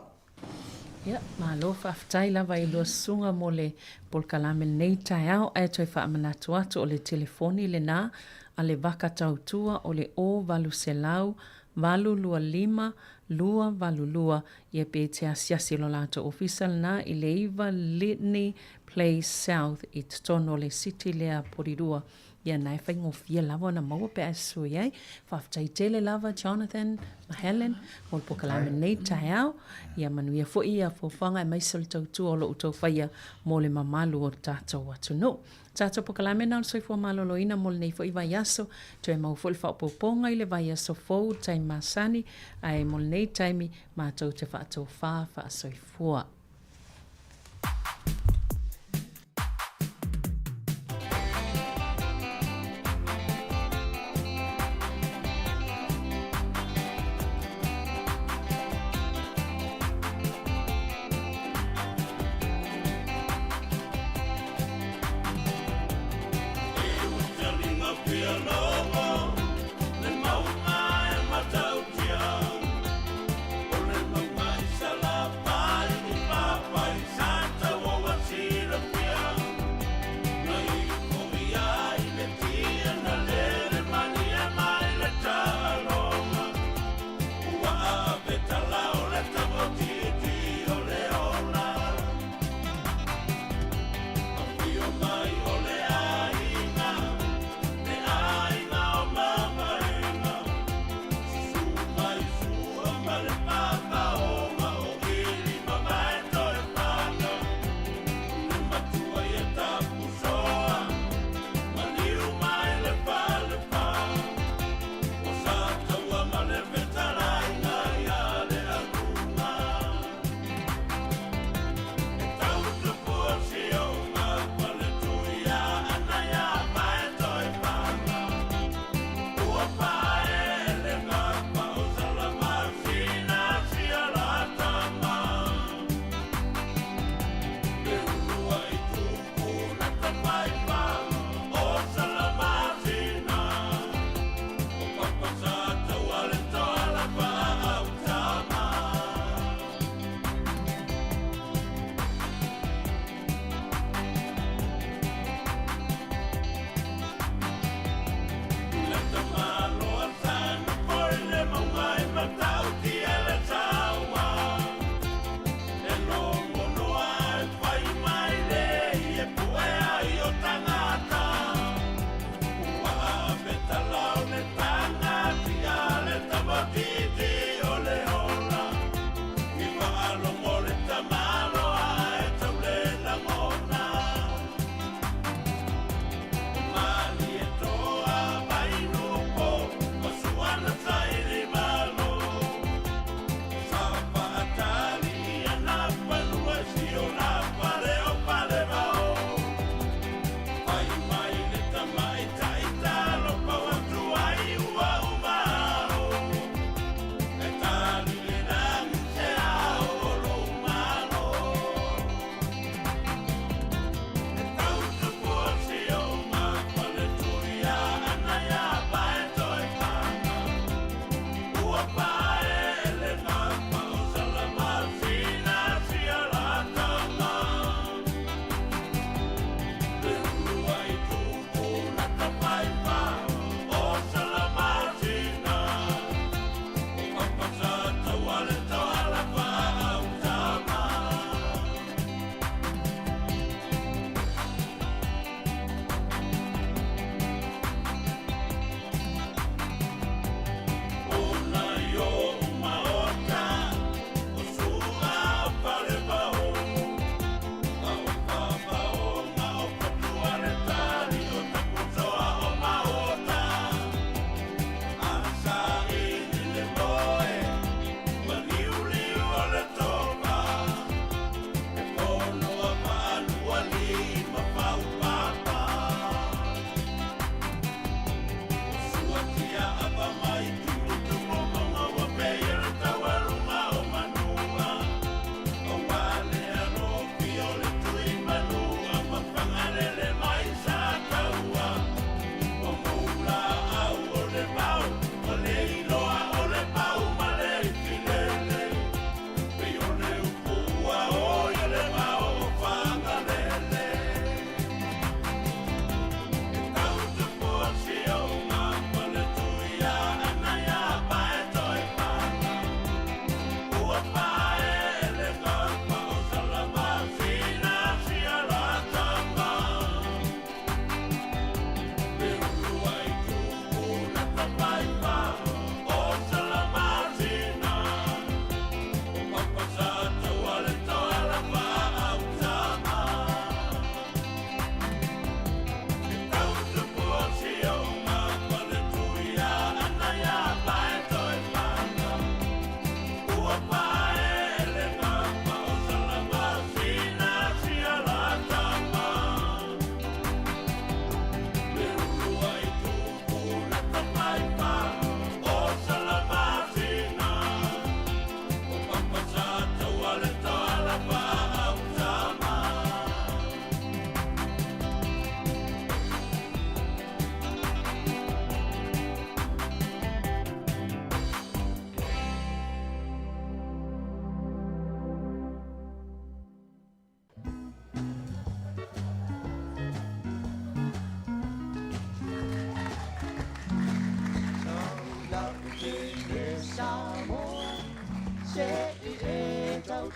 S3: Ia, malo faafetai lava i lua susuga mo le polokalame lenei taeao, ae toe faamanatu atu o le telefoni lena a le Vaka Tautua o le 0800 825 282, ia pe te asiasi i lo latou ofisa lena i le 9 Lydney Place South i totonu o le city lea Porirua. Ia na e faigofie lava ona maua pe a e susu i ai. Faafetai tele lava Jonathan ma Helen mo le polokalame lenei taeao. Ia manuia foi ia fuafuaga aemaise o le tautua o lo outou faia mo le mamalu o le tatou atunuu. Tatou polokalame na o le soifua maloloina mo lenei foi vaiaso. Toe maua foi le faaopoopoga i le vaiaso fou i le taimi masani, ae mo lenei taimi matou te faatofa faasoifua.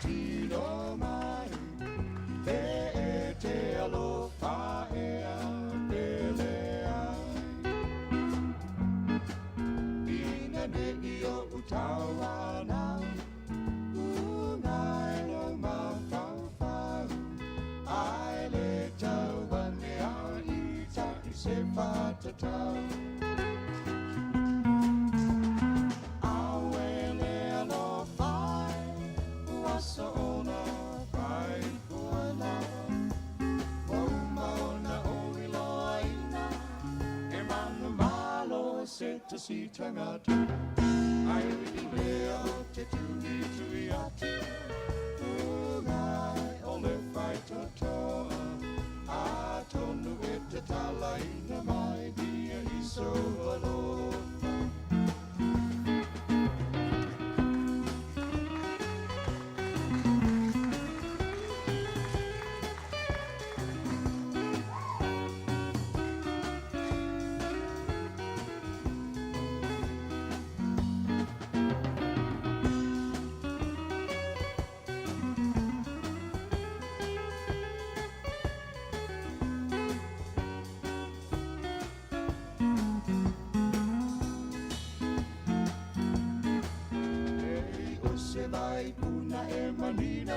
S16: tino mai Pe e te alofa ea pele ai Ina ne i o utauana Ungai lo mafaufau Ai le tauane a i ta i se whatatau Auele alofa Ua soona whai puana Ua ona o iloaina E manu malo se te si tangata Ai ui lea o te tui tui atu Ungai o le whai totoa A tonu e te talaina mai dia i so alofa E o se vai puna e manino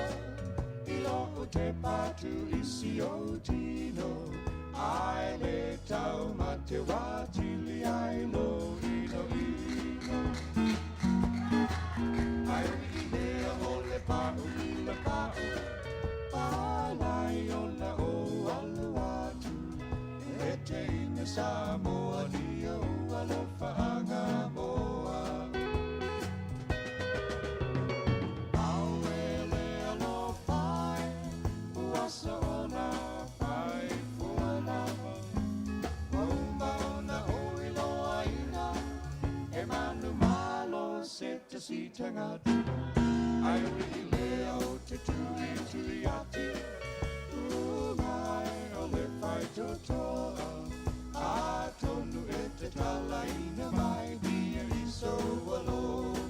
S16: I lo o te patu i si o tino Ai le tau ma te watili ai lo ino ino Ai i lea o le pau i le pau Palai ona o alu atu E te ina Samoa ni o alofa anga moa Auele alofa ua soona whai fuana Ua uma ona o iloaina E manu malo se te si tangata Ai ui i lea o te tui tui atu Ungai o le whai totoa A tonu e te talaina mai dia i so alofa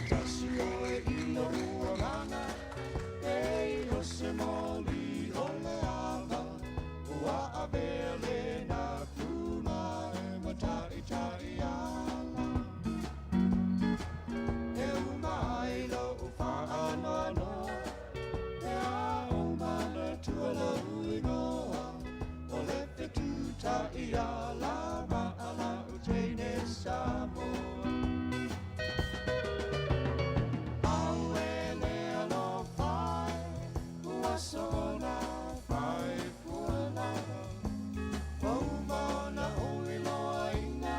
S16: Tasi oe i lou agaga E i o se moli o le ava Ua avea lena puna e mataitai ala E uma ai lou faanoanoa E a o manatua lou igoa O le fetutai ala ma ala o teine Samoa Auele alofa ua soona whai fuana Ua uma ona o iloaina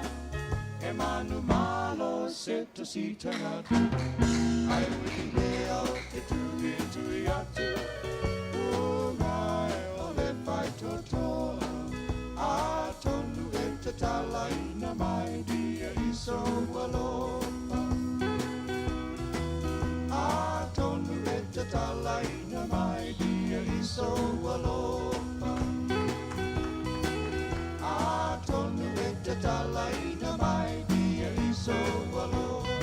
S16: E manu malo se tasi tangata Ai ui i lea o te tui tui atu Ungai o le whai totoa A tonu e te talaina mai dia i so alofa A tonu e te talaina mai dia i so alofa A tonu e te talaina mai dia i so alofa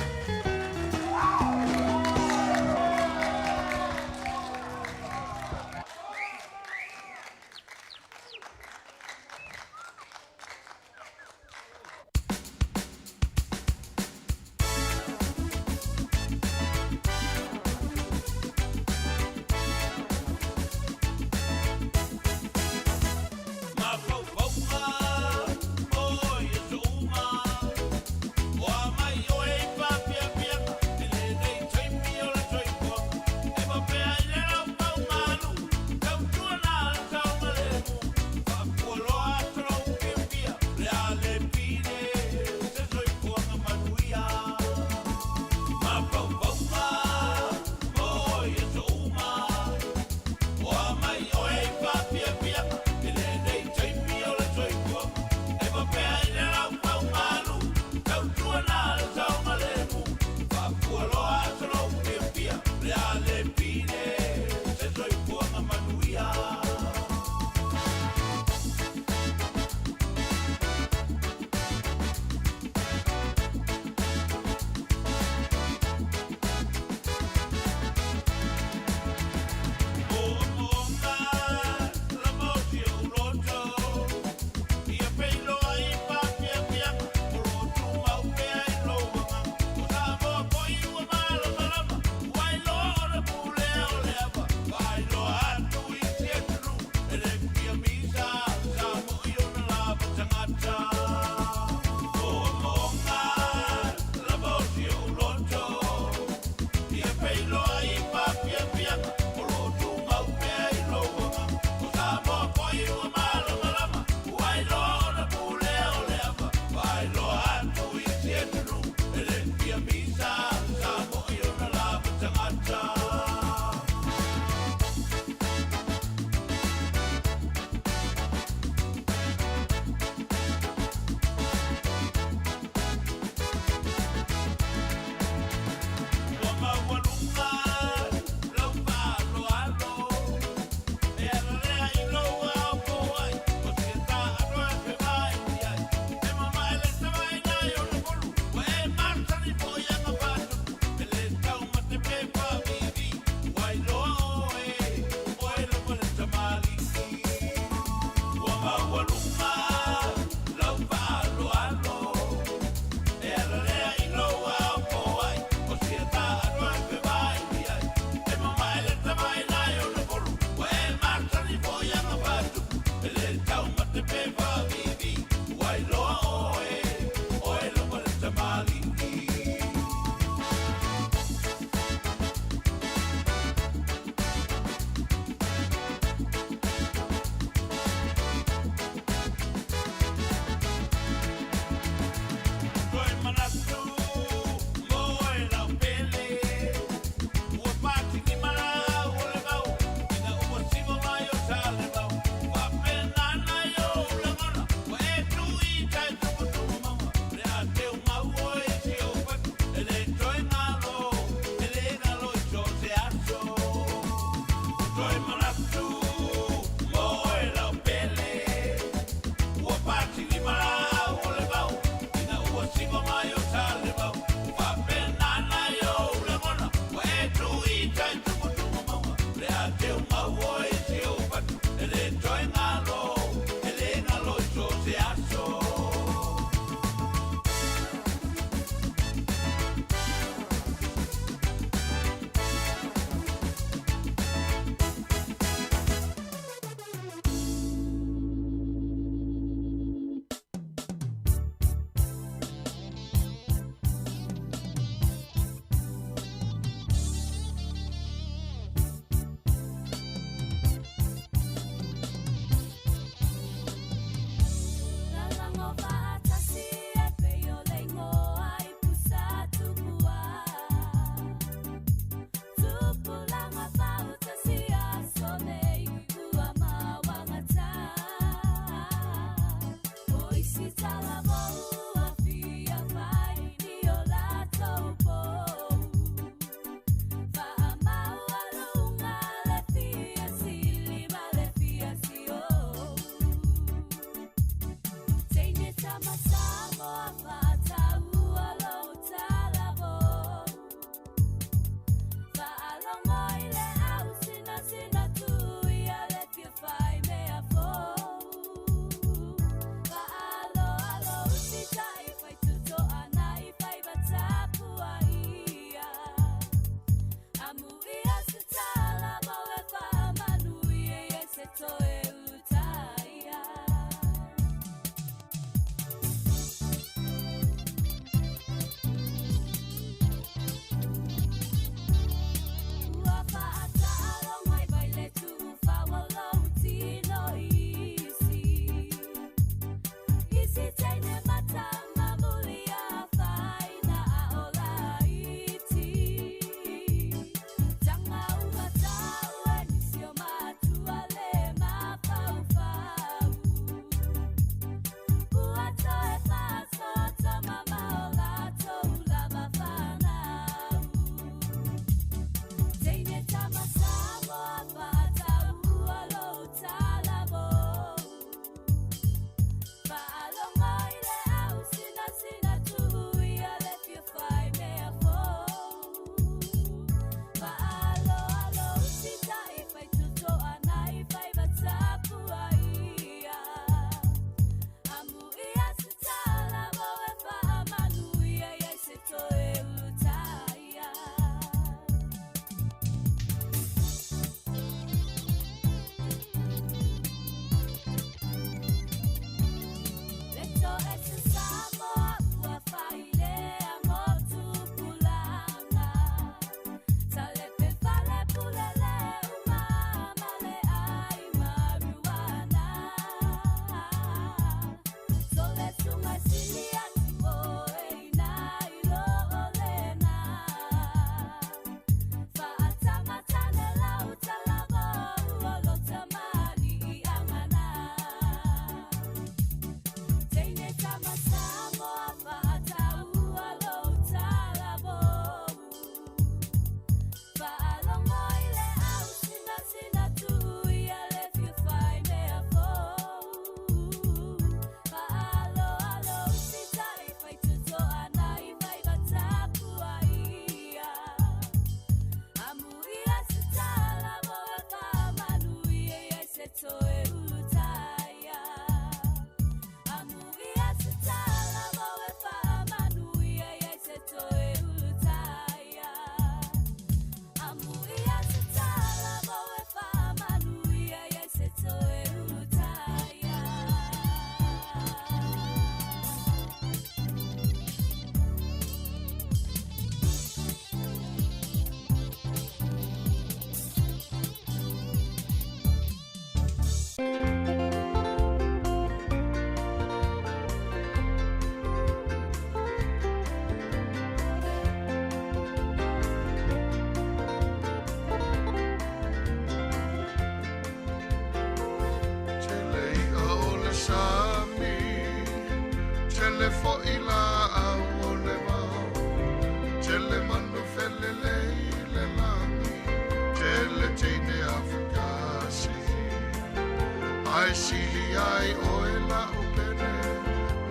S17: Iai oe la upele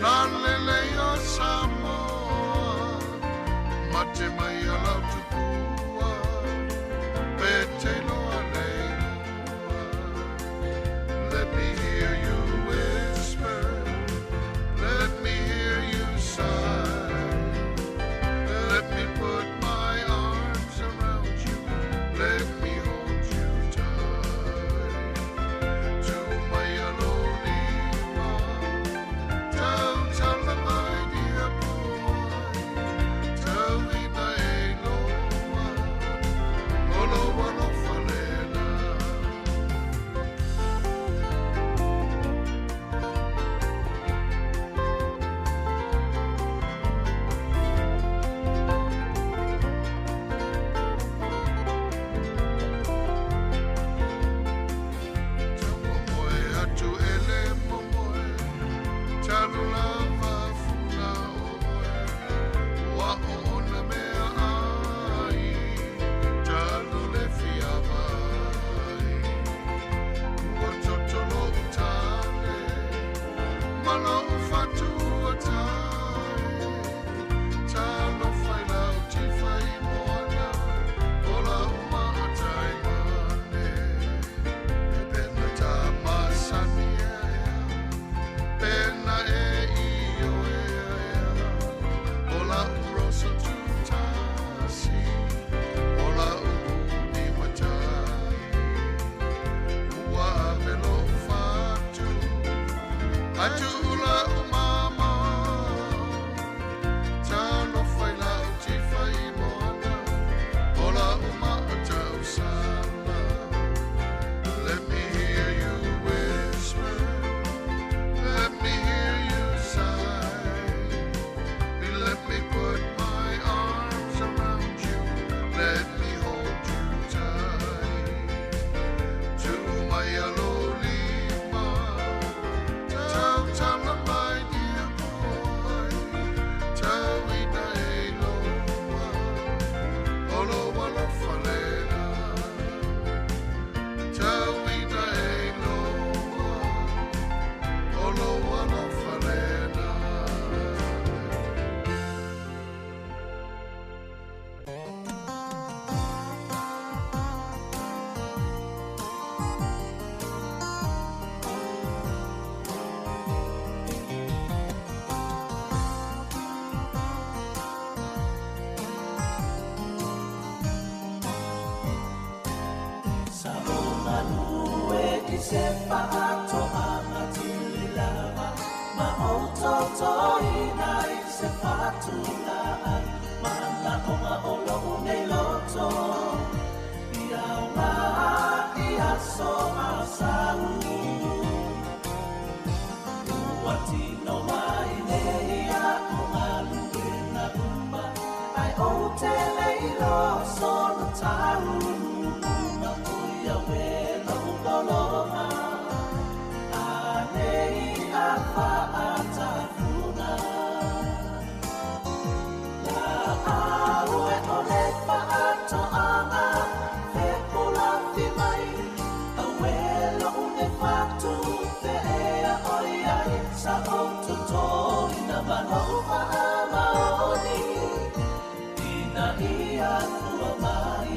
S17: La lele o Samoa Mate mai a lau tupua Pe te loa le ua Let me hear you whisper Let me hear you sigh Let me put my arms around you Let me hold you tight To my Alolima Tau tala my dear boy Tau ina e loa Olo alo falena Moe atu ele momoe Talu lava funa oe Wa o ona mea ai Talu le fia mai Ua totolo utale Malo u fatu atai Talo fai lau tifa i moana Ola uma atai mane E pena tā masani ea Pena e i o ea ea Ola u rosa tu tasi Ola u ni matai Ua velo u fatu Atu ula u mama Talo fai la u tifa i moana Ola u maata u sala Let me hear you whisper Let me hear you sigh Let me put my arms around you Let me hold you tight To my Alolima Tau tala my dear boy Tau ina e loa Olo alo falena Tau ina e loa Olo alo falena
S13: Sa o malue i se faato agatili lava ma o totoina i se fatulaa manaoga o lou nei loto ia augā i aso asau ua tino mai nei aʻu galuega uma ae ou te le iloa sona taunuuga o ia welou pologa anei a faatafuga la au e o le faatoaga fekulafi mai aue lou nei fatupeea oi ai sa ou totoina ma lou faamaoni ina ia tua mai.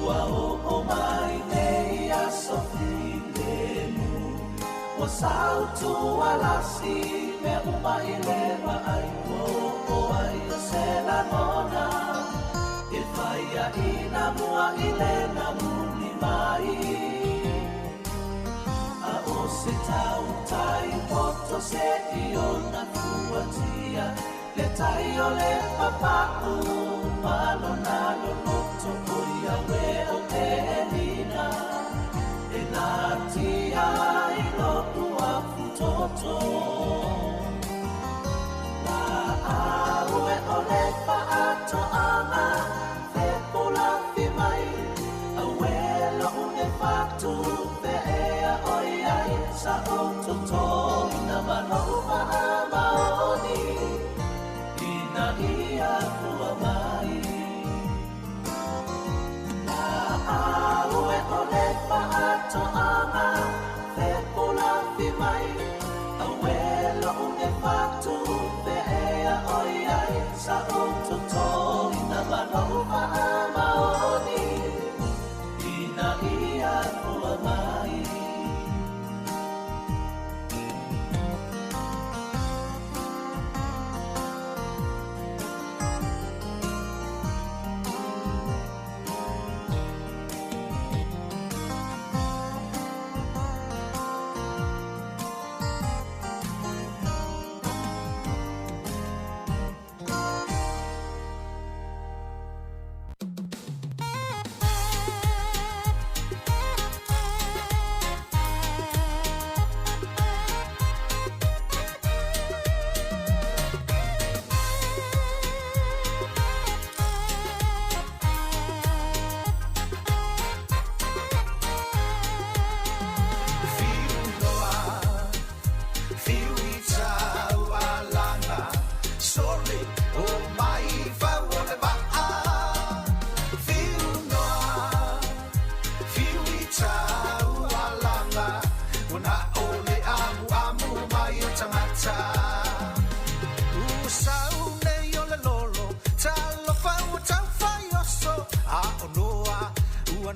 S13: Ua oo mai nei aso filemu ua sautualasi mea uma i le vaai ua oo ai o se lagona e faiaʻina mua i le namuli mai a o se tautai poto se i ona fuatia le tai o le papaʻu ma lona loloto o ia ue o elina e natia i loʻu afutoto la au e o le faatoaga fekulafi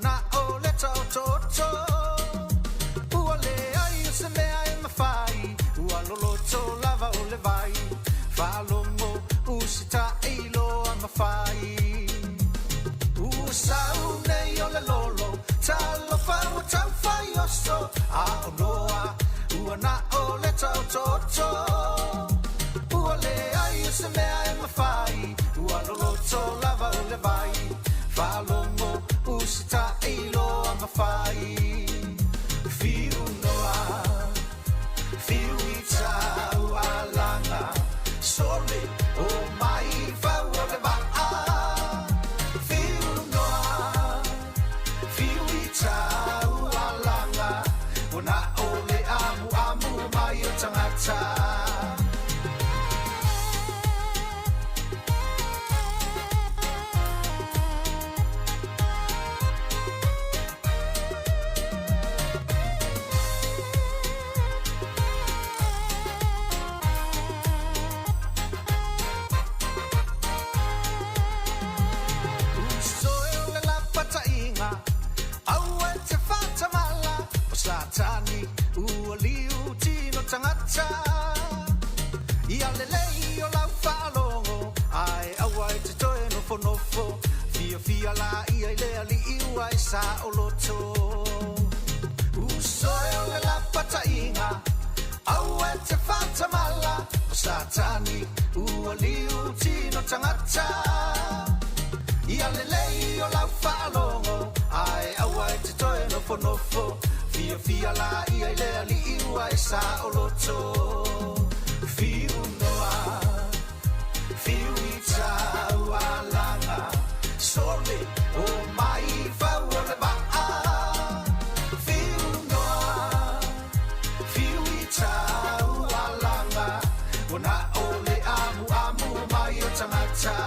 S13: na o le taototo. Ua leai o se mea e mafai, ua loloto lava o le vai. Faalogo usitaʻi loa ma fai. Ua sau nei o le lolo, talofa ua taufai oso. A o noa, ua na o le taototo. Ua leai o se mea e mafai, ua loloto lava o le vai. Faalogo usitaʻi loa ma fai. Fiu noa, fiu i taualaga, sole o mai fau o le vaa. Fiu noa, fiu i taualaga, ua na o le amuamu mai o tagata. Usoe o le lapataiga, aua e te faatamala, o Satani ua liu tino tagata. Ia lelei o lau faalogo, ae aua e te toe nofonofo, fiafia laia i le alii ua e saoloto. Usoe o le lapataiga, aua e te faatamala, o Satani ua liu tino tagata. Ia lelei o lau faalogo, ae aua e te toe nofonofo, fiafia laia i le alii ua e saoloto. Fiu noa, fiu i taualaga, sole o mai fau o le vaa. Fiu noa, fiu i taualaga, ua na o le amuamu mai o tagata.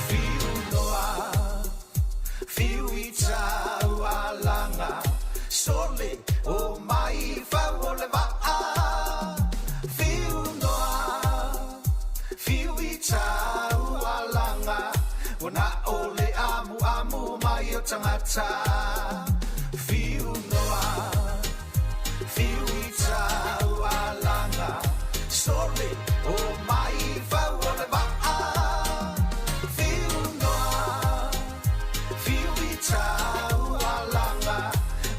S13: Fiu noa, fiu i taualaga, sole o mai fau o le vaa. Fiu noa, fiu i taualaga, ua na o le amuamu mai o tagata. Fiu noa, fiu i taualaga, sole o mai fau o le vaa. Fiu noa, fiu i taualaga,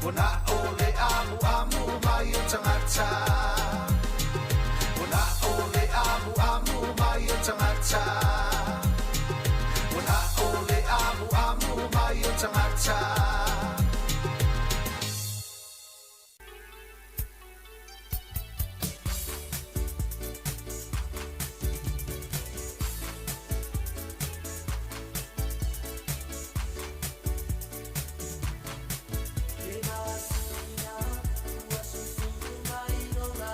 S13: ua na o le amuamu mai o tagata. Ua na o le amuamu mai o tagata. Ua na o le amuamu mai o tagata.
S16: Le masia ua sususu mai lona.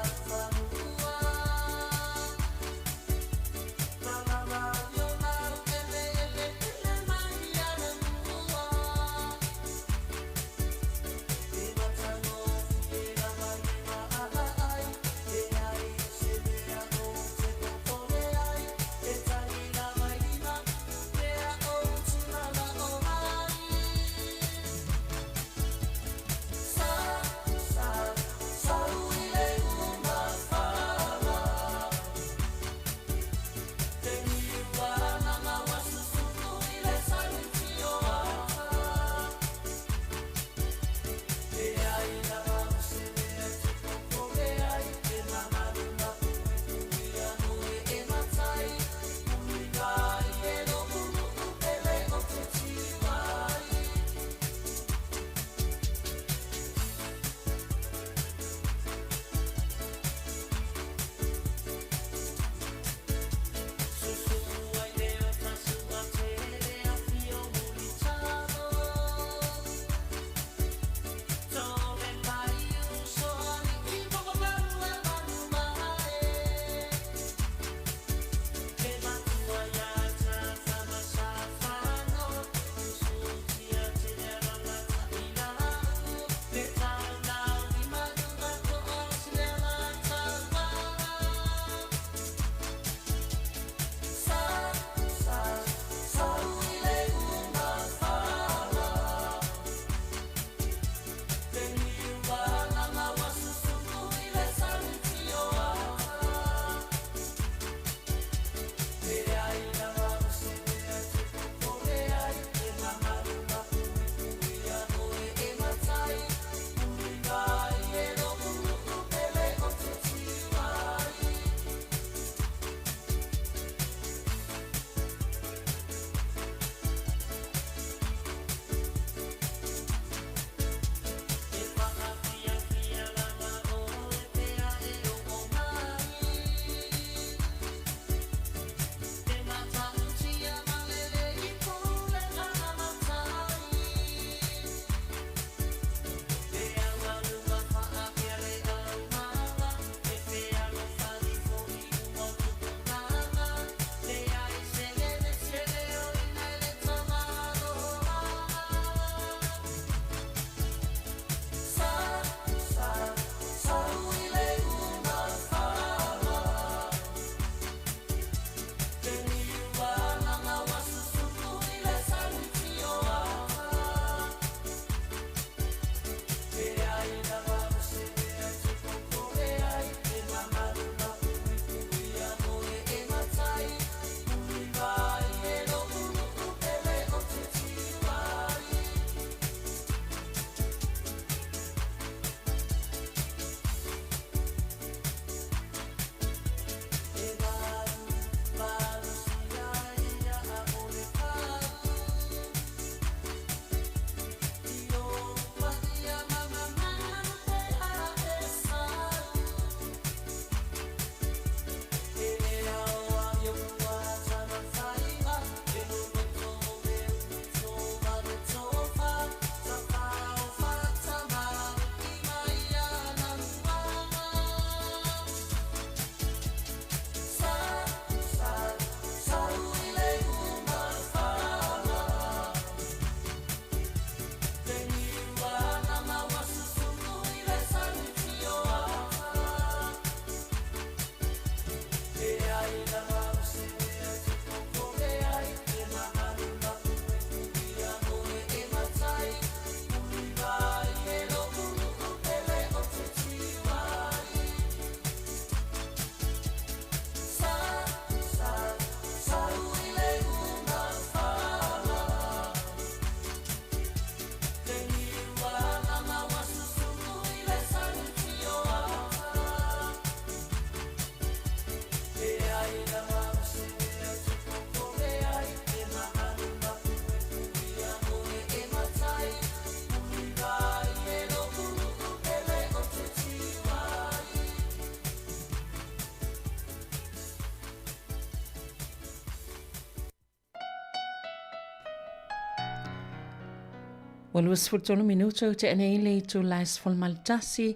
S3: Ua 23 minute ua tea nei le itula e 11,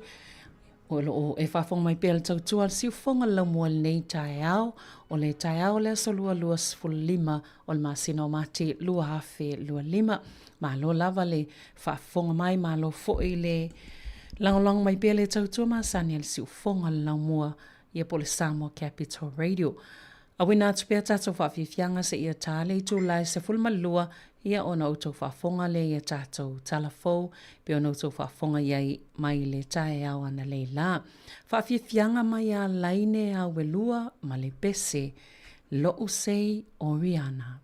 S3: o lo o e faafofoga mai pea le tautua a le siufofoga o le laumua i lenei taeao, o le taeao o le aso lua 25 o le masina o Mati 2025. Malo lava le faafofoga mai, malo foi le lagolago mai pea le tautua masani a le siufofoga o le laumua ia po o le Samoa Capital Radio. Auina atu pea tatou faafiafiaga seia ta le itula e 12 ia ona outou faafofoga lea i a tatou tala fou pei ona outou faafofoga i ai mai le taeao analeila la. Faafiafiaga mai a Laine Auelua ma le pese Lo'u Sei Oriana.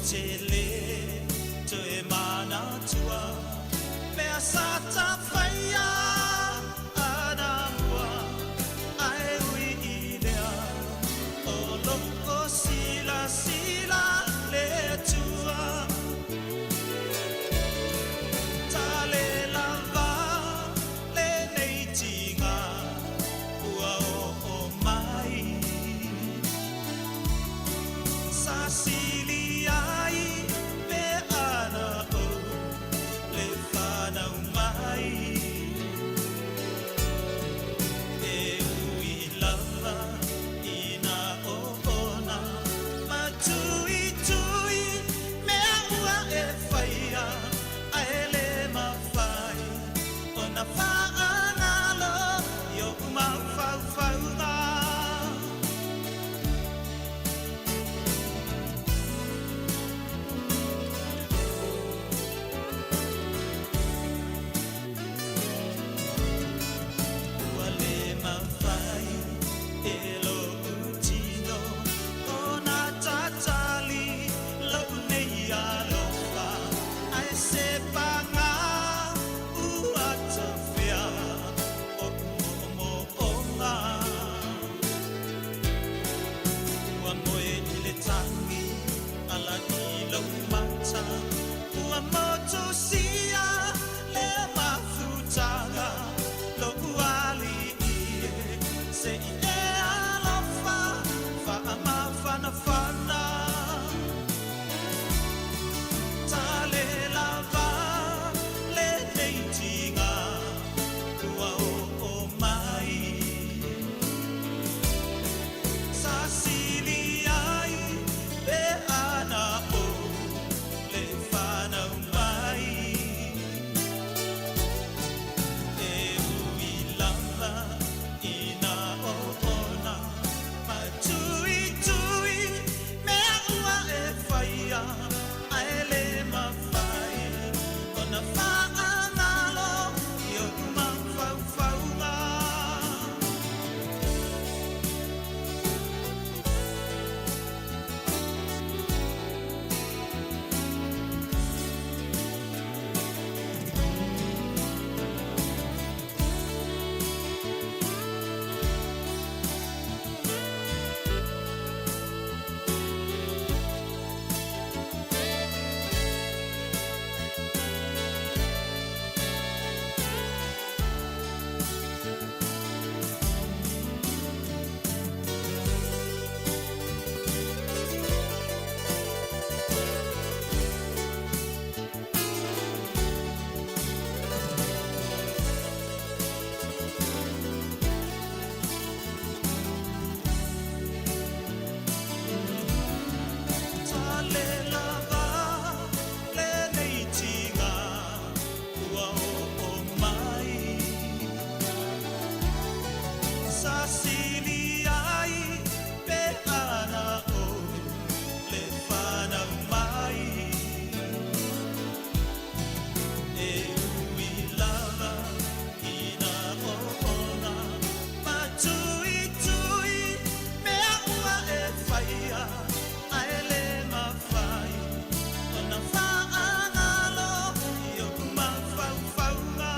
S13: te le toe manatua mea sa tafaia anamua, ae ui i lea o loo silasila le Atua. Tale lava lenei tiga ua oo mai, sa sili ai pe ana ou le fanau mai. E ui lava ina oona matuitui mea ua e faia, ae le mafai ona faagalo i ou mafaufauga. Ua le mafai e lo'u tino ona tatali lo'u nei alofa, ae se paga ua tafea o'u mo'omo'oga. Ua moe i le tagi ala i lou mata, ua motusia le mafutaga lo'u alii e, se i e alofa faamafanafana. Tale lava lenei tiga ua oo mai, sa sili ai pe ana ou le fanau mai. E ui lava ina oona matuitui mea ua e faia, ae le mafai ona faagalo i ou mafaufauga. Tale lava lenei tiga ua oo mai, sa sili ai pe ana ou le fanau mai. E ui lava ina oona matuitui mea ua e faia, ae le mafai ona faagalo i ou mafaufauga.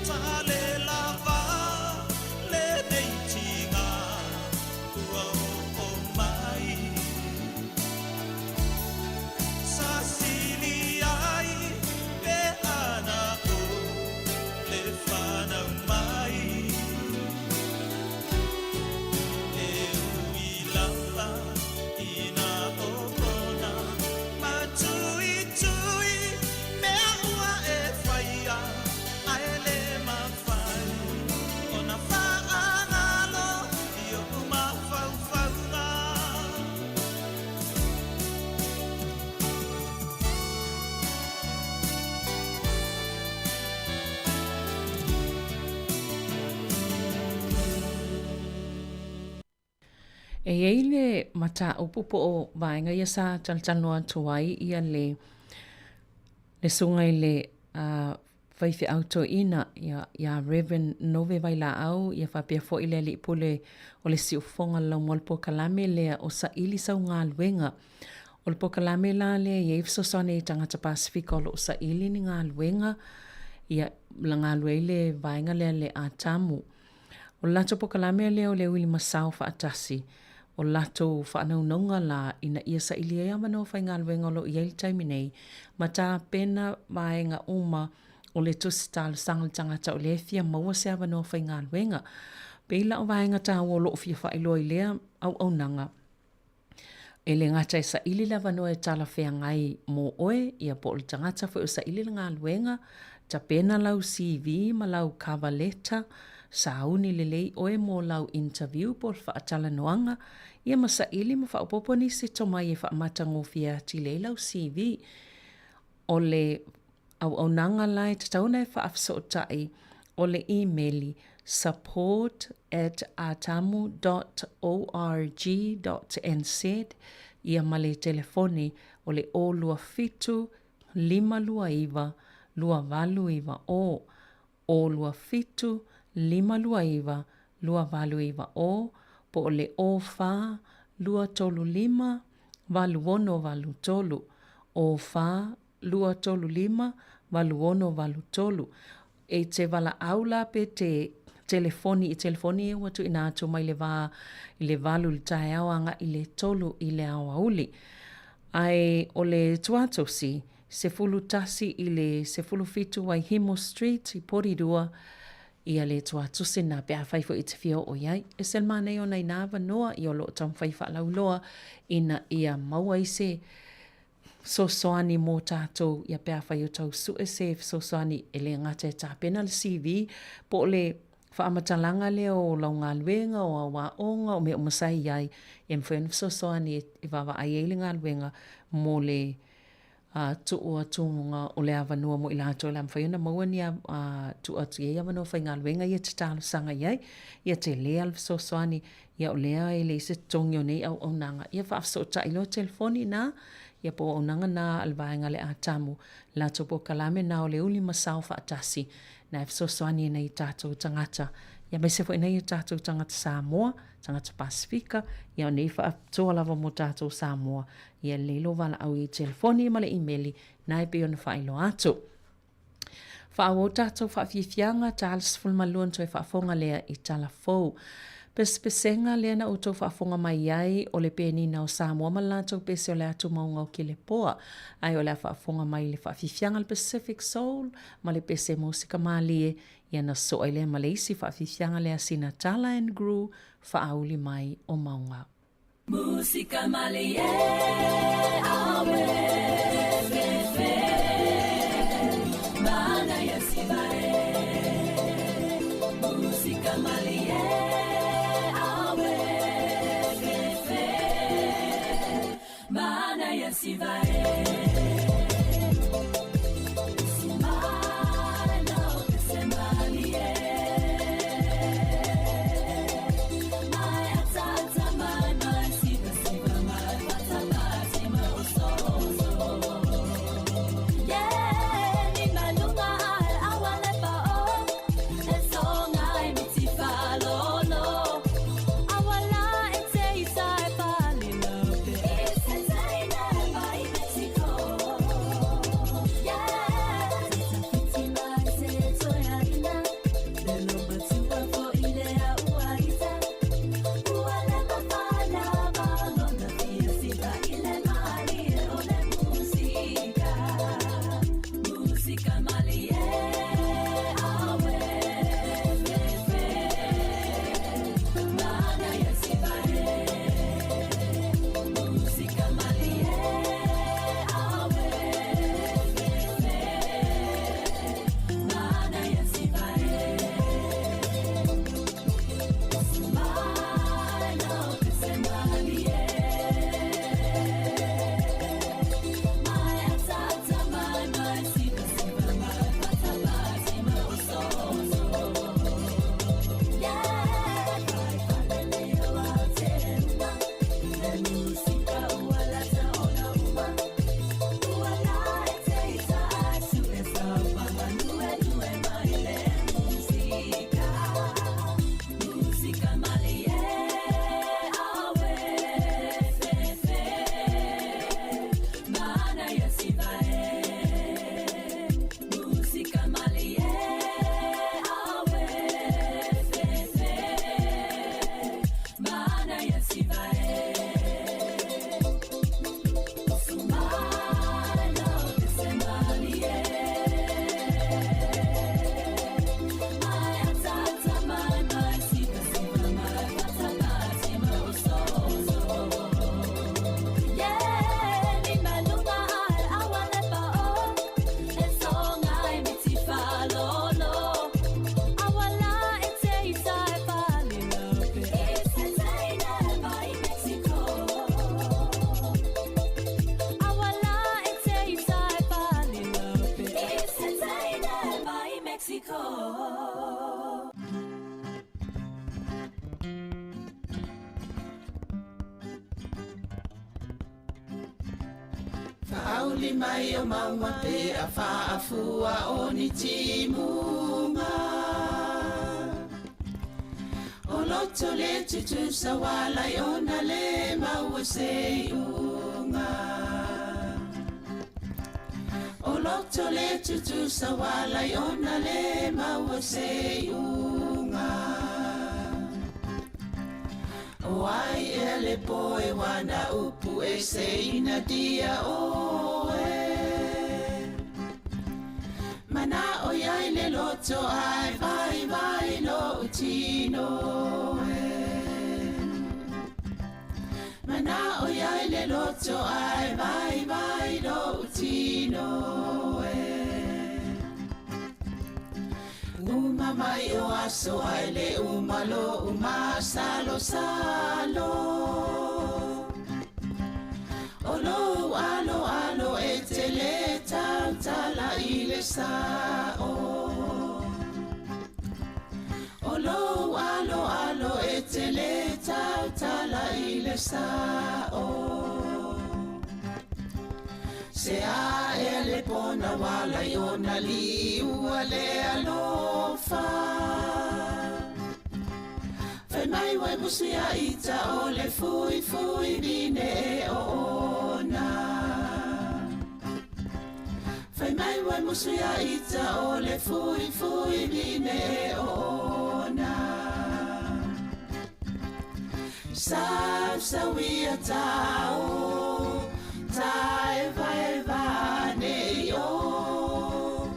S13: Tale lava lenei tiga ua oo mai, sa sili ai pe ana ou le fanau mai. E ui lava ina oona matuitui mea ua e faia, ae le mafai ona faagalo i ou mafaufauga.
S3: E i ai le mataupu po o vaega ia sa talatalanoa atu ai ia le le susuga i le Faifeau Toeaina, ia, ia Rev. Nove Vailaau, ia faapea foi le Alii Pule o le Siufofoga o le Laumua le polokalame lea o Saili Sau Galuega. O le polokalame la lea e i ai fesoasoani i tagata Pasefika o lo o saili ni galuega, ia, la galue ai le vaega lea le Atamu. O le latou polokalame lea o le uili masao faatasi, o latou faanaunauga la ina ia saili ai avanoa faigaluega o lo o i ai i le taimi nei, ma tapena vaega uma o le tusi talosaga a le tagata o lea e fia maua se avanoa faigaluega. Pei la o vaega taua o lo o fia faailoa i lea auaunaga, E le gata e saili le avanoa e talafeagai mo oe, ia po o le tagata foi o saili le galuega, tapena lau CV ma lau cover letter, sauni lelei oe mo lau interview po o le faatalanoaga, ia ma saili ma faaopoopo nisi tomai e faamatagofie atili ai lau CV. O le auaunaga la e tatau ona e faafesootai o le imeli support at atamu dot org dot nz ia ma le telefoni o le 027 529 2890, 027 529 2890 po o le 04 235 8683, 04 235 8683. E te valaau la pe te telefoni i telefoni ia ua tuuina atu mai le va i le 8 i le taeao agai i le 3 i le aoauli. Ae o le tuatosi, 11 i le 17 Waihemo Street i Porirua, ia le tuatosi na pe afai foi e te fia oo i ai. E se manaia ona inā avanoa ia o lo o taumafai faalauiloa ina ia maua ai se fesoasoani mō tātou ia pe afai o tau sue se fesoasoani e le gata e tapena le CV po o le faamatalaga lea o lau galuega, o au aoga, o mea uma sa i ai, e mafai ona fesoasoani e vaavaai ai le galuega mo le tuu atuga o le avanoa mo i latou o le a mafai ona maua ni tuu atu i ai avanoa faigaluega ia e te talosaga i ai. Ia tele lava le fesoasoani, ia o lea e leai se totogi o nei auaunaga, ia faafesootai loa telefoni ina, ia po o auaunaga na a le vaega a le Atamu, latou polokalame na o le uli ma sao faatasi, na e fesoasoani ai nai o tatou tagata, ia aemaise foi nai o tatou tagata Samoa, tagata Pasefika, ia o nei faapitoa lava mo tatou Samoa, ia lelei lou valaau i telefoni ma le imeli, na e pei ona faailoa atu. Faaauau tatou faafiafiaga, tala 12 na toe faafofoga lea i tala fou. Pesepesega lea na outou faafofoga mai ai o le penina o Samoa ma le latou pese o le atumauga o Kelepoa. Ae o le a faafofoga mai i le faafiafiaga a le Pacific Soul ma le pese musika malie, ia na sosoo ai lea ma le isi faafiafiaga lea sina Tala and Gru faauli mai o Mauga.
S13: Musika malie awe fefe Manaia sivae Musika malie awe fefe Manaia sivae auli mai o mauga pe a faafua o ni timuga. O loto le tutusa ualai ona lē maua se iʻuga. O loto le tutusa ualai ona lē maua se iʻuga. O ai ea le poe wana upu e se ina dia oe. Mana o iai le loto ai vai vai lo utino e. Mana o iai le loto ai vai vai lo utino e. Uma mai o aso ai le uma lo uma salo salo. O lo alo alo e te le tau tala i le sa'o. O lo alo alo e te le tau tala i le sa'o. Se a e le pona wala i ona liua le alofa. Fai mai wai musia ita o le fui fui vine e o ona. Fai mai wai musia ita o le fui fui vine e o ona. Sau sau ia tau, tai vai vai nei o.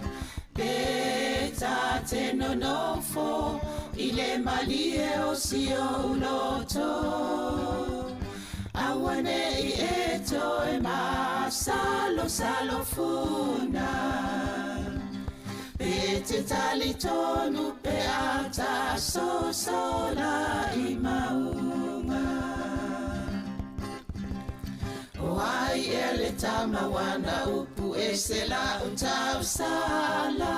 S13: Pe ta te nonofo i le malie o si o uloto. Aua nei e toe ma salo salo funa. Pe te tali tonu pe ata so sola i maunga. O ai e le tama wana upu e se la utau sala.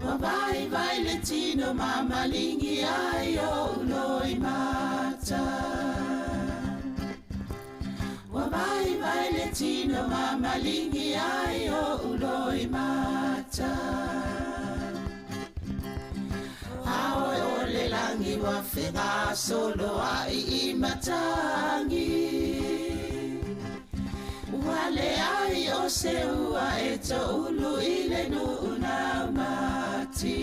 S13: Wa vai vai le tino mamalingi ai o uloi mata. Wa vai vai le tino mamalingi ai o uloi mata. Aoe o le langi wa whenga solo ai i matangi. Ua le ai o se ua e to ulu i le nuu nau mati.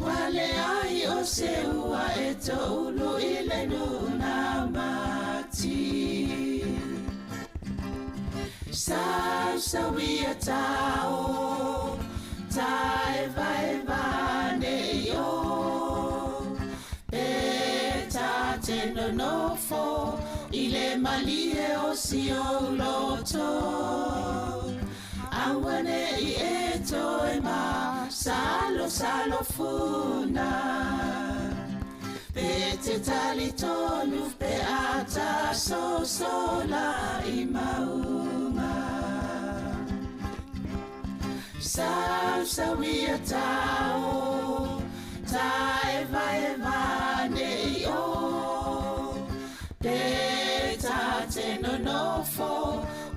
S13: Ua le ai o se ua e to ulu i le nuu nau mati. Sau sau ia tau, tai vai vai nei o. Pe ta te nonofo i le malie o si o loto. Aua nei e toe ma salo salo funa. Pe te tali tonu pe ata so sola i maunga. Sau sau ia tau, tai vai vai nei o. Pe ta te nonofo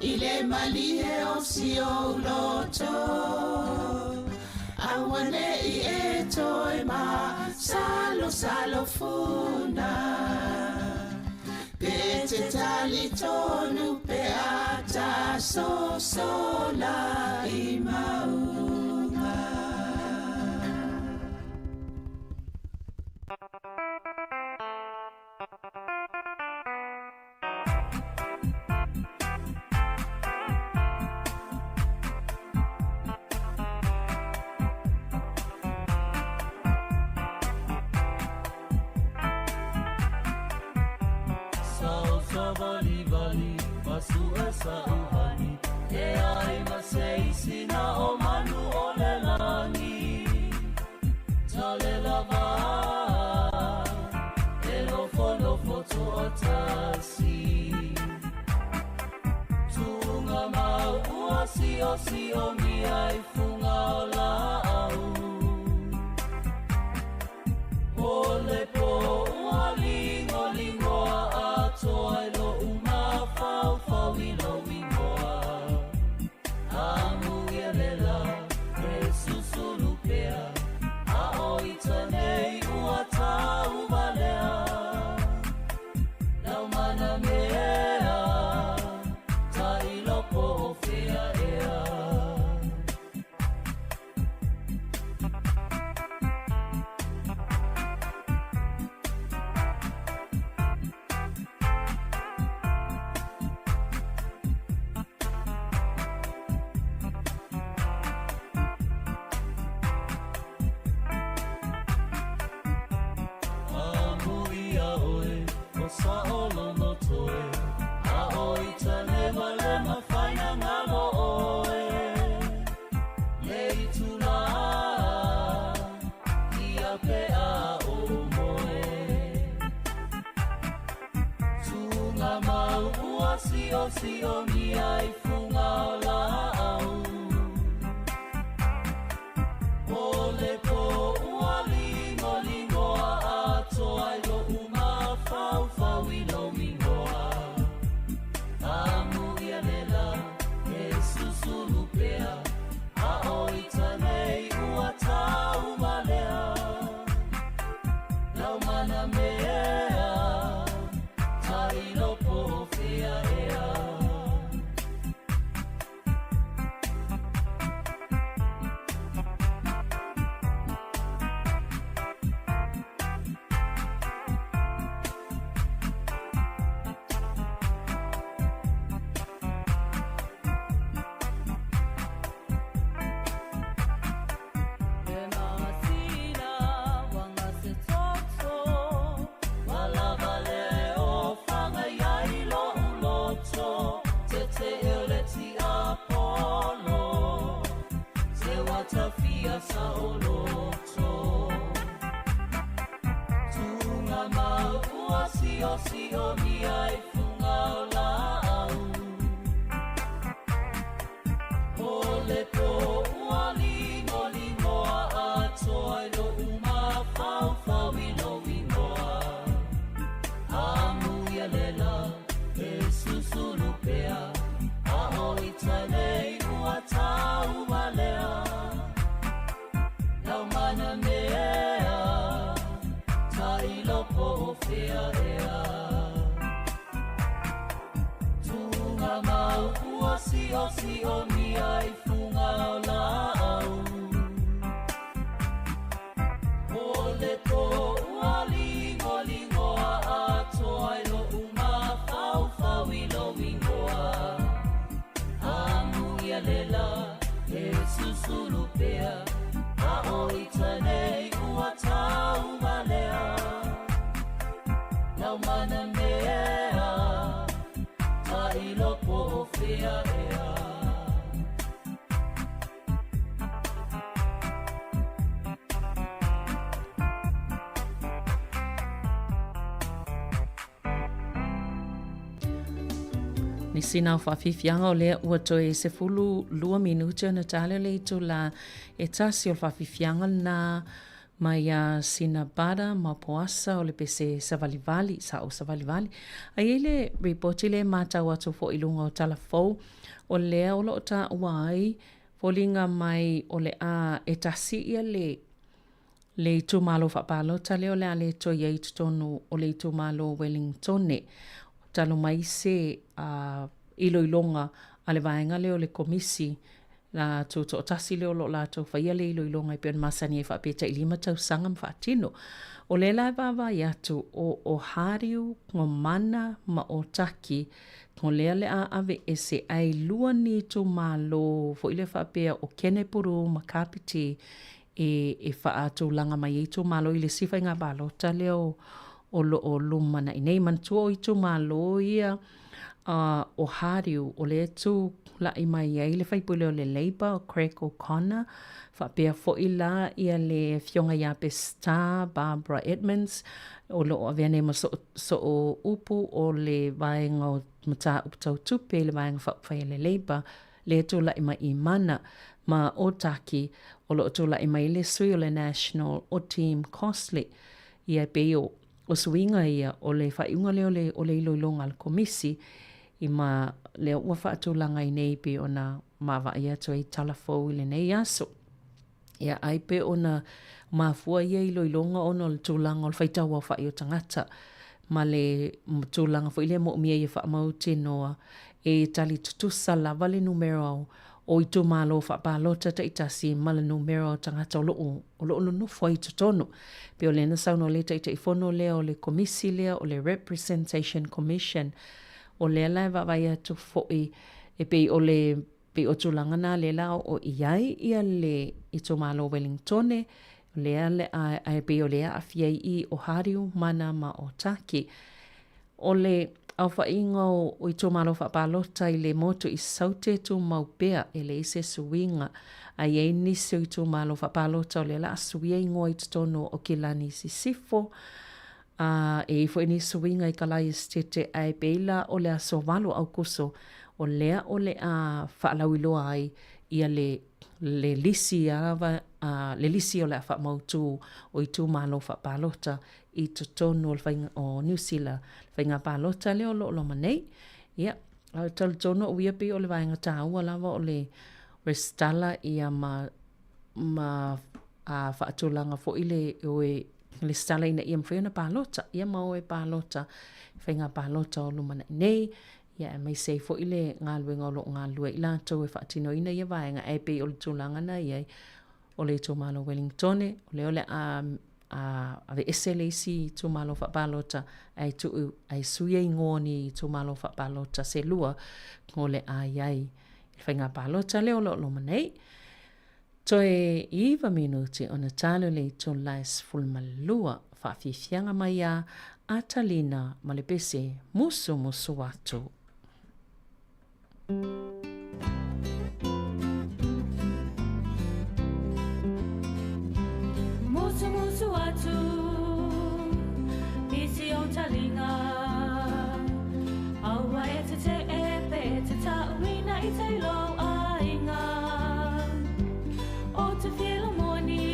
S13: i le malie o si o loto. Aua nei e toe ma salo salo funa. Pe te tali tonu pe ata so sola i maunga.
S6: Vali vali masu e sa uhani e ai ma se isi na o manu o le langi tale lava e lofo lofo to'atasi tu'uga mau ua siosiomia i fuga o la'au o le po ua ligoligoa atoa i lo'u. pe a ou moe. Tunga mau ua sio sio mia i funga o la au. O le po ua lingo lingoa atoa i lo uma fau fau i lo mingoa. Amu ia lela e susulu pea a o ita nei ua tau malea. Lau mana mea ta ilo po fia ea. Le masina wanga se toto, walava le o fanga iai lo uloto, te te ele ti apolo, te watafia sa oloto. Tunga mau ua sio sio mia i funga o la au. O le po ua lingo lingoa atoa i lo uma fau fau i lo ingoa. Amu ia lela e susulu pea, a o ita nei ua tau malea. Lau mana mea, ta ilo po o fea ea. Tunga mau ua sio sio mia i funga o la au. O le po ua lingo lingoa atoa i lo uma fau fau i lo ingoa. Amu ia lela e susulu pea, a o ita nei ua tau malea. Lau mana mea, ta ilo po o fea ea.
S3: Nisi na o faafiafiaga o lea ua toe 12 minute ona tale o le itulā e tasi o le faafiafiaga lena mai a sina Bada ma Poasa o le pese savalivali, sa o savalivali. A i ai le ripoti le matau atu foi i luga o tala fou o lea o loo taua ai foliga mai o le a e tasi ia le le itumalo faapalota lea o le a le toe i ai i totonu o le itumalo o Wellingtone talu mai se iloiloga a le vaega lea o le Komisi la tutoatasi lea o lo o latou faia le iloiloga e pei ona masani ai faapea tai 5 tausaga ma faatino. O lea la e vaavaai atu o o Hariu, Gomana ma Otaki, o lea le a ave ese ai lua ni itumalo foi lea faapea o Kenepuru ma Kapiti e e faatulaga mai ai itumalo i le isi faiga palota lea o o lo o lumanai nei. Manatua o itumalo ia a o Hariu, o lea e tula'i mai ai le faipule o le Labour o Craig O'Connor, faapea fo'i la ia le Afioga ia Pesita Barbara Edmonds, o lo o avea nei ma soo upu o le vaega o mataupu tau tupe i le vaega faaupufai a le Labour, lea e tula'i mai i Mana, ma Otaki, o lo o tula'i mai le sui o le National o Tim Costley. Ia e pei o O suiga ia, o le faaiuga lea o le, o le iloiloga a le Komisi, i ma lea ua faatulaga ai nei pei ona maavaai atu ai tala fou i lenei aso. Ia, ai pe ona mafua ia iloiloga ona o le tulaga o le faitau aofai o tagata ma le tulaga foi lea moomia ia faamautinoa e tali tutusa lava le numera o itumalo faapalota taitasi ma le numera o tagata o loo o lo o nonofo ai i totonu. Pei o lea na saunoa le Taitaifono lea o le Komisi lea o le Representation Commission, o lea la e vaavaai atu foi e pei o le pei o tulaga na lea la o i ai ia le itumalo o Wellingtone, lea le a ae pei o lea aafia ai i o Hariu, Mana ma Otaki. O le. Aofaiga o itumalo faapalota i le motu i Saute e tumau pea e leai se suiga, a i ai nisi o itumalo faapalota o lea o le a suia igoa i totonu o Kilani i Sisifo, a e i ai foi ni suiga i Kalae Esetete ae pei la o le aso 8 Aukuso o lea o le a faalauiloa ai ia le le lisi lava le lisi o le a faamautu o itumalo faapalota i totonu o le faiga o Niu Sila, le faiga palota lea o lo o loma nei. Ia, a e talitonu au ia pei o le vaega taua lava o le resitala ia ma ma a faatulaga foi le o e resitala ina ia mafai ona palota. Ia ma o e palota i faiga palota o lumanai nei, ia aemaise ai foi le galuega o lo o galulue ai i latou e faatinoina ia vaega, ae pei o le tulaga na i ai o le itumalo o Wellingtone, o lea o le a aveese le isi itumalo faapalota ae tuu ae sui igoa o ni itumalo faapalota se lua o le a i ai i le faiga palota lea o lo o loma nei. Toe 9 minuti ona talo le itula e 12 faafiafiaga mai iā Atalina ma le pese musumusu atu.
S15: Musumusu atu i si o talinga Aua e te te e pe te tauina i te lou aiga O te whilo moni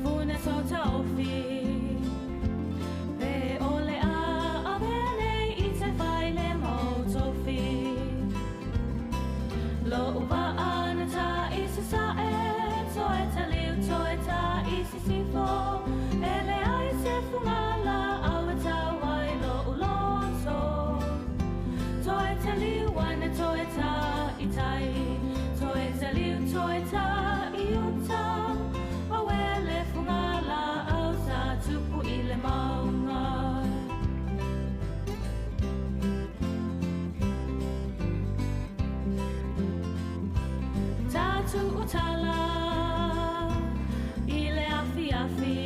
S15: Funa so taofi Pe o le a avea nei i te whai le mau tofi Lo ua ana ta i se sa e Toe ta liu, toe ta i se sifo E le ai se fungala au e tau ai lo uloto Toe ta liu ana toe ta i tai Toe ta liu, toe ta i uta Mawele fungala au sa tupu i le maunga. Tatu o tala i le afiafi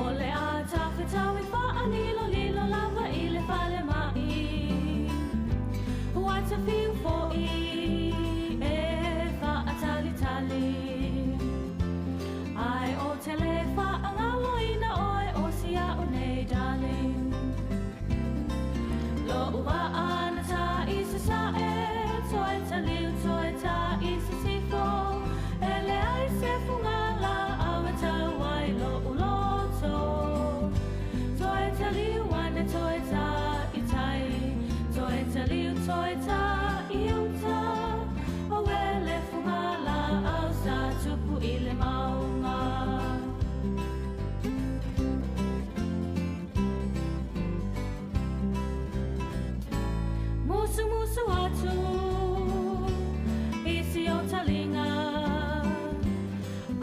S15: O le a tawhetau i whaanilolilo lava i le fale mai Ua te whiu fo'i e whaatalitali Ai o te le whaangaloina oe o si au nei darling Lo ua ana ta i se sa e Toe ta liu, toe ta i se sifo E le ai se fungala au e tau ai lo uloto Toe ta liu ana toe ta i tai Toe ta liu, toe ta i uta O ele fungala au sa tupu i le maunga. Musumusu atu i si o talinga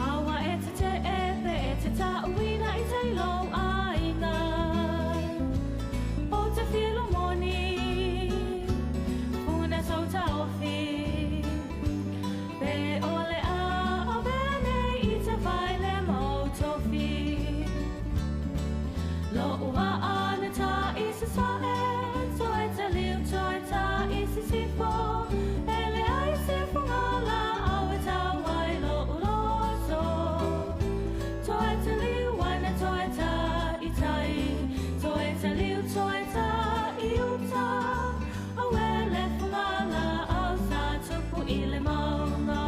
S15: Aua e te te e pe e te tauina i te lou aiga O te whilo moni Puna tau taofi Pe o le a o vea nei i te whai le mau tofi Lo ua ana ta i se sa e Toe ta liu, toe ta i se sifo E le ai se fungala au e tau ai lo uloto Toe ta liu ana toe ta i tai Toe ta liu, toe ta i uta O ele fungala au sa tupu i le maunga.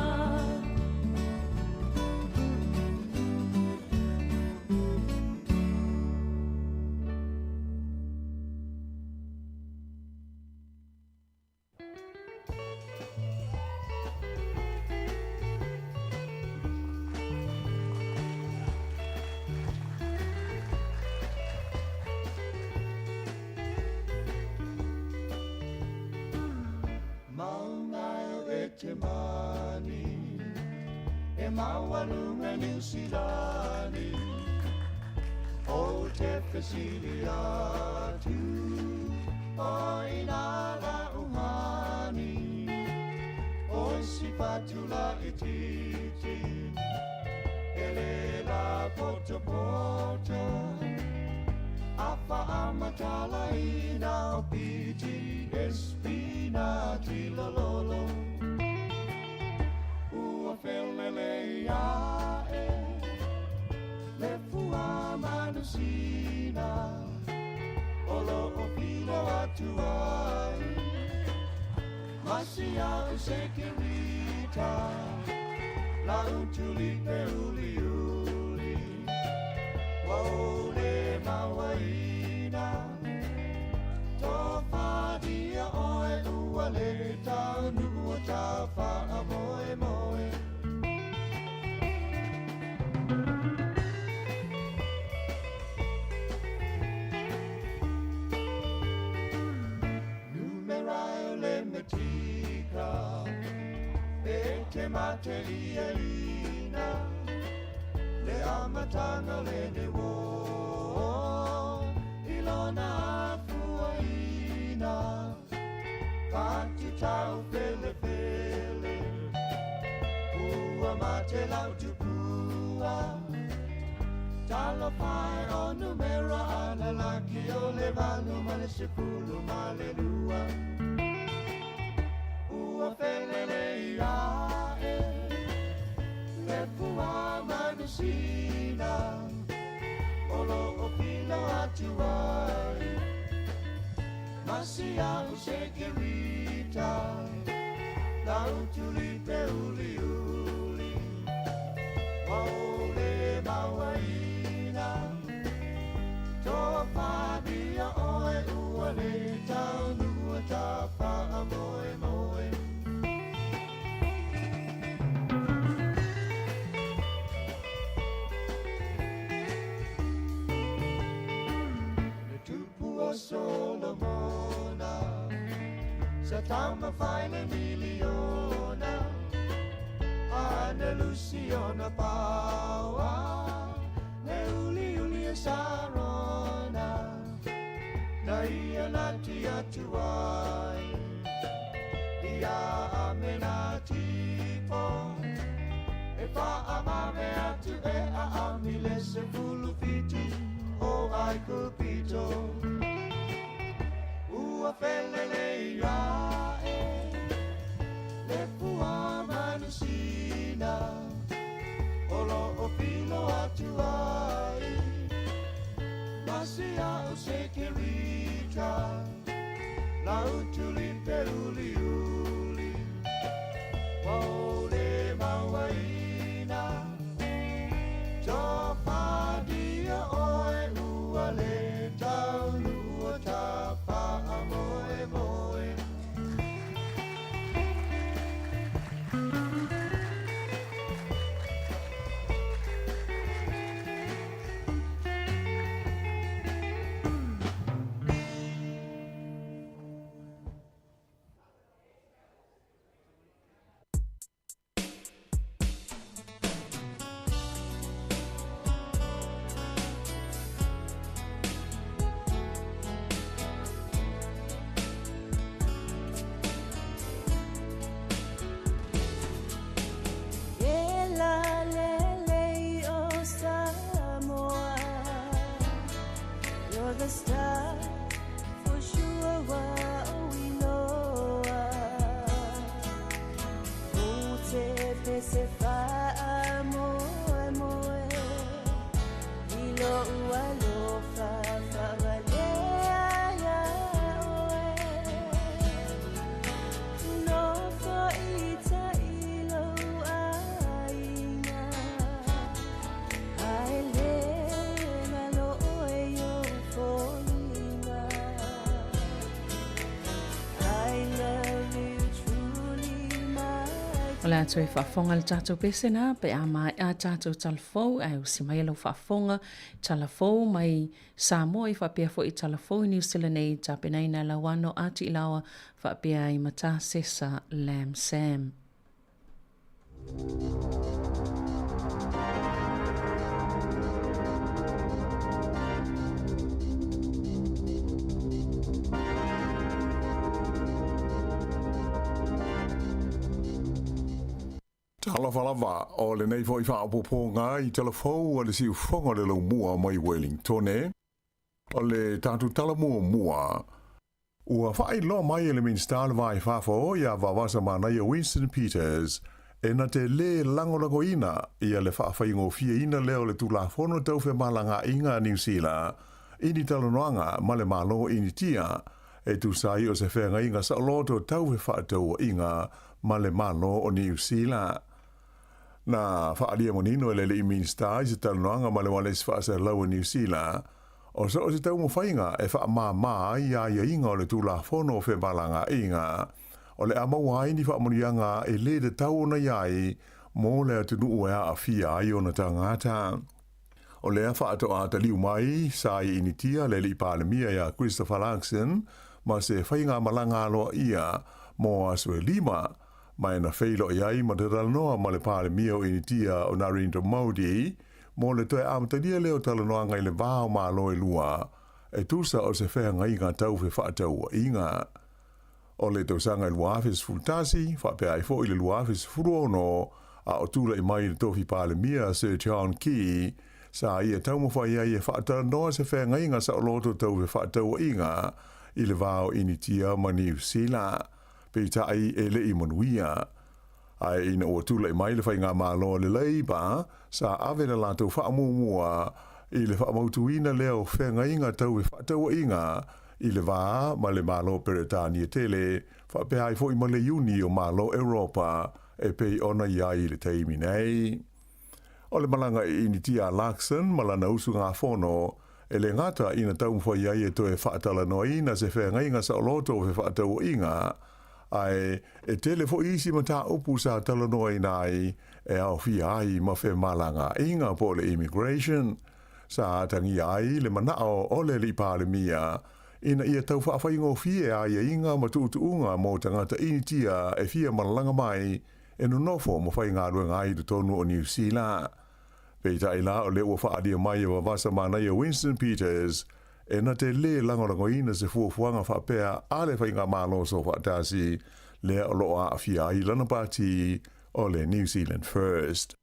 S16: Maunga e te mani, e maualuga Niu Silani, o te fesili atu, o ina la uhani, o si fatula i titi, e le la poto poto, a fa amata. Masia o sekirita La utuli pe uli uli Wa le mawaina To whadia oe ua le tau nua ta whaa moe moe. Numera le matika E te mate ia ina Le amatanga le ne wo Ilona afuaina Pati tau pele pele Ua mate lau tupua Talofa o numera ana laki o le valu ma le sepulu ma le lua. Ua felele ia e Le pua manusina Olo o pilo atu ai. Masia o sekirita La utuli pe uli uli. Wa mawaina To whadia oe ua le tau nua ta whaa moe moe. Le tupu o Solomona Sa tauma whaile miliona Ana Luciana Paua Le uli uli e Sarona Na ia nati atu ai Ia amena tipo E wha amame atu e a ami le se fulu fitu O ai kupito Ua felele ia e Le pua manusina Olo o pilo atu ai. Masia o sekirita La utuli pe uli uli. Wa ole mawaina To whadia oe ua le tau lua ta whaa moe moe.
S18: E la lele o Samoa, you're the star for sure wa o iloa. O te pese whaa moe moe, i lo ua lofa whawalea ia oe. No fo i ta ilo aiga, ae le ngalo oe yo foliga. I love you truly, my
S3: O le atu e faafofoga le tatou pese na pe a mai a tatou talafou ae usi mai lau faafofoga talafou mai Samoa i faapea foi talafou i New Zealand nei tapenaina lauano ati i laoa faapea ai Matasesa Lam Sam.
S10: Talofa lava o lenei foi faaopoopoga i talafou a le siufoga o le laumua mai Wellingtone. O le tatou tala muamua ua faailoa mai e le Minisita o le Va i Fafo ia Vaavasamanaia Winston Peters e na te lē lagolagoina ia le faafaigofieina lea o le Tulafono Tau Femalagaaiga a Niu Sila i ni talanoaga ma le Malo Initia. e tusa ai o se feagaiga saoloto tau fefaatauaiga ma le Malo o Niu Sila. Na faaalia manino e le alii Minisita i se talanoaga ma le Ualesi Faasalalau a Niu Sila, o so o se taumafaiga e faamāmā ai aiaiga o le Tulafono o Femalagaaiga, o le a maua ai ni faamanuiaga e lē tatau ona i ai mo le atunuu e aafia ai ona tagata. O lea faatoa taliu mai sa i Initia le alii Palemia iā Christopher Luxon ma se faigamalaga aloaia mo aso e lima, ma e na feiloai ai ma talanoa ma le Palemia o Initia o Narendra Modi mo le toe amatalia lea o talanoaga i le va o Malo e lua e tusa o se feagaiga tau fefaatauaiga. O le tausaga i 2011, faapea ai foi le 2016, a o tulai mai le tofi Palemia Sir John Key, sa ia taumafai ai e faatalanoa se feagaiga saoloto tau fefaatauaiga i le va o Initia ma Niu Sila. Peitai e le i manuia. Ae ina ua tulai mai le faigamalo a le Labour, sa ave le latou faamuamua i le faamautuina lea o feagaiga tau fefaatauaiga i le va ma le Malo Peretania tele, faapea ai foi ma le Iuni o Malo Europa e pei ona i ai i le taimi nei. O le malaga i Initia a Luxon ma lana usugafono, e le gata ina taumafai ai e toe faatalanoaina se feagaiga saoloto o fefaatauaiga, ae e tele foi isi mataupu sa talanoaina ai e aofia ai ma femalagaaiga po o le immigration. Sa atagia ai le manao o le Alii Palemia ina ia tau faafaigofie aiaiga ma tuutuuga mo tagata Initia e fia malaga mai e nonofo ma faigaluega ai i totonu o Niu Sila. Peitai la o lea ua faaalia mai e vavasa manaia Winston Peters e na te lē lagolagoina se fuafuaga faapea a le faigamalo soofaatasi lea o lo o aafia ai lana pati o le New Zealand First.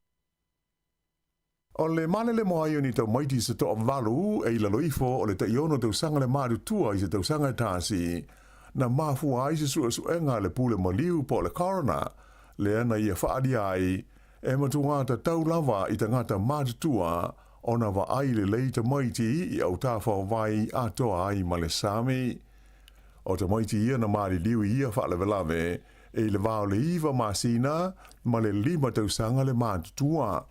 S10: O le malelemo ai o ni tamaiti se toavalu e i lalo ifo o le taiono tausaga le matutua i se tausaga e tasi, na mafua ai se suesuega a le pule maliu po o le coroner lea na ia faaalia ai e matuā tatau lava i tagata matutua ona vaai lelei tamaiti i autafa o vai atoa ai ma le sami. O tamaiti ia na maliliu i ia faalavelave e i le va o le 9 masina ma le 5 tausaga le matutua.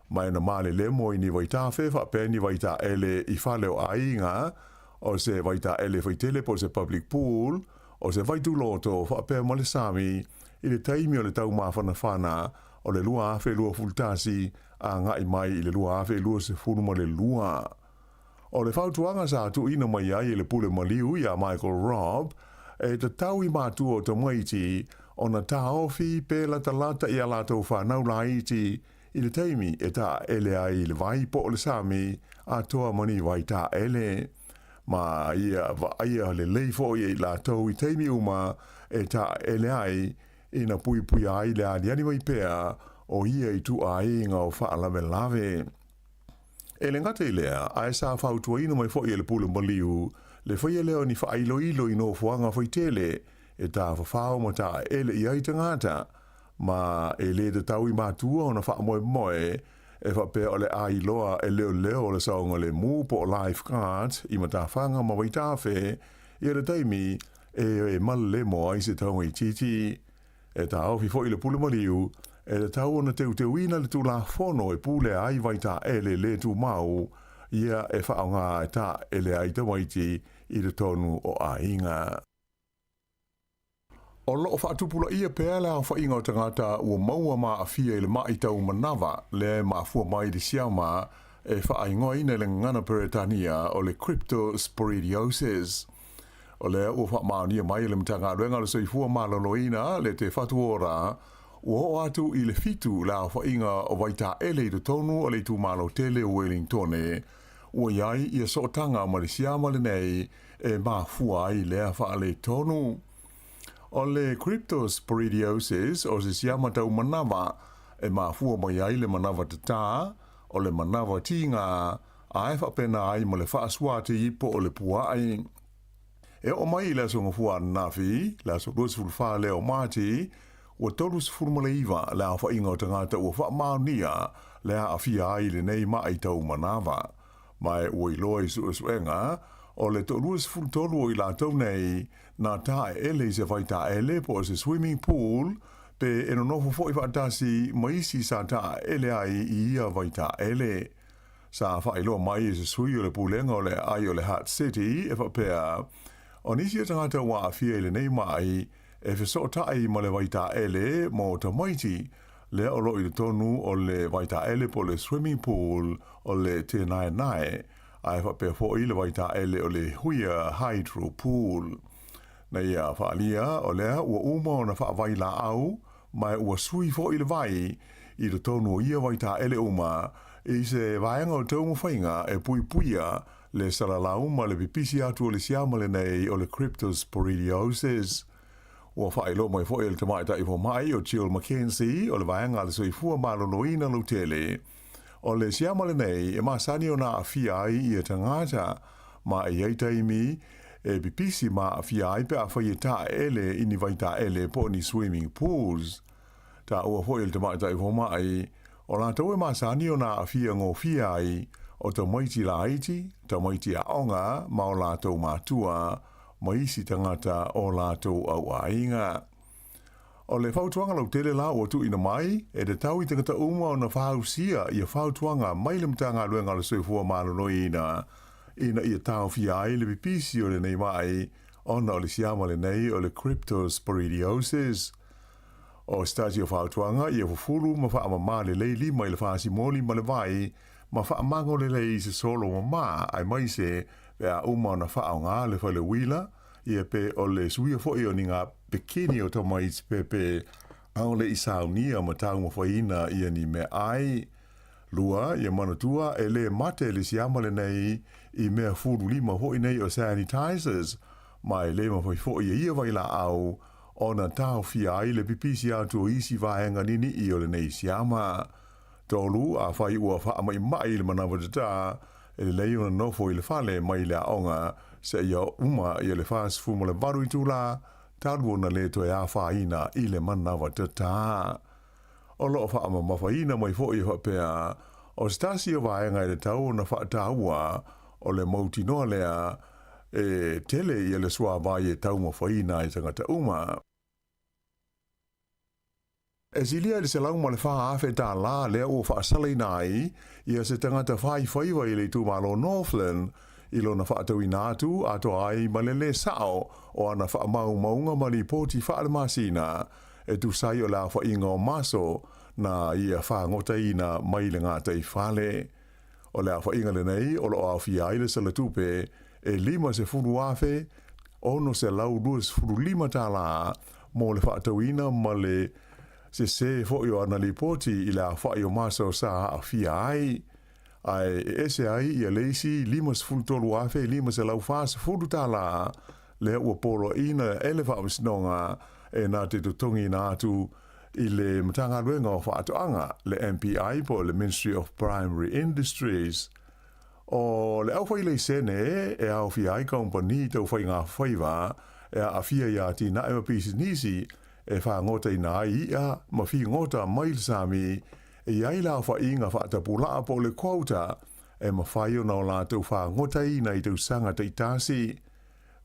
S10: Ma e na malelemo i ni vaitafe faapea ni vaitaele i fale o aiga, o se vaitaele faitele po o se public pool, o se vaituloto faapea ma le sami i le taimi o le taumafanafana o le 2021 agai mai i le 2022. O le fautuaga sa tuuina mai ai e le pule maliu iā Michael Robb, e tatau i matua o tamaiti ona taofi pe latalata i a latou fanau laiti i le taimi e taele ai i le vai po o le sami atoa ma ni vai taele. Ma ia vaaia lelei foi e i latou i taimi uma e taele ai ina puipuia ai le aliali mai pea o ia ituaiga o faalavelave. E le gata i lea, ae sa fautuaina mai foi e le pule maliu le faia lea o ni faailoilo i nofoaga faitele e tafafao ma taele i ai tagata, ma e lē tatau i matua ona faamoemoe e faapea o le a iloa e leoleo o le saogalemu po o lifeguard i matafaga ma vaitafe ia le taimi e malelemo ai se taumaitiiti. E taofi foi le pule maliu e tatau ona teuteuina le Tulafono e pulea ai vaitaele lē tumau ia e faaaoga e taele ai tamaiti i totonu o aiga. O lo o faatupulaia pea le aofaiga o tagata ua maua ma aafia i le ma'i tau manava lea e mafua mai i le siama e faaigoaina i le gagana Peretania o le cryptosporidiosis. O lea ua faamaonia mai e le Matagaluega o le Soifua Maloloina le Te Whatu Ora ua oo atu i le 7 le aofaiga o vaitaele i totonu o le itumalo tele o Wellingtone ua i ai ia sootaga ma le siama lenei e mafua ai lea faaletonu. O le cryptosporidiosis o se siama tau manava e mafua mai ai le manava tatā, o le manava tīgā, ae faapena ai ma le faasuati po o le puaai. E oo mai i le aso Gafua ananafi, le aso 24 lea o Mati, ua 39 le aofaiga o tagata ua faamaonia le aafia ai i lenei ma'i tau manava. Ma e ua iloa i suesuega, O le toa-23 o i latou nei, na taeele i se vaitaele po o se swimming pool, pe e nonofo foi faatasi ma isi sa taeele ai i ia vaitaele. Sa faailoa mai e se sui o le pulega o le aai o le Hutt City e faapea, o nisi o tagata ua aafia i lenei maʻi e fesootai ma le vaitaele mo tamaiti, lea o lo o i totonu o le vaitaele po o le swimming pool o le Te Naenae, ae faapea foi le vaitaele o le Huia Hydro Pool. Na ia faaalia, o lea ua uma ona faavailaau ma ua sui foi le vai i totonu o ia vaitaele uma i se vaega o taumafaiga e puipuia le salalau ma le pipisi atu o le siama lenei o le cryptosporidiosis. Ua faailoa mai foi e le tamaitai fomai o Jill McKenzie o le Vaega a le Soifua Maloloina Lautele, O le siama lenei e masani ona aafia ai ia tagata, ma e i ai taimi e pipisi ma aafia ai pe afai e taeele i ni vaitaele po o ni swimming pools. Taua foi e le tamaitai fomai, o latou e masani ona aafia gofie ai o tamaiti laiti, tamaiti aoga ma o latou matua, ma isi tagata o latou auaiga. O le fautuaga lautele la ua tuuina mai, e tatau i tagata uma ona fausia ia fautuaga mai le Matagaluega o le Soifua Maloloina ina ia taofia ai le pipisi o lenei maʻi ona o le siama lenei o le cryptosporidiosis. O se tasi o fautuaga ia fufulu ma faamama lelei lima i le fasimoli ma le vai ma faamago lelei i se solo mama aemaise pe a uma ona faaaoga le fale uila Ia pe o le suia foi o ni ngā pekini o tamaiti pepe ʻaʻole i saunia ma taumafaiina ia ni meaai. Lua, ia manatua e lē mate le siama lenei i mea fululima foi nei o sanitizers, ma e lē mafai foi e ia vailaau ona taofia ai le pipisi atu o isi vaega niniʻi o lenei siama. Tolu, afai ua faamaʻimaʻi i le manawa tatā, e lelei ona nofo i le fale mai le aoga seia uma ia le 48 itulā talu ona lē toe afaina i le manawa tatā. O lo o faamamafaina mai foi e faapea, o se tasi o vaega e tatau ona faataua o le mautinoa lea e tele ia le suavai e taumafaina ai tagata uma. E silia i le $104,000 lea ua faasalaina ai ia se tagata faifaiva i le itumalo Northland i lona faatauina atu atoa ai ma le lē sao o ana faamaumauga ma lipoti faalemasina e tusa ai o le aofaiga o maso na ia fagotaina mai le gataifale. O le aofaiga lenei o lo o aofia ai le salatupe e $50,625 mo le faatauina ma le sesē foi o ana lipoti i le aofai o maso sa aafia ai, ae e ese ai ia le isi $53,540 lea ua poloaiina e le Faamasinoga e na te totogiina atu i le Matagaluega o Faatoaga, le MPI po o le Ministry of Primary Industries. O le aufailaisene e aofia ai kamupani tau faigafaiva e aafia i atinae ma pisinisi e fagotaina ai iʻa ma figota mai le sami e i ai le aofaiga faatapulaa po o le quota e mafai ona o latou fagotaina i tausaga taitasi.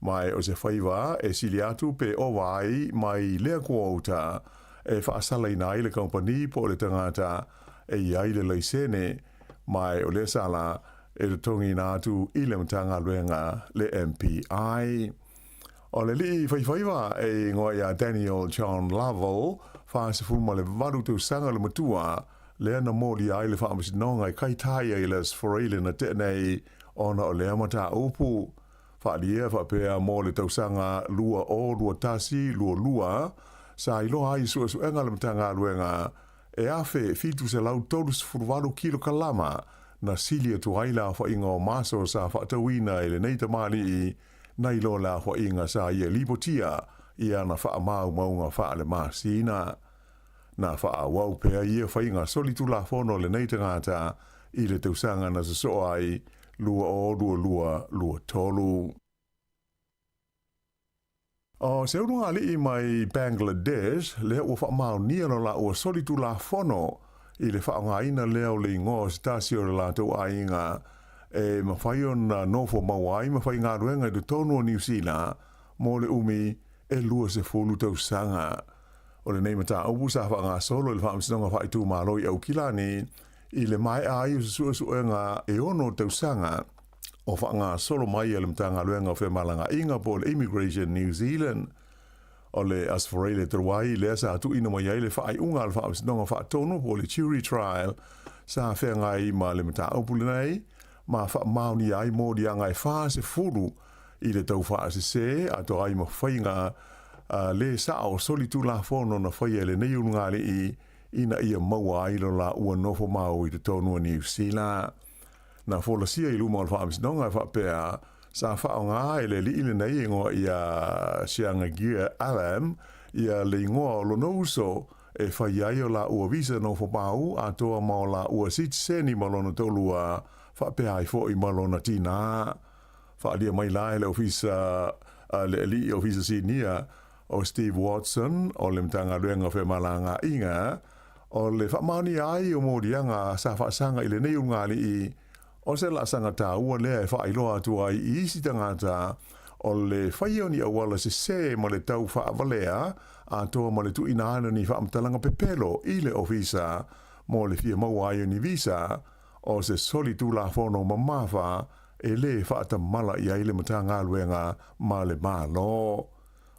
S10: Ma e o se faiva e sili atu pe ova ai mai lea quota e faasalaina ai le kamupani po o le tagata e i ai le laisene ma e o lea sala e totogiina atu i le Matagaluega le MPI. O le alii faifaiva e igoa ia Daniel John Lovell, 48 tausaga le matua, lea na molia ai le faamasinoga i Kaitaia i le Aso Faraile na tea nei ona o lea mataupu. Faaalia faapea mo le tausaga 2021, 22, sa iloa ai i suesuega a le Matagaluega e 1,738 kilokalama na sili atu ai le aofaiga o maso sa faatauina e lenei tamalii nai lo le aofaiga sa ia lipotia i ana faamaumauga faalemasina. Na faaauau pea ia faiga solitulafono a lenei tagata i le tausaga na sosoo ai 2022, 23. O se ulugalii mai Bangladesh lea ua faamaonia lo laua solitulafono i le faaaogaina lea o le igoa o se tasi o le latou aiga e mafai ona nofomau ai ma faigaluega i totonu o Niu Sila mo le umi e 20 tausaga. O lenei mataupu sa faagasolo i le Faamasinoga Faaitumalo i Aukilani i le maea ai o se suesuega e ono tausaga o faagasolo mai a le Matagaluega o Femalagaaiga po o le Immigration New Zealand. O le Aso Faraile talu ai lea sa tuuina mai ai le faaiuga a le Faamasinoga Faatonu po o le Jury Trial sa feagai ma le mataupu lenei ma faamaonia ai moliaga e 40 i le taufaasese atoa ai ma faiga lē sao solitulafono na faia e lenei ulugalii ina ia maua ai lo laua nofomau i totonu o Niu Sila. Na folasia i luma o le Faamasinoga e faapea sa faaaoga e le alii lenei e igoa ia Jahangir Alam ia le igoa o lona uso e fai ai o laua visa nofomau atoa ma o laua sitiseni ma lona toalua faapea ai foi ma lona tinā. Faaalia mai la e le Ofisa le Alii Ofisa Sinia o Steve Watson o le Matagaluega o Femalagaaiga o le faamaonia ai o moliaga sa faasaga i lenei ulugalii o se laasaga taua lea e faailoa atu ai i isi tagata o le faia o ni auala sesē ma le tau faavalea atoa ma le tuuina ane o ni faamatalaga pepelo i le ofisa mo le fia maua ai o ni visa o se solitulafono mamafa e lē faatamala i ai le Matagaluega ma le Malo.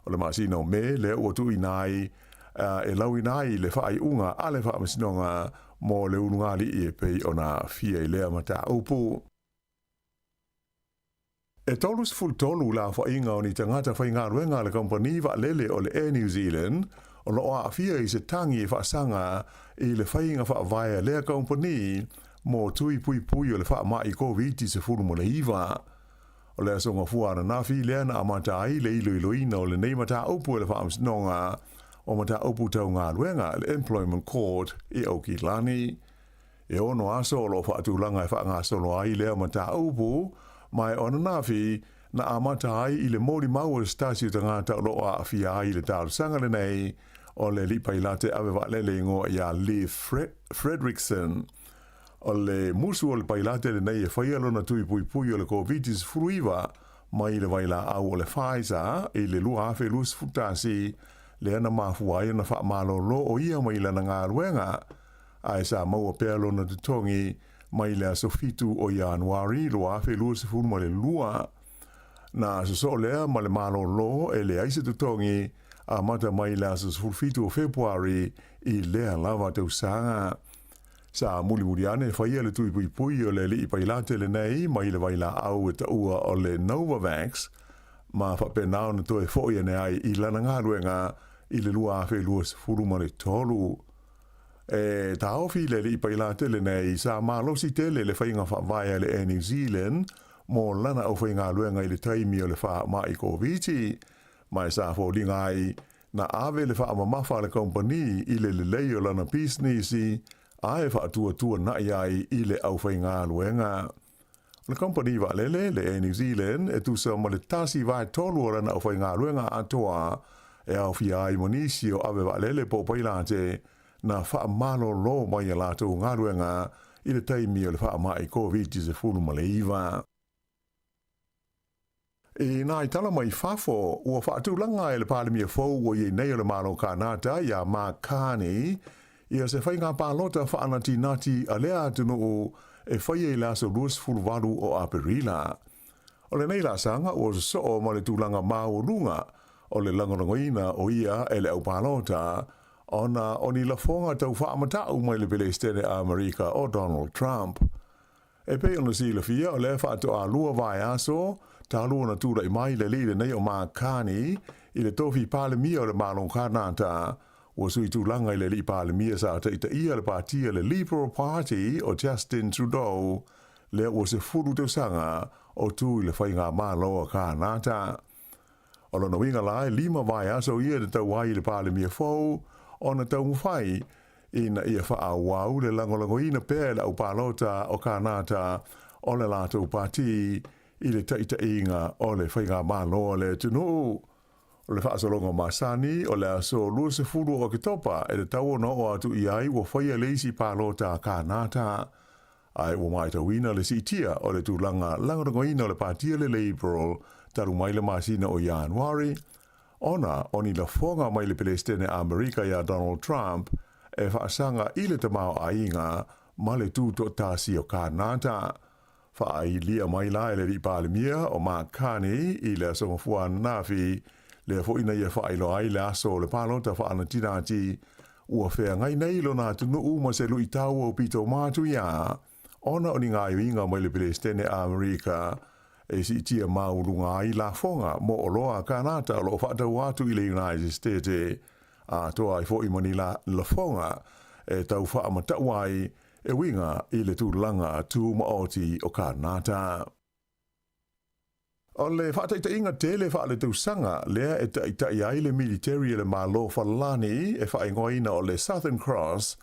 S10: O le masina o Me lea ua tuuina ai e lauina ai le faaiuga a le Faamasinoga mo le ulugalii e pei ona aafia i lea mataupu. E 33 le aofaiga o ni tagata faigaluega a le kamupani vaalele o le Air New Zealand o lo o aafia i se tagi e faasaga i le faiga faavae a lea kamupani mo tui puipui o le faamai Koviti-19. O le aso Gafua ananafi lea na amata ai le iloiloina o lenei mataupu e le Faamasinoga o Mataupu Tau Galuega, le Employment Court, i Aukilani. E ono aso o lo o faatulaga e faagasolo ai lea mataupu, ma e o ananafi na amata ai i le molimau a se tasi o tagata o lo o aafia ai i le talosaga lenei o le alii pailate ave vaalele igoa ia Liv Fredrickson. O le musu o le pailate lenei e faia lona tui puipui o le Koviti-19 mai le vailaau o le Pfizer i le 2021, lea na mafua ai ona faamalolo o ia mai lana galuega, ae sa maua pea lona totogi mai le aso 7 o Ianuari 2022. Na sosoo lea ma le malolo e leai se totogi amata mai le aso 17 o Fepuari i lea lava tausaga. Sa mulimuli ane faia le tui puipui o le alii pailate lenei mai le vailaau e taua o le Novavax ma faapena ona toe foi ane ai i lana galuega i le 2023. E taofi le alii pailate lenei sa malosi tele le faiga faavae a le Air New Zealand mo lana aufaigaluega i le taimi o le faamai Koviti, ma e sa foliga ai na ave le faamamafa a le kamupani i le lelei o lana pisinisi ae faatuatuana'i ai i le aufaigaluega. O le kamupani vaalele, le Air New Zealand, e tusa ma le 1/3 o lana aufaigaluega atoa e aofia ai ma nisi o ave vaalele po o pailate na faamalolo mai a latou galuega i le taimi o le faamai Koviti-19. I nā tala mai fafo, ua faatulaga e le Palemia fou ua i ai nei o le Malo Kanata iā Mark Carney ia se faiga palota faanatinati a lea atunuu e faia i le aso 28 o Aperila. O lenei laasaga ua sosoo ma le tulaga maualuga o le lagolagoina o ia e le aupalota ona o ni lafoga tau faamata'u mai le Peresetene a Amerika o Donald Trump. E pei ona silafia, o lea faatoa lua vaiaso talu ona tulai mai le alii lenei o Mark Carney i le tofi Palemia o le Malo Kanata, ua sui tulaga i le alii Palemia sa taitaia le patia le Liberal Party o Justin Trudeau, lea ua 10 tausaga o tu i le faigamalo a Kanata. O lona uiga la e lima vaiaso ia e tatau ai i le Palemia fou ona taumafai ina ia faaauau le lagolagoina pea e le aupalota o Kanata o le latou pati i le taitaiga o le faigamalo a le atunuu. O le faasologa masani o le aso 20 o Oketopa e tatau ona oo atu i ai ua faia le isi palota a Kanata. Ae ua matauina le siitia o le tulaga lagolagoina o le Pati a le Liberal talu mai le masina o Ianuari, ona o ni lafoga mai le Pelesitene Amerika ia Donald Trump e faasaga i le tamaoaiga ma le tutoatasi o Kanata. Faailia mai la e le Alii Palemia o Mark Carney i le Aso Gafua ananafi, lea foi na ia faailoa ai le aso o le palota faanatinati ua feagai nei lona atunuu ma se luitau aupito matuia ona o ni gaoioiga mai le Pelesitene Amerika e siitia maualuga ai lafoga mo oloa a Kanata o lo o faataua atu i le United States, atoa ai foi ma ni lafoga e tau faamatau ai e uiga i le tulaga tumaoti o Kanata. O le faataitaiga tele faaletausaga lea e taitai ai le militeri a le Malo Falani e faaigoaina o le Southern Cross,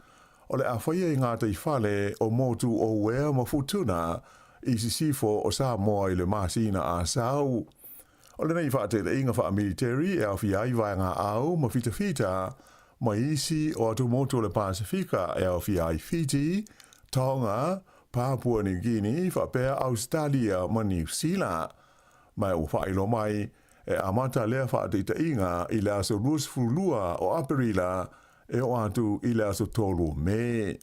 S10: o le a faia i gataifale o motu o Uea ma Futuna i sisifo o Samoa i le masina Asau. O lenei faataitaiga faamiliteri e aofia ai vaegaau ma fitafita ma isi o atumotu o le Pasefika e aofia ai Fiti, Tonga, Papua New Guinea faapea Ausetalia ma Niu Sila. Ma ua faailoa mai, e amata lea faataitaiga i le aso 22 o Aperila e oo atu i le aso 3 o Me.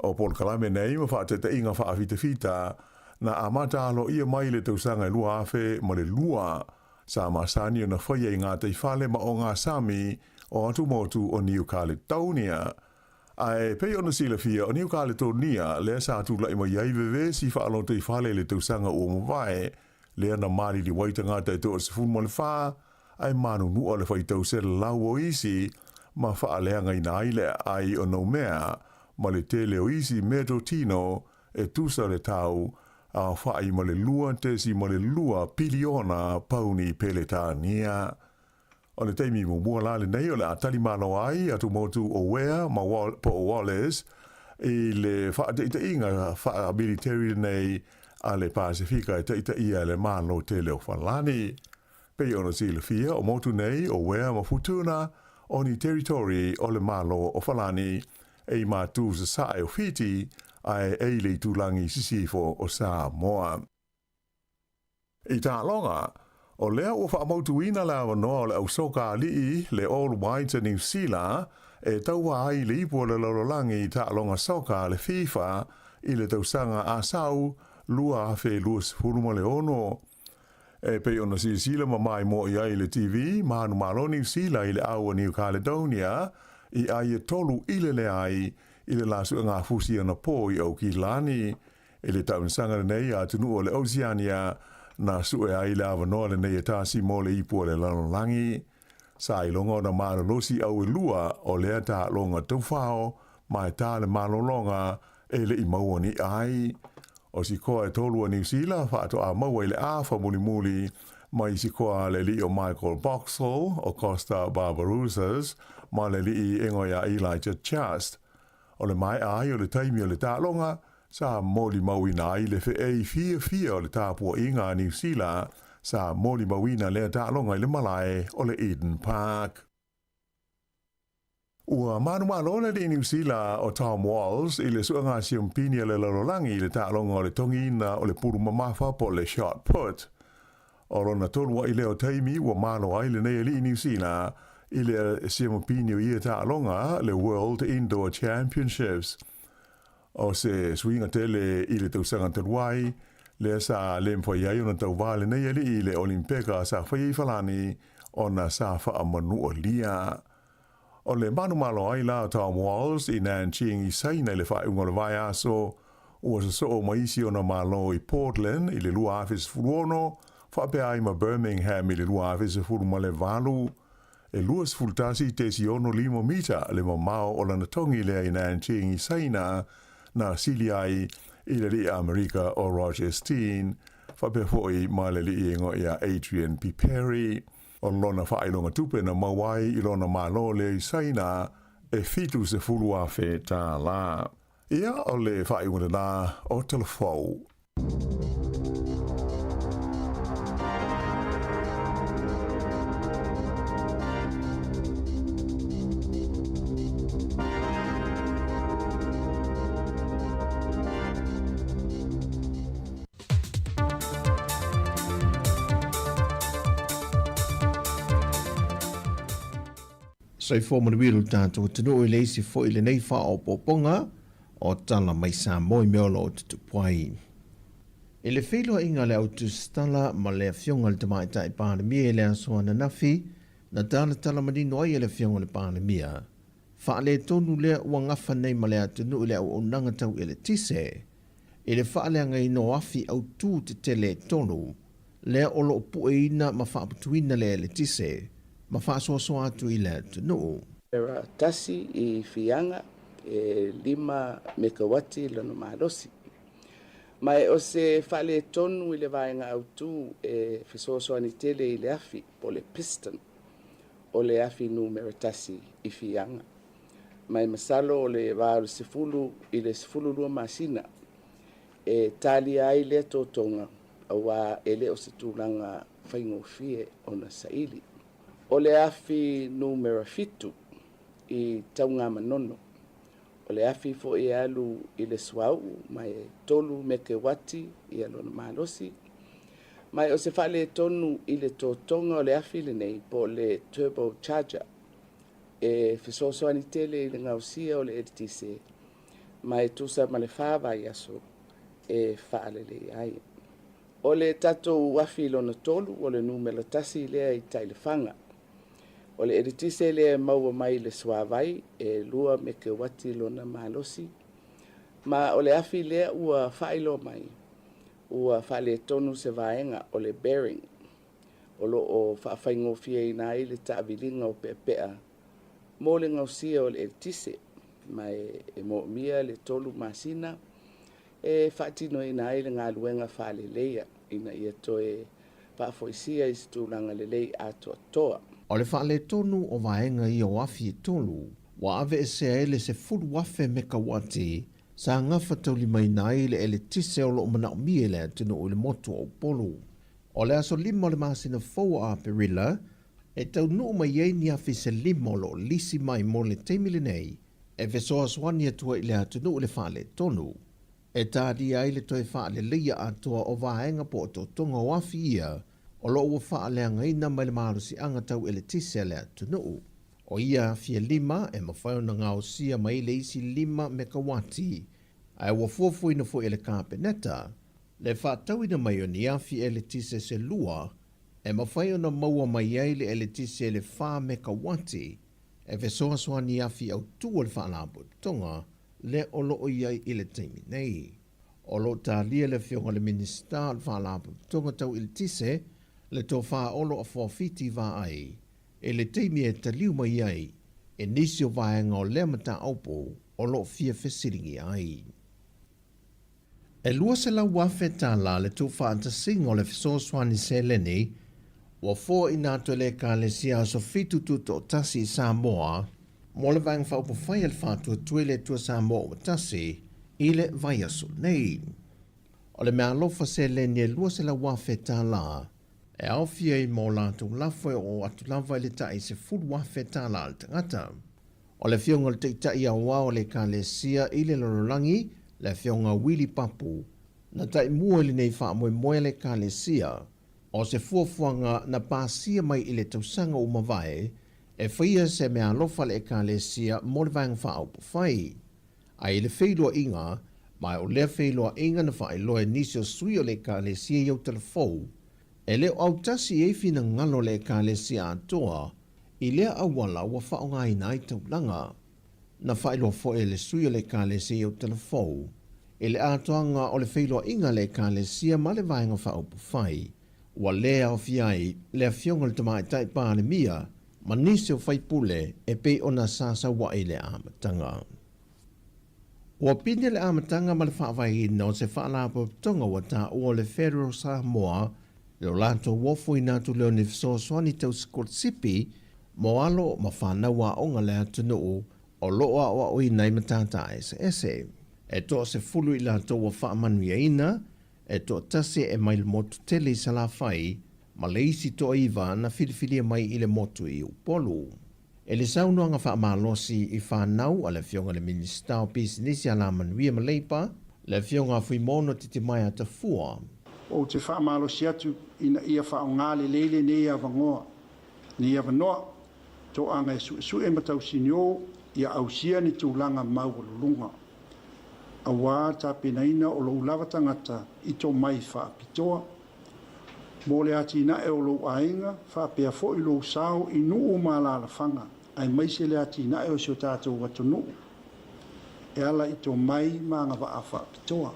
S10: O polokalame nei ma faataitaiga faafitafita na amata aloaia mai i le tausaga e 2002, sa masani ona faia i gataifale ma ogasami o atumotu o Niu Kaletonia. Ae pei ona silafia, o Niu Kaletonia lea sa tulai mai ai vevesi faalotoifale i le tausaga ua mavae, lea na maliliu ai tagata e 14, ae manunua le faitau 100 o isi ma faaleagaina ai le aai o Noumea ma le tele o isi meatotino e tusa le tau aofa'i ma le 2.2 piliona pauni Peletania. O le taimi muamua la lenei o le a tali malo ai atumotu o Wea ma po o Wallis i le faataitaiga faa-military lenei a le Pasefika e taitaia e le Malo tele o Falani. Pei ona silafia, o motu nei o Wea ma Futuna o ni territory o le Malo o Falani e i matū sasae o Fiti ae e i le itulagi sisifo o Samoa. I taaloga, o lea ua faamautuina le avanoa o le ausoka alii le All Whites a Niu Sila e tauva ai i le ipu o le lalolagi i taaloga soka a le FIFA i le tausaga asau 2026. E pei ona silasila ma maimoa i ai le TV, manumalo Niu Sila i le au a New Caledonia i ai e tolu i le leai i le la suegafusi anapo i Aukilani. I le tausaga lenei a atunuu o le Oceania, na sue ai le avanoa lenei e tasi mo le ipu o le lalolagi. Sa iloga ona malolosi au e lua o lea taaloga taufao ma e tā le malologa e le i maua ni ai. O sikoa e tolu a Niu Sila faatoa maua i le afa mulimuli mai i sikoa a le alii o Michael Boxall, o Kosta Barbarouses ma le alii e ngoe a Elijah Just. O le maea ai o le taimi o le taaloga, sa molimauina ai le feei fiafia o le tapuaiga a Niu Sila, sa molimauina lea taaloga i le malae o le Eden Park. Ua manumalo le alii Niu Sila o Tom Walls i le suega siampini a le lalolagi i le taaloga o le togiina o le pulu mamafa po o le shot put. O lona tolu a'i lea o taimi ua malo ai lenei alii Niu Sila i le siamapini o ia taaloga le World Indoor Championships. O se suiga tele i le tausaga talu ai, lea sa le mafai ai ona tauva lenei alii i le Olimpeka sa faia i Falani ona sa faamanualia. O le manumalo ai la o Tom Walls i Nanjing i Saina i le faaiuga o le vaiaso, ua sosoo ma isi ona malo i Portland i le 2016, faapea ai ma Birmingham i le 2018. E 21.65 mita le mamao o lana togi lea i Nanjing i Saina, na sili ai i le alii Amerika o Roger Steen, faapea foi ma le alii e igoa ia Adrian Piperi. O lona faailoga tupe na maua ai i lona malo lea i Saina e $70,000 tālā. Ia, o le faaiuga lenā o Talafou.
S7: Soifua manuia lo tatou atunuu i le isi foi lenei faaopoopoga o Tala mai Samoa i mea o lo o tutupu ai. I le feiloaiga a le Au Tusitala ma le Afioga i le Tamaitai Palemia i le aso ananafi, na talatala manino ai e le Afioga i le Palemia, faaletonu lea ua gafa nei ma le atunuu i le auaunaga tau eletise, i le faaleagaina o afi autū tetele e tolu, lea o lo o pueina ma faaputuina le eletise ma faasoasoa atu i le atunuu.
S8: Era tasi i Fiaga e lima mekawati lona malosi. Ma o se faaletonu i le vaega autū e fesoasoani tele i le afi po o le piston o le afi numera tasi i Fiaga. Ma e masalo o le va o le 10 i le 12 masina e talia ai lea totoga auā e le o se tulaga faigofie ona saili. O le afi numera 7 i Taugamanono, o le afi foi e alu i le suauu ma e 3 mekewati ia lona malosi. Ma o se faaletonu i le totoga o le afi lenei po o le turbo charger e fesoasoani tele i le gaosia o le eletise ma e tusa ma le 4 vaiaso e faalelei ai. O le tatou afi lona tolu o le numera 1 lea i Taelefaga. O le eletise lea e maua mai le suavai e 2 mekewati lona malosi. Ma o le afi lea ua faailoa mai ua faaletonu se vaega o le bearing o lo o faafaigofieina ai le taaviliga o peapea mo le gaosia o le eletise ma e moomia le 3 masina e faatinoina ai le galuega faaleleia ina ia toe faafoisia i se tulaga lelei atoatoa.
S7: O le faaletonu o vaega ia o afi e tolu, ua aveesea ai le 10,000 mekawati sa gafataulimaina ai le eletise o lo o manaomia e le atunuu i le motu o Upolu. O le aso 5 o le masina fou o Aperila, e taunuu mai ai ni afi se 5 o lo o lisi mai mo le taimi lenei e fesoasoani atu ai i le atunuu i le faaletonu, e talia ai le toe faaleleia atoa o vaega po o totoga o afi ia o lo o ua faaleagaina mai le malosiaga tau eletise a le atunuu. O ia afi e 5 e mafai ona gaosia mai le isi 5 mekawati, ae ua fuafuaina foi e le Kapeneta le faatauina mai o ni afi eletise se 2 e mafai ona maua mai ai le eletise le 4 mekawati e fesoasoani afi autū o le Faalapotopotoga lea o lo o i ai i le taimi nei. O lo o talia le Afioga i le Minisita o le Faalapotopotoga tau eletise le tofa Olo Afuafiti Vaai i le taimi e taliu mai ai e nisi o vaega o lea mataupu o lo o fia fesiligia ai. E $200,000 le tuufaatasiga o le fesoasoani seleni ua foaiina atu e le Ekalesia Aso Fitu Tutoatasi i Samoa mo le vaega faaupufai a le Faatuatua i le Atua Samoa ua tasi i le vaiaso nei. O le meaalofa seleni e $200,000 e aofia ai ma o latou lafo e oo atu lava i le tai $10,000 le tagata. O le Afioga i le Taitai Aoao o le Ekalesia i le lalolagi, le Afioga Willie Papu, na taimua i lenei faamoemoe a le Ekalesia, o se fuafuaga na pasia mai i le tausaga ua mavae e faia se meaalofa a le Ekalesia mo le vaega faaupufai. Ae i le feiloaiga, ma o lea feiloaiga na faailoa e nisi o sui o le Ekalesia i Aotalafou, e le o autasi i ai finagalo o le Ekalesia atoa i lea auala ua faaaogaina ai taulaga. Na faailoa foi e le sui o le Ekalesia i Aotalafou i le atoaga o le feiloaiga a le Ekalesia ma le Vaega Faaupufai, ua le aofia ai le Afioga i le Tamaitai Palemia ma nisi o faipule e pei ona sa saua'i i le amataga. Ua pine le amataga ma le faavaeina o se faalapotopotoga ua taua o le Federal Samoa i lo latou ofoina atu lea o ni fesoasoani tau sikolasipi mo alo ma fanau aoga le atunuu o lo o aoaoina i matata eseese. E toa-10 i latou ua faamanuiaina, e toatasi e mai le motu tele i Salafai ma le isi toa-9 na filifilia mai i le motu i Upolu. E le saunoaga faamalosi i fanau a le Afioga i le Minisita o Pisinisi Alamanuia ma Leipa, le Afioga a Fuimaono Titimaea Tafua.
S9: Ou te faamalosi atu ina ia faaaoga lelei lenei avanoa, lenei avanoa. Toaga e su'esu'e ma tausiniō ia ausia ni tulaga maualuluga auā le tapenaina o lou lava tagata i tomai faapitoa mo le atinae o lou aiga faapea fo'i lou sao i nuu ma alalafaga aemaise le atinae o si o tatou atunuu e ala i tomai ma agavaa faapitoa.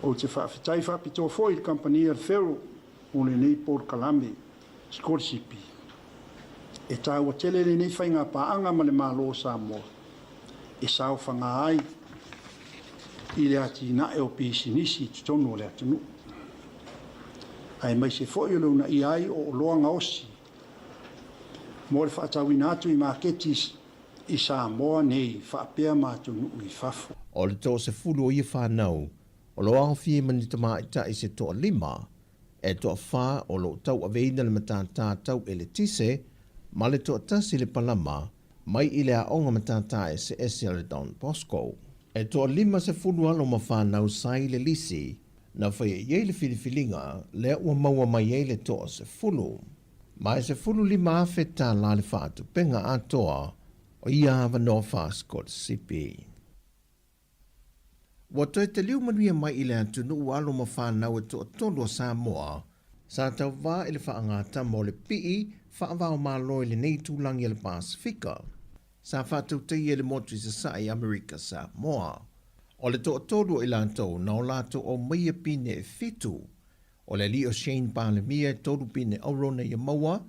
S9: Ou te faafetai faapitoa foi i le kamupani a le Fero mo lenei polokalame sikolasipi. E taua tele lenei faigapaaga ma le Malo o Samoa e saofaga ai i le atinae o pisinisi i totonu o le atunuu, aemaise foi o le uunaia ai o oloa gaosi mo le faatauina atu i maketi i Samoa nei faapea ma atunuu i fafo.
S7: O le 30 o ia fanau o lo o aofia ma ni tamaitai se toalima, e toafa o lo o tauaveina le matata tau eletise ma le toatasi le palama mai i le aoga matata eseese a le Don Bosco. E toa-50 alo ma fanau sa i le lisi na faia i ai le filifiliga lea ua maua mai ai le 30. Ma e $15,000 tālā le faatupega atoa o ia avanoa faasikolasipi. Ua toe taliu manuia mai i le atunuu alo ma fanau e toatolu a Samoa sa tauvā i le faagatama o le pii faava-o-Malo i lenei itulagi a le Pasefika sa faatautaia i le motu i Sasae i Amerika Samoa. O le toatolu o i latou na o latou aumaia pine e fitu. O le alii o Shane Palemia e tolu pine auro na ia maua,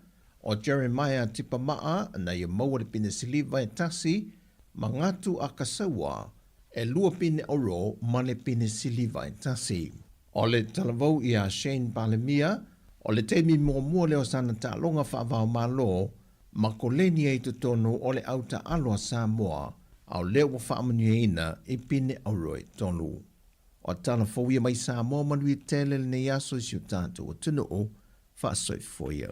S7: o Jeremiah Tipama'a na ia maua le pine siliva e tasi, ma Gatu Akasaua e lua pine auro ma le pine siliva e tasi. O le talavou iā Shane Palemia, o le taimi muamua lea o sana taaloga faava-o-Malo ma koleni ai i totonu o le au taalo a Samoa, a o lea ua faamanuiaina i pine auro e tolu. O tala fou ia mai Samoa manuia tele lenei aso i si o tatou atunuu faasoifua ia.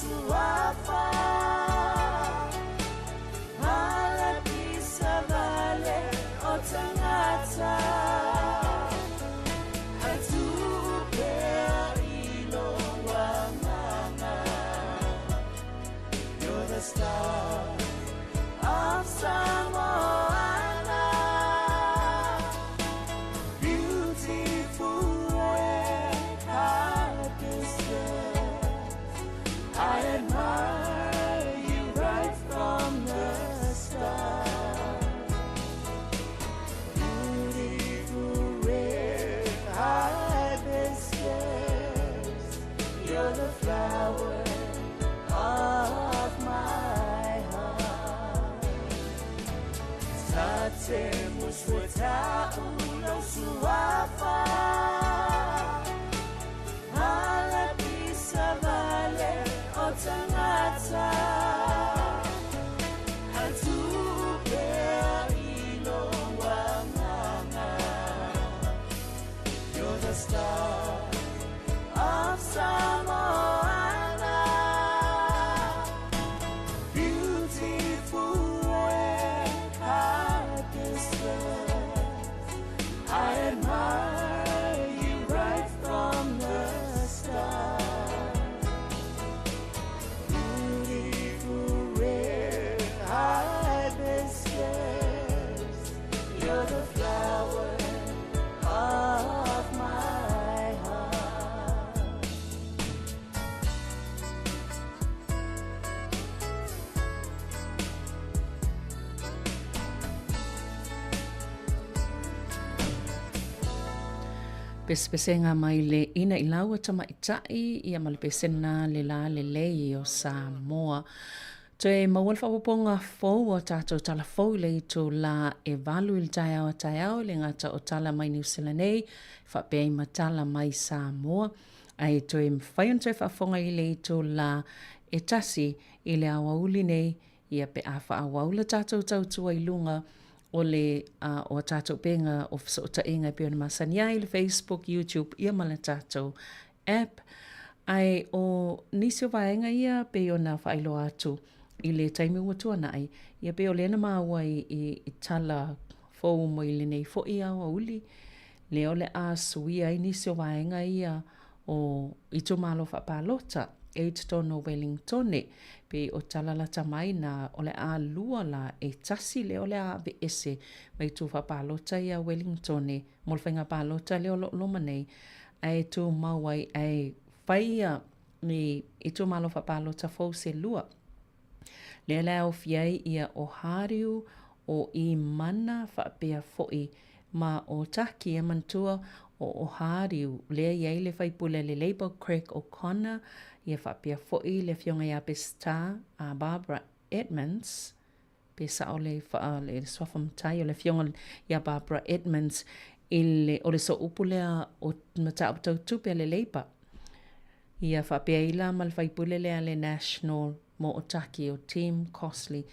S18: suafa Alapisa vale o tagata Ae tuu pea i lou agaga You're the star of Samoana Beautiful red hibiscus I admire you right from the start Beautiful red hibiscus You're the flower of my heart Ta te musueta'u lou suafa Alapisa vale o tagata Ae tuu pea i lou agaga You're the star of Samoana Beautiful red hibiscus I admire you right from the start Beautiful red hibiscus You're the flower of my heart
S3: Pesepesega mai le ina i laua tamaitai ia ma le pesena le la lelei o Samoa. Toe maua le faaopoopoga fou o tatou tala fou i le itulā e 8 i le taeao a taeao e le gata o tala mai Niu Sila nei, faapea ai ma tala mai Samoa. Ae toe mafai ona toe faafofoga i le itulā e 1 i le aoauli nei ia pe a faaauau le tatou tautua i luga o le o a tatou upega o fesootaiga e pei ona masani ai le Facebook, YouTube ia ma le tatou app. Ae o nisi o vaega ia pei ona faailoa atu i le taimi ua tuanai, ia pei o lea na maua i, i, i tala fou mai lenei foi aoauli, lea o le a suia ai nisi o vaega ia o itumalo faapalota e i totonu o Wellingtone. Pei o tala lata mai na o le a lua la e tasi lea o le a aveese mai itu faapalota ia Wellingtone mo le faiga palota lea o lo o loma nei, ae tumau ai ae fai ia ni itumalo faapalota fou se lua. Lea la e aofia ai ia o Hāriu, o Imana faapea foi ma o Taki e manatua o o Hāriu, lea i ai le faipule a le Labour Craig O'Connor, ia faapea foi le afioga ia Peseta a Barbara Edmonds, pe sao le faa le suafa matai o le afioga ia Barbara Edmonds i le o le sooupu lea o mataupu tau tupe a le Labour. Ia faapea ai la ma le faipule lea a le National mo Otaki o Tim Costley,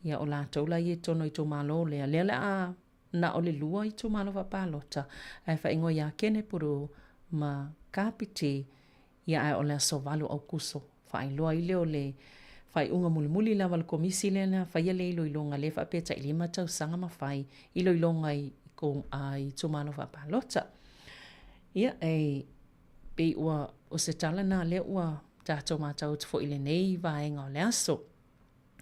S3: ia o latou la ia i totonu o itumalo lea, lea o le a na o le lua itumalo faapalota, ae faaigoa ia Kenepuru ma Kapiti, ia ae o le aso 8 Aukuso. Faailoa ai lea o le faaiuga mulimuli lava a le Komisi lea na faia le iloiloga lea faapea tai 5 tausaga ma fai iloiloga i itumalo faapalota. Ia, e pei ua o se tala na lea ua tatou matau atu foi i lenei vaega o le aso.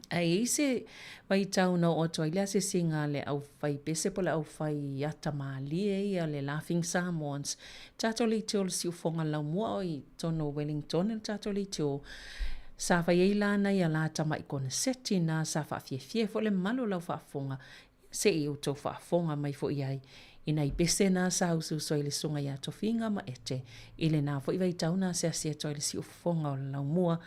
S3: Ae i ai se vaitau na oo atu ai le asiasiga a le aufaipese po o le aufai ata malie ia le Laughing Samoans, tatou leitio le siufoga laumua o i totonu o Wellington le tatou leitio, sa fai ai la nai a la tamai koneseti na sa faafiafia ai foi le mamalu o lau faafofoga Se i outou faafofoga mai foi ai i nai pese na sa usuusu ai le susuga ia Tofiga ma Ete i lena foi vaitau na asiasi atu ai le siufofoga o le laumua.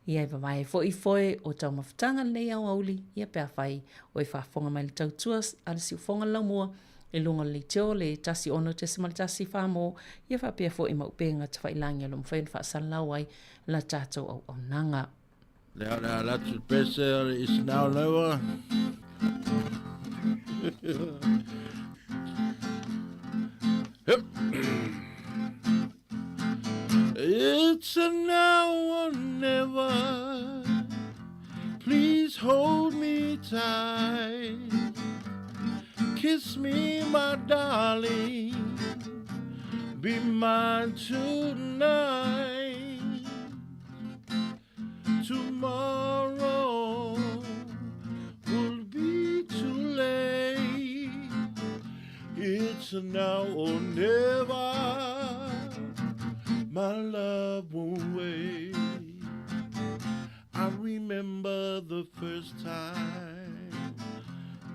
S3: Ia e vavae foi foe o taumafataga lenei aoauli, ia pe afai o e faafofoga mai le tautua a le siufofoga le laumua i luga o le leitio le 16.1 mo, ia faapea foi ma upega tafailagi o lo o mafai ona faasalalau ai la tatou auaunaga.
S17: Lea o le a alu atu le pese o le It's Now or Never. It's a now or never. me tight. Kiss me, my darling. Be mine tonight. Tomorrow will be too late. It's now or never. My love won't wait. I remember the first time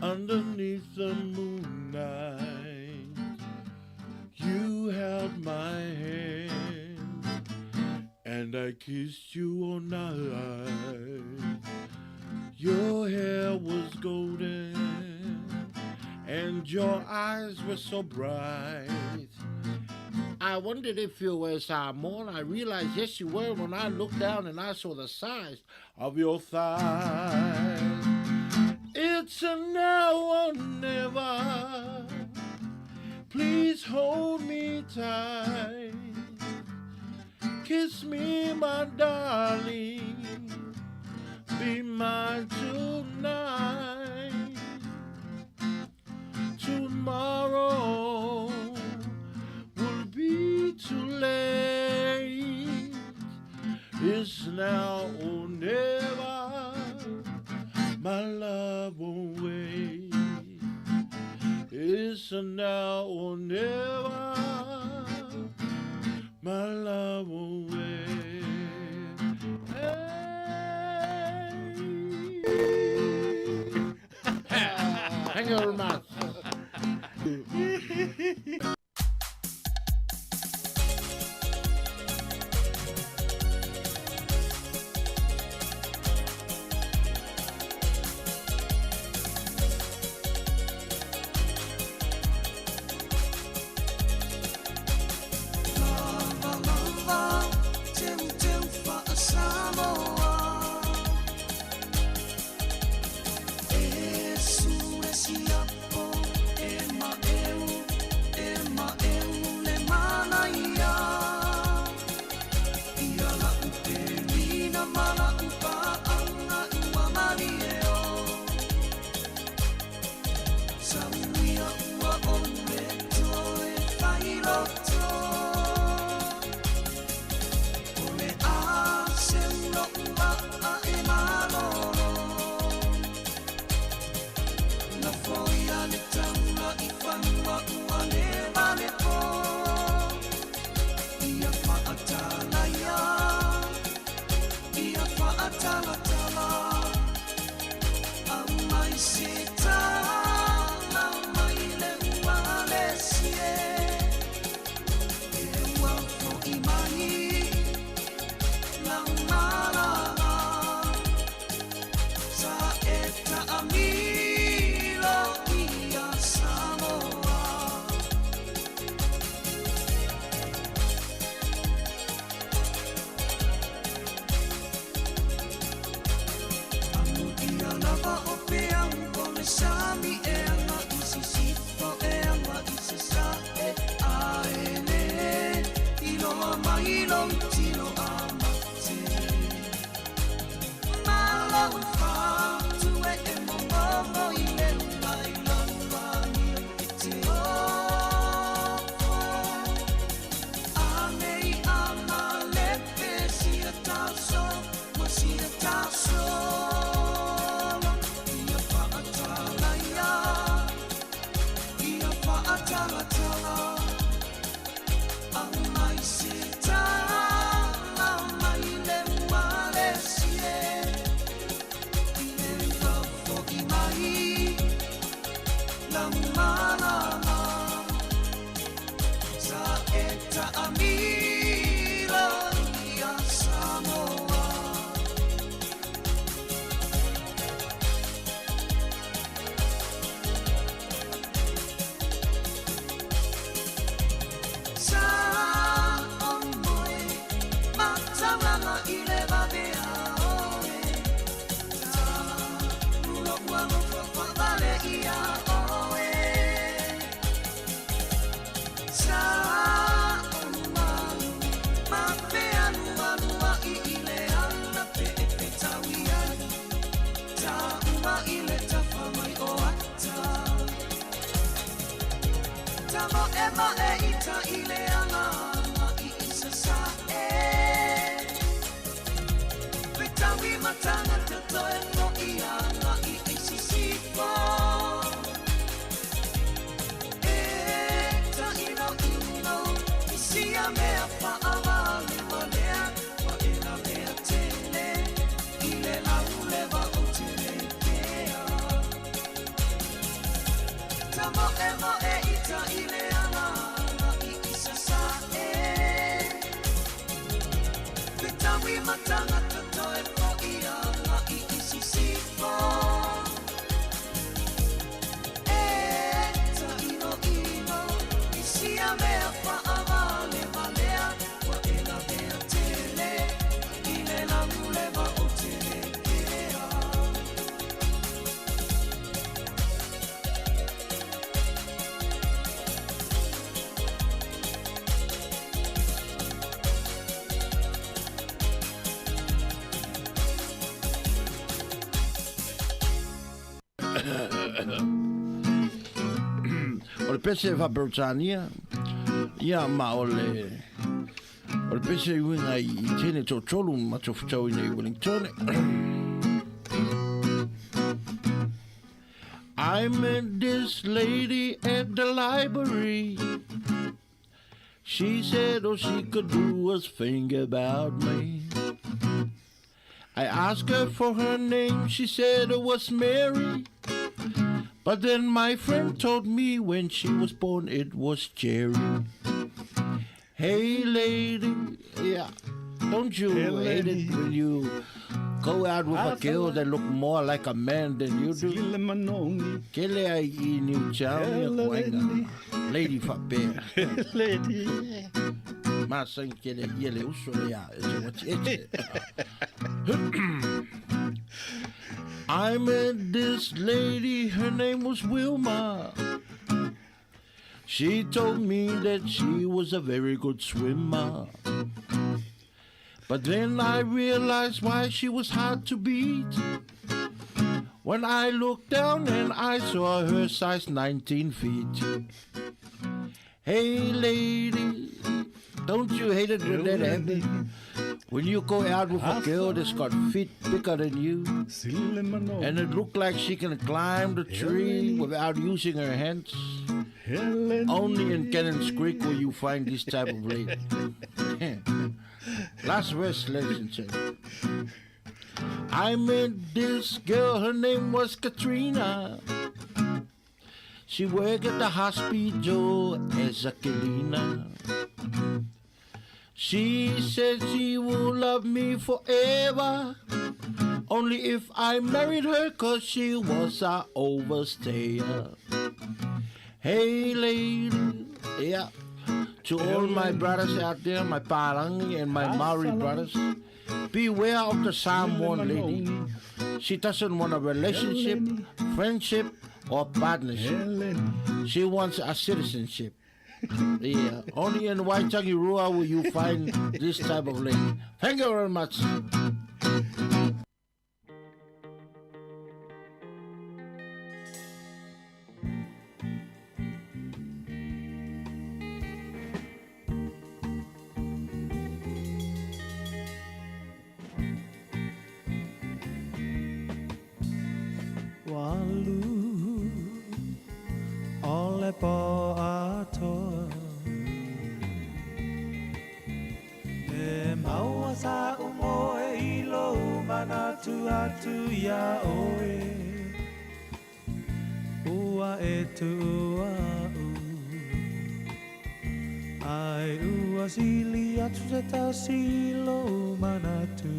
S17: underneath the moonlight. You held my hand and I kissed you all night. Your hair was golden and your eyes were so bright.
S19: I wondered if you were Samoan. I realized, yes, you were when I looked down and I saw the size
S17: of your thighs. It's a now or never. Please hold me tight. Kiss me, my darling. Be mine tonight. Tomorrow will be too late. It's now or never. My love won't wait. It's now or never. My love won't wait.
S19: Thank you very much.
S13: Lava teu teu fa'asamoa E su e siapo e ma'eu e ma'eu le manaia Ia la'u pelina ma la'u pa'aga ua malie o Sauia ua ou le toe failoto O le a se ulo'u a'a e malolo Lafoia le taula i fanua ua le malepo Ia fa'atalaia Ia fa'atalatala Aumai se tala mai le ua lesi e E ua fo'i mai lau malala Sa e ta'amilo ia Samoa. Amuia lava o peau o le sami e aga i sisifo e aga i sasa'e ae lē iloa mai lou tino a mate Ma lou fatu e e momomo i le ula i lauania e te ofo Anei a malepe sia taso ma sia tasolo Ia fa'atalaia Ia fa'atalatala Aumai se tala mai le ua lesi e I le ua fo'i mai lau malala Sa e ta'amilo ia Samoa. Sa o moe mataulanga i le vavea oe Ta ulo ua nofo fa'avale ia oe. Tamoemoe i ta i le ala i i sasae. Fetaui ma tagata toe fo'i aga'i i sisifo. E taʻinoʻino i sia mea faʻawalevalea ua e lavea tele i le laulewa o Telekea. Tamoemoe i ta i le ala i i sasae. Fetaui ma tagata toe fo'i aga'i i sisifo. E taʻinoʻino i sia mea faʻawalevalea ua e lavea tele i le laulewa o Telekea.
S17: O le pese e faa-Peretania, ia ma o le o le pese e uiga i i tene toatolu ma tofutauina i Wellingtone. I met this lady at the library. She said all she could do was think about me. I asked her for her name, she said it was Mary. But then my friend told me when she was born it was Jerry. Hey lady, yeah, don't you
S16: Hey,
S17: hate
S16: lady.
S17: it when you go out with a girl that look more like a man than you do? Ke le ai i New Town ia koainga. Lady faapea.
S16: Lady.
S17: Ma sain ke le ia le uso le ia e te wati ete. I met this lady, her name was Wilma. She told me that she was a very good swimmer. But then I realized why she was hard to beat. When I looked down and I saw her size 19 feet. Hey lady, don't you hate it when that happens? When you go out with a girl that's got feet bigger than you, and it look like she can climb the tree without using her hands. Only in Cannons Creek will you find this type of lady. Last verse, ladies and gentlemen. I met this girl, her name was Katrina. She worked at the hospital as a cleaner. She said she would love me forever. Only if I married her, cause she was a overstayer. Hey lady, yeah. To all my brothers out there, my Palangi and my Maori brothers, beware of the Samoan lady. She doesn't want a relationship, friendship, or partnership. She wants a citizenship. Yeah, only in Waitangi Rua will you find this type of lady. Thank you very much.
S13: Ua alu o le pō atoa E maua saʻu moe i lou manatu atu iā ʻoe Ua e tuʻu aʻu Ai ua sili atu se tasi i lou manatu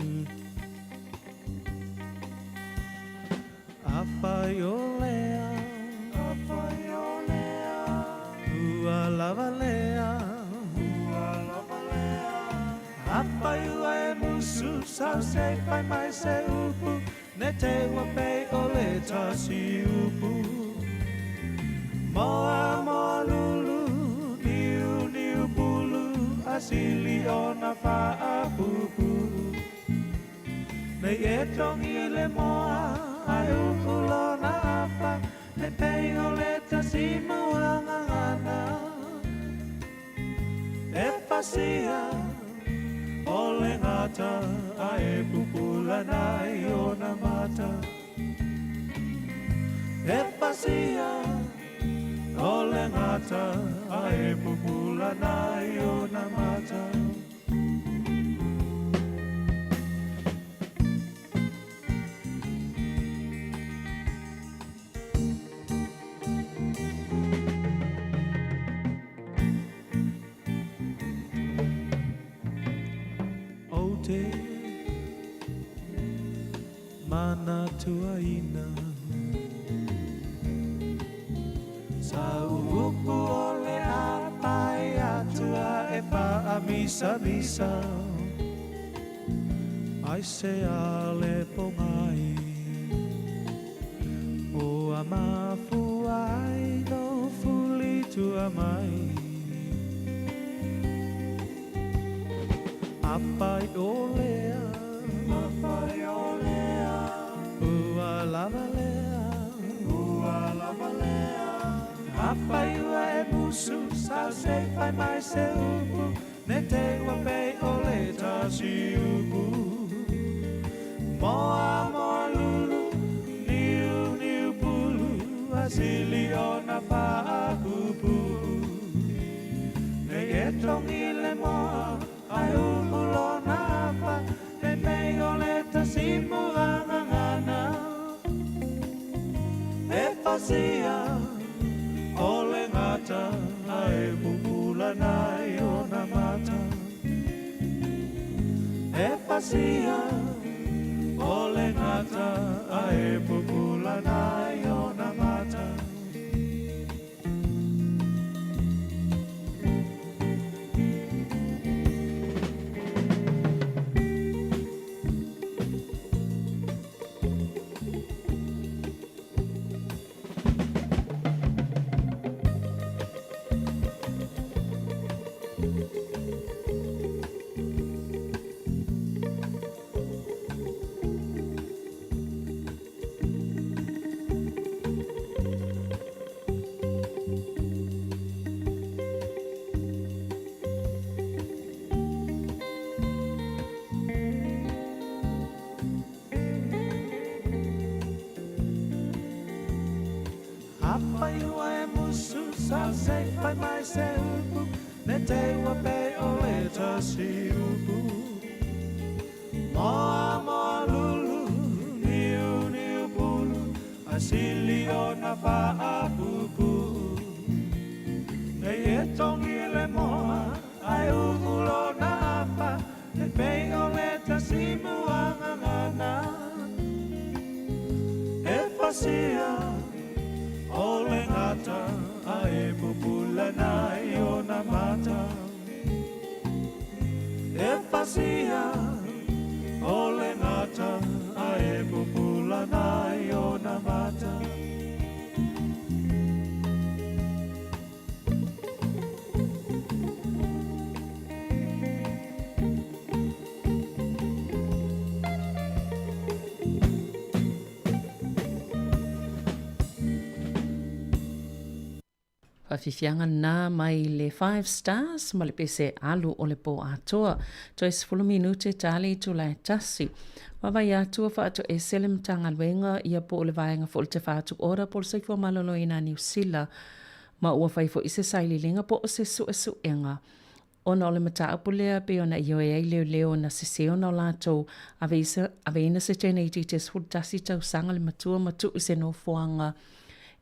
S13: Afai o lea, afai o lea, ua lava lea, ua lava lea. Afai ua e musu sau se i fai mai se upu, ne te ua pei o le tasi upu. Moa moa lulu, niu niu pulu, a sili ona faapupu. Nei e togi le moa, ai u'u lona afa, ne pei o le tasi mauagagana. pasia o le gata ae pupula nai ona mata. E pasia o le gata ae pupula nai ona mata. Ou te manatuaina Sa upu o le a pae atua e faamisamisa Ai se a le pogai Ua mafua ai no fuli tua mai Apai o lea Apai o lea Ua lava lea Ua lava lea Apai ua e musu Sa se fai mai se upu Ne te ua pei o le tasi upu Moa moa lulu Niu niu pulu Asili o na faapupu Nei e tongi le moa Ai uu lona afa Ne mei o le tasimu angangana E fasia o le gata Ae pupula nai ona mata. E fasia o le gata Ae pupula nai ona mata. Apai ua e musu sa se fai mai se upu Ne te ua pe o le tasi upu Moa moa lulu niu niu pulu Asili o na faapupu Nei e tongi le moa ai uu lona afa Ne pei o le tasimu angangana E fasia o le gata Ae pupula nai ona mata. E fasia o le gata Ae pupula nai ona mata.
S3: Faafiafiaga na mai le Five Stars ma le pese alu o le po atoa. Toe 10 minute tali i tula e tasi. Vaavaai atu ua faatoese le Matagaluega ia po o le vaega foi o le Te Whatu Ora po o le Soifua Maloloina a Niu Sila ma ua fai foi se sailiiliga po o se suesuega ona o le mataupu lea pei ona ioe ai leoleo na sese ona o latou aveina se teine itiiti e 11 tausaga le matua ma tuu i se nofoaga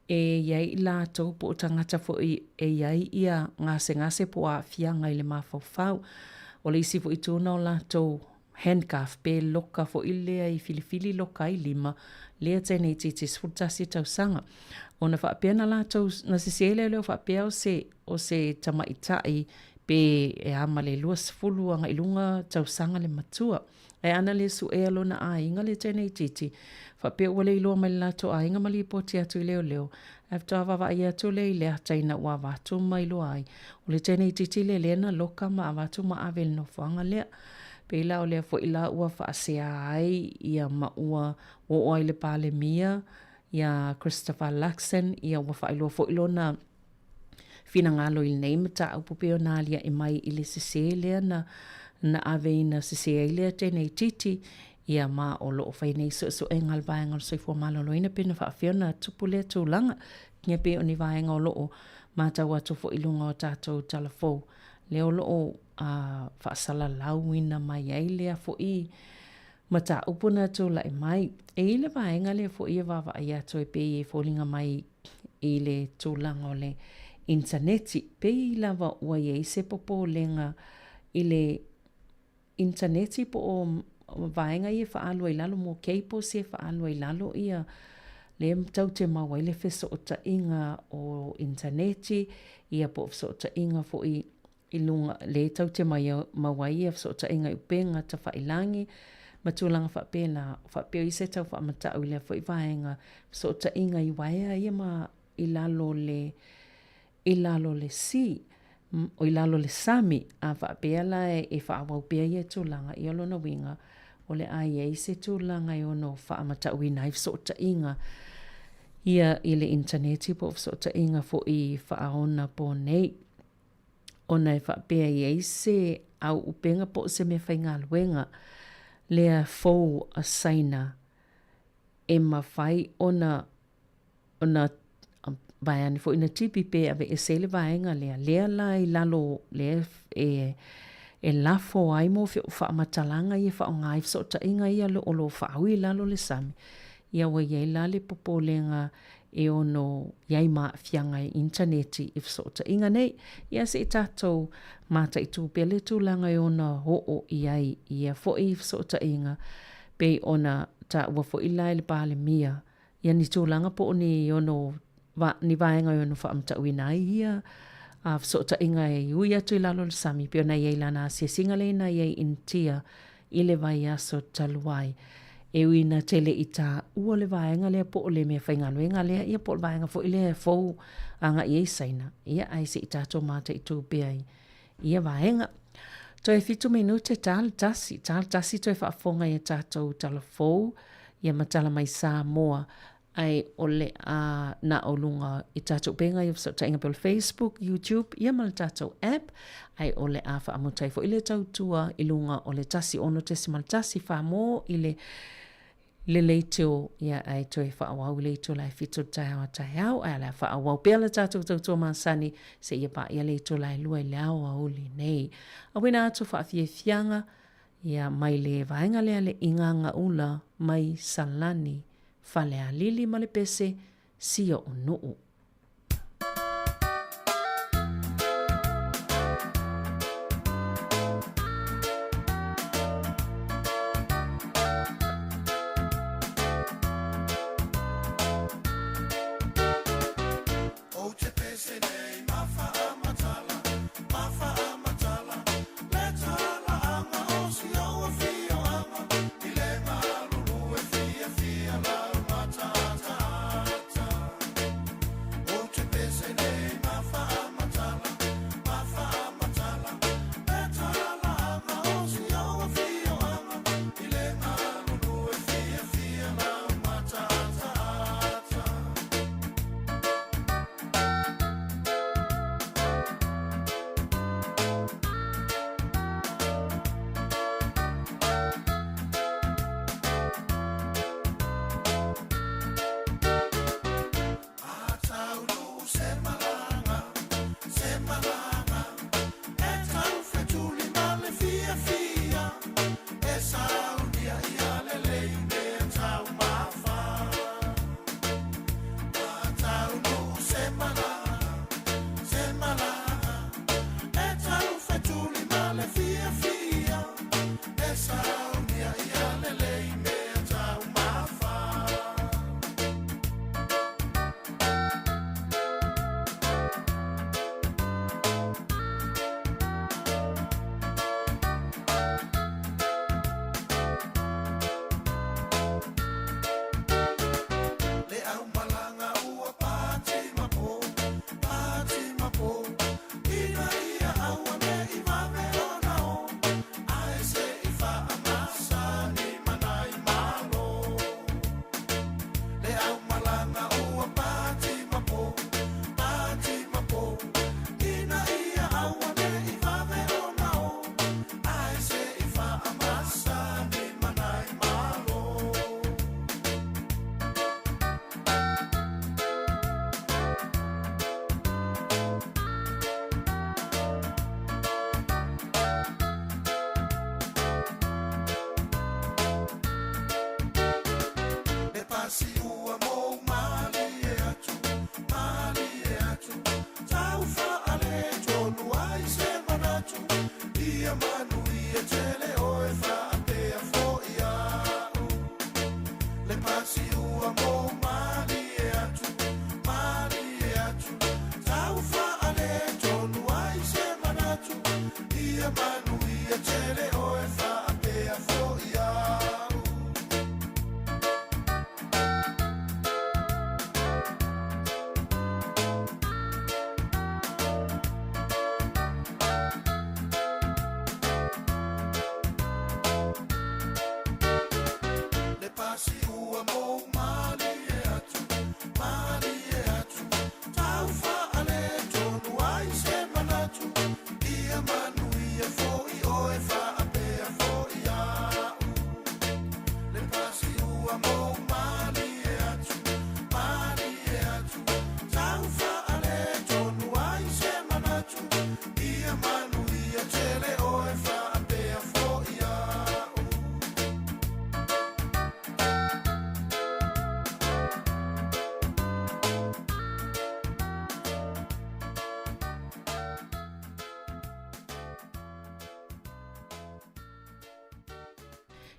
S3: e i ai i latou po o tagata foi e i ai ia gasegase po o aafiaga i le mafaufau. O le isi foi itu na o latou handcuff pe loka foi lea i filifili loka ai lima lea teine itiiti 11 tausaga. Ona faapea na latou na sese ai leoleo faapea o se o se tamaitai pe e a ma le 20 agai i luga tausaga le matua. Ae ana le suea lona aiga le teine itiiti, faapea ua le iloa mai le latou aiga ma lipoti atu i leoleo, ae faatoa vaavaai atu lea i le ata ina ua avatu ma iloa ai, o le teine itiiti lea lea na loka ma avatu ma ave i le nofoaga lea. Pei la o lea foi la ua faasea ai ia ma ua oo ai i le Palemia ia Christopher Luxon, ia ua faailoa foi lona. finagalo i lenei mataupu pei ona aliae mai i le sesē lea na na ave ina sesē ai le teneititi, ia ma o lo o fai nei suesuega a le Vaega o le Soifua Maloloina pe na faafefea ona tupu lea tulaga. Ia pei o ni vaega o lo o matau atu foi i luga o tatou talafou, lea o lo o faasalalauina mai ai lea foi mataupu na tulai mai. E i ai le vaega lea foi e vaavaai atu e pei e foliga mai i le tulaga o le initaneti. Pei lava ua i ai se popolega i le initaneti po o vaega ia e faaalu ai i lalo mo cables ia e faaalu ai i lalo ia lea tatou te maua ai le fesootaiga o initaneti ia po o fesootaiga foi i luga lea tatou te maua ai ia fesootaiga i upega tafailagi ma tulaga faapena. Faapea i se tau faamatau i lea foi vaega fesootaiga i uaea ia ma i lalo le i lalo le sea o i lalo le sami a faapea la e faaauau pea ia tulaga ia o lona uiga o le a i ai se tulaga e ono faamatauina ai fesootaiga ia i le initaneti po o fesootaiga foi faaonaponei. Ona e faapea e i ai se auupega po o se meafaigaluega lea fou a Saina e mafai ona ona vaeane foi na tipi pe aveese ai le vaega lea, lea la i lalo lea e e lafo ai mo faamatalaga ia e faaaoga ai fesootaiga ia o lo o faaui i lalo o le sami, ia ua i ai la le popolega e ono i ai ma aafiaga i initaneti i fesootaiga nei. Ia se i tatou mataitu pea le tulaga e ono oo i ai ia foi fesootaiga pei ona taua foi la e le Palemia ia ni tulaga po o ni ono ni vaega e ono faamatauina ai ia fesootaiga e ui atu i lalo o le sami pei ona i ai lana asiasiga lea na i ai i Initia i le vaiaso talu ai. E ui ina tele i taua le vaega lea po o le meafaigaluega lea ia po o le vaega foi lea e fou agai i ai Saina, ia ae se i tatou mataitu pea i ia vaega. Toe 7 minute ta le tasi, ta le tasi toe faafofoga i a tatou tala fou ia ma tala mai Samoa ae o le a na o luga i tatou upega ia fesootaiga pei o le Facebook, YouTube ia ma le tatou app ae o le a faamuta ai foi le tautua i luga o le 106.1 Samoa i le le leitio ia ae toe faaauau i le itula e 7 o le taeao a taeao ae o le a faaauau pea le tatou tautua masani seia paia le itula e 2 i le aoauli nei. Auina atu faafiafiaga ia mai le vaega lea le Igagaula mai Salani Falealili ma le pese si oʻu nuu.
S13: Ou te pese nei ma faamatala, ma faamatala, le talaaga o si ou afioaga i le malulu e fiafia lau mataataata.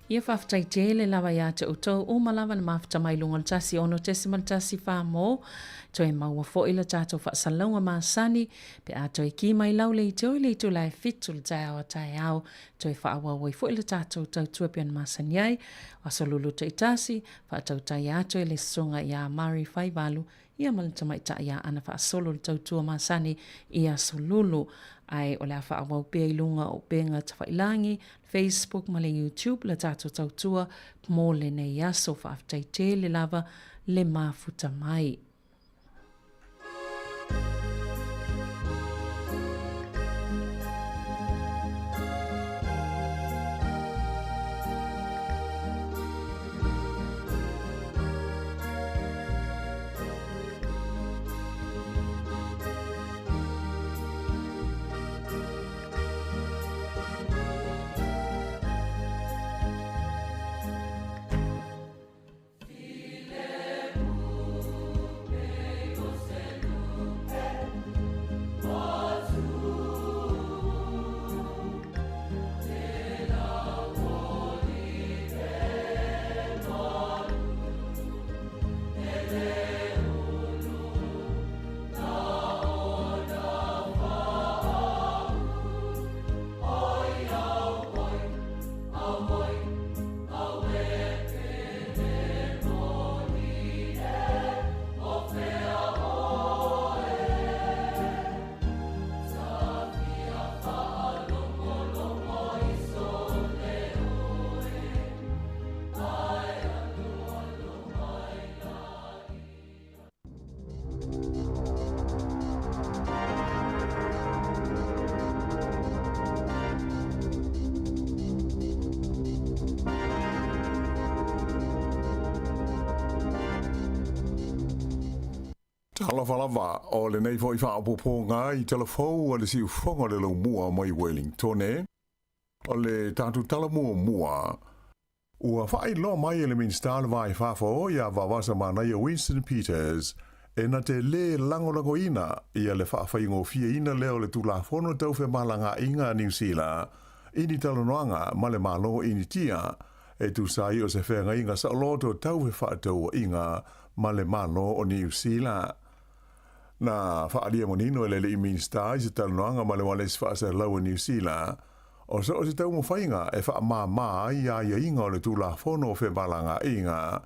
S3: Ia faafetai tele lava ia te outou uma lava na mafuta mai luga o le 106.14 mo toe maua foi le tatou faasalalauga masani pe a toe ki mai lau le itioi le itula e 7 le taeao a taeao toe faaauau ai foi le tatou tautua pei ona masani ai. O aso lulu taitasi, faatautaia atu e le Susuga ia Murray Faivalu ia ma le tamaitai ia Ana faasolo le tautua masani i aso lulu. Ae o le a faaauau pea i luga o upega tafailagi, Facebook ma le YouTube le tatou tautua mo lenei aso. Faafetai tele lava le mafuta mai.
S10: Talofa lava, o lenei foi faaopoopoga i tala fou a le siufofoga o le laumua mai Wellingtone. O le tatou tala muamua, Ua faailoa mai e le Minisita o le Va i Fafo ia Vavasa Manaia Winston Peters e na te lē lagolagoina ia le faafaigofieina lea o le Tulafono Tau Femalagaaiga a Niu Sila i ni talanoaga ma le Malo Initia e tusa ai o se feagaiga saoloto tau fefaatauaiga ma le Malo o Niu Sila. Na faaalia manino e le Alii Minisita i se talanoaga ma le Ualesi Faasalalau o Niu Sila, o so o se taumafaiga e faamāmā ai aiaiga o le Tulafono o Femalagaaiga,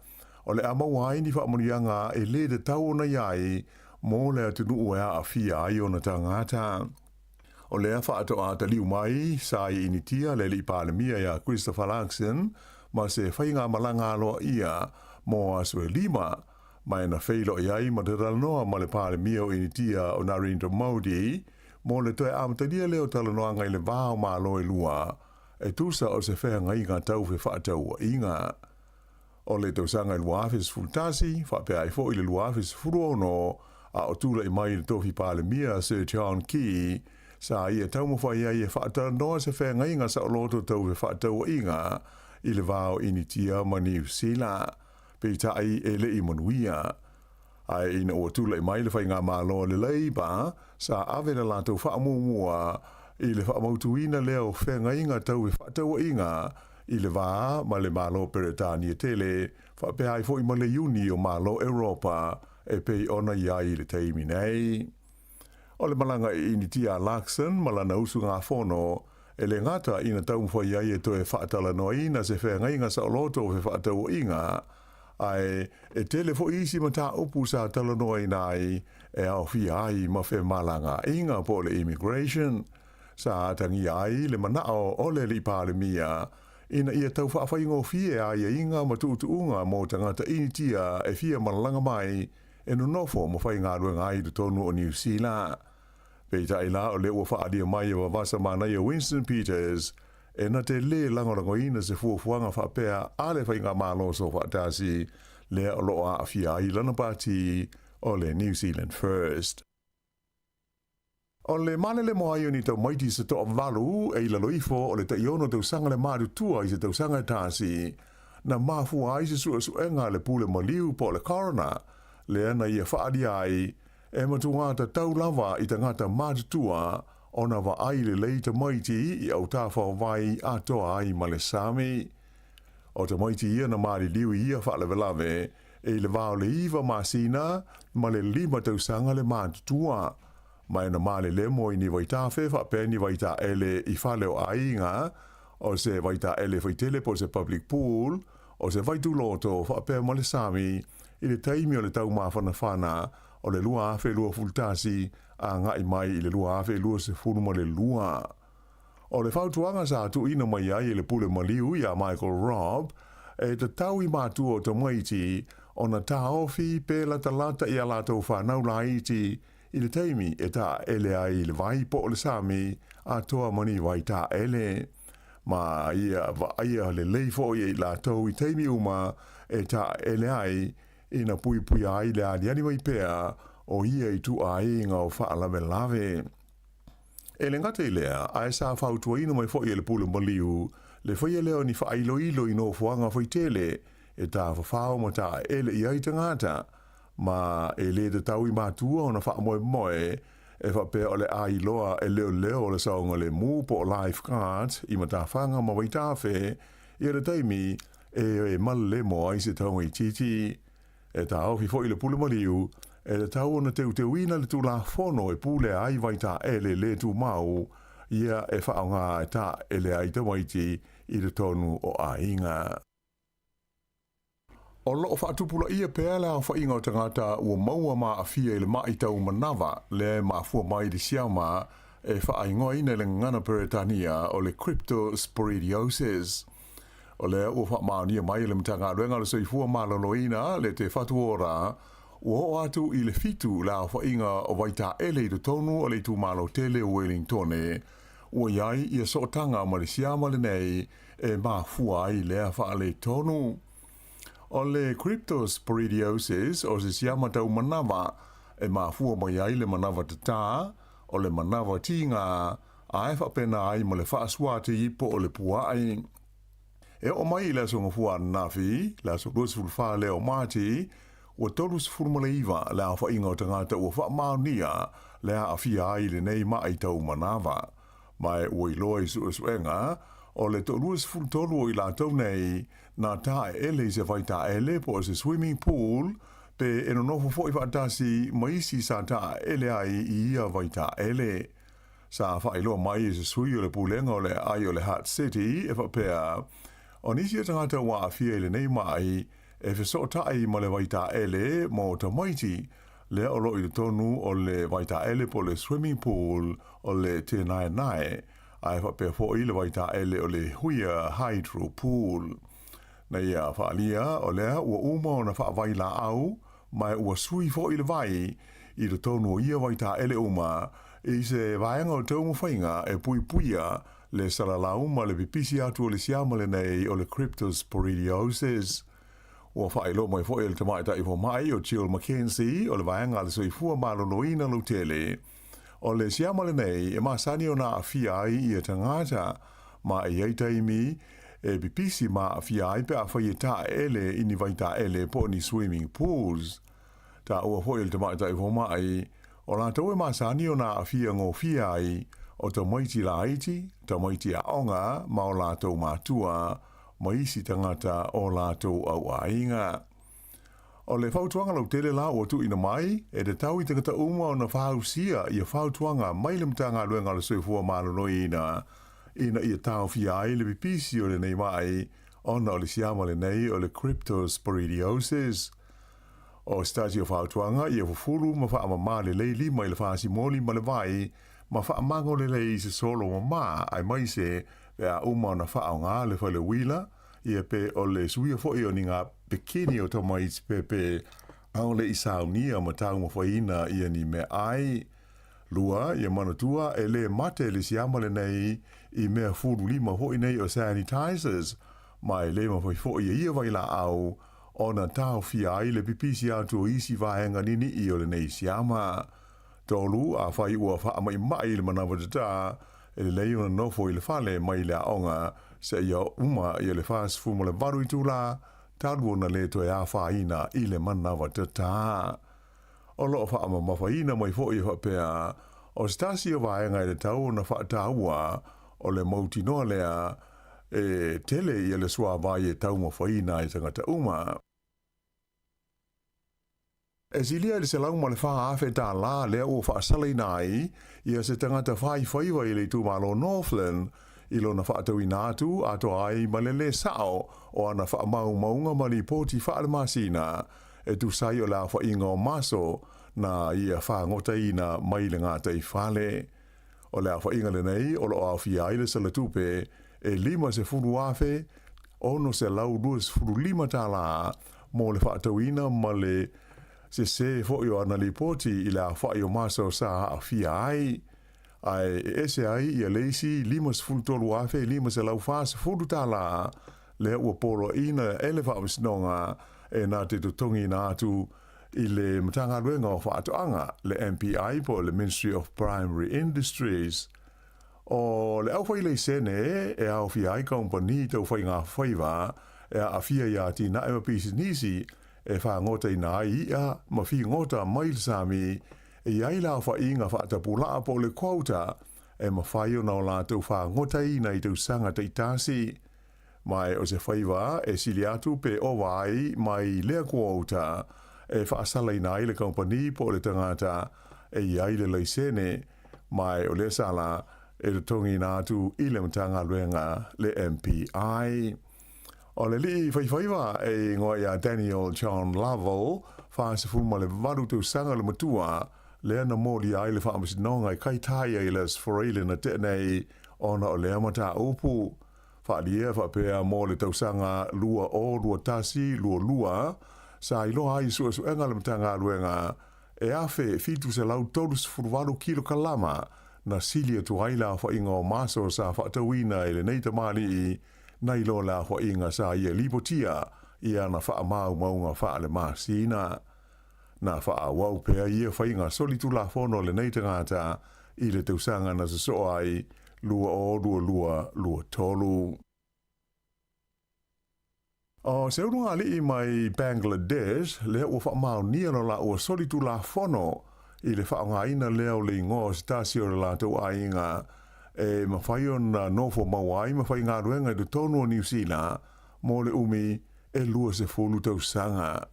S10: o le a maua ai ni faamanuiaga e lē tatau ona i ai mo le atunuu e aafia ai ona tagata. O lea faatoa taliu mai sa i Initia le Alii Palemia ia Christopher Luxon ma se faigamalaga aloaia mo aso e lima, ma e na feiloai ai ma talanoa ma le Palemia o Initia o Narendra Modi mo le toe amatalia lea o talanoaga i le va o Malo e lua, e tusa o se feagaiga tau fefaatauaiga. O le tausaga i 2011, faapea ai foi le 2016, a o tulai mai le tofi Palemia Sir John Key, sa ia taumafai ai e faatalanoa se feagaiga saoloto tau fefaatauaiga i le va o Initia ma Niu Sila. Peitai e le i manuia. Ae ina ua tulai mai le faigamalo a le Labour, sa ave le latou faamuamua i le faamautuina lea o feagaiga tau fefaatauaiga i le va ma le Malo Peretania tele, faapea ai foi ma le Iuni o Malo Europa e pei ona i ai i le taimi nei. O le malaga i Initia a Luxon ma lana usugafono, e le gata ina taumafai ai e toe faatalanoaina se feagaiga saoloto o fefaatauaiga, ae e tele foi isi mataupu sa talanoaina ai e aofia ai ma femalagaaiga po o le immigration. Sa atagia ai le manao o le Alii Palemia ina ia tau faafaigofie aiaiga ma tuutuuga mo tagata Initia e fia malaga mai e nonofo ma faigaluega ai i totonu o Niu Sila. Peitai la o lea ua faaalia mai e vavasa manaia Winston Peters e na te lē lagolagoina se fuafuaga faapea a le faigamalo soofaatasi lea o lo o aafia ai lana pati o le New Zealand First. O le malele mo ai o ni taumaiti se toavalu e i lalo ifo o le taiono tausaga le matutua i se tausaga e tasi, na mafua ai se suesuega a le pule maliu po o le coroner lea na ia faaalia ai e matuā tatau lava i tagata matutua ona vaai lelei tamaiti i autafa o vai atoa ai ma le sami. O tamaiti ia na maliliu i ia faalavelave e i le va o le 9 masina ma le 5 tausaga le matutua. Ma e na malelemo i ni vaitafe faapea ni vaitaele i fale o aiga, o se vaitaele faitele po o se public pool, o se vaituloto faapea ma le sami i le taimi o le taumafanafana o le 2021 agai mai i le 2022. O le fautuaga sa tuuina mai ai e le pule maliu iā Michael Robb, e tatau i matua o tamaiti ona taofi pe latalata i a latou fanau laiti i le taimi e taele ai i le vai po o le sami atoa ma ni vai taele. Ma ia vaaia lelei foi e i latou i taimi uma e taele ai ina puipuia ai le aliali mai pea o ia ituaiga o faalavelave. E le gata i lea, ae sa fautuaina mai foi e le pule maliu le faia lea o ni faailoilo i nofoaga faitele e tafafao ma taele i ai tagata, ma e le tatau i matua ona faamoemoe e faapea o le a iloa e leoleo o le saogalemu po o lifeguards i matafaga ma vaitafe ia le taimi e malelemo ai se taumaitiiti. E taofi foi le pule maliu, e tatau ona teuteuina le Tulafono e pulea ai vaitaele le tumau ia e faaaoga e taele ai tamaiti i totonu o aiga. O lo o faatupulaia pea le aofaiga o tagata ua maua ma aafia i le maʻi tau manava lea e mafua mai i le siama e faaigoaina i le gagana Peretania o le cryptosporidiosis. O lea ua faamaonia mai e le Matagaluega o le Soifua Maloloina le Te Whatu Ora, ua oo atu i le 7 le aofaiga o vaitaele i totonu o le itumalo tele o Welingtone, ua i ai ia sootaga ma le siama lenei e mafua ai lea faaletonu. O le cryptosporidiosis o se siama tau manava e mafua mai ai le manava tatā, o le manava tīgā, ae faapena ai ma le faasuati po o le puaʻi. E oo mai i le aso Gafua ananafi, le aso 24 lea o Mati, ua 39 le aofaiga o tagata ua faamaonia le aafia ai i lenei maʻi tau manava. Ma e ua iloa i suesuega, o le 23 o i latou nei na taeele i se vaitaele po o se swimming pool pe e nonofo foi faatasi ma isi sa taeele ai i ia vaitaele. Sa faailoa mai e se sui o le pulega o le aai o le Hutt City e faapea, o nisi o tagata ua aafia i lenei maʻi e fesootai ma le vaitaele mo tamaiti lea o lo o i totonu o le vaitaele po o le swimming pool o le Te Naenae, ae faapea foi le vaitaele o le Huia Hydro Pool. Na ia faaalia o lea ua uma ona faavailaau ma ua sui foi le vai i totonu o ia vaitaele uma i se vaega o taumafaiga e puipuia le salalau ma le pipisi atu o le siama lenei o le cryptosporidiosis. Ua faailoa mai foi e le tamaitai fomai o Jill McKenzie o le vaega a le Soifua Maloloina Lautele, o le siama lenei e masani ona aafia ai ia tagata, ma e i ai taimi e pipisi ma aafia ai pe afai e taele i ni vaitaele po o ni swimming pools. Taua foi e le tamaitai fomai, o latou e masani ona aafia gofie ai o tamaiti laiti, tamaiti aoga ma o latou matua, ma isi tagata o latou auaiga. O le fautuaga lautele la ua tuuina mai, e tatau i tagata uma ona faausia ia fautuaga mai le Matagaluega o le Soifua Maloloina ina ia taofia ai le pipisi o lenei maʻi ona o le siama lenei o le cryptosporidiosis. O se tasi o fautuaga ia fufulu ma faamamā lelei lima i le fasimoli ma le vai ma faamago lelei i se solo mamā aemaise pe a uma ona faaaoga le fale uila, ia pe o le suia foi o ni napekini o tamaiti pepe ʻaʻole i saunia ma taumafaiina ia ni meaai. Lua, ia manatua e lē mate le siama lenei i mea fululima foi nei o sanitizers, ma e lē mafai foi e ia vailaau ona taofia ai le pipisi atu o isi vaega niniʻi o lenei siama. Tolu, afai ua faamaʻimaʻi i le manawa tatā, e lelei ona nofo i le fale mai le aoga seia uma ia le 48 itulā talu ona lē toe afaina i le manawa tatā. O lo o faamamafaina mai foi e faapea, o se tasi o vaega e tatau ona faataua o le mautinoa lea E tele ia le suāvai e taumafaiina ai tagata uma. E silia i le $104,000 tālā lea ua faasalaina ai ia se tagata faifaiva i le itumalo Northland i lona faatauina atu atoa ai ma le lē sa'o o ana faamaumauga ma lipoti faalemasina e tusa ai o le aofaiga o maso na ia fagotaina mai le gataifale. O le aofaiga lenei o lo o aofia ai le salatupe e $50,625 tālā mo le faatauina ma le sesē foi o ana lipoti i le aofai o maso sa aafia ai, ae e ese ai ia le isi $53,540 tālā lea ua poloaiina e le Faamasinoga e na te totogiina atu i le Matagaluega o Faatoaga, le MPI po o le Ministry of Primary Industries. O le aufailaisene e aofia ai kamupani tau faigafaiva e aafia i atinae ma pisinisi e fagotaina ai i'a ma figota mai le sami e i ai le aofaiga faatapula'a po o le quota e mafai ona o latou fagotaina i tausaga taitasi. Ma e o se faiva e sili atu pe ova ai mai lea quota e faasalaina ai le kamupani po o le tagata e i ai le laisene, ma e o lea sala e totogiina atu i le Matagaluega le MPI. O le alii faifaiva e igoa ia Daniel John Lovell, 48 tausaga le matua, lea na molia ai le faamasinoga e Kaitaia i le Aso Faraile na tea nei ona o lea mataupu. Faaalia faapea mo le tausaga 2021, 22, sa iloa ai i suesuega a le Matagaluega e 1,738 kilokalama na sili atu ai le aofaiga o maso sa faatauina e lenei tamalii nai lo le aofaiga sa ia lipotia i ana faamaumauga faalemasina. Na faaauau pea ia faiga solitulafono a lenei tagata i le tausaga na sosoo ai 2022, 23. O se ulugalii mai Bangladesh lea ua faamaonia lo laua solitulafono i le faaaogaina lea o le igoa o se tasi o le latou aiga e mafai ona nofo maua ai ma faigaluega i totonu o Niu Sila mo le umi e 20 tausaga.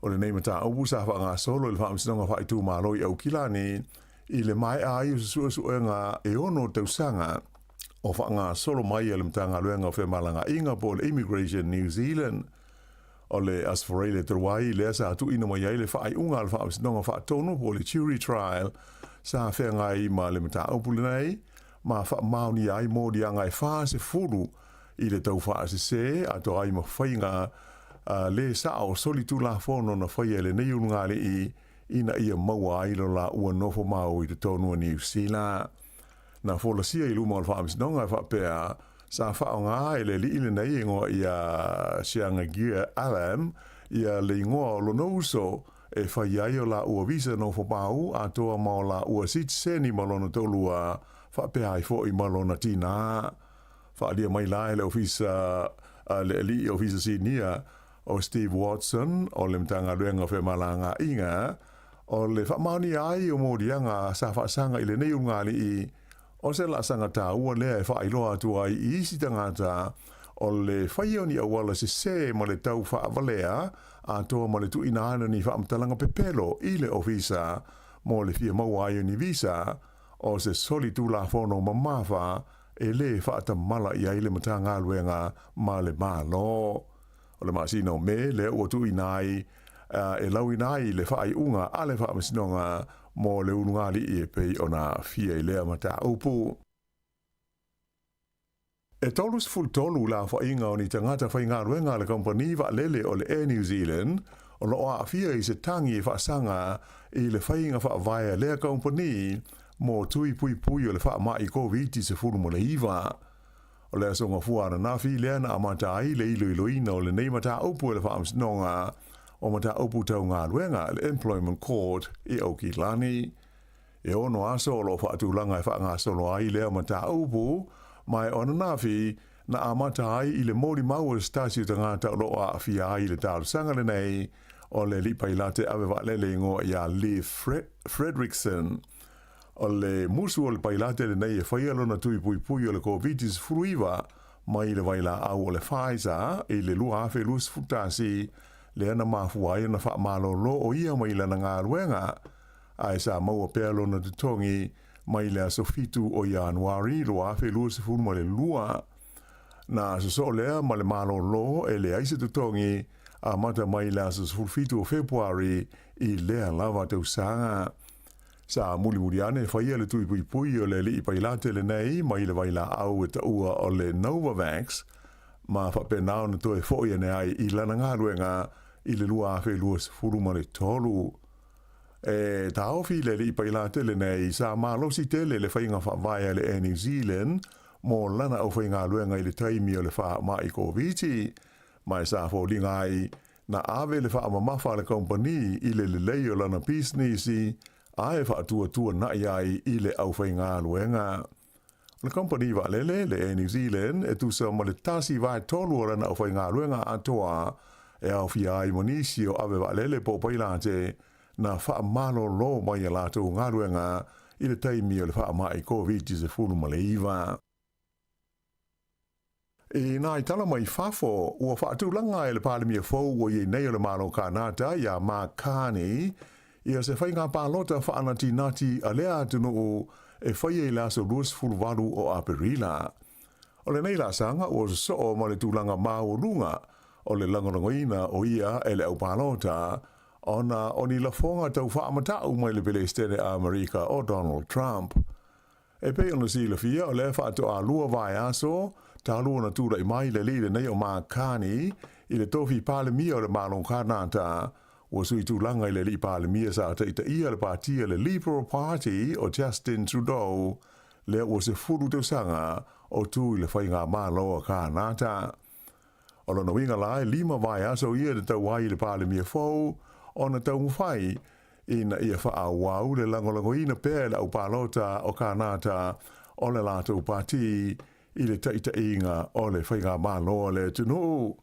S10: O lenei mataupu sa faagasolo i le Faamasinoga Faaitumalo i Aukilani i le maea ai o se suesuega e ono tausaga o faagasolo mai a le Matagaluega o Femalagaaiga po o le Immigration New Zealand. O le Aso Faraile talu ai lea sa tuuina mai ai le faaiuga a le Faamasinoga Faatonu po o le Jury Trial sa feagai ma le mataupu lenei ma faamaonia ai moliaga e 40 i le tau faasese atoa ai ma faiga lē sa'o solitulafono na faia e lenei ulugalii ina ia maua ai lo laua nofo mau i totonu o Niu Sila. Na folasia i luma o le Faamasinoga e faapea, sa faaaoga e le alii lenei e igoa ia Jahangir Alam ia le igoa o lona uso e fai ai o laua visa nofo mau atoa ma o laua sitiseni ma lona toalua faapea ai foi ma lona tinā. Faaalia mai la e le Ofisa le Alii Ofisa Sinia o Steve Watson o le Matagaluega o Femalagaaiga, o le faamaonia ai o moliaga sa faasaga i lenei ulugalii, o se laasaga taua lea e faailoa atu ai i isi tagata o le faia o ni auala sesē ma le tau faavalea atoa ma le tuuina ane o ni faamatalaga pepelo i le ofisa mo le fia maua ai o ni visa o se solitulafono mamafa e lē faatamala i ai le Matagaluega ma le Malo. O le masina o Me lea ua tuuina ai e lauina ai le faaiuga a le Faamasinoga mo le ulugalii e pei ona aafia i lea mataupu. E 33 le aofaiga o ni tagata faigaluega a le kamupani vaalele o le Air New Zealand o lo o aafia i se tagi e faasaga i le faiga faavae a lea kamupani mo tui puipui o le faamai Koviti-19. O le aso Gafua ananafi lea na amata ai le iloiloina o lenei mataupu e le Faamasinoga o Mataupu Tau Galuega, le Employment Court, i Aukilani. E ono aso o lo o faatulaga e faagasolo ai lea mataupu, ma e o ananafi na amata ai i le molimau a se tasi o tagata o lo o aafia ai i le talosaga lenei o le alii pailate ave vaalele igoa ia Liv Fredrickson. O le musu o le pailate lenei e faia lona tui puipui o le Koviti-19 mai le vailaau o le Pfizer i le 2021, lea na mafua ai ona faamalolo o ia mai lana galuega, ae sa maua pea lona totogi mai le aso 7 o Ianuari 2022. Na sosoo lea ma le malolo e leai se totogi, amata mai le aso 17 o Fepuari i lea lava tausaga. Sa mulimuli ane faia le tui puipui o le alii pailate lenei mai le vailaau e taua o le Novavax, ma faapena ona toe foi ane ai i lana galuega i le 2023. E taofi le alii pailate lenei sa malosi tele le faiga faavae a le Air New Zealand mo lana aufaigaluega i le taimi o le faamai Koviti, ma e sa foliga ai na ave le faamamafa a le kamupani i le lelei o lana pisinisi ae faatuatuana'i ai i le aufaigaluega. O le kamupani vaalele, le Air New Zealand, e tusa ma le 1/3 o lana aufaigaluega atoa e aofia ai ma nisi o ave vaalele po o pailate na faamalolo mai a latou galuega i le taimi o le faamai Koviti-19. I nā i tala mai fafo, ua faatulaga e le Palemia fou ua i ai nei o le Malo Kanata iā Mark Carney ia se faiga palota faanatinati a lea atunuu e faia i le aso 28 o Aperila. O lenei laasaga ua sosoo ma le tulaga maualuga o le lagolagoina o ia e le aupalota ona o ni lafoga tau faamata'u mai le Pelesitene a Amerika o Donald Trump. E pei ona silafia, o lea faatoa lua vaiaso talu ona tulai mai le alii lenei o Mark Carney i le tofi Palemia o le Malo Kanata, ua sui tulaga i le alii Palemia sa taitaia le patia le Liberal Party o Justin Trudeau, lea ua 10 tausaga o tu i le faigamalo a Kanata. O lona uiga la e lima vaiaso ia e tatau ai i le Palemia fou ona taumafai ina ia faaauau le lagolagoina pea e le aupalota o Kanata o le latou pati i le taitaiga o le faigamalo a le atunuu.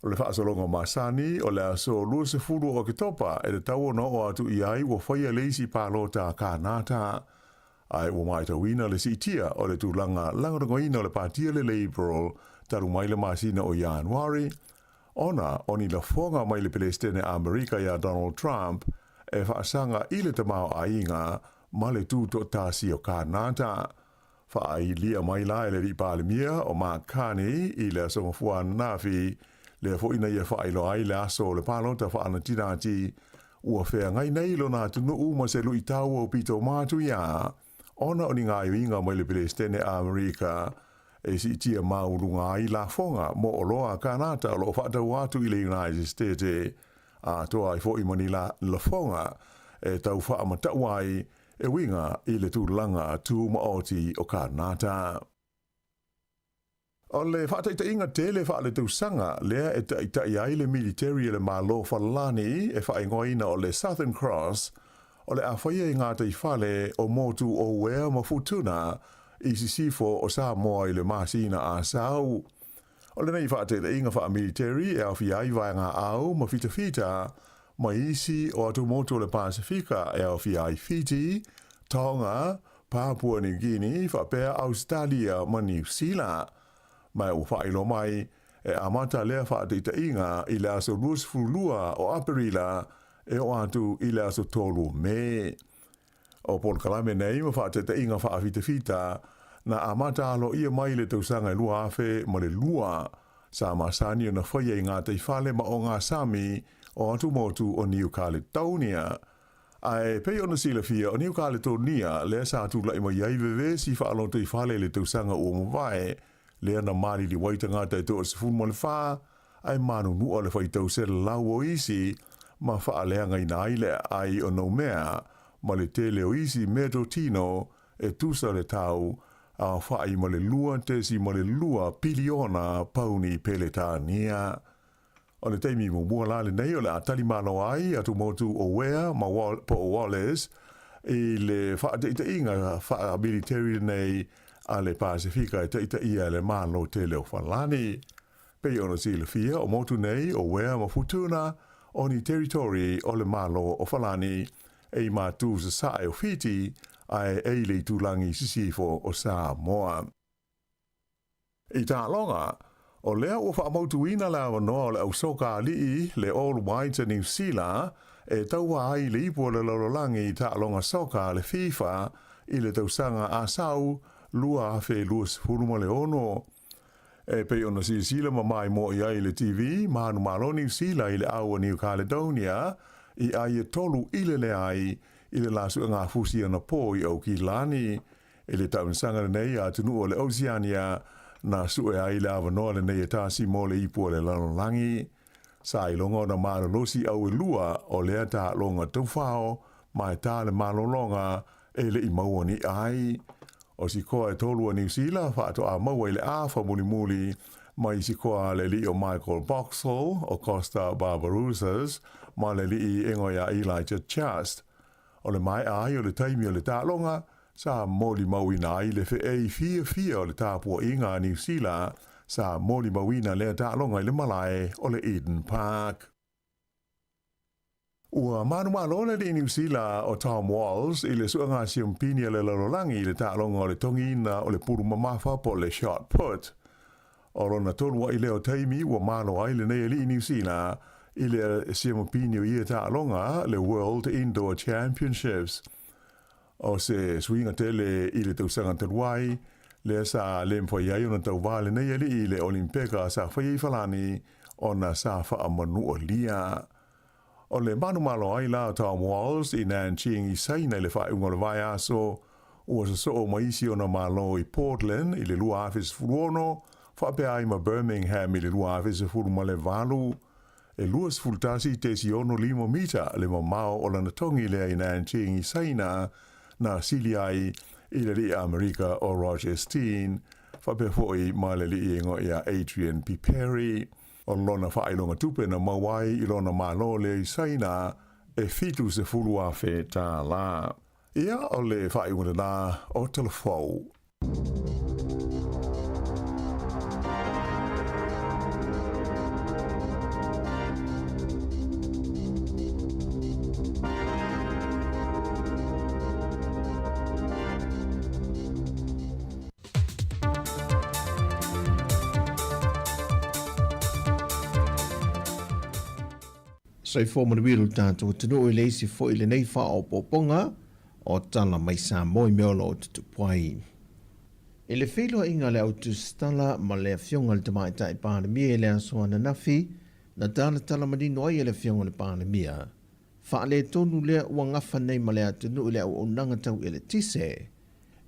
S10: O le faasologa masani o le aso 20 o Oketopa e tatau ona oo atu i ai ua faia le isi palota a Kanata, ae ua matauina le siitia o le tulaga lagolagoina o le patia le Liberal talu mai le masina o Ianuari, ona o ni lafoga mai le Pelesitene a Amerika iā Donald Trump e faasaga i le tamaoaiga ma le tutoatasi o Kanata. Faailia mai la e le alii Palemia o Mark Carney i le aso Gafua ananafi, lea foi na ia faailoa ai le aso o le palota faanatinati ua feagai nei lona atunuu ma se luitau aupito matuia ona o ni gaoioiga mai le Pelesitene a Amerika e siitia maualuga ai lafoga mo oloa a Kanata o lo o faataua atu i le United States, atoa ai foi ma ni lafoga e tau faamatau ai e uiga i le tulaga tumaoti o Kanata. O le faataitaiga tele faaletausaga lea e taitai ai le militeri a le Malo Falani e faaigoaina o le Southern Cross, o le a faia i gataifale o motu o Uea ma Futuna i sisifo o Samoa i le masina Asau. O lenei faataitaiga faamiliteri e aofia ai vaegaau ma fitafita ma isi o atumotu o le Pasefika e aofia ai Fiti, Tonga, Papua New Guinea faapea Ausetalia ma Niu Sila. Ma ua faailoa mai, e amata lea faataitaiga i le aso 22 o Aperila e oo atu i le aso 3 o Me. O polokalame nei ma faataitaiga faafitafita na amata aloaia mai i le tausaga e 2002, sa masani ona faia i gataifale ma ogasami o atumotu o Niu Kaletonia. Ae pei ona silafia, o Niu Kaletonia lea sa tulai mai ai vevesi faalotoifale i le tausaga ua mavae, lea na maliliu ai tagata e 14, ae manunua le faitau selau o isi ma faaleagaina ai le aai o Noumea ma le tele o isi meatotino e tusa le tau aofa'i ma le 2.2 piliona pauni Peletania. O le taimi muamua la lenei o le a talimalo ai atumotu o Wea ma po o Wallis i le faataitaiga faamiliteri lenei a le Pasefika e taitaia e le Malo tele o Falani. Pei ona silafia, o motu nei o Wea ma Futuna o ni territory o le Malo o Falani e i matū sasae o Fiti ae e i le itulagi sisifo o Samoa. I taaloga, o lea ua faamautuina le avanoa o le au soka alii le All Whites a Niu Sila e tauva ai i le Ipu o le Lalolagi i taaloga soka a le FIFA i le tausaga asau 2026. E pei ona silasila ma maimoa i ai le TV, manumalo Niu Sila i le au a New Caledonia i ai e 3-1 i le la suegafusi anapo i Aukilani. I le tausaga lenei a atunuu o le Oceania, na sue ai le avanoa lenei e tasi mo le ipu o le lalolagi. Sa iloga ona malolosi au e lua o lea taaloga taufao ma e tā le malologa e le i maua ni ai. O sikoa e tolu a Niu Sila faatoa maua i le afa mulimuli mai i sikoa a le alii o Michael Boxall, o Kosta Barbarouses ma le alii e ngoe a Elijah Just. O le maea ai o le taimi o le taaloga, sa molimauina ai le feʻei fiafia o le tapuaiga a Niu Sila, sa molimauina lea taaloga i le malae o le Eden Park. Ua manumalo le alii Niu Sila o Tom Walls i le suega siampini a le lalolagi i le taaloga o le togiina o le pulu mamafa po o le shot put. O lona tolu aʻi lea o taimi ua malo ai lenei alii Niu Sila i le siamapini o ia taaloga le World Indoor Championships. O se suiga tele i le tausaga talu ai, lea sa le mafai ai ona tauva lenei alii i le Olimpeka sa faia i Falani ona sa faamanualia. O le manumalo ai la o Tom Walls i Nanjing i Saina i le faaiuga o le vaiaso, ua sosoo ma isi ona malo i Portland i le 2016, faapea ai ma Birmingham i le 2018. E 21.65 mita le mamao o lana togi lea i Nanjing i Saina, na sili ai i le alii Amerika o Roger Steen, faapea foi ma le alii e igoa ia Adrian Piperi. O lona faailoga tupe na maua ai i lona malo lea i Saina e $70,000 tālā. Ia, o le faaiuga lenā o Talafou.
S7: Soifua manuia lo tatou atunuu i le isi foi lenei faaopoopoga o tala mai Samoa i mea o lo o tutupu ai. I le feiloaiga a le Au Tusitala ma le Afioga i le Tamaitai Palemia i le aso ananafi, na talatala manino ai e le Afioga i le Palemia, faaletonu lea ua gafa nei ma le atunuu i le auaunaga tau eletise,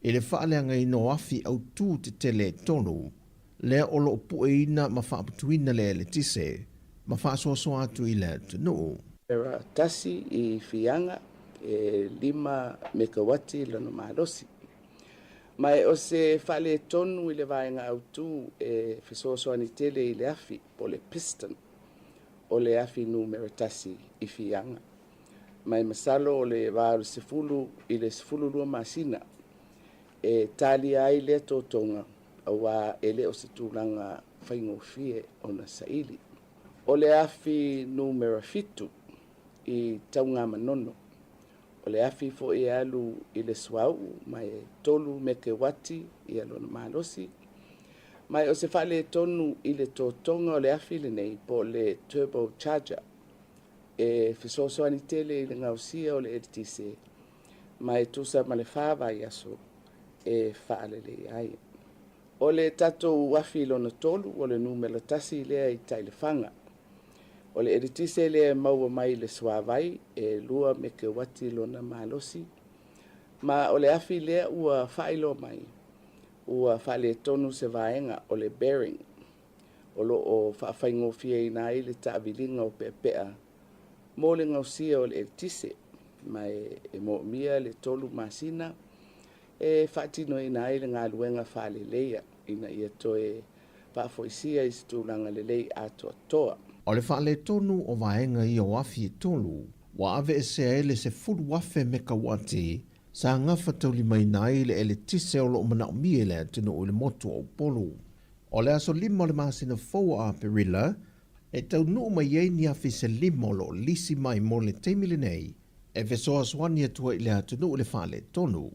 S7: i le faaleagaina o afi autū tetele e tolu, lea o lo o pueina ma faaputuina le eletise ma faasoasoa atu i le atunuu.
S8: Era tasi i Fiaga e lima mekawati lona malosi. Ma e o se faaletonu i le vaega autū e fesoasoani tele i le afi po o le piston o le afi numera tasi i Fiaga. Ma e masalo o le va o le 10 i le 12 masina e talia ai lea totoga auā e le o se tulaga faigofie ona saili. O le afi numera 7 i Taugamanono, o le afi foi e alu i le suauu ma e 3 mekewati ia lona malosi. Ma e o se faaletonu i le totoga o le afi lenei po o le turbo charger e fesoasoani tele i le gaosia o le eletise ma e tusa ma le fa vaiaso e faalelei ai. O le tatou afi lona tolu o le numera tasi lea i Taelefaga. O le eletise lea e maua mai i le suavai e 2 mekewati lona malosi, ma o le afi lea ua faailoa mai ua faaletonu se vaega o le bearing o lo o faafaigofieina ai le taaviliga o peapea mo le gaosia o le eletise, ma e moomia le 3 masina e faatinoina ai le galuega faaleleia ina ia toe faafoisia i se tulaga lelei atoatoa.
S7: O le faaletonu o vaega ia o afi e tolu, ua aveesea ai le 10,000 mekawati sa gafataulimaina ai le eletise o lo o manaomia e le atunuu i le motu o Upolu. O le aso 5 o le masina fou o Aperila, e taunuu mai ai ni afi se lima o lo o lisi mai mo le taimi lenei e fesoasoani atu ai i le atunuu i le faaletonu.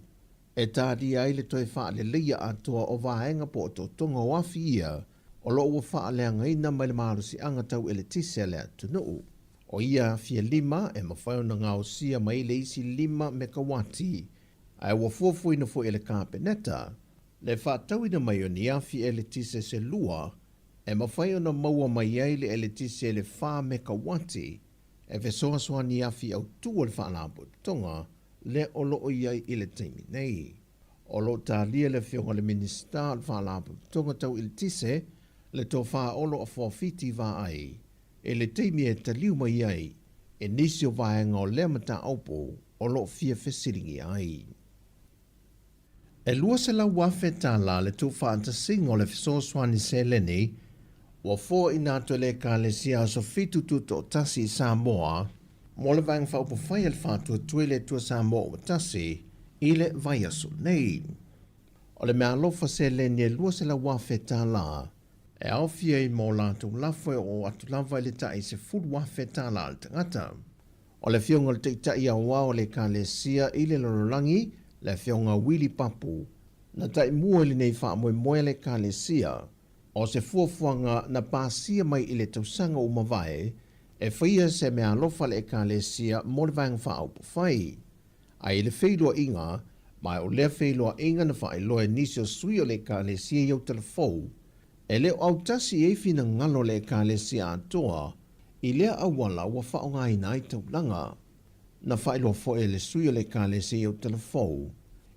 S7: e talia ai le toe faaleleia atoa o vaega po o totoga o afi ia o lo o ua faaleagaina mai le malosiaga tau eletise a le atunuu. O ia afi e lima e mafai ona gaosia mai le isi 5 mekawati, ae ua fuafuaina foi e le Kapeneta le faatauina mai o ni afi eletise se lua e mafai ona maua mai ai le eletise i le 4 mekawati e fesoasoani afi autū o le Faalapotopotoga lea o lo o i ai i le taimi nei. O lo o talia le Afioga i le Minisita o le Faalapotopotoga Tau Eletise, le Tofa Olo Afuafiti Vaai, i le taimi e taliu mai ai i nisi o vaega o lea mataupu o lo o fia fesiligia ai. E $200,000 le tuufaatasiga o le fesoasoani seleni ua foaiina atu e le Ekalesia Aso Fitu Tutoatasi i Samoa mo le Vaega Faaupufai a le Faatuatua i le Atua Samoa Ua Tasi i le vaiaso nei. O le meaalofa seleni e $200,000 e aofia ai ma o latou lafo e oo atu lava i le tai $10,000 a le tagata. O le Afioga i le Taitai Aoao o le Ekalesia i le Lalolagi, le Afioga Willie Papu, na taimua i lenei faamoemoe a le Ekalesia, o se fuafuaga na pasia mai i le tausaga ua mavae e faia se meaalofa a le Ekalesia mo le Vaega Faaupufai. A i le feiloaiga, ma o lea feiloaiga na faailoa e nisi o sui o le Ekalesia i Aotalafou, e le o autasi i ai finagalo o le Ekalesia atoa i lea auala ua faaaogaina ai taulaga. Na faailoa foi e le sui o le Ekalesia i Aotalafou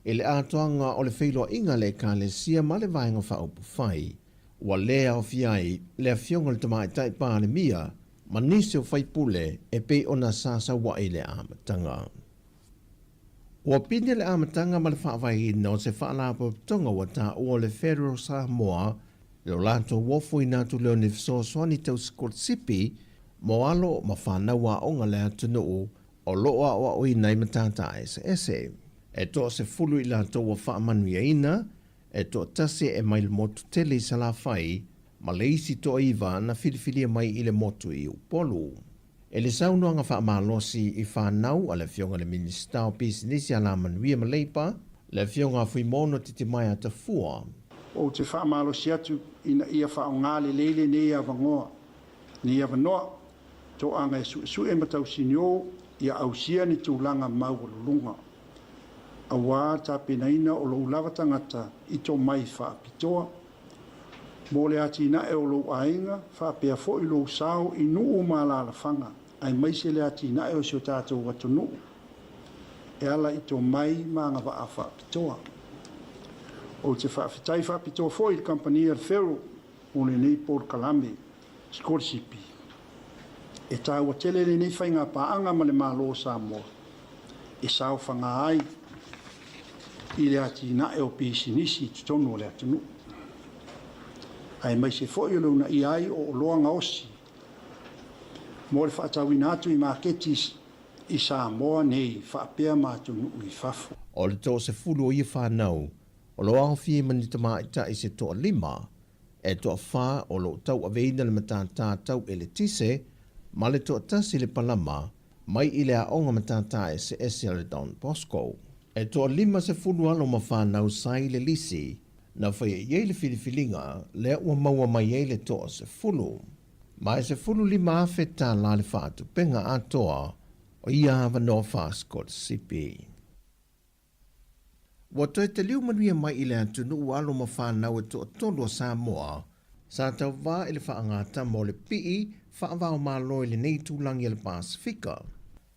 S7: i le atoaga o le feiloaiga a le Ekalesia ma le Vaega Faaupufai, ua le aofia ai le Afioga i le Tamaitai Palemia ma nisi o faipule e pei ona sa saua'i i le amataga. Ua pine le amataga ma le faavaeina o se faalapotopotoga ua taua o le Federal Samoa i lo latou ofoina atu lea o ni fesoasoani tau sikolasipi mo alo ma fanau aoga le atunuu o lo o aoaoina i matata eseese. E toasefulu i latou ua faamanuiaina, e toatasi e mai le motu tele i Salafai ma le isi toaiva na filifilia mai i le motu i Upolu. E le saunoaga faamalosi i fanau a le Afioga i le Minisita o Pisinisi Alamanuia ma Leipa, le Afioga a Fuimaono Titimaea Tafua.
S9: Ou te faamalosi atu ina ia faaaoga lelei lenei avanoa, nei avanoa, toaga e suesue ma tausinio ia ausia ni tulaga maualuluga. Auā tapenaina o lou lava tagata i tomai faapitoa mo le atinae o lou aiga faapea foi lou sao i nuu ma alaalafaga aemaise le atinae o si o tatou atunuu e ala i tomai ma agavaa faapitoa. Ou te faafetai faapitoa foi i le kamupani a le Fero mo lenei polokalame sikolasipi. E taua tele lenei faigapaaga ma le Malo o Samoa e saofaga ai i le atinae o pisinisi i totonu o le atunuu, aemaise foi o le uunaia ai o oloa gaosi mo le faatauina atu i maketi i Samoa nei faapea ma atunuu i fafo.
S7: O le toasefulu o ia fanau, o lo o aofia ai ma ni tamaitai se toalima, e toafa o lo o tauaveina le matata tau eletise ma le toatasi le palama mai i le aoga matata eseese a le Don Bosco. E toa-50 alo ma fanau sa i le lisi na faia i ai le filifiliga lea ua maua mai ai le toasefulu. Ma e $15,000 le faatupega atoa o ia avanoa faasikolasipi. Ua toe taliu manuia mai i le atunuu alo ma fanau e toatolu a Samoa sa tauva i le faagatama o le pii faava-o-Malo i lenei itulagi a le Pasefika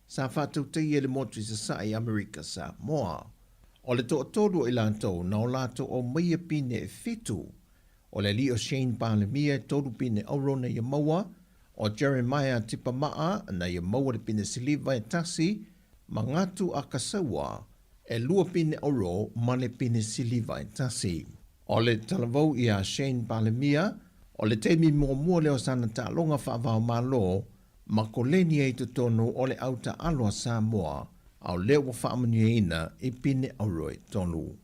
S7: sa faatautaia i le motu i Sasae i Amerika Samoa. O le toatolu o i latou na o latou aumaia pine e fitu, o le alii o Shane Palemia e tolu pine auro na ia maua, o Jeremiah Tipamaa na ia maua le pine siliva e tasi, ma Gatu Akasaua e lua pine auro ma le pine siliva e tasi. O le talavou iā Shane Palemia, o le taimi muamua lea o sana taaloga faava-o-Malo ma koleni ai i totonu o le au taaalo a Samoa, a o lea ua faamanuiaina i pine auro e tolu.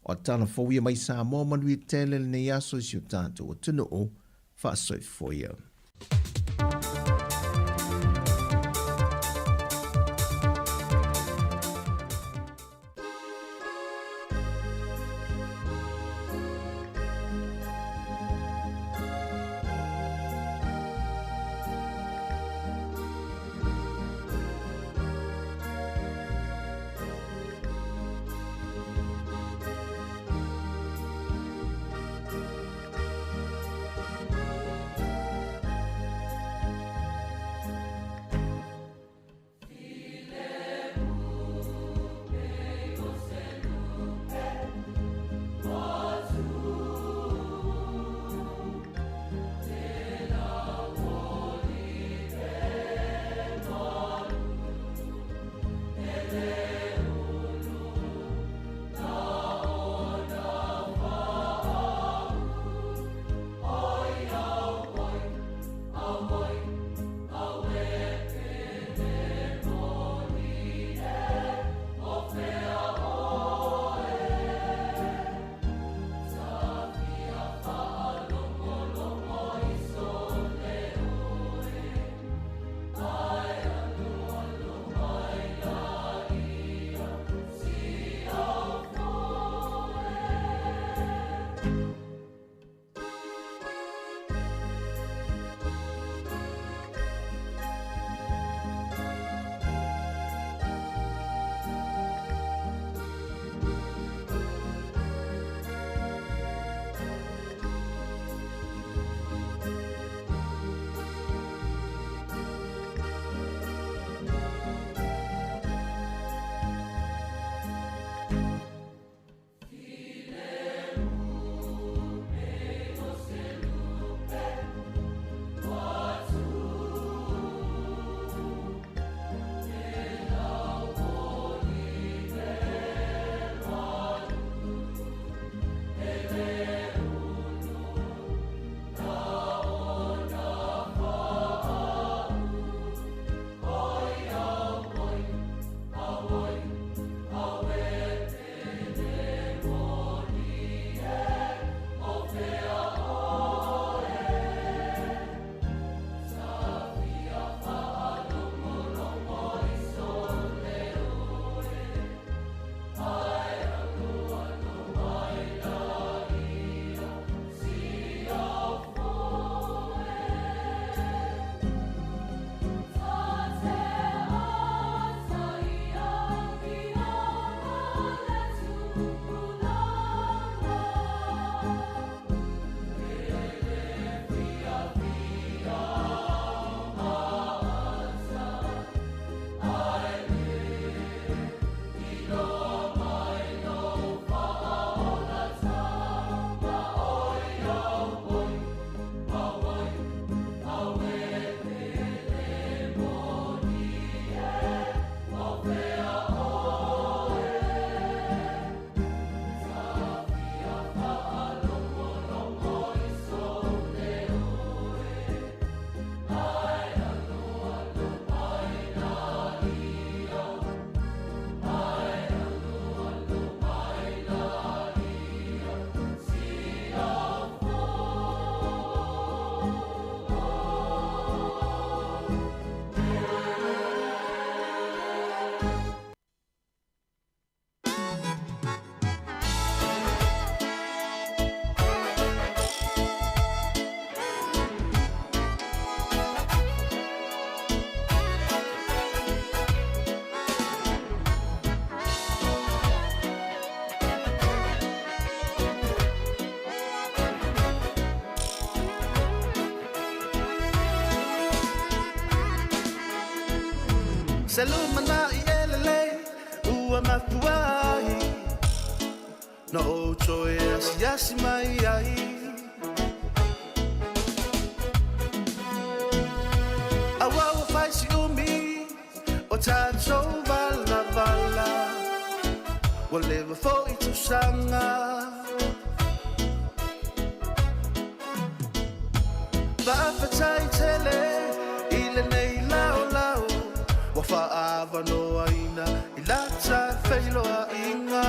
S7: O tala fou ia mai Samoa manuia tele lenei aso i si o tatou atunuu faasoifua ia.
S13: Se lumanaʻi e lelei ua mafua ai Na ou toe asiasi mai ai. Auā ua fai si umi o tatou valavala, Ua leva foi tausaga. Faafetai tele i lenei laolao, Ua faaavanoaina i lata feiloaiga.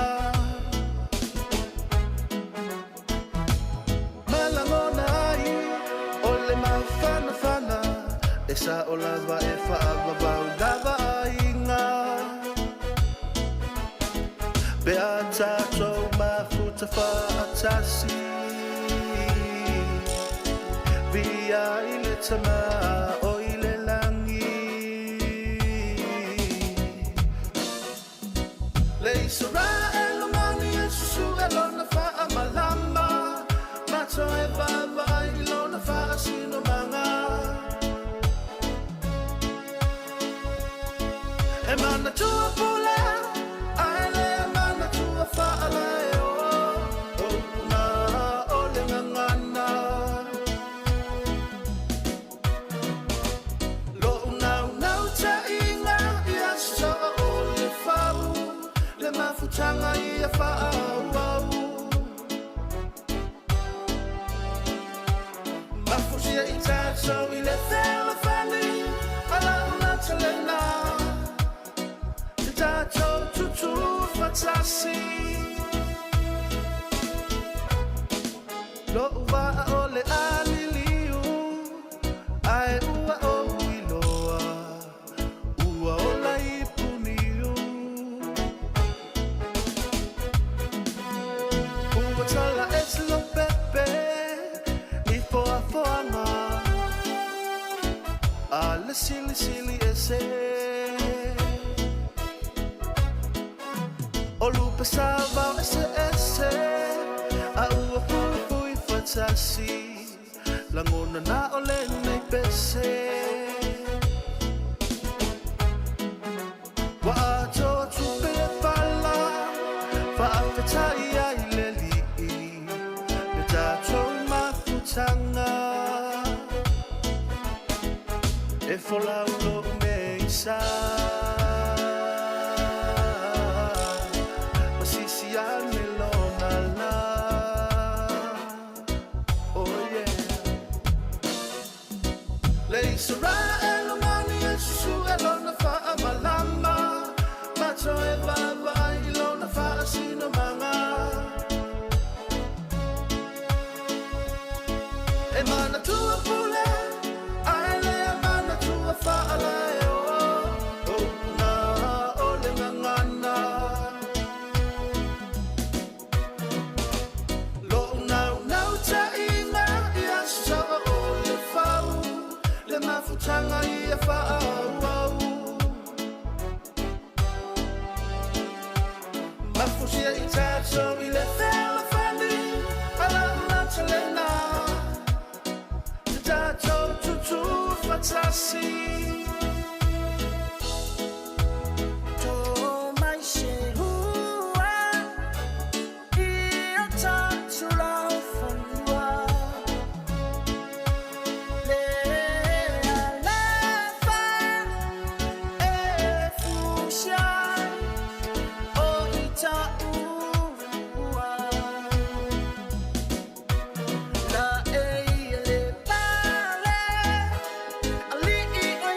S13: Ma lagona ai o le mafanafana, E sao lava e faavavau lava aiga. Pe a tatou mafuta faatasi, Viia i le Tama o i le lagi. Le Isaraelu mani e susue lona faamalama, Ma toe vaavaai i lona faasinomaga. E manatua pule, ae le manatua faalaeo, O upu na o le gagana. Loʻu naunautaiga ia soa o le fau, Le mafutaga ia faaauau. Mafusia i tatou i le fealofani a lau Matalena, Te tatou tutū faatasi. Loʻu vaa o le a liliu, Ae ua ou iloa ua ola i Puniu. Ua tala ese Lopepe i foafoaga a le silisili ese. O lupe sa vao eseese a ua fuifui faatasi. Lagona na o lenei pese. Ua atoa tupe le pala, faafetai ai le Alii le tatou mafutaga. E folau loʻu meisa, Ma sisi ane lona la. Oh yeah. Le Isaraelu mani e susue lona faamalama, Ma toe vaavaai i lona faasinomaga. E manatua pule, ae le manatua faalaeo, O upu na o le gagana. Loʻu naunautaiga ia soa o le fau, Le mafutaga ia faaauau. Mafusia i tatou i le fealofani a lau Matalena, Te tatou tutū faatasi. Tō mai se hua i o tātou laufanua, Le alofa e fusia o i taua. La e le pale, ali'i o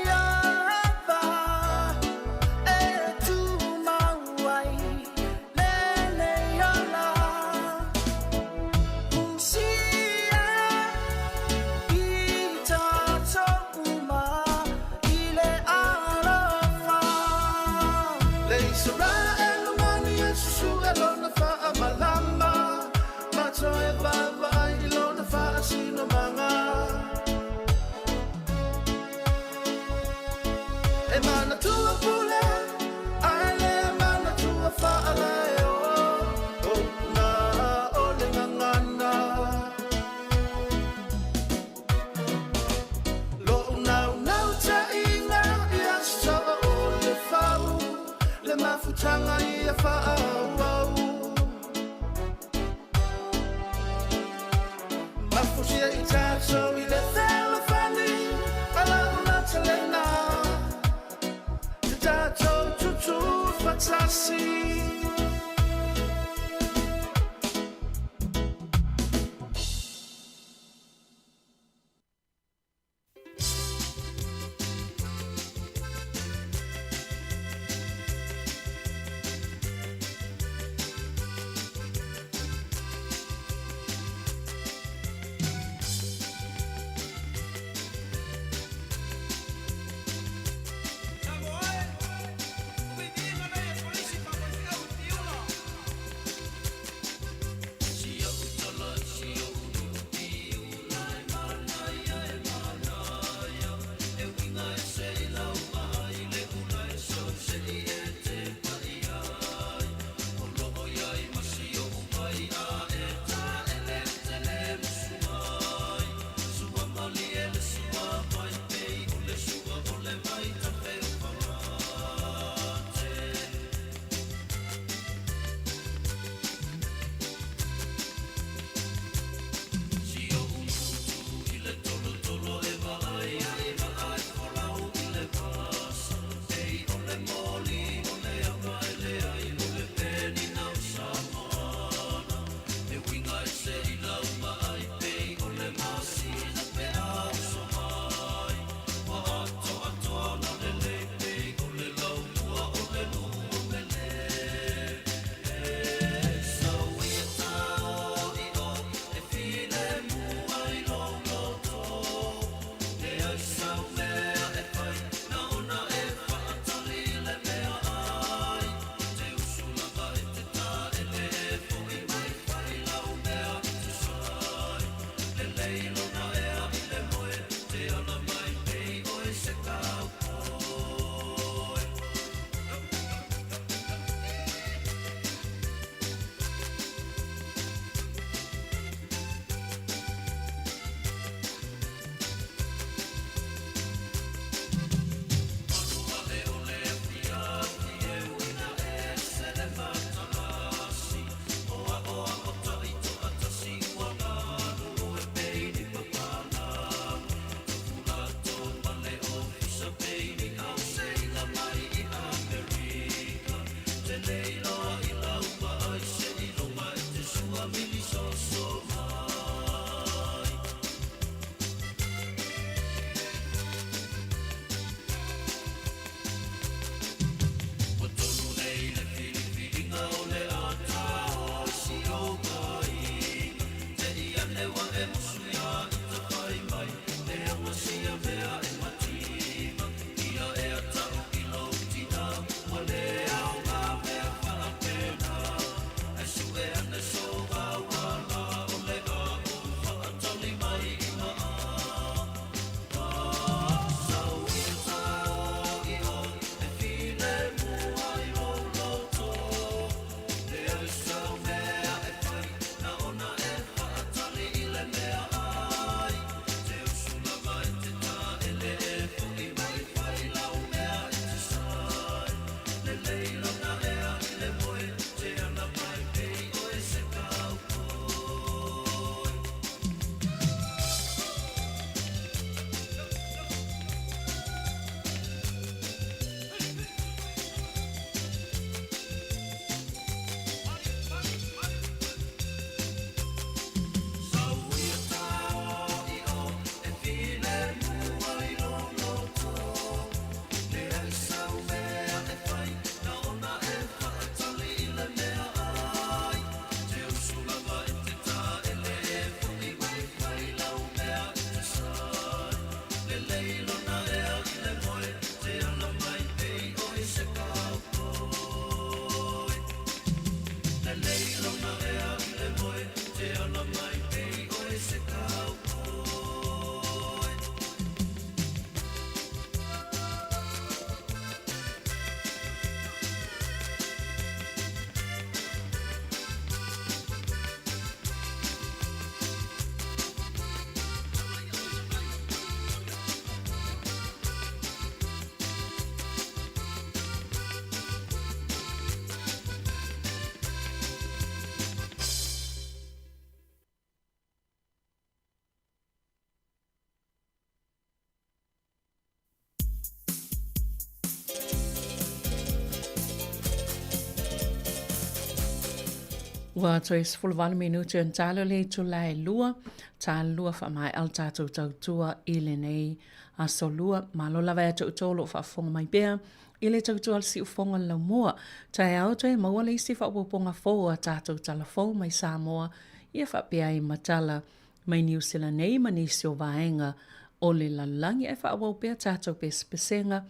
S3: Ua toe 18 minute ona talo le itula e lua, talua faamaea le tatou tautua i lenei aso lua. Malo lava ia te outou o lo o faafofoga mai pea i le tautua a le siufofoga o le laumua. Taeao toe maua le isi faaopoopoga fou a tatou tala fou mai Samoa ia faapea ai ma tala mai Niu Sila nei ma nisi o vaega o le lalolagi ae faaauau pea tatou pesepesega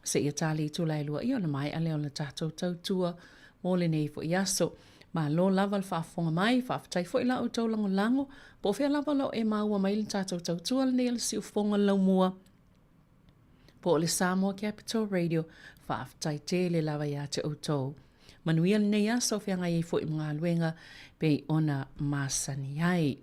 S3: seia tali itula e lua ia ona maea lea o le tatou tautua mo lenei foi aso. Malo lava le faafofoga mai, faafetai foi la outou lagolago, po o fea lava o lo o e maua mai le tatou tautua lenei o le siufofoga o le laumua, po o le Samoa Capital Radio, faafetai tele lava ia te outou. Manuia lenei aso, feagai ai foi ma galuega pei ona masani ai.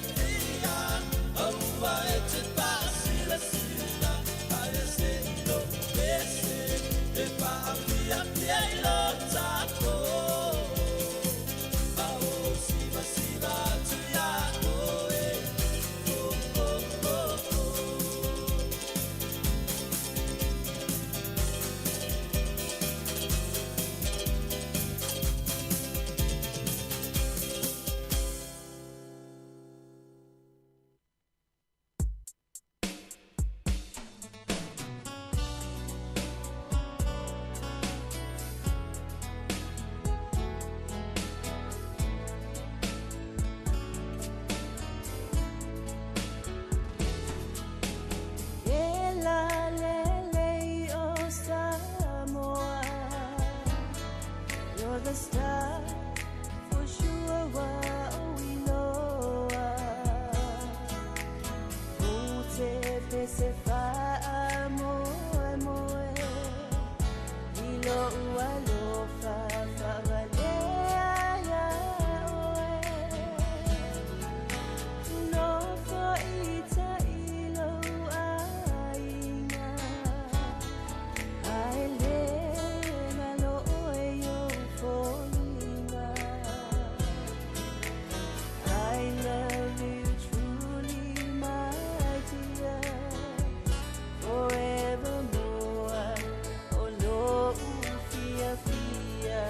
S6: fiafia Aua e te paasilasila Aia se i lou pese E faafiafia i lo tatou Ma ou sivasiva atu iā oe Oh, oh, oh, oh.
S18: E la lelei o Samoa, you're the star for sure wa o iloa. O te pese whaa moe moe, i lo alofa whawalea ia oe. Nofo i ta ilo aiga, ae le ngalo oe i o foliga. I love you truly, my dear, forevermore. O lo fia fia.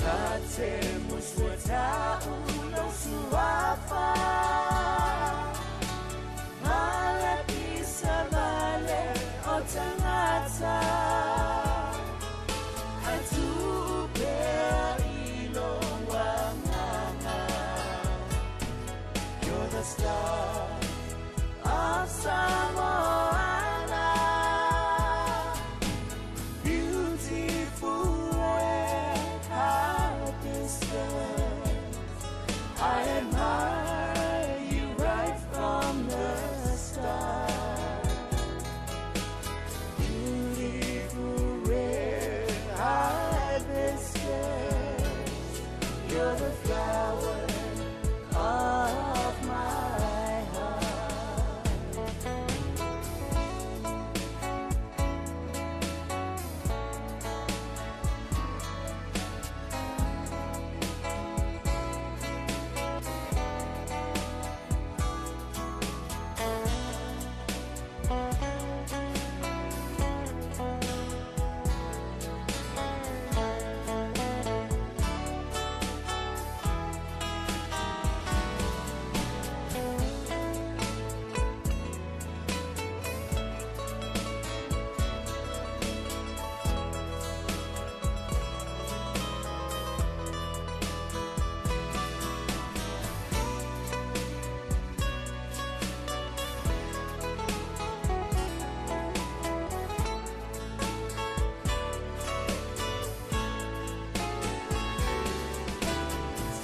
S13: Tate musuata ulo suafa Malapisa vale o tangata Atu pea ilo wanganga You're the star of Samoana Beautiful red hibiscus I admire you right from the start. Beautiful red hibiscus, you're the flower of my heart.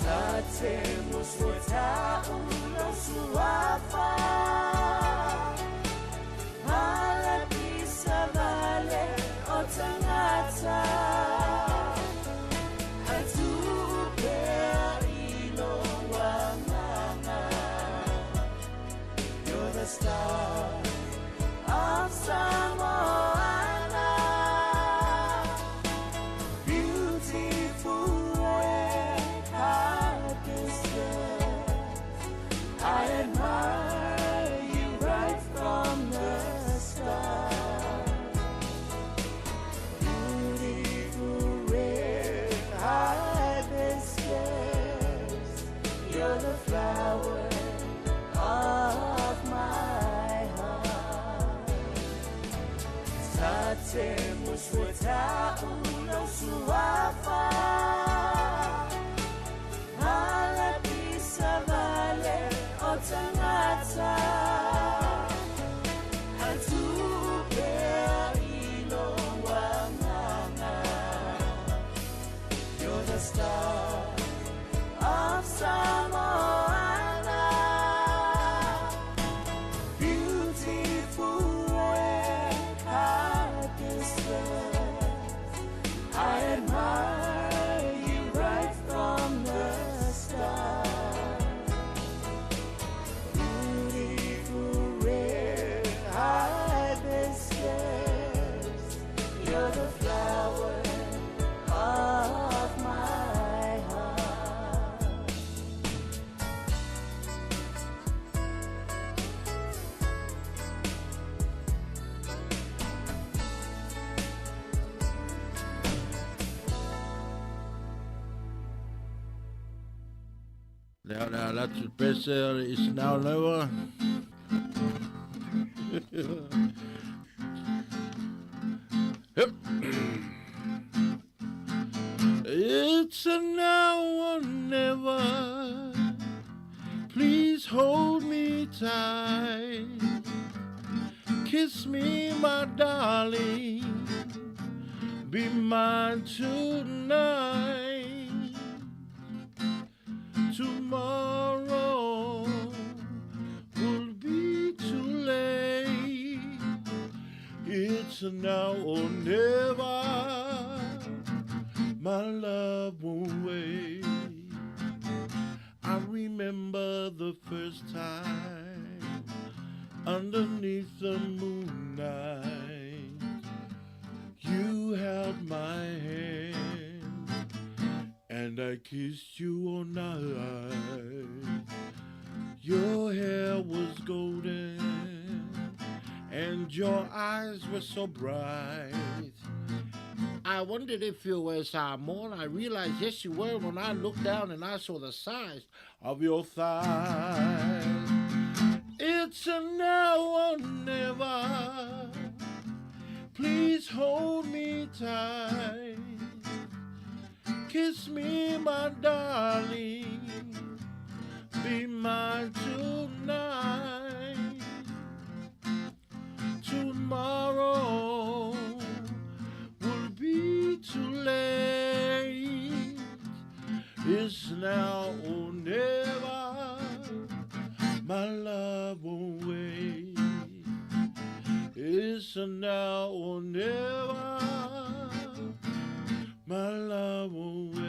S13: Tate musuata ulo suafa Malapisa vale o tangata Atu pea ilo wanganga You're the star of Samoana Beautiful red hibiscus I admire you right from the start. Beautiful red hibiscus, you're the flower of my heart. Tate musuata ulo suafa Malapisa vale o tangata Atu pea ilo wanganga You're the star of Samoana Beautiful red hibiscus I admire you right from the start.
S17: Lea o le ala atu le pese o le is now never. Yep. It's a now or never. Please hold me tight. Kiss me, my darling. Be mine tonight. Tomorrow will be too late. It's a now or never. My love won't wait. I remember the first time underneath the moonlight. You held my hand and I kissed you all night. Your hair was golden and your eyes were so bright. I wondered if you were Samoan. I realized yes you were when I looked down and I saw the size of your thighs. It's a now or never. Please hold me tight. Kiss me, my darling. Be mine tonight. Tomorrow will be too late. It's now or never. My love won't wait. It's now or never. My love won't wait.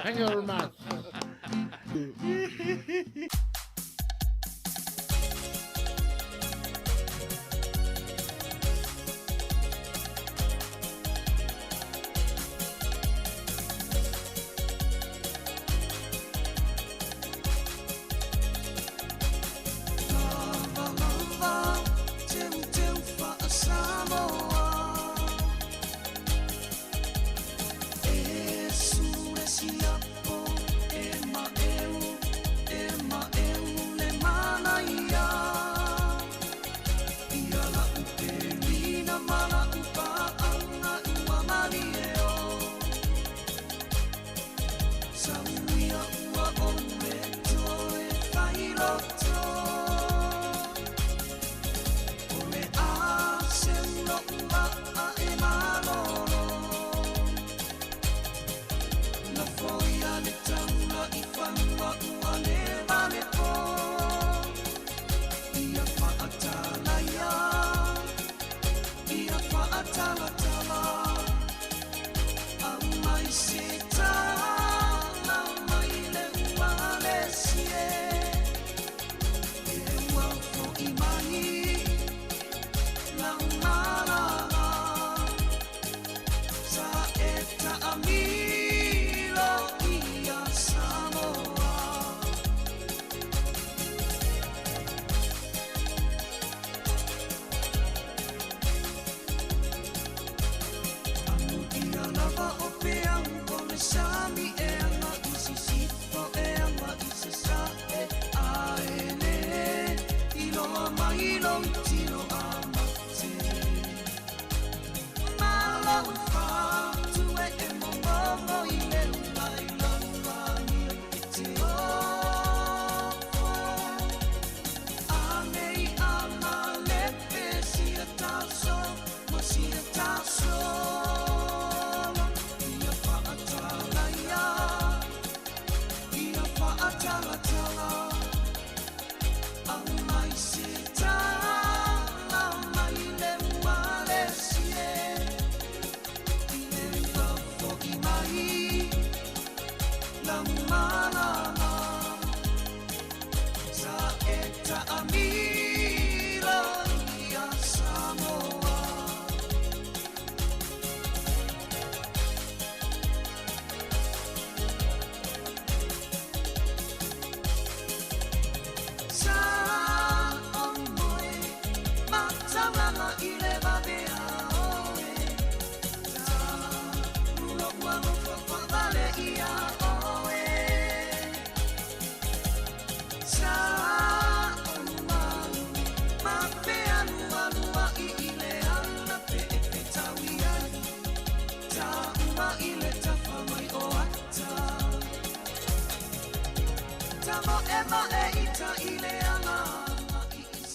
S17: Thank you very much.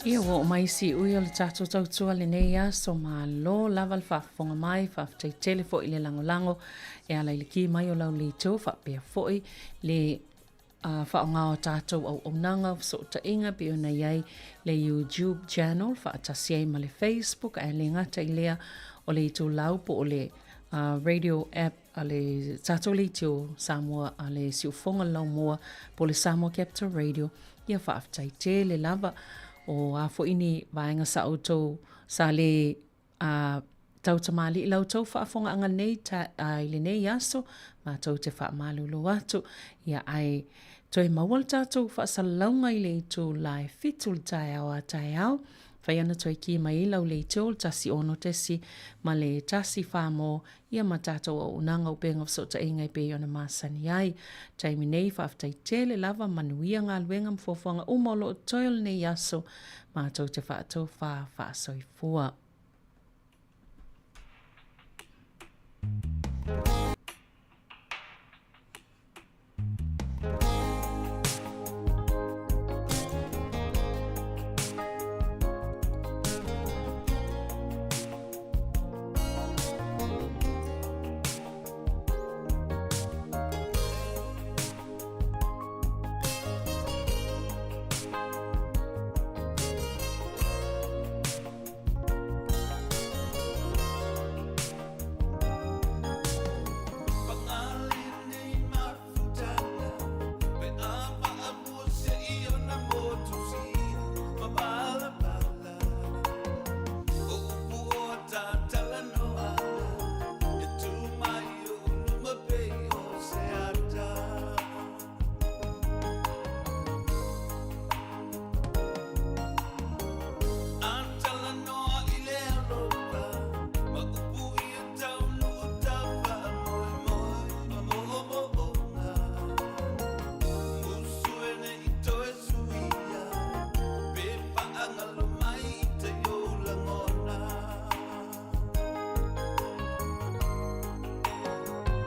S3: Ia ua oo mai siui o le tatou tautua lenei aso, malo lava le faafofoga mai, faafetai tele foi i le lagolago e ala i le ki mai o lau leitio faapea foi le faaaoga o tatou auaunaga o fesootaiga pei ona i ai le YouTube channel faatasi ai ma le Facebook ae le gata i lea o le itulau po o le radio app a le tatou leitio Samoa a le Siufofoga le Laumua po o le Samoa Capital Radio. Ia faafetai tele lava o a foi ni vaega sa outou sa le a tau tamalii la outou faafogaaga nei ta, a, i lenei aso, matou te faamalulu atu. Ia ae toe maua le tatou faasalalauga i le itula e 7 le taeao a taeao. Fai ana toe ki mai ai lau leitio le 16 ma le 1 mo ia ma tatou auaunaga upega o fesootaiga e pei ona masani ai. Taimi nei, faafetai tele lava, manuia galuega ma fuafuaga uma o lo o totoe o lenei aso, matou te faatofa faasoifua.